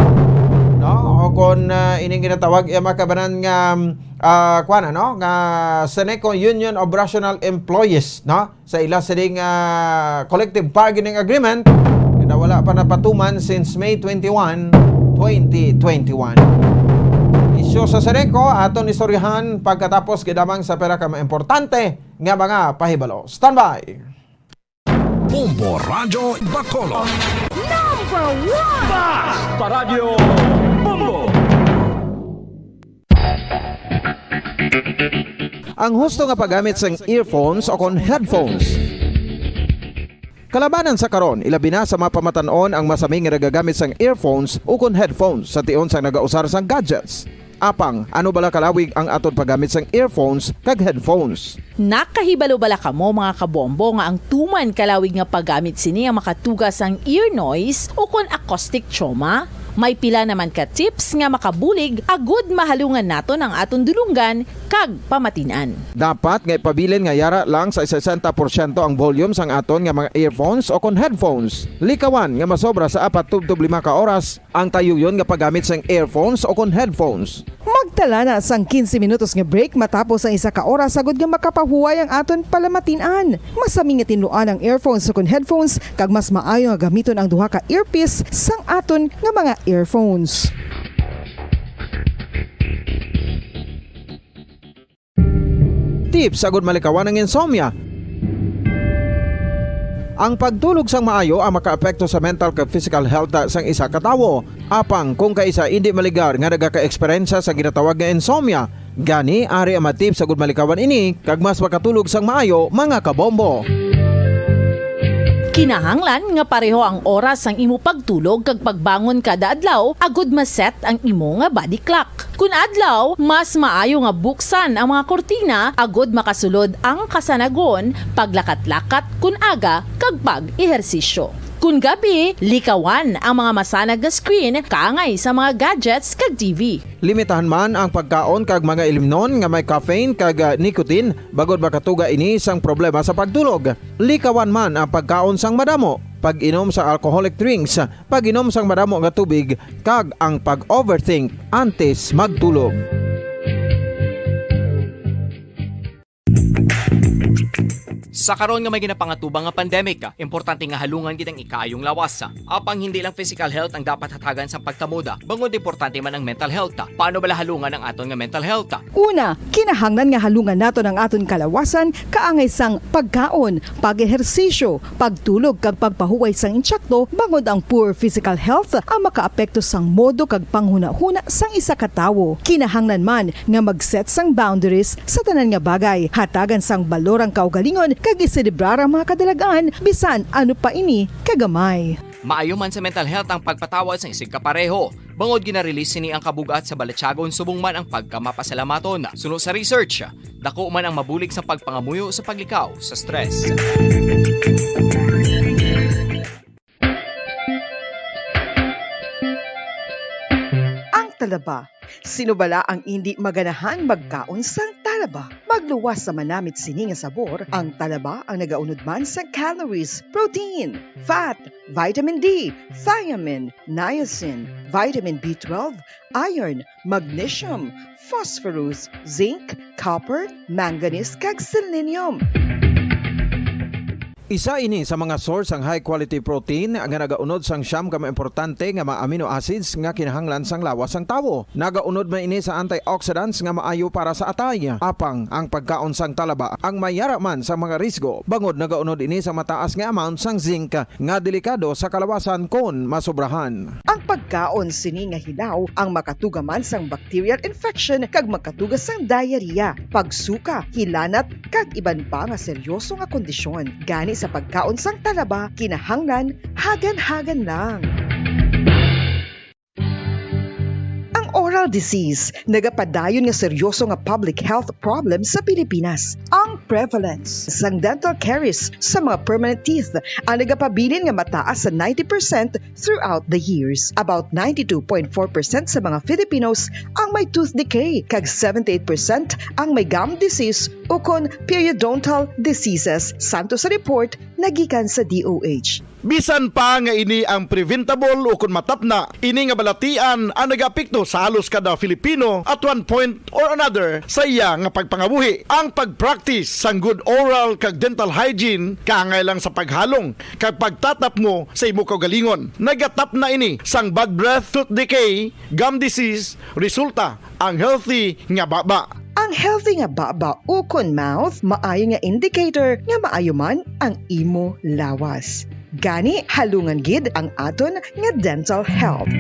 no? O kon, ah, ining ginatawag nga makabaran nga, ah, kuwan, ano? Nga Seneco Union of Rational Employees, no? Sa ila sining, ah, collective bargaining agreement nga wala pa napatuman since May twenty-one, twenty twenty-one. Isyu sa Seneco, aton istoryahan pagkatapos gidamang sa pera ka mga importante nga mga pahibalo. Standby! Bombo Radyo Bacolod. Number one! Bas pa Radyo Bombo! Ang husto nga paggamit sang earphones o kon headphones. Kalabanan sa karon, ilabi na sa mga pamatan-on ang masami nga nagagamit sang earphones o kon headphones sa tion sang nagausar sang gadgets. Apang, ano bala kalawig ang aton paggamit sang earphones kag headphones? Nakahibalo bala kamo, mga kabombo, nga ang tuman kalawig nga paggamit sini ang makatuga sang ear noise o kon acoustic trauma? May pila naman ka tips nga makabulig agud mahalungan naton ang aton dulonggan kag pamatin-an. Dapat nga ipabilin nga yara lang sa sesenta porsyento ang volume sang aton nga mga earphones o kon headphones. Likawan nga masobra sa apat tubtob lima ka oras ang tayuyon nga paggamit sang earphones o kon headphones. Magtala na sang quince minutos nga break matapos ang isa ka oras, agud nga makapahuway ang aton palamatin-an. Masami nga tinluan ang earphones o kon headphones, kag mas maayo nga gamiton ang duha ka earpiece sang aton nga mga earphones. Tips agud malikawan ang insomnia. Ang pagtulog sang maayo ang makaapekto sa mental kag physical health sang isa ka tawo. Apang kung kaisa indi maligar nga nagaka-eksperyensya sa ginatawag nga insomnia, gani ari ang mga tips agud malikawan ini kag mas makatulog sang maayo, mga kabombo. Kinahanglan nga pareho ang oras sang imo pagtulog kag pagbangon kada adlaw agud ma-set ang imo nga body clock. Kun adlaw, mas maayo nga buksan ang mga kurtina agud makasulod ang kasanagon, paglakat-lakat kun aga, kag pag-ehersisyo. Kun gabi, likawan ang mga masanag nga screen kaangay sa mga gadgets kag T V. Limitahan man ang pagkaon kag mga ilimnon nga may caffeine kag, ah, nicotine, bangod makatuga ini sang problema sa pagtulog. Likawan man ang pagkaon sang madamo, pag-inom sa alcoholic drinks, pag-inom sang madamo nga tubig, kag ang pag-overthink antes magtulog. Sa karon nga may ginapangatubang nga pandemic, importante nga halungan gid ang ikaayong lawas. Apang hindi lang physical health ang dapat hatagan sang pagtamod, bangod importante man ang mental health. Paano bala halungan ang aton nga mental health? Una, kinahanglan nga halungan naton ang aton kalawasan kaangay sang pagkaon, pag-ehersisyo, pagtulog kag pagpahuway sang intsakto, bangod ang poor physical health ang makaapekto sang modo kag panghunahuna sang isa ka tawo. Kinahanglan man nga mag-set sang boundaries sa tanan nga bagay, hatagan sang balor ang kaugalingon kag iselebrar ang mga kadalag-an, bisan ano pa ini kagamay. Maayo man sa mental health ang pagpatawad sang isigkapareho, bangod gina-release sini ang kabug-at sa balatyagon subong man ang pagkamapasalamaton. Suno sa research, dako man ang mabulig sa pagpangamuyo sa paglikaw sa stress. Ang talaba. Sino bala ang indi maganahan magkaon sang talaba? Magluwas sa manamit sini nga sabor, ang talaba ang nagaunod man sang calories, protein, fat, vitamin D, thiamine, niacin, vitamin B twelve, iron, magnesium, phosphorus, zinc, copper, manganese, kag selenium. Isa ini sa mga source sang high quality protein nga nagaunod sang siyam ka mga importante nga mga amino acids nga kinahanglan sang lawas sang tawo. Nagaunod man ini sa antioxidants nga maayo para sa atay. Apang ang pagkaon sang talaba ang may yara man sa mga risgo, bangod nagaunod ini sa mataas nga amount sang zinc nga delikado sa kalawasan kon masobrahan. Ang pagkaon sini nga hilaw ang makatuga man sang bacterial infection kag makatuga sang diarrhea, pagsuka, hilanat, kag iban pa nga seryoso nga kondisyon. Gani sa pagkaon sang talaba, kinahanglan hagan-hagan lang. Ang oral disease nagapadayon nga seryoso nga public health problem sa Pilipinas. Ang prevalence sang dental caries sa mga permanent teeth ang nagapabilin nga mataas sa ninety percent throughout the years. About ninety-two point four percent sa mga Filipinos ang may tooth decay, kag seventy-eight percent ang may gum disease ukon periodontal diseases, santo sa report nagikan sa D O H. Bisan pa nga ini ang preventable ukon matapna, ini nga balatian ang nagaapekto sa halos kada Filipino at one point or another sa iya nga pagpangabuhi. Ang pag-practice sang good oral kag dental hygiene kaangay lang sa paghalong kag pagtatapngo sa imo kaugalingon. Nagatapna ini sang bad breath, tooth decay, gum disease, resulta ang healthy nga baba. Ang healthy nga baba ukon mouth maayo nga indicator nga maayo man ang imo lawas. Gani, halungan gid ang aton nga dental health.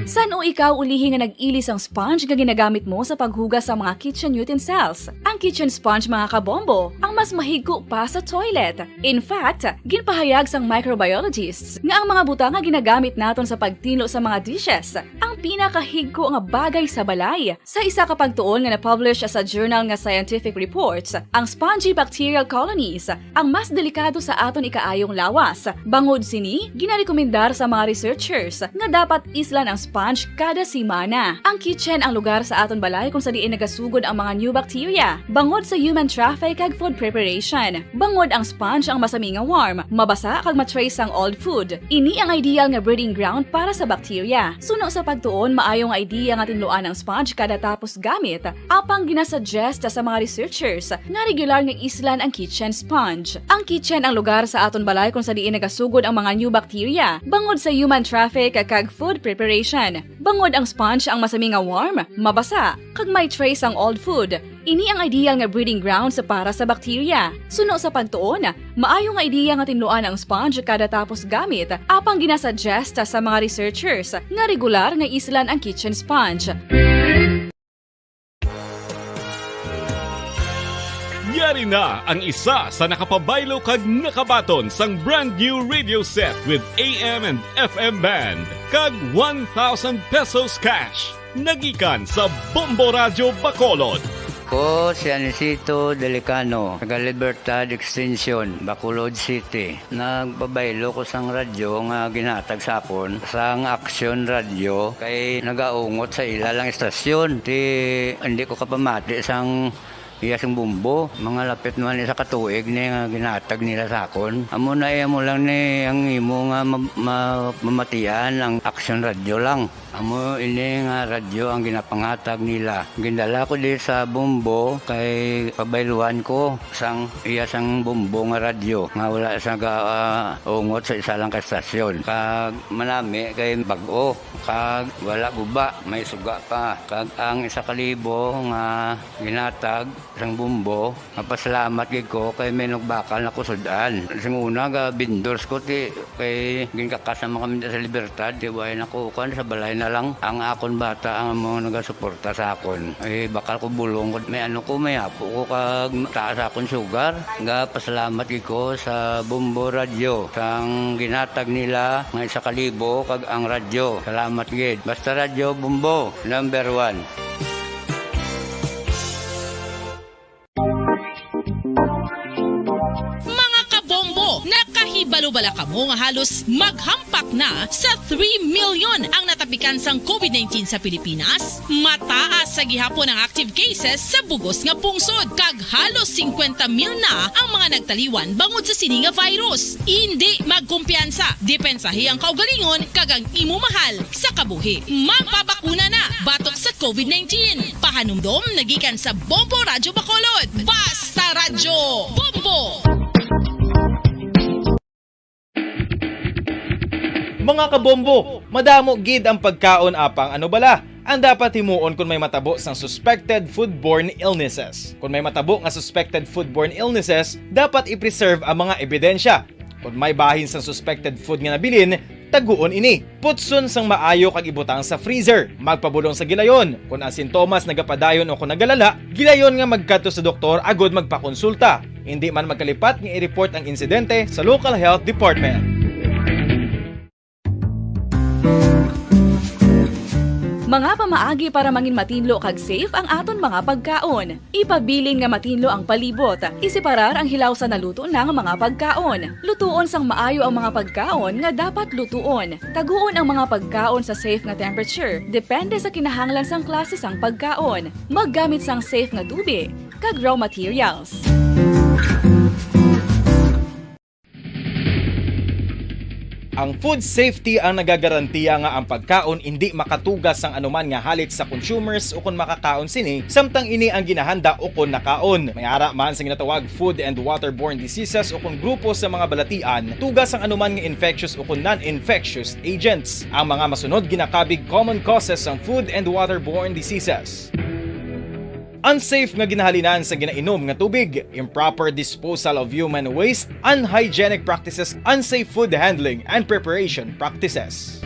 San-o ikaw ulihi nga nag-ili sang sponge nga ginagamit mo sa paghugas sa mga kitchen utensils? Ang kitchen sponge, mga kabombo, ang mas mahigko pa sa toilet. In fact, ginpahayag sang microbiologists nga ang mga butang nga ginagamit naton sa pagtinlo sa mga dishes ang pinakahigko nga bagay sa balay. Sa isa ka pagtuon nga na-publish sa journal nga Scientific Reports, ang spongy bacterial colonies ang mas delikado sa aton ikaayong lawas. Bangod sini, ginarekomendar sa mga researchers nga dapat islan ang sponge kada semana. Ang kitchen ang lugar sa aton balay kung sa diin nagasugod ang mga new bacteria, bangod sa human traffic kag food preparation. Bangod ang sponge ang masami nga warm, mabasa kag ma-trace sang old food. Ini ang ideal nga breeding ground para sa bacteria. Suno sa pagtuon, maayo nga idea nga tinluan ang sponge kada tapos gamit. Apang ginasuggest sa mga researchers nga regular nga islan ang kitchen sponge. Ang kitchen ang lugar sa aton balay kung sa diin nagasugod ang mga new bacteria, bangod sa human traffic kag food preparation. Bangod ang sponge ang masami nga warm, mabasa, kag may trace ang old food. Ini ang ideal nga breeding grounds para sa bacteria. Suno sa pagtuon, maayo nga idea nga tinluan ang sponge kada tapos gamit, apang ginasuggest sa mga researchers nga regular nga islan ang kitchen sponge. Yari na ang isa sa nakapabaylo kag nakabaton sang brand new radio set with A M and F M band kag one thousand pesos cash. Nagikan sa Bombo Radyo Bacolod. Ko si Anisito Delicano, taga Libertad Extension, Bacolod City. Nagpabaylo ko sang radyo nga ginhatag sa akon sang Aksyon Radyo kay nagaungot sa ila lang istasyon. Ti, hindi ko kapamati sang Iya sing Bombo, mga lapit naman isa ka tuig ni nga ginatag nila sa akon. Amo na iya mo lang ni ang imo nga ma-, ma-, mamatian ang Aksyon Radyo lang. Amo ini nga radyo ang ginapangatag nila. Gindala ko di sa Bombo kay pabayluhan ko sang iya sang Bombo nga radyo nga wala sa ga-, ah, ungot sa isa lang ka estasyon. Kag manami kay bag-o, kag wala guba, may suga pa. Kag ang isa ka libo nga ginatag sang Bombo, mapasalamat gid ko kay may nagbakal na ko sud-an. Sing una, ga vendors ko, ti, kay ginkakas naman kami sa Libertad, ti, way na ko, kuwan, sa balay na lang. Ang akon bata ang mga nagasuporta sa akon. Eh, bakal ko bulong ko, may ano ko, may apo ko, kag taas akon sugar. Ga pasalamat gid ko sa Bombo Radyo, sang ginatag nila nga isa ka libo, kag ang radyo. Salamat gid. Basta Radyo Bombo, number one. Mga kabombo, nakahibalo bala kamo nga halos maghampak na sa three million ang natapikan sang covid nineteen sa Pilipinas? Mataas sa gihapon ang active cases sa bugos nga pungsod, kag halos singkwenta mil na ang mga nagtaliwan bangod sa sini nga virus. Indi magkumpiyansa, depensahi ang kaugalingon kag ang imo mahal sa kabuhi. Magpabakuna na batok sa covid nineteen. Pahanumdom nagikan sa Bombo Radyo Bacolod. Basta Radyo Bombo! Mga kabombo, madamo gid ang pagkaon, apang ano bala ang dapat himuon kon may matabo sang suspected foodborne illnesses? Kon may matabo nga suspected foodborne illnesses, dapat i-preserve ang mga ebidensya. Kon may bahin sang suspected food nga nabilin, taguon ini. Putson sang maayo kag ibutang sa freezer. Magpabulong sa gilayon. Kon ang sintomas nagapadayon o kon nagalala, gilayon nga magkadto sa doktor agud magpakonsulta. Indi man magkalipat nga i-report ang insidente sa local health department. Mga pamaagi para mangin matinlo kag safe ang aton mga pagkaon. Ipabilin nga matinlo ang palibot. Iseparar ang hilaw sa naluto na nga mga pagkaon. Lutuon sang maayo ang mga pagkaon nga dapat lutuon. Taguon ang mga pagkaon sa safe nga temperature, depende sa kinahanglan sang klase sang pagkaon. Maggamit sang safe nga tubig kag raw materials. Ang food safety ang nagagarantiya nga ang pagkaon indi makatuga sang anuman nga halit sa consumers ukon makakaon sini, samtang ini ang ginahanda ukon nakaon. May ara man sa ginatawag food and waterborne diseases ukon grupo sa mga balatian, tuga sang anuman nga infectious ukon non-infectious agents. Ang mga masunod ginakabig common causes sang food and waterborne diseases. Unsafe nga ginahalinan sa ginainom nga tubig, improper disposal of human waste, unhygienic practices, unsafe food handling and preparation practices.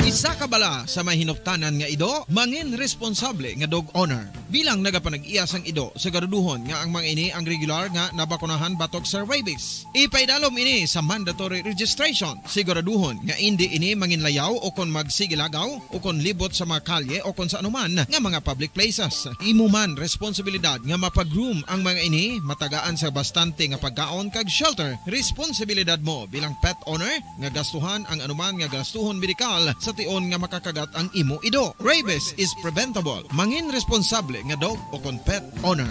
Isa ka bala sa may hinuptanan nga ido, mangin responsable nga dog owner. Bilang nagapanag-iya sang ido, siguraduhon nga ang mga ini ang regular nga nabakunahan batok sa rabies. Ipaidalom ini sa mandatory registration. Siguraduhon nga indi ini manginlayaw o kon magsigilagaw o kon libot sa mga kalye o kon sa anuman nga mga public places. Imo man responsibilidad nga mapa-groom ang mga ini, matagaan sa bastante nga pagkaon kag shelter. Responsibilidad mo bilang pet owner nga gastuhan ang anuman nga gastuhon medikal sa tion nga makakagat ang imo ido. Rabies is preventable. Mangin responsable nga dog o kon pet owner.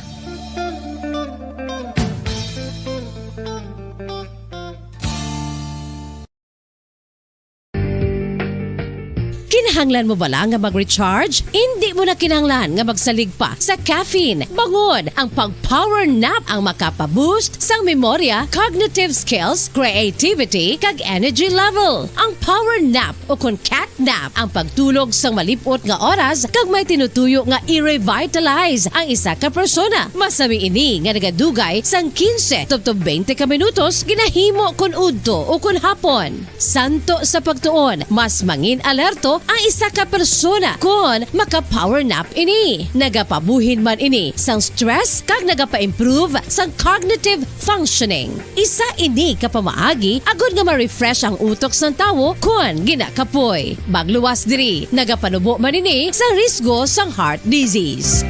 Kinahanglan mo bala nga mag-recharge? Indi mo na kinahanglan nga magsalig pa sa caffeine. Bangod ang pag-power nap ang makapa-boost sang memorya, cognitive skills, creativity, kag energy level. Ang power nap o kon cat nap ang pagtulog sang malip-ot nga oras kag may tinutuyo nga i-revitalize ang isa ka persona. Masami ini nga nagadugay sang quince tubtob twenty ka minutos ginahimo kon udto o kon hapon. Santo sa pagtuon, mas mangin alerto ang isa ka persona kon maka-power nap ini. Nagapabuhin man ini sang stress kag nagapa-improve sang cognitive functioning. Isa ini ka pamaagi agud nga ma-refresh ang utok sang tawo kon ginakapoy. Magluwas diri, nagapanubo man ini sang risgo sang heart disease.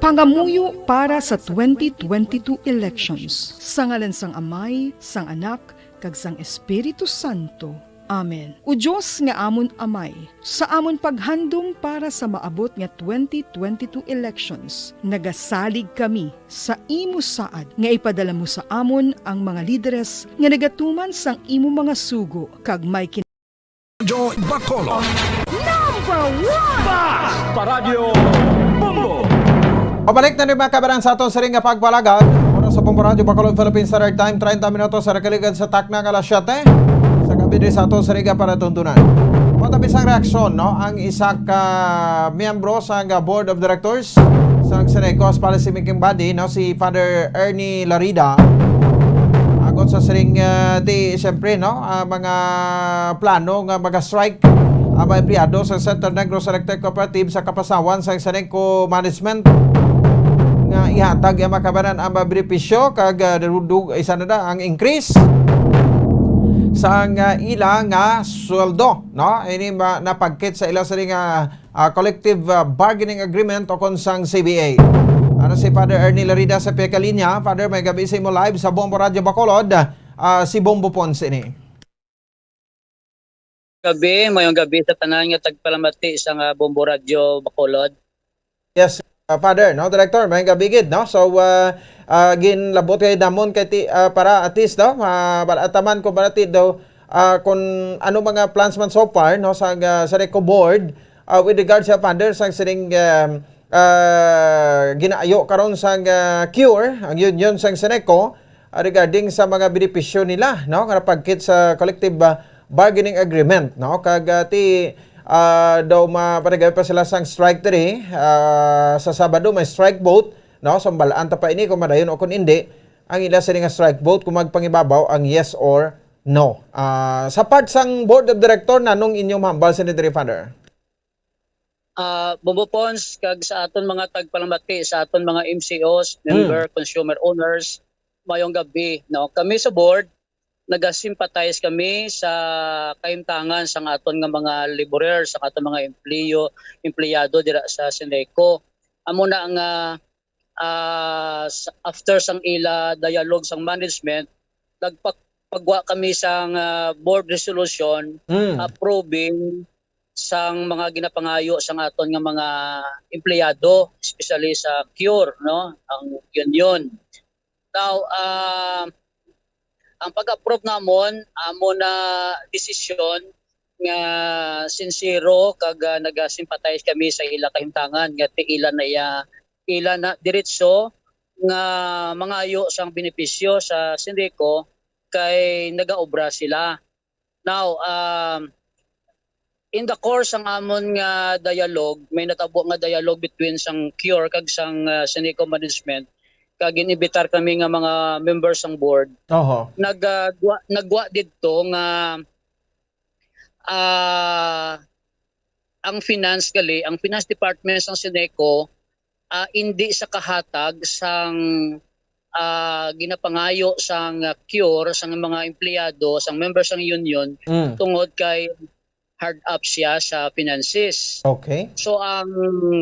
Pangamuyo para sa twenty twenty-two elections. Sa ngalan sang Amay, sang Anak, kag sang Espiritu Santo. Amen. O Dios nga amon Amay, sa amon paghandom para sa maabot nga twenty twenty-two elections, nagasalig kami sa imo saad nga ipadala mo sa amon ang mga lideres nga nagatuman sang imo mga sugo kag may Radyo Bacolod. Number one! Bas pa Radyo Bombo! Pabalik na ni mga kabaran sa aton siring nga pagpalagad. Oras sa Bombo Radyo Bacolod, Philippine Standard Time, treinta minutos sa nakaligad sa takna nga alas siyete. Sa gabi diri sa aton siring nga panatuntunan. Matabi sang reaksyon, no, ang isa ka miyembro sa nga Board of Directors sang Sineco as policy making body, no, si Father Ernie Larida. Agon sa siring, ah, di, siyempre, no, ah, mga plano nga mag-strike ang mga empleyado sa Centro Negros Electric Cooperative sa kapasawan sa Sineco Management nga ihatag ang mga kabaran ang mga benepisyo kag, ah, darudog, isa na na ang increase sa nga ila nga sweldo, no? Ini ma-, napagkit sa ila siring nga, ah, collective, ah, bargaining agreement o kon sang C B A. Ano si Father Ernie Larida sa pihak linya? Father, may gabi sa imo live sa Bombo Radyo Bacolod. Ah, si Bombo Pons ini. Gabi, mayong gabi sa tanan nga tagpalamati sa nga Bombo Radyo Bacolod. Yes, uh, Father, no, Director, may gabi gid, no? So, uh, uh, ginlabot kay damon kay ti, uh, para at least, no, uh, para ataman ko para ti daw, uh, kung ano mga plans man so far, no, sa, uh, sa Sineco Board, uh, with regards sa, Father, sa sining, um, uh, ginaayo karon sa, uh, cure, ang union sa Sineco, uh, regarding sa mga benepisyo nila, no, nga napagkit sa collective, uh, bargaining agreement, no? Kag, ah, ti, ah, daw mapanagay pa sila sang strike diri, ah, sa Sabado may strike vote, no? So, balaan ta pa ini kung madayon o kung hindi ang ila sini nga strike vote kung magpangibabaw ang yes or no. Ah, sa part sang Board of Director, nanong inyong mahambal sini diri, Father? Ah, Bombo Pons, kag sa aton mga tagpalamati, sa aton mga M C Os, Hmm. member, consumer owners, mayong gabi, no? Kami sa board, nagasympathize kami sa kahimtangan sang aton nga mga laborer, sa aton mga empleyo, empleyado dira sa Sineco. Amo na nga, ah, s-, after sang ila dialogue sang management, nagpagwa kami sang, ah, board resolution Mm. approving sang mga ginapangayo sang aton nga mga empleyado, especially sa cure, no, ang union. Now, ah, ang pag-approve namon, amo na desisyon nga sinsero kag, ah, nagasympathize kami sa ila kahimtangan nga ti ila na iya, ila na diretso nga mangayo sang benepisyo sa Sineco kay nagaobra sila. Now, um, in the course sang amon nga dialogue, may natabo nga dialogue between sang cure kag sang, ah, Sineco management, kag gin-imbitar kami nga mga members sang board. Oho. Nag, ah, gwa-, nagwa didto nga, ah, ang finance gali, ang finance department sang Sineco, ah, indi sa kahatag sang, ah, ginapangayo sang, ah, cure sang mga empleyado, sang member sang union, Mm. tungod kay hard up siya sa finances. Okay. So, ang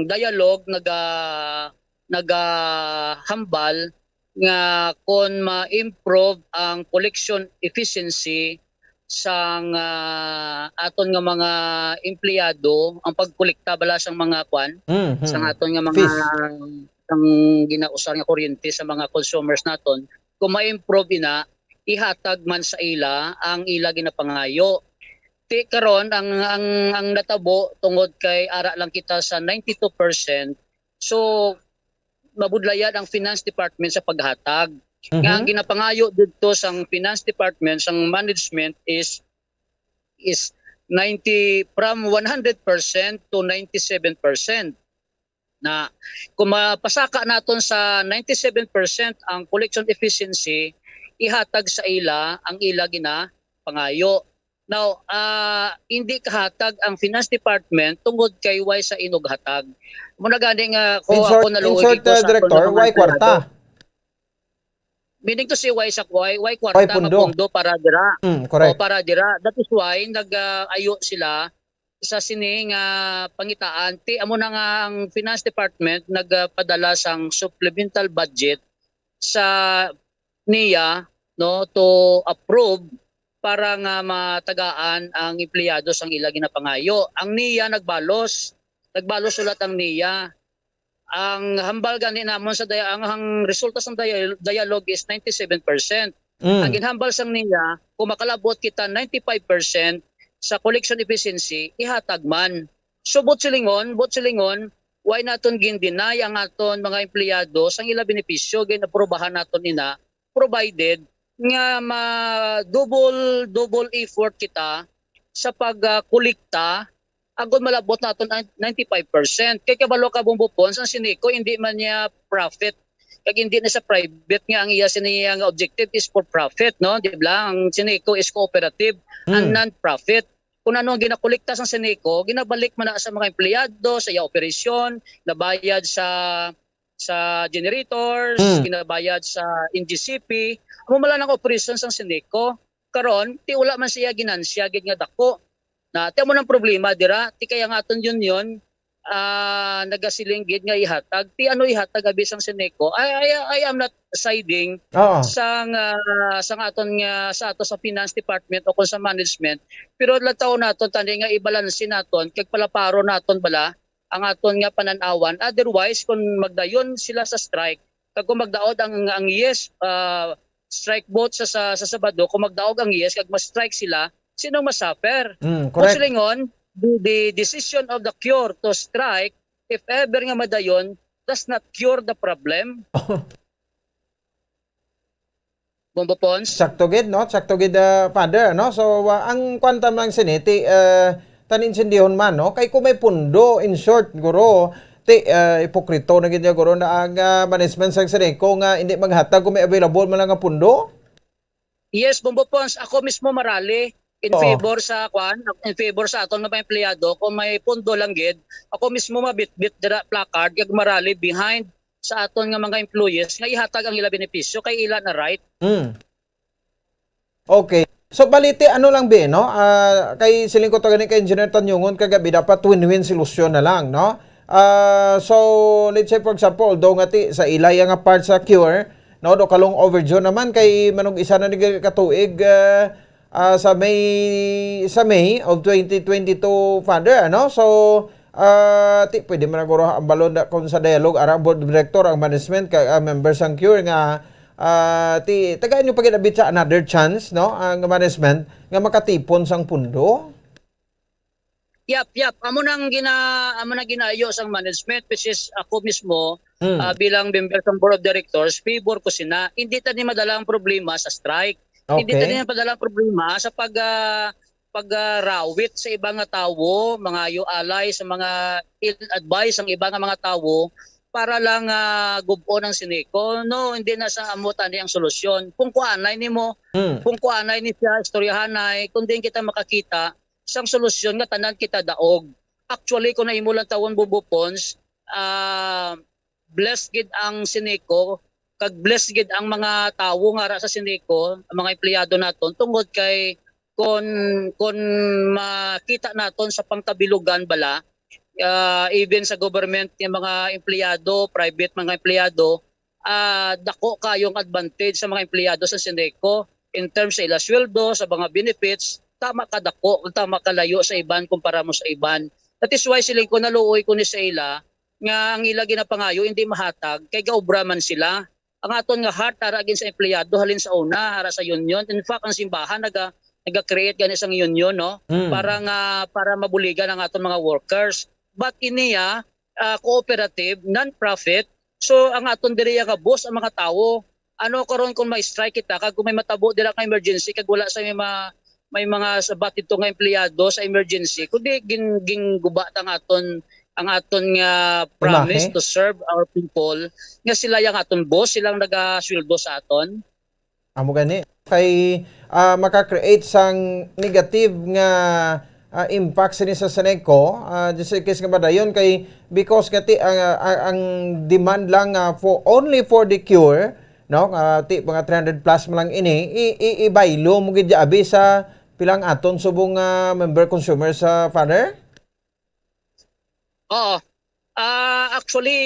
dialogue naga-, nagahambal nga kon ma-improve ang collection efficiency sang, ah, aton nga mga empleyado, ang pagkolekta bala sang mga kwan, Mhm. sang aton nga mga, Fees. Ang ginausar nga kuryente sa mga consumers naton, kung ma-improve ina, ihatag man sa ila ang ila ginapangayo. Ti karon ang, ang, ang natabo tungod kay ara lang kita sa ninety-two percent, so mabudlayan ang finance department sa paghatag. Nga ang Mhm. ginapangayo didto sang finance department, sang management is, is ninety, from one hundred percent to ninety-seven percent. Na kung mapasaka naton sa ninety-seven percent ang collection efficiency, ihatag sa ila ang ila ginapangayo. Now, ah, hindi kahatag ang finance department tungod kay way sa inughatag. Muna gani nga ko In short, ako in naluoy short, ko uh, sa aton Director, nga mga way kwarta? Empleyado. Meaning to say, way sa way, way kwarta Way nga pundo. Pundo para dira. Mm, correct. O para dira. That is why nag-ayo sila sa sini nga pangitaan, ti amo na nga ang Finance Department nagpadala sang supplemental budget sa NIA, no, to approve para nga matagaan ang empleyado sang ila ginapangayo. Ang NIA nagbalos, nagbalos ulat ang NIA. Ang hambal gani namon sa dia-, ang, ang resulta sang dia-, dialogue is ninety-seven percent. Ang Mm. ginhambal sang NIA, kung makalabot kita ninety-five percent sa collection efficiency, ihatag man. So, buot silingon, buot silingon, why naton gin-deny ang aton mga empleyado sang ila benepisyo, gin-aprobahan naton ina, provided nga ma-double, double effort kita sa pag, ah, kolekta, agod malabot naton ang ninety-five percent. Kay kabalo ka, Bombo Pons, ang Ceneco hindi man niya profit. Kag hindi na sa private nga ang iya siniya nga objective is for profit, no? Di ba? Ang Ceneco is cooperative and Hmm. non-profit. Kung ano ang ginakolekta sang Ceneco, ginabalik man na sa mga empleyado, sa iya operasyon, nabayad sa, sa generators, Hmm. ginabayad sa N G C P. Amo man lang ang operasyon sang Ceneco. Karon, ti wala man siya ginansya gid nga dako. Na, ti amo nang problema dira, ti kaya nga aton union, ah, nagasiling gid nga ihatag. Ti ano ihatag abi sang Ceneco? I, I, I am not siding Oo. sang, ah, sang aton nga, sa ato sa finance department o kung sa management. Pero lantawon naton tani nga ibalanse naton kag palaparon naton bala ang aton nga panan-awan. Otherwise, kung magdayon sila sa strike, kag kung magdaog ang, ang yes, ah, strike vote sa, sa, sa Sabado, kung magdaog ang yes, kag ma-strike sila, sinong ma-suffer? Mm, Kung correct. silingon, the, the decision of the cure to strike, if ever nga madayon, does not cure the problem. Bombo Pons? Sakto gid, no? Sakto gid, ah, Father, no? So, ah, ang kwan ta man sini, ti, ah, tan-, intindihon man, no? Kay kung may pundo, in short, guro, ti, ah, ipokrito na gid niya, guro, na ang, ah, management sang Ceneco nga hindi maghatag kung may available man lang nga pundo? Yes, Bombo Pons, ako mismo marali in Oo. favor sa, kwan, in favor sa aton nga mga empleyado. Kung may pundo lang gid, ako mismo mabitbit dira placard kag marali behind sa aton nga mga employees nga ihatag ang ila benepisyo kay ila na right. Mm. Okay. So, baliti, ano lang, bi, no? Ah, kay siling ko to gani kay Engineer Tanyungon kagabi, dapat win-win solution na lang, no? Ah, so, let's say, for example, do nga ti, sa ilaya nga part sa cure, no, do ka long overdue naman kay manug isa na ni ka tuig, ah, ah, sa May, sa May of twenty twenty-two, Father, ano? So, ah, ti, pwede man guro ang balon da, kung sa dialogue, ara ang board of director, ang management, kag ang members sang cure nga, ah, ti, tagaan nyo pa gid abit sa another chance, no? Ang management nga makatipon sang pundo. Yap, yap. Amo nang gina-, amo nang ginaayo sang management, which is ako mismo, Mm. ah, bilang member sang board of directors, favor ko sina. Hindi ta ni madala ang problema sa strike. Hindi ta Okay. ni madala ang problema sa pag, ah, pag, ah, rawit sa iba nga tawo, mangayo alay sa mga ill advice ang iba nga mga tawo para lang, ah, gub-on ang Ceneco. No, hindi na sa amo tani ang solusyon. Kung kuanay nimo, Mm. kung kuanay ni siya, istoryahanay, kung diin kita makakita sang solusyon nga tanan kita daog. Actually, kung naimo lang tawon, Bombo Pons, ah, blessed gid ang Ceneco, kag blessed gid ang mga tawo nga ara sa Ceneco, ang mga empleyado naton, tungod kay kon, kon makita naton sa pangkabilugan bala, ah, even sa government nga mga empleyado, private mga empleyado, ah, dako kayong advantage sa mga empleyado sa Ceneco in terms sa ila sweldo, sa mga benefits, tama ka dako, tama ka layo sa iban kumpara mo sa iban. That is why siling ko, naluoy ko ni sa ila nga ang ila ginapangayo hindi mahatag kay gaobra man sila. Ang aton nga heart ara gid sa empleyado halin sa una, ara sa union. In fact, ang simbahan naga, naga-create gani sang union, no? Mm. Para nga, para mabuligan ang aton mga workers. But iniya, ah, cooperative, non-profit. So, ang aton diri nga boss, ang mga tawo. Ano karon kung may strike kita, kag kung may matabo dira nga emergency, kag wala sa may ma-, may mga sabat dito nga empleyado sa emergency, kundi gin-, gingguba ta ang aton, ang aton nga promise Imahe. to serve our people, nga sila yang aton boss, silang nagasweldo sa aton. Amo gani. Kay, ah, maka-create sang negative nga, ah, impact sini sa Ceneco, ah, just in case nga madayon kay because nga ti, ang, ang, ang demand lang, ah, for, only for the cure, no? Ah, ti, mga three hundred plus man lang ini, i, i, ibaylo mo gid abi sa pilang aton subong nga member consumer sa Father? Oo. Ah, actually,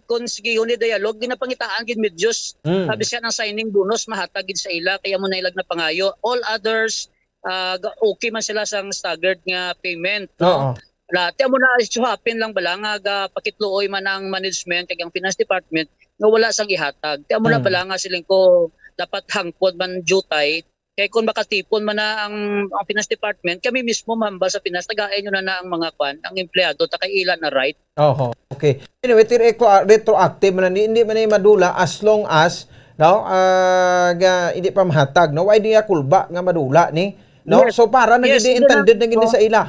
kung sige, ni dialogue, ginapangitaan gid medios. Mm. Sabi siya ng signing bonus, mahatag gid sa ila, kaya mo na ilag na pangayo. All others, ah, ga- okay man sila sang staggered nga payment, no? Oo. Wala. Tiyan mo na, it so happen lang bala nga ga pakitluoy man ang management kag ang finance department nga wala sang ihatag. Tiyan mo na Mm. bala nga siling ko dapat hangpod man jutay. Kay kung makatipon man na ang, ang finance department, kami mismo mambal sa finance, tagain nyo na na ang mga kwan, ang empleyado, ta kay ila na right. Oho. Okay. Anyway, ti reco- retroactive man ni, hindi man ni madula as long as, no, ah, ga, hindi pa mahatag, no? Why niya kulba nga madula ni, no? Yes. So para na Yes, gid hindi intended na- na gid ni sa ila.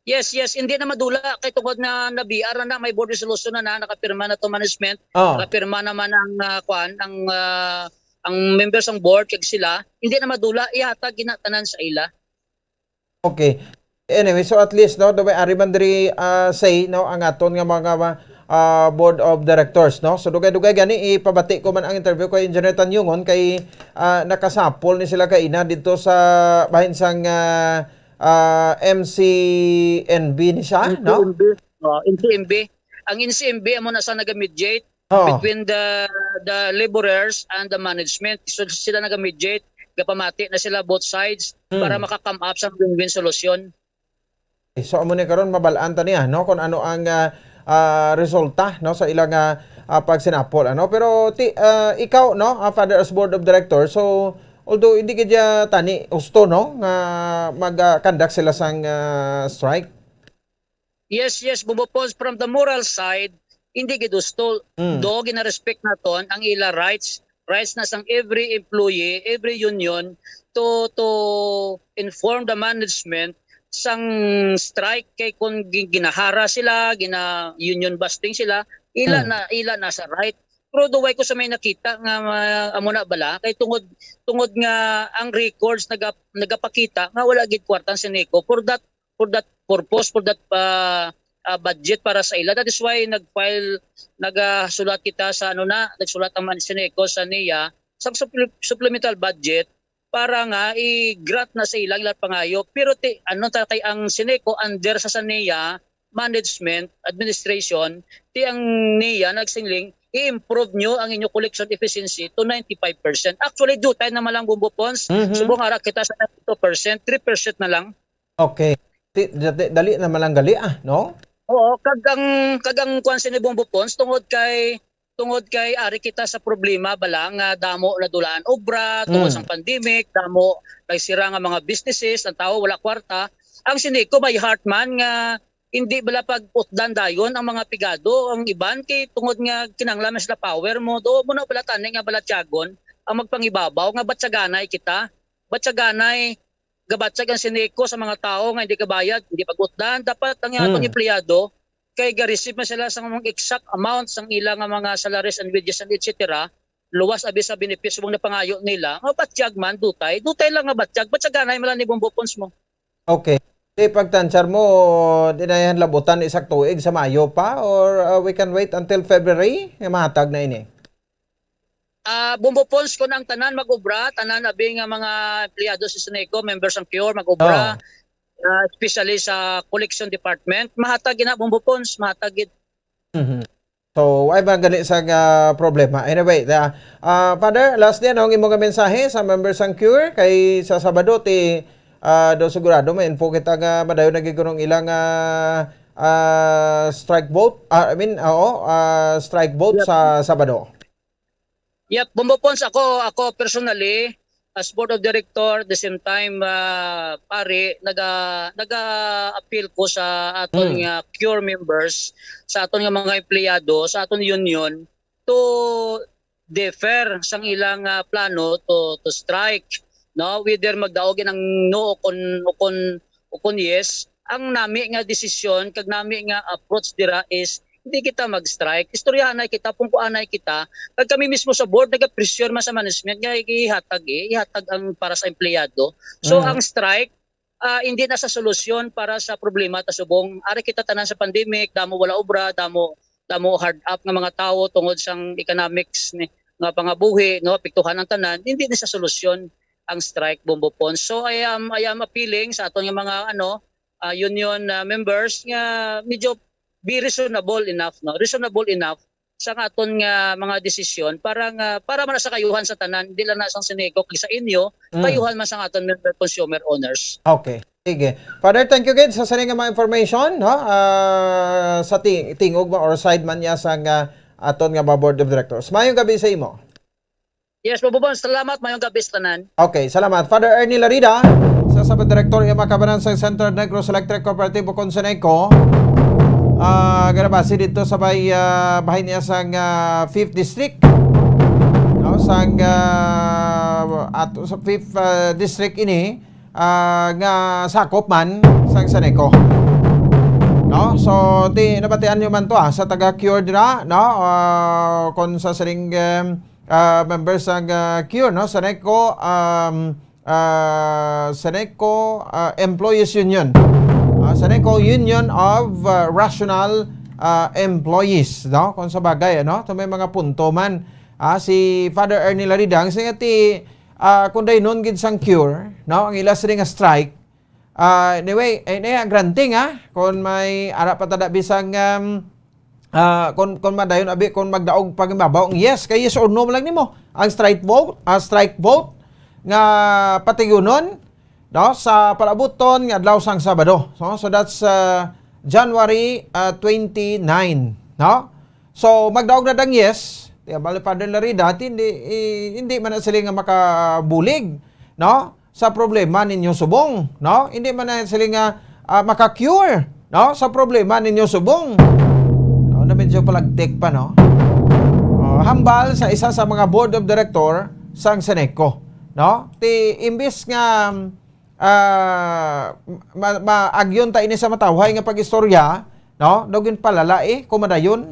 Yes, yes, hindi na madula kay tungod na na-B R na, na may board resolution na, na nakapirma na to management, Oh. nakapirma naman ang ah, kwan, ang ah, ang members ng board kag sila, hindi na madula, ihatag ginatanan sa ila. Okay. Anyway, so at least, no, the way ari man diri, ah, say, no, ang aton nga mga ah, board of directors, no. So dugay-dugay gani ipabati ko man ang interview kay Engineer Tanyungon kay ah, nakasapol ni sila kaina dito sa bahin sang ah, ah, M C N B ni siya, no? N C M B. Oh, N C M B. Ang N C M B amo na sa naga-mediate Oo. between the the laborers and the management. So sila naga-mediate, gapamati na sila both sides Hmm. para maka-come up sa win-win solution. So amo ni karon mabalaan ta niya, no, kung ano ang ah, ah, resulta, no, sa ilang ah, ah, pagsinapol, ano. Pero ti, ah, ikaw, no, ah, Father, as board of director, so although hindi ka dya tani gusto, no, nga mag-conduct sila sang ah, strike. Yes, yes, Bombo Pons, from the moral side, hindi gid gusto. Mm. Do gina-respect naton ang ila rights, rights na sang every employee, every union to to inform the management sang strike, kay kung gi- ginahara sila, gina union busting sila, ila Mm. na ila na sa right. Pero duway ko sa may nakita nga ah, amo na bala kay tungod tungod nga ang records naga, nagapakita nga wala gid kwarta ang Syneco for that for that purpose, for that ah, ah, budget para sa ila. That is why nag-file, nagasulat kita sa ano na, nagsulat ang man- Syneco sa niya sa supple- supplemental budget para nga i-grant na sa ilang ilang pangayo. Pero ti, ano ta kay ang Syneco under sa sa niya management, administration, ti ang niya nagsingling, i-improve nyo ang inyo collection efficiency to ninety-five percent. Actually, dutay naman lang, Bombo Pons. Mhm. Subong ara kita sa ninety-two percent, three percent na lang. Okay. Ti, dali, dali naman lang gali, ah, no? Oo, kag ang kag ang kuan sini, Bombo Pons, tungod kay tungod kay ari kita sa problema bala nga damo nadulaan obra tungod Mm. sang pandemic, damo nagsira nga mga businesses, ang tawo wala kwarta. Ang Syneco may heart man nga hindi bala pag-utdan dayon ang mga pigado, ang iban kay tungod nga kinahanglan man sila power mo, do mo na bala tani nga balatyagon ang magpangibabaw nga batyaganay kita, batyaganay gabatyag ang Syneco sa mga tawo nga hindi kabayad, hindi pag-utdan. Dapat ang atong Hmm. empleyado kay ga-receive man sila sa mga exact amount sang ila nga mga salaries and wages and et cetera. Luwas abi sa benepisyo nga napangayo nila, nga batyag man, dutay. Dutay lang nga batyag, batyaganay man lang ni Bombo Pons mo. Okay. Di pagtansar mo, di na yan labutan isang tuig sa Mayo pa, or uh, we can wait until February nga mahatag na ini? Ah, Bombo Pons, kung ang tanan mag-obra, tanan abi nga mga empleyado sa Syneco, members ng CURE, mag-obra, Oo. ah, especially sa collection department, mahatag gina, Bombo Pons, mahatag gid. Mhm. So, ay ba gani sa nga problema? Anyway, the, ah, Father, last din ang imong mensahe sa members sang CURE kay sa Sabado ti ah, do sigurado may info kita nga madayon na gid kuno ang ilang ah, ah, strike vote. Ah, I mean, oo, ah, strike vote Yep. sa Sabado. Yep, Bombo Pons, ako, ako personally, as board of director, the same time, ah, pare, naga, naga-appeal ko sa aton Mm. nga CURE members, sa aton nga mga empleyado, sa aton union, to defer sang ilang ah, plano to to strike, no, whether magdaog ang no o kon o kon o kon yes. Ang nami nga desisyon kag nami nga approach dira is hindi kita mag-strike, istoryahanay kita, pungkuanay kita, kag kami mismo sa board nagapressure man sa management nga ihatag, eh, ihatag ang para sa empleyado. So Mm. ang strike ah, hindi na sa solusyon para sa problema ta subong. Ari kita tanan sa pandemic, damo wala obra, damo damo hard up nga mga tawo tungod sang economics ni nga pangabuhi, no, apektuhan ang tanan. Hindi na sa solusyon ang strike, Bombo Pons. So I am I am appealing sa aton nga mga ano, ah, union, ah, members nga medyo be reasonable enough, no? Reasonable enough sa aton nga mga desisyon para nga, para man sa kayuhan sa tanan, di lang na sang Seneco, kag sa inyo, Mm. kayuhan man sa aton member consumer owners. Okay. Sige. Father, thank you gid sa sini nga mga information, no? Ah, sa ti-, tingog ba or side man niya sa nga aton nga mga board of directors. Mayong gabi sa imo. Yes, Bobo Bon, salamat. Mayong gabi sa tanan. Okay, salamat. Father Ernie Larida, sa, sa Director iya makabanan sa Central Negros Electric Cooperative o kon Seneco. Ah, garabasi dito sa bay, ah, bahin niya sang, ah, fifth District. No, sang, ah, at sa fifth, ah, District ini, ah, nga sakop man sang Seneco. No? So, ti nabatian nyo man to, ah, sa taga Cure dira, no? Ah, kon sa sining, em, ah, members sang, ah, Cure, no? Seneco, um, ah, Seneco, ah, Employees Union. Ah, Seneco Union of, ah, Rational, ah, Employees, no? Kung sa bagay, ano? Ito may mga punto man. Ah, si Father Ernie Laridang, siya ti, ah, kung daynon gid sang Cure, no? Ang ila sini nga strike. Ah, anyway, eh, eh, ang granting, ha? Kung may ara pa tada bisang, um, ah, kung, kung madayon abi, kung magdaog pagimbabaw, ang yes, kay yes or no man lang nimo. Ang strike vote, ah, strike vote nga patigonon, no, sa palabuton nga adlaw sang Sabado. So, so that's, uh, January, uh, twenty-nine, no? So, magdaog na dang yes, ti abal ni Father Larida, ti hindi, i-, hindi man na sila nga makabulig, no? Sa problema ninyo subong, no? Hindi man na sila nga, ah, maka-cure, no? Sa problema ninyo subong. No, na medyo palagtik pa, no? Oh, hambal sa isa sa mga board of director sang Seneco, no? Ti imbis nga, ah, ma-, maagyon ta ini sa matawhay nga pag-istorya, no? Daw ginpalala, eh, kumadayon.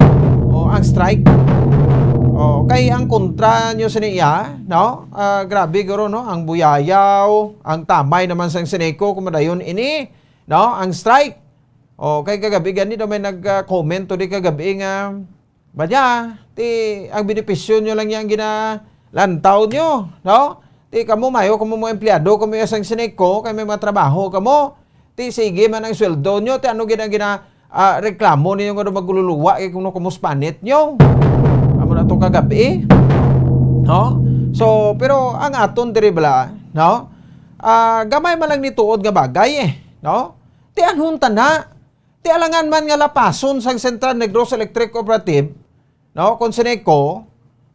O, ang strike. O, kay ang kontra nyo sa niya, no? Ah, grabe, guro, no? Ang buyayaw, ang tamay naman sang Seneco, kumadayon ini, no? Ang strike. O, kay kagabi gani daw may nag-comment to di kagabi nga, ba niya, ti, ang benepisyo nyo lang yang ginalantaw nyo, no? Ti, kamo mayo, kamo mga empleyado, kamo yung sang Seneco, kay may mga trabaho kamo. Ti, sige man ang sweldo nyo, ti, ano gina, gina, ah, reklamo ninyo nga daw magluluwa, kay kung no, kamo spanit nyo. Amo na to kagabi, no? So, pero ang aton diri bala, no? Ah, gamay man lang ni tuod nga bagay, eh, no? Ti, anhon ta na? Ti alangan man nga lapason sang Central Negros Electric Cooperative, no? Kon Seneco,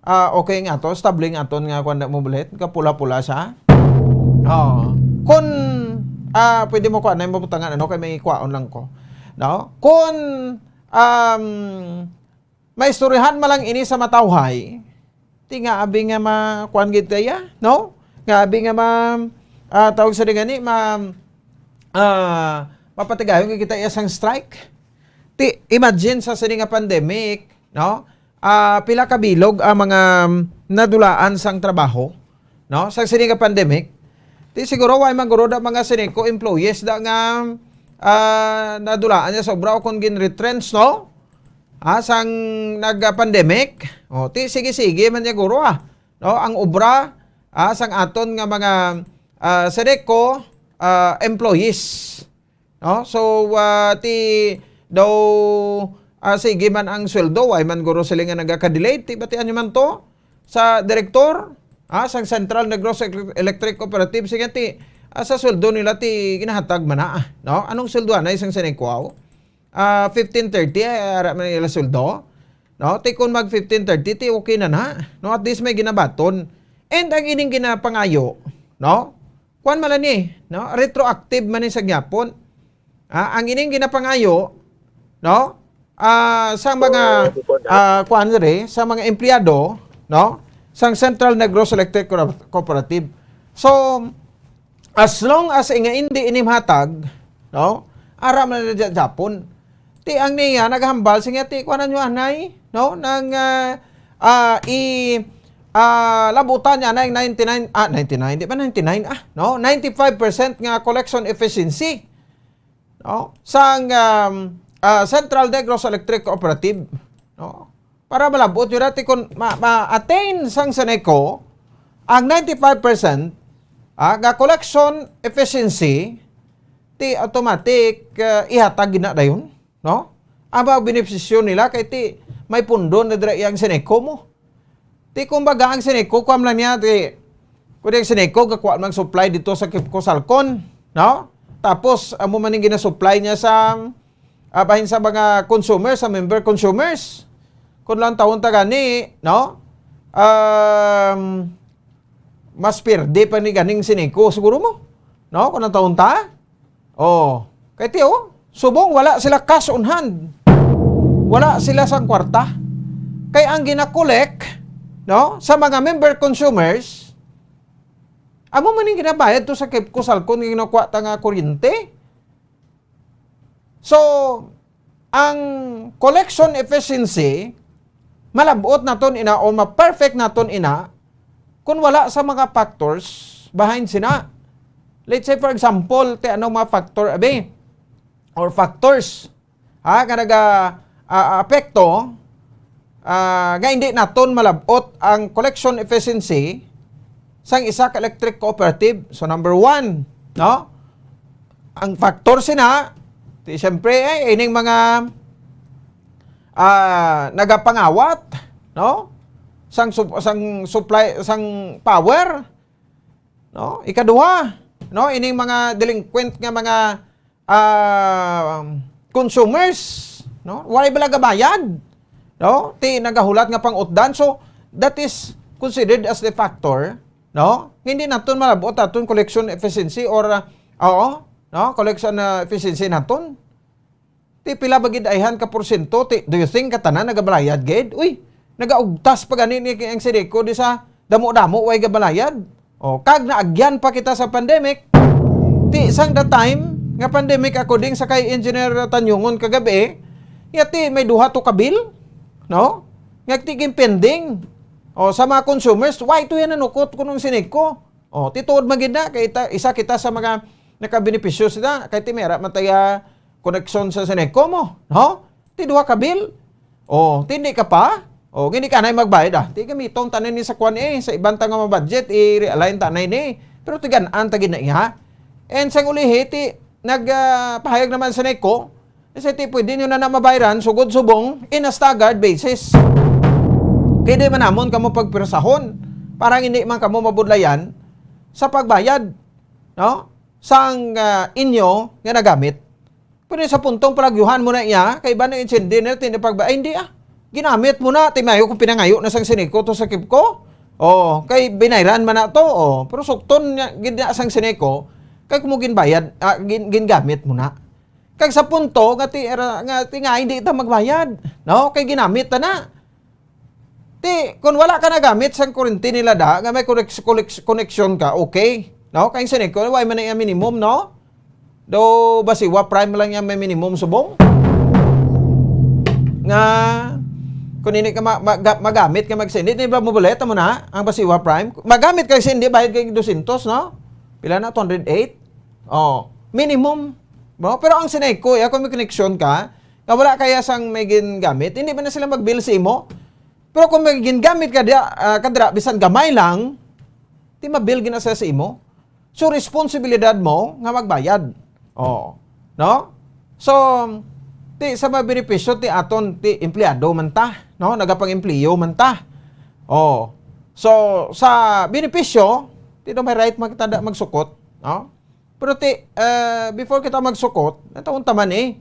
ah, okay nga to, stable nga aton nga kuwan na mo bulit, kapula-pula siya. Oh. Kon, ah, pwede mo kuwan na yung mabutangan, ano, kay may kuwaon lang ko. No? Kon, um, maistoryahan man lang ini sa matawhay, ti nga abi nga ma-, kuwan gid kaya, no? Nga abi nga ma-, ah, tawag sa gani, ma-, ah, mapatigayon nga kita iya sang strike. Ti, imagine sa sini nga pandemic, no? Ah, pila ka bilog ang mga nadulaan sang trabaho, no? Sa sini nga pandemic. Ti siguro, why man guro da mga Seneco employees da nga, ah, nadulaan niya sa obra o kung gin-retrench, no? Ah, sang nag-pandemic. O, ti, sige-sige man niya guro, ah. No, ang obra, ah, sang aton nga mga, ah, Seneco, ah, employees. No? So, ah, ti daw, ah, sige man ang sweldo, why man guro sila nga nagaka-delay, ti batian nyo man to sa direktor, ah, sang Central Negros Elec-, Electric Cooperative, sige ti, ah, sa sweldo nila ti ginahatag man na, ah, no? Anong sweldo anay sang Seneco? Ah, fifteen thirty, eh, ara man nila sweldo. No? Ti kun mag fifteen thirty, ti okay na na. No? At least may ginabaton. And ang ining ginapangayo, no? Kuwan man ni, no? Retroactive man ni sa gyapon. Ah, ang ining ginapangayo, no? Ah, sa mga, ah, kuwan diri, sa mga empleyado, no? Sang Central Negros Electric Corp-, Cooperative. So, as long as nga hindi ini mahatag, no? Ara man na dya-, Japon. Ti ang niya naghambal, sige ti, kuha na nyo anay, no? Nang, ah, ah, i, ah, labutan niya na yung ninety-nine, ah, ninety-nine, di ba ninety-nine, ah, no? Ninety-five percent nga collection efficiency, no? Sang, um, ah, Central Negros Electric Cooperative, no? Para malabot nyo dati kung ma-, ma-attain sang Seneco ang ninety-five percent, ah, nga collection efficiency, ti automatic, ah, ihatag gid na dayon, no? Ang mga benepisyo nila kay ti may pundo na dira iyang Seneco mo. Ti kumbaga ang Seneco, kuwan lang niya, ti, kung ang Seneco, gakuha man supply dito sa Kipco Salcon, no? Tapos, amo man yung ginasupply niya sa, ah, bahin sa mga consumers, sa member consumers. Kung lang taon ta gani, no? Um, mas pierde pa ni ganing Seneco, siguro mo. No? Kung ang taon ta, oh, kay tiyo, subong wala sila cash on hand. Wala sila sang kwarta. Kay ang ginakolek, no, sa mga member consumers, amo man yung ginabayad to sa Kipco Salcon nga ginakuha ta nga kuryente. So, ang collection efficiency, malabot naton ina o ma-perfect naton ina kung wala sa mga factors behind sina. Let's say, for example, ti ano mga factor, abi, or factors, ha, nga naga, ah, apekto, ah, nga hindi naton malabot ang collection efficiency sang isa ka electric cooperative. So, number one, no? Ang factor sina, ti, siyempre, eh, ining mga, ah, nagapangawat, no? Sang sup-, sang supply, sang power, no? Ikaduha, no? Ining mga delinquent nga mga, ah, consumers, no? Wala bala gabayad, no? Ti nagahulat nga pangutdan. So, that is considered as the factor, no? Hindi naton malabot aton collection efficiency or, ah, oo, no? Collection, ah, efficiency naton. Ti pila ba gid ayhan ka porsyento? Ti, do you think katanan nagabalayad gid? Uy, nagaugtas pa gani ni ang Seneco di sa damo-damo way gabalayad. Oh, kag naagyan pa kita sa pandemic. Ti sang the time nga pandemic, according sa kay Engineer Tanyungon kagabi, ya ti may duha to ka bill, no? Nga ti ginpending. Oh, sa mga consumers, why to yan nanukot kunong Seneco? Oh, ti tuod man gid na kay ta, isa kita sa mga nakabenepisyo sila kay ti may ara man taya koneksyon sa Seneco mo, no? Ti duha ka bill. Oh, ti hindi ka pa? Oh, hindi ka na magbayad, ah. Ti gamiton ta na ni sa kwan, eh, sa iban ta nga mga budget, i-realign ta na ini. Pero tigan-an ta gid na iya. And sang ulihi, ti nag, ah, pahayag naman sa Seneco, kasi ti pwede nyo na na mabayran sugod subong in a staggered basis. Kay di man namon kamo pagpirsahon para hindi man kamo mabudlayan sa pagbayad, no? Sang, ah, inyo nga nagamit. Pero sa puntong palagyuhan mo na iya, kay iba nang intindi na, ti na pagba-, ay, hindi, ah. Ginamit mo na, ti mayo kung pinangayo na sang Seneco to sa Kipco. Oh, kay binayran man na to, oh. Pero sukton niya, gid na sang Seneco, kay kung mo ginbayad, ah, gin-, gingamit mo na. Kag sa punto nga ti-, era-, nga ti nga hindi ta magbayad, no? Kay ginamit ta na. Ti, kung wala ka nagamit sang kuryente nila da, nga may konek-, konek-, koneksyon ka, okay. No? Kay sa Seneco, why man na iya minimum, no? Do, Basiwa Prime lang niya may minimum subong? Nga, kung hindi ka ma-, ma-, ga-, magamit ka mag-send, di ba mo baleta mo na ang Basiwa Prime? Magamit ka send, bayad kay dosyentos, no? Pila na? Two hundred eight? Oh, minimum. No? Pero ang Seneco, ya, kung may connection ka, nga wala kaya sang may gingamit, hindi man na sila mag-bill sa imo. Pero kung may gingamit ka diya, ah, kadra, bisan gamay lang, ti mabil gina sa, sa imo. So, responsibilidad mo nga magbayad. Oh. No? So, ti sa mga benepisyo, ti aton, ti empleyado man ta, no? Nagapang-empleyo man ta. Oh. So, sa benepisyo, ti do may right man kita da magsukot, no? Pero ti, ah, before kita magsukot, natawon ta man eh.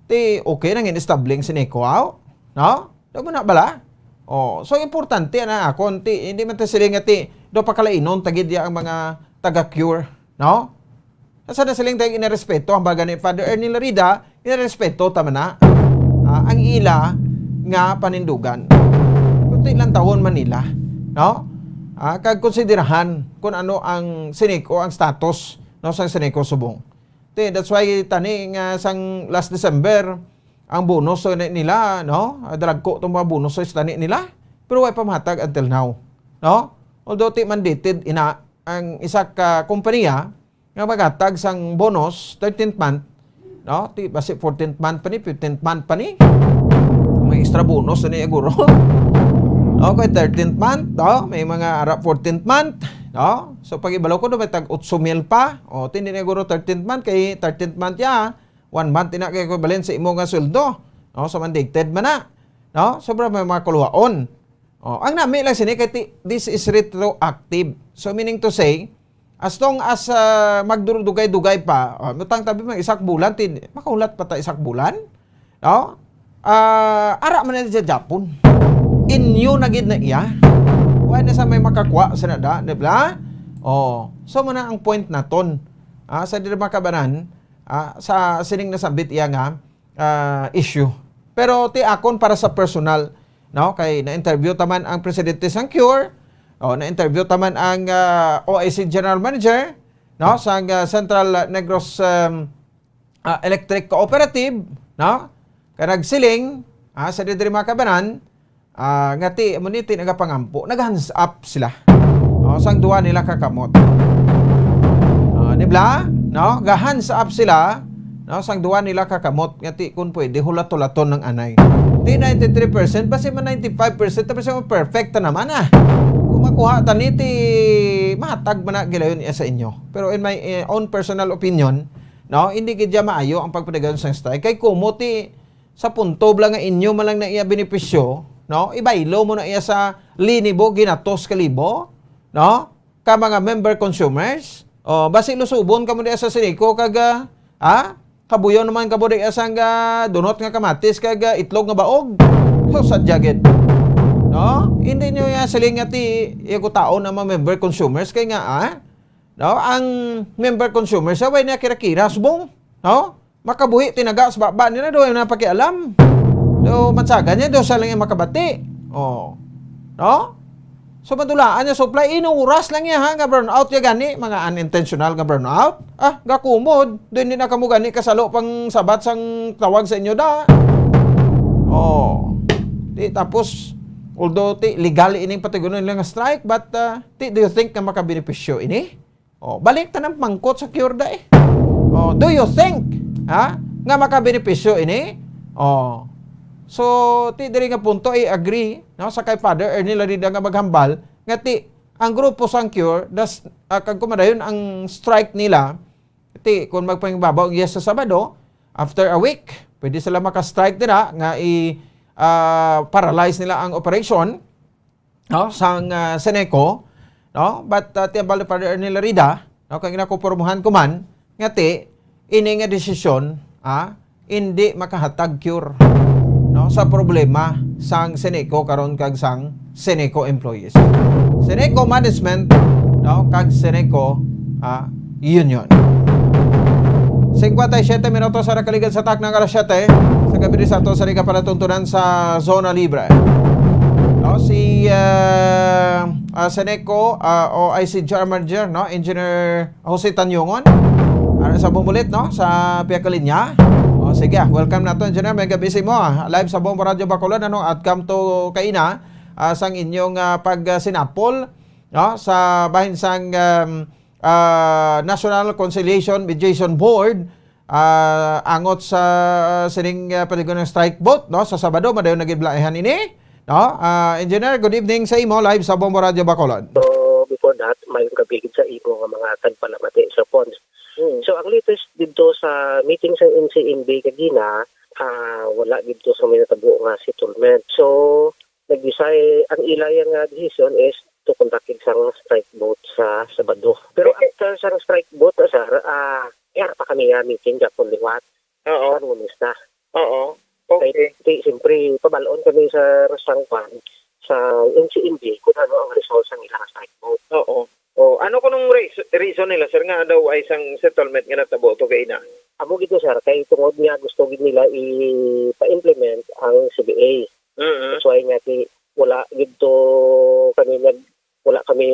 Ti, okay na ngin establing si Nico, aw? No? Daw mo na bala? Oh, so importante na akon, ti, hindi man ta sila nga ti, do pakalainon tagid ya ang mga taga-cure, no? Sa na siling tayo inarespeto, ang baga ni Father Ernie Larida, inarespeto ta man na, ah, ang ila nga panindugan. Kunti lang taon man nila, no? Ah, kag konsiderahan kung ano ang Seneco, ang status, no, sa Seneco Subong. Ti, that's why tani nga sang last December, ang bonus so ni-, nila, no? Dalagko tong mga bonus so tani nila. Pero way pa mahatag until now, no? Although ti mandated ina ang isa ka kompanya nga maghatag sang bonus thirteenth month, no? Ti basi fourteenth month pa ni, fifteenth month pa ni. May extra bonus na ni guro. Okay, thirteenth month, no? May mga ara fourteenth month. No? So, pag-ibalo ko, dapat tag otso mil pa. O, ti, hindi na guro thirteenth month, kay thirteenth month ya, one month ina kay equivalent sa imo nga sweldo. No? So, mandated man na. No? Sobra may mga kuluhaon. O, ang nami lang sini, kay ti, this is retroactive. So, meaning to say, as long as, ah, magdurudugay-dugay pa, o, mutang tabi, mga isak bulan, ti, makahulat pa ta isak bulan? No? Ah, ara man na siya Japon. Inyo na gid na iya. Wa na sa may makakuha sa nada, di ba? Oh, so mo na ang point naton. Ah, sa diri makabanan, ah, sa sining nasambit iya nga, ah, issue. Pero ti akon para sa personal, no, kay na-interview taman ang presidente sang Cure, o na-interview taman ang, ah, O I C General Manager, no, sang, ah, Central Negros, um, ah, Electric Cooperative, no? Kay nagsiling, ah, sa diri mga kabanan, ah, nga ti, amo ni, ti nagapangampo, nag-hands up sila. Oh, sang duwa nila ka kamot. Ah, di ba? No? Ga-hands up sila, no? Sang duwa nila ka kamot, nga ti, kung pwede, hulat-hulaton ng anay. Ti ninety-three percent, basi man ninety-five percent, tapos yung perfect na naman, ah. Kung makuha ta ni, ti, matag man na gilayon iya sa inyo. Pero in my, eh, own personal opinion, no? Hindi gid siya maayo ang pagpadayon sang strike. Kay kumo ti sa punto bala nga inyo man lang na iya benepisyo, no? Ibaylo mo na iya sa linibo, ginatos ka libo, no? Ka mga member consumers, o basi lusubon kamo diya sa Sineco kag, ah, ha? Kabuyaw naman kamo diya sang, ah, dunot nga kamatis kag, ah, itlog nga baog. So, sadya gid. No? Hindi nyo iya siling nga ti, iya gutaon ang mga member consumers kay nga, ah, no? Ang member consumers, way na kira-kira, subong, no? Makabuhi tinaga sa baba nila, do na pakialam. Do matsaga niya, do sa lang yung makabati. Oh. No? So, madulaan niya supply, inuras lang niya, ha, nga brownout ya gani, mga unintentional nga brownout. Ah, gakumod, do hindi na kamo gani kasalo pang sabat sang tawag sa inyo da. Oh. Di, tapos, although ti, legal ining patigunon nila nga strike, but, ah, ti, do you think nga makabenepisyo ini? Oh, balik ta ng pangkot sa Cure da eh. Oh, do you think, ha, nga makabenepisyo ini? Oh. So, ti diri nga punto, I agree, no, sa kay Father Ernie Larida nga maghambal nga ti ang grupo sang Cure, das, ah, kag kumadayon ang strike nila, ti kung magpangbabaw ang yes sa Sabado, after a week, pwede sila maka-strike dira nga i, ah, paralyze nila ang operation, no, sang, ah, Seneco, no? But, ah, ti hambal ni Father Ernie Larida, no, kay ginakupormuhan ko man, nga ti, ini nga desisyon, ah, hindi makahatag cure, no, sa problema sang Seneco karon kag sang Seneco employees. Seneco management, no, kag Seneco, ah, Union. Cincuenta y siete minutos sa nakaligad sa takna nga alas siyete sa gabi sa ato sa Liga Palatuntunan sa Zona Libre. No, si, ah, ah, Seneco, ah, o I C General Manager, no, Engineer Jose Tanyongon. Ano sa bumulit, no, sa piyakalinya. O, sige, ah, welcome nato, Engineer. May gabi sa imo, ah. Live sa Bombo Radio Bacolod, ano, at come to kaina, ah, sang inyong, ah, pagsinapol, no, sa bahin sang, um, ah, National Conciliation Mediation Board, ah, angot sa sining, ah, paligon ng strike vote, no? Sa Sabado, madayon na gid balaihan ini, no? Ah, Engineer, good evening sa imo, live sa Bombo Radio Bacolod. So, before that, mayong gabi gid sa imo nga mga tagpalamati sa Pons. Mm. So, ang latest dito sa meeting sa N C N B kagina, ah, wala dito sa may natabo nga settlement. So, nag-decide, ang ila nga decision is to conduct isang strike vote sa Sabado. Pero Okay. after sa strike vote, sir, ah, yara pa kami nga meeting gapon liwat. Oo. Sa Lunes na. Oo. Kay, Okay. kay, siyempre, pabalon kami sa Rasang Kwan, sa N C N B, kung ano ang result sa ilang strike vote. Oo. O, ano kunong rais-, reason nila, sir, nga daw ay isang settlement nga natabo to kay ina? Amo gid to, sir, kay tungod nga gusto gid nila ipa-implement ang C B A. Mm-mm. That's why nga ti, wala gid to kami nag-, wala kami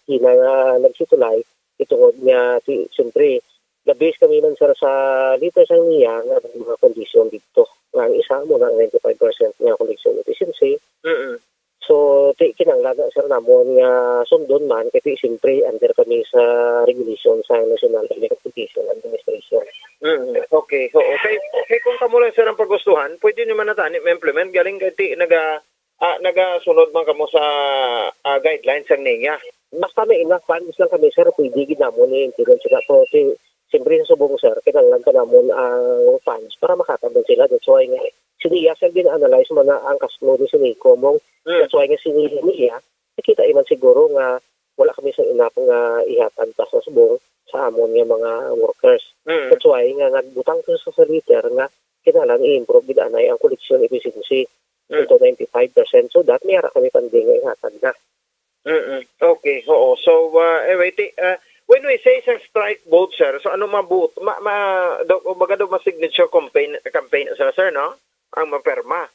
kina nga nagsitulay, itungod nga ti, siyempre, the base kami man, sir, sa letter sang niya nga may mga condition dito. Nga ang isa mo na ninety-five percent nga collection efficiency. Mm-mm. So, ti, kinahanglan na, sir, namon nga sundon man, kay ti, siyempre, under kami sa regulation sa National Telecommunication Administration. Mm, okay. So, okay. Okay, kung kamo lang, sir, ang pagustuhan, pwede nyo man natani ma-implement. Galing kay ti, naga-, ah, nagasunod man kamo sa, ah, guidelines sang niya. basta may enough funds lang kami, sir, pwede gid namon i-implement sila. So, si, siyempre sa subong, sir, kinahanglan pa namon ang funds para makatag man sila. That's why nga, siniya, sir, gina-analyze mo na ang cash flow ni Sinico mo. Mm. That's why nga siniya, nakita man siguro nga wala kami sa enough nga ihatag pa sa subong sa amon nga mga workers. Mm. That's why nga nagbutang ko sa solicitor nga kinahanglan i-improve gid anay ang collection efficiency Mm. to ninety-five percent, so that may ara kami funding nga ihatag na. Mm-mm. Okay, oo. So, uh, anyway, ti, uh, when we say isang strike vote, sir, so ano mabut, ma, ma, do, baga do ma-signature campaign, campaign, sir, sir, no? Ang maperma.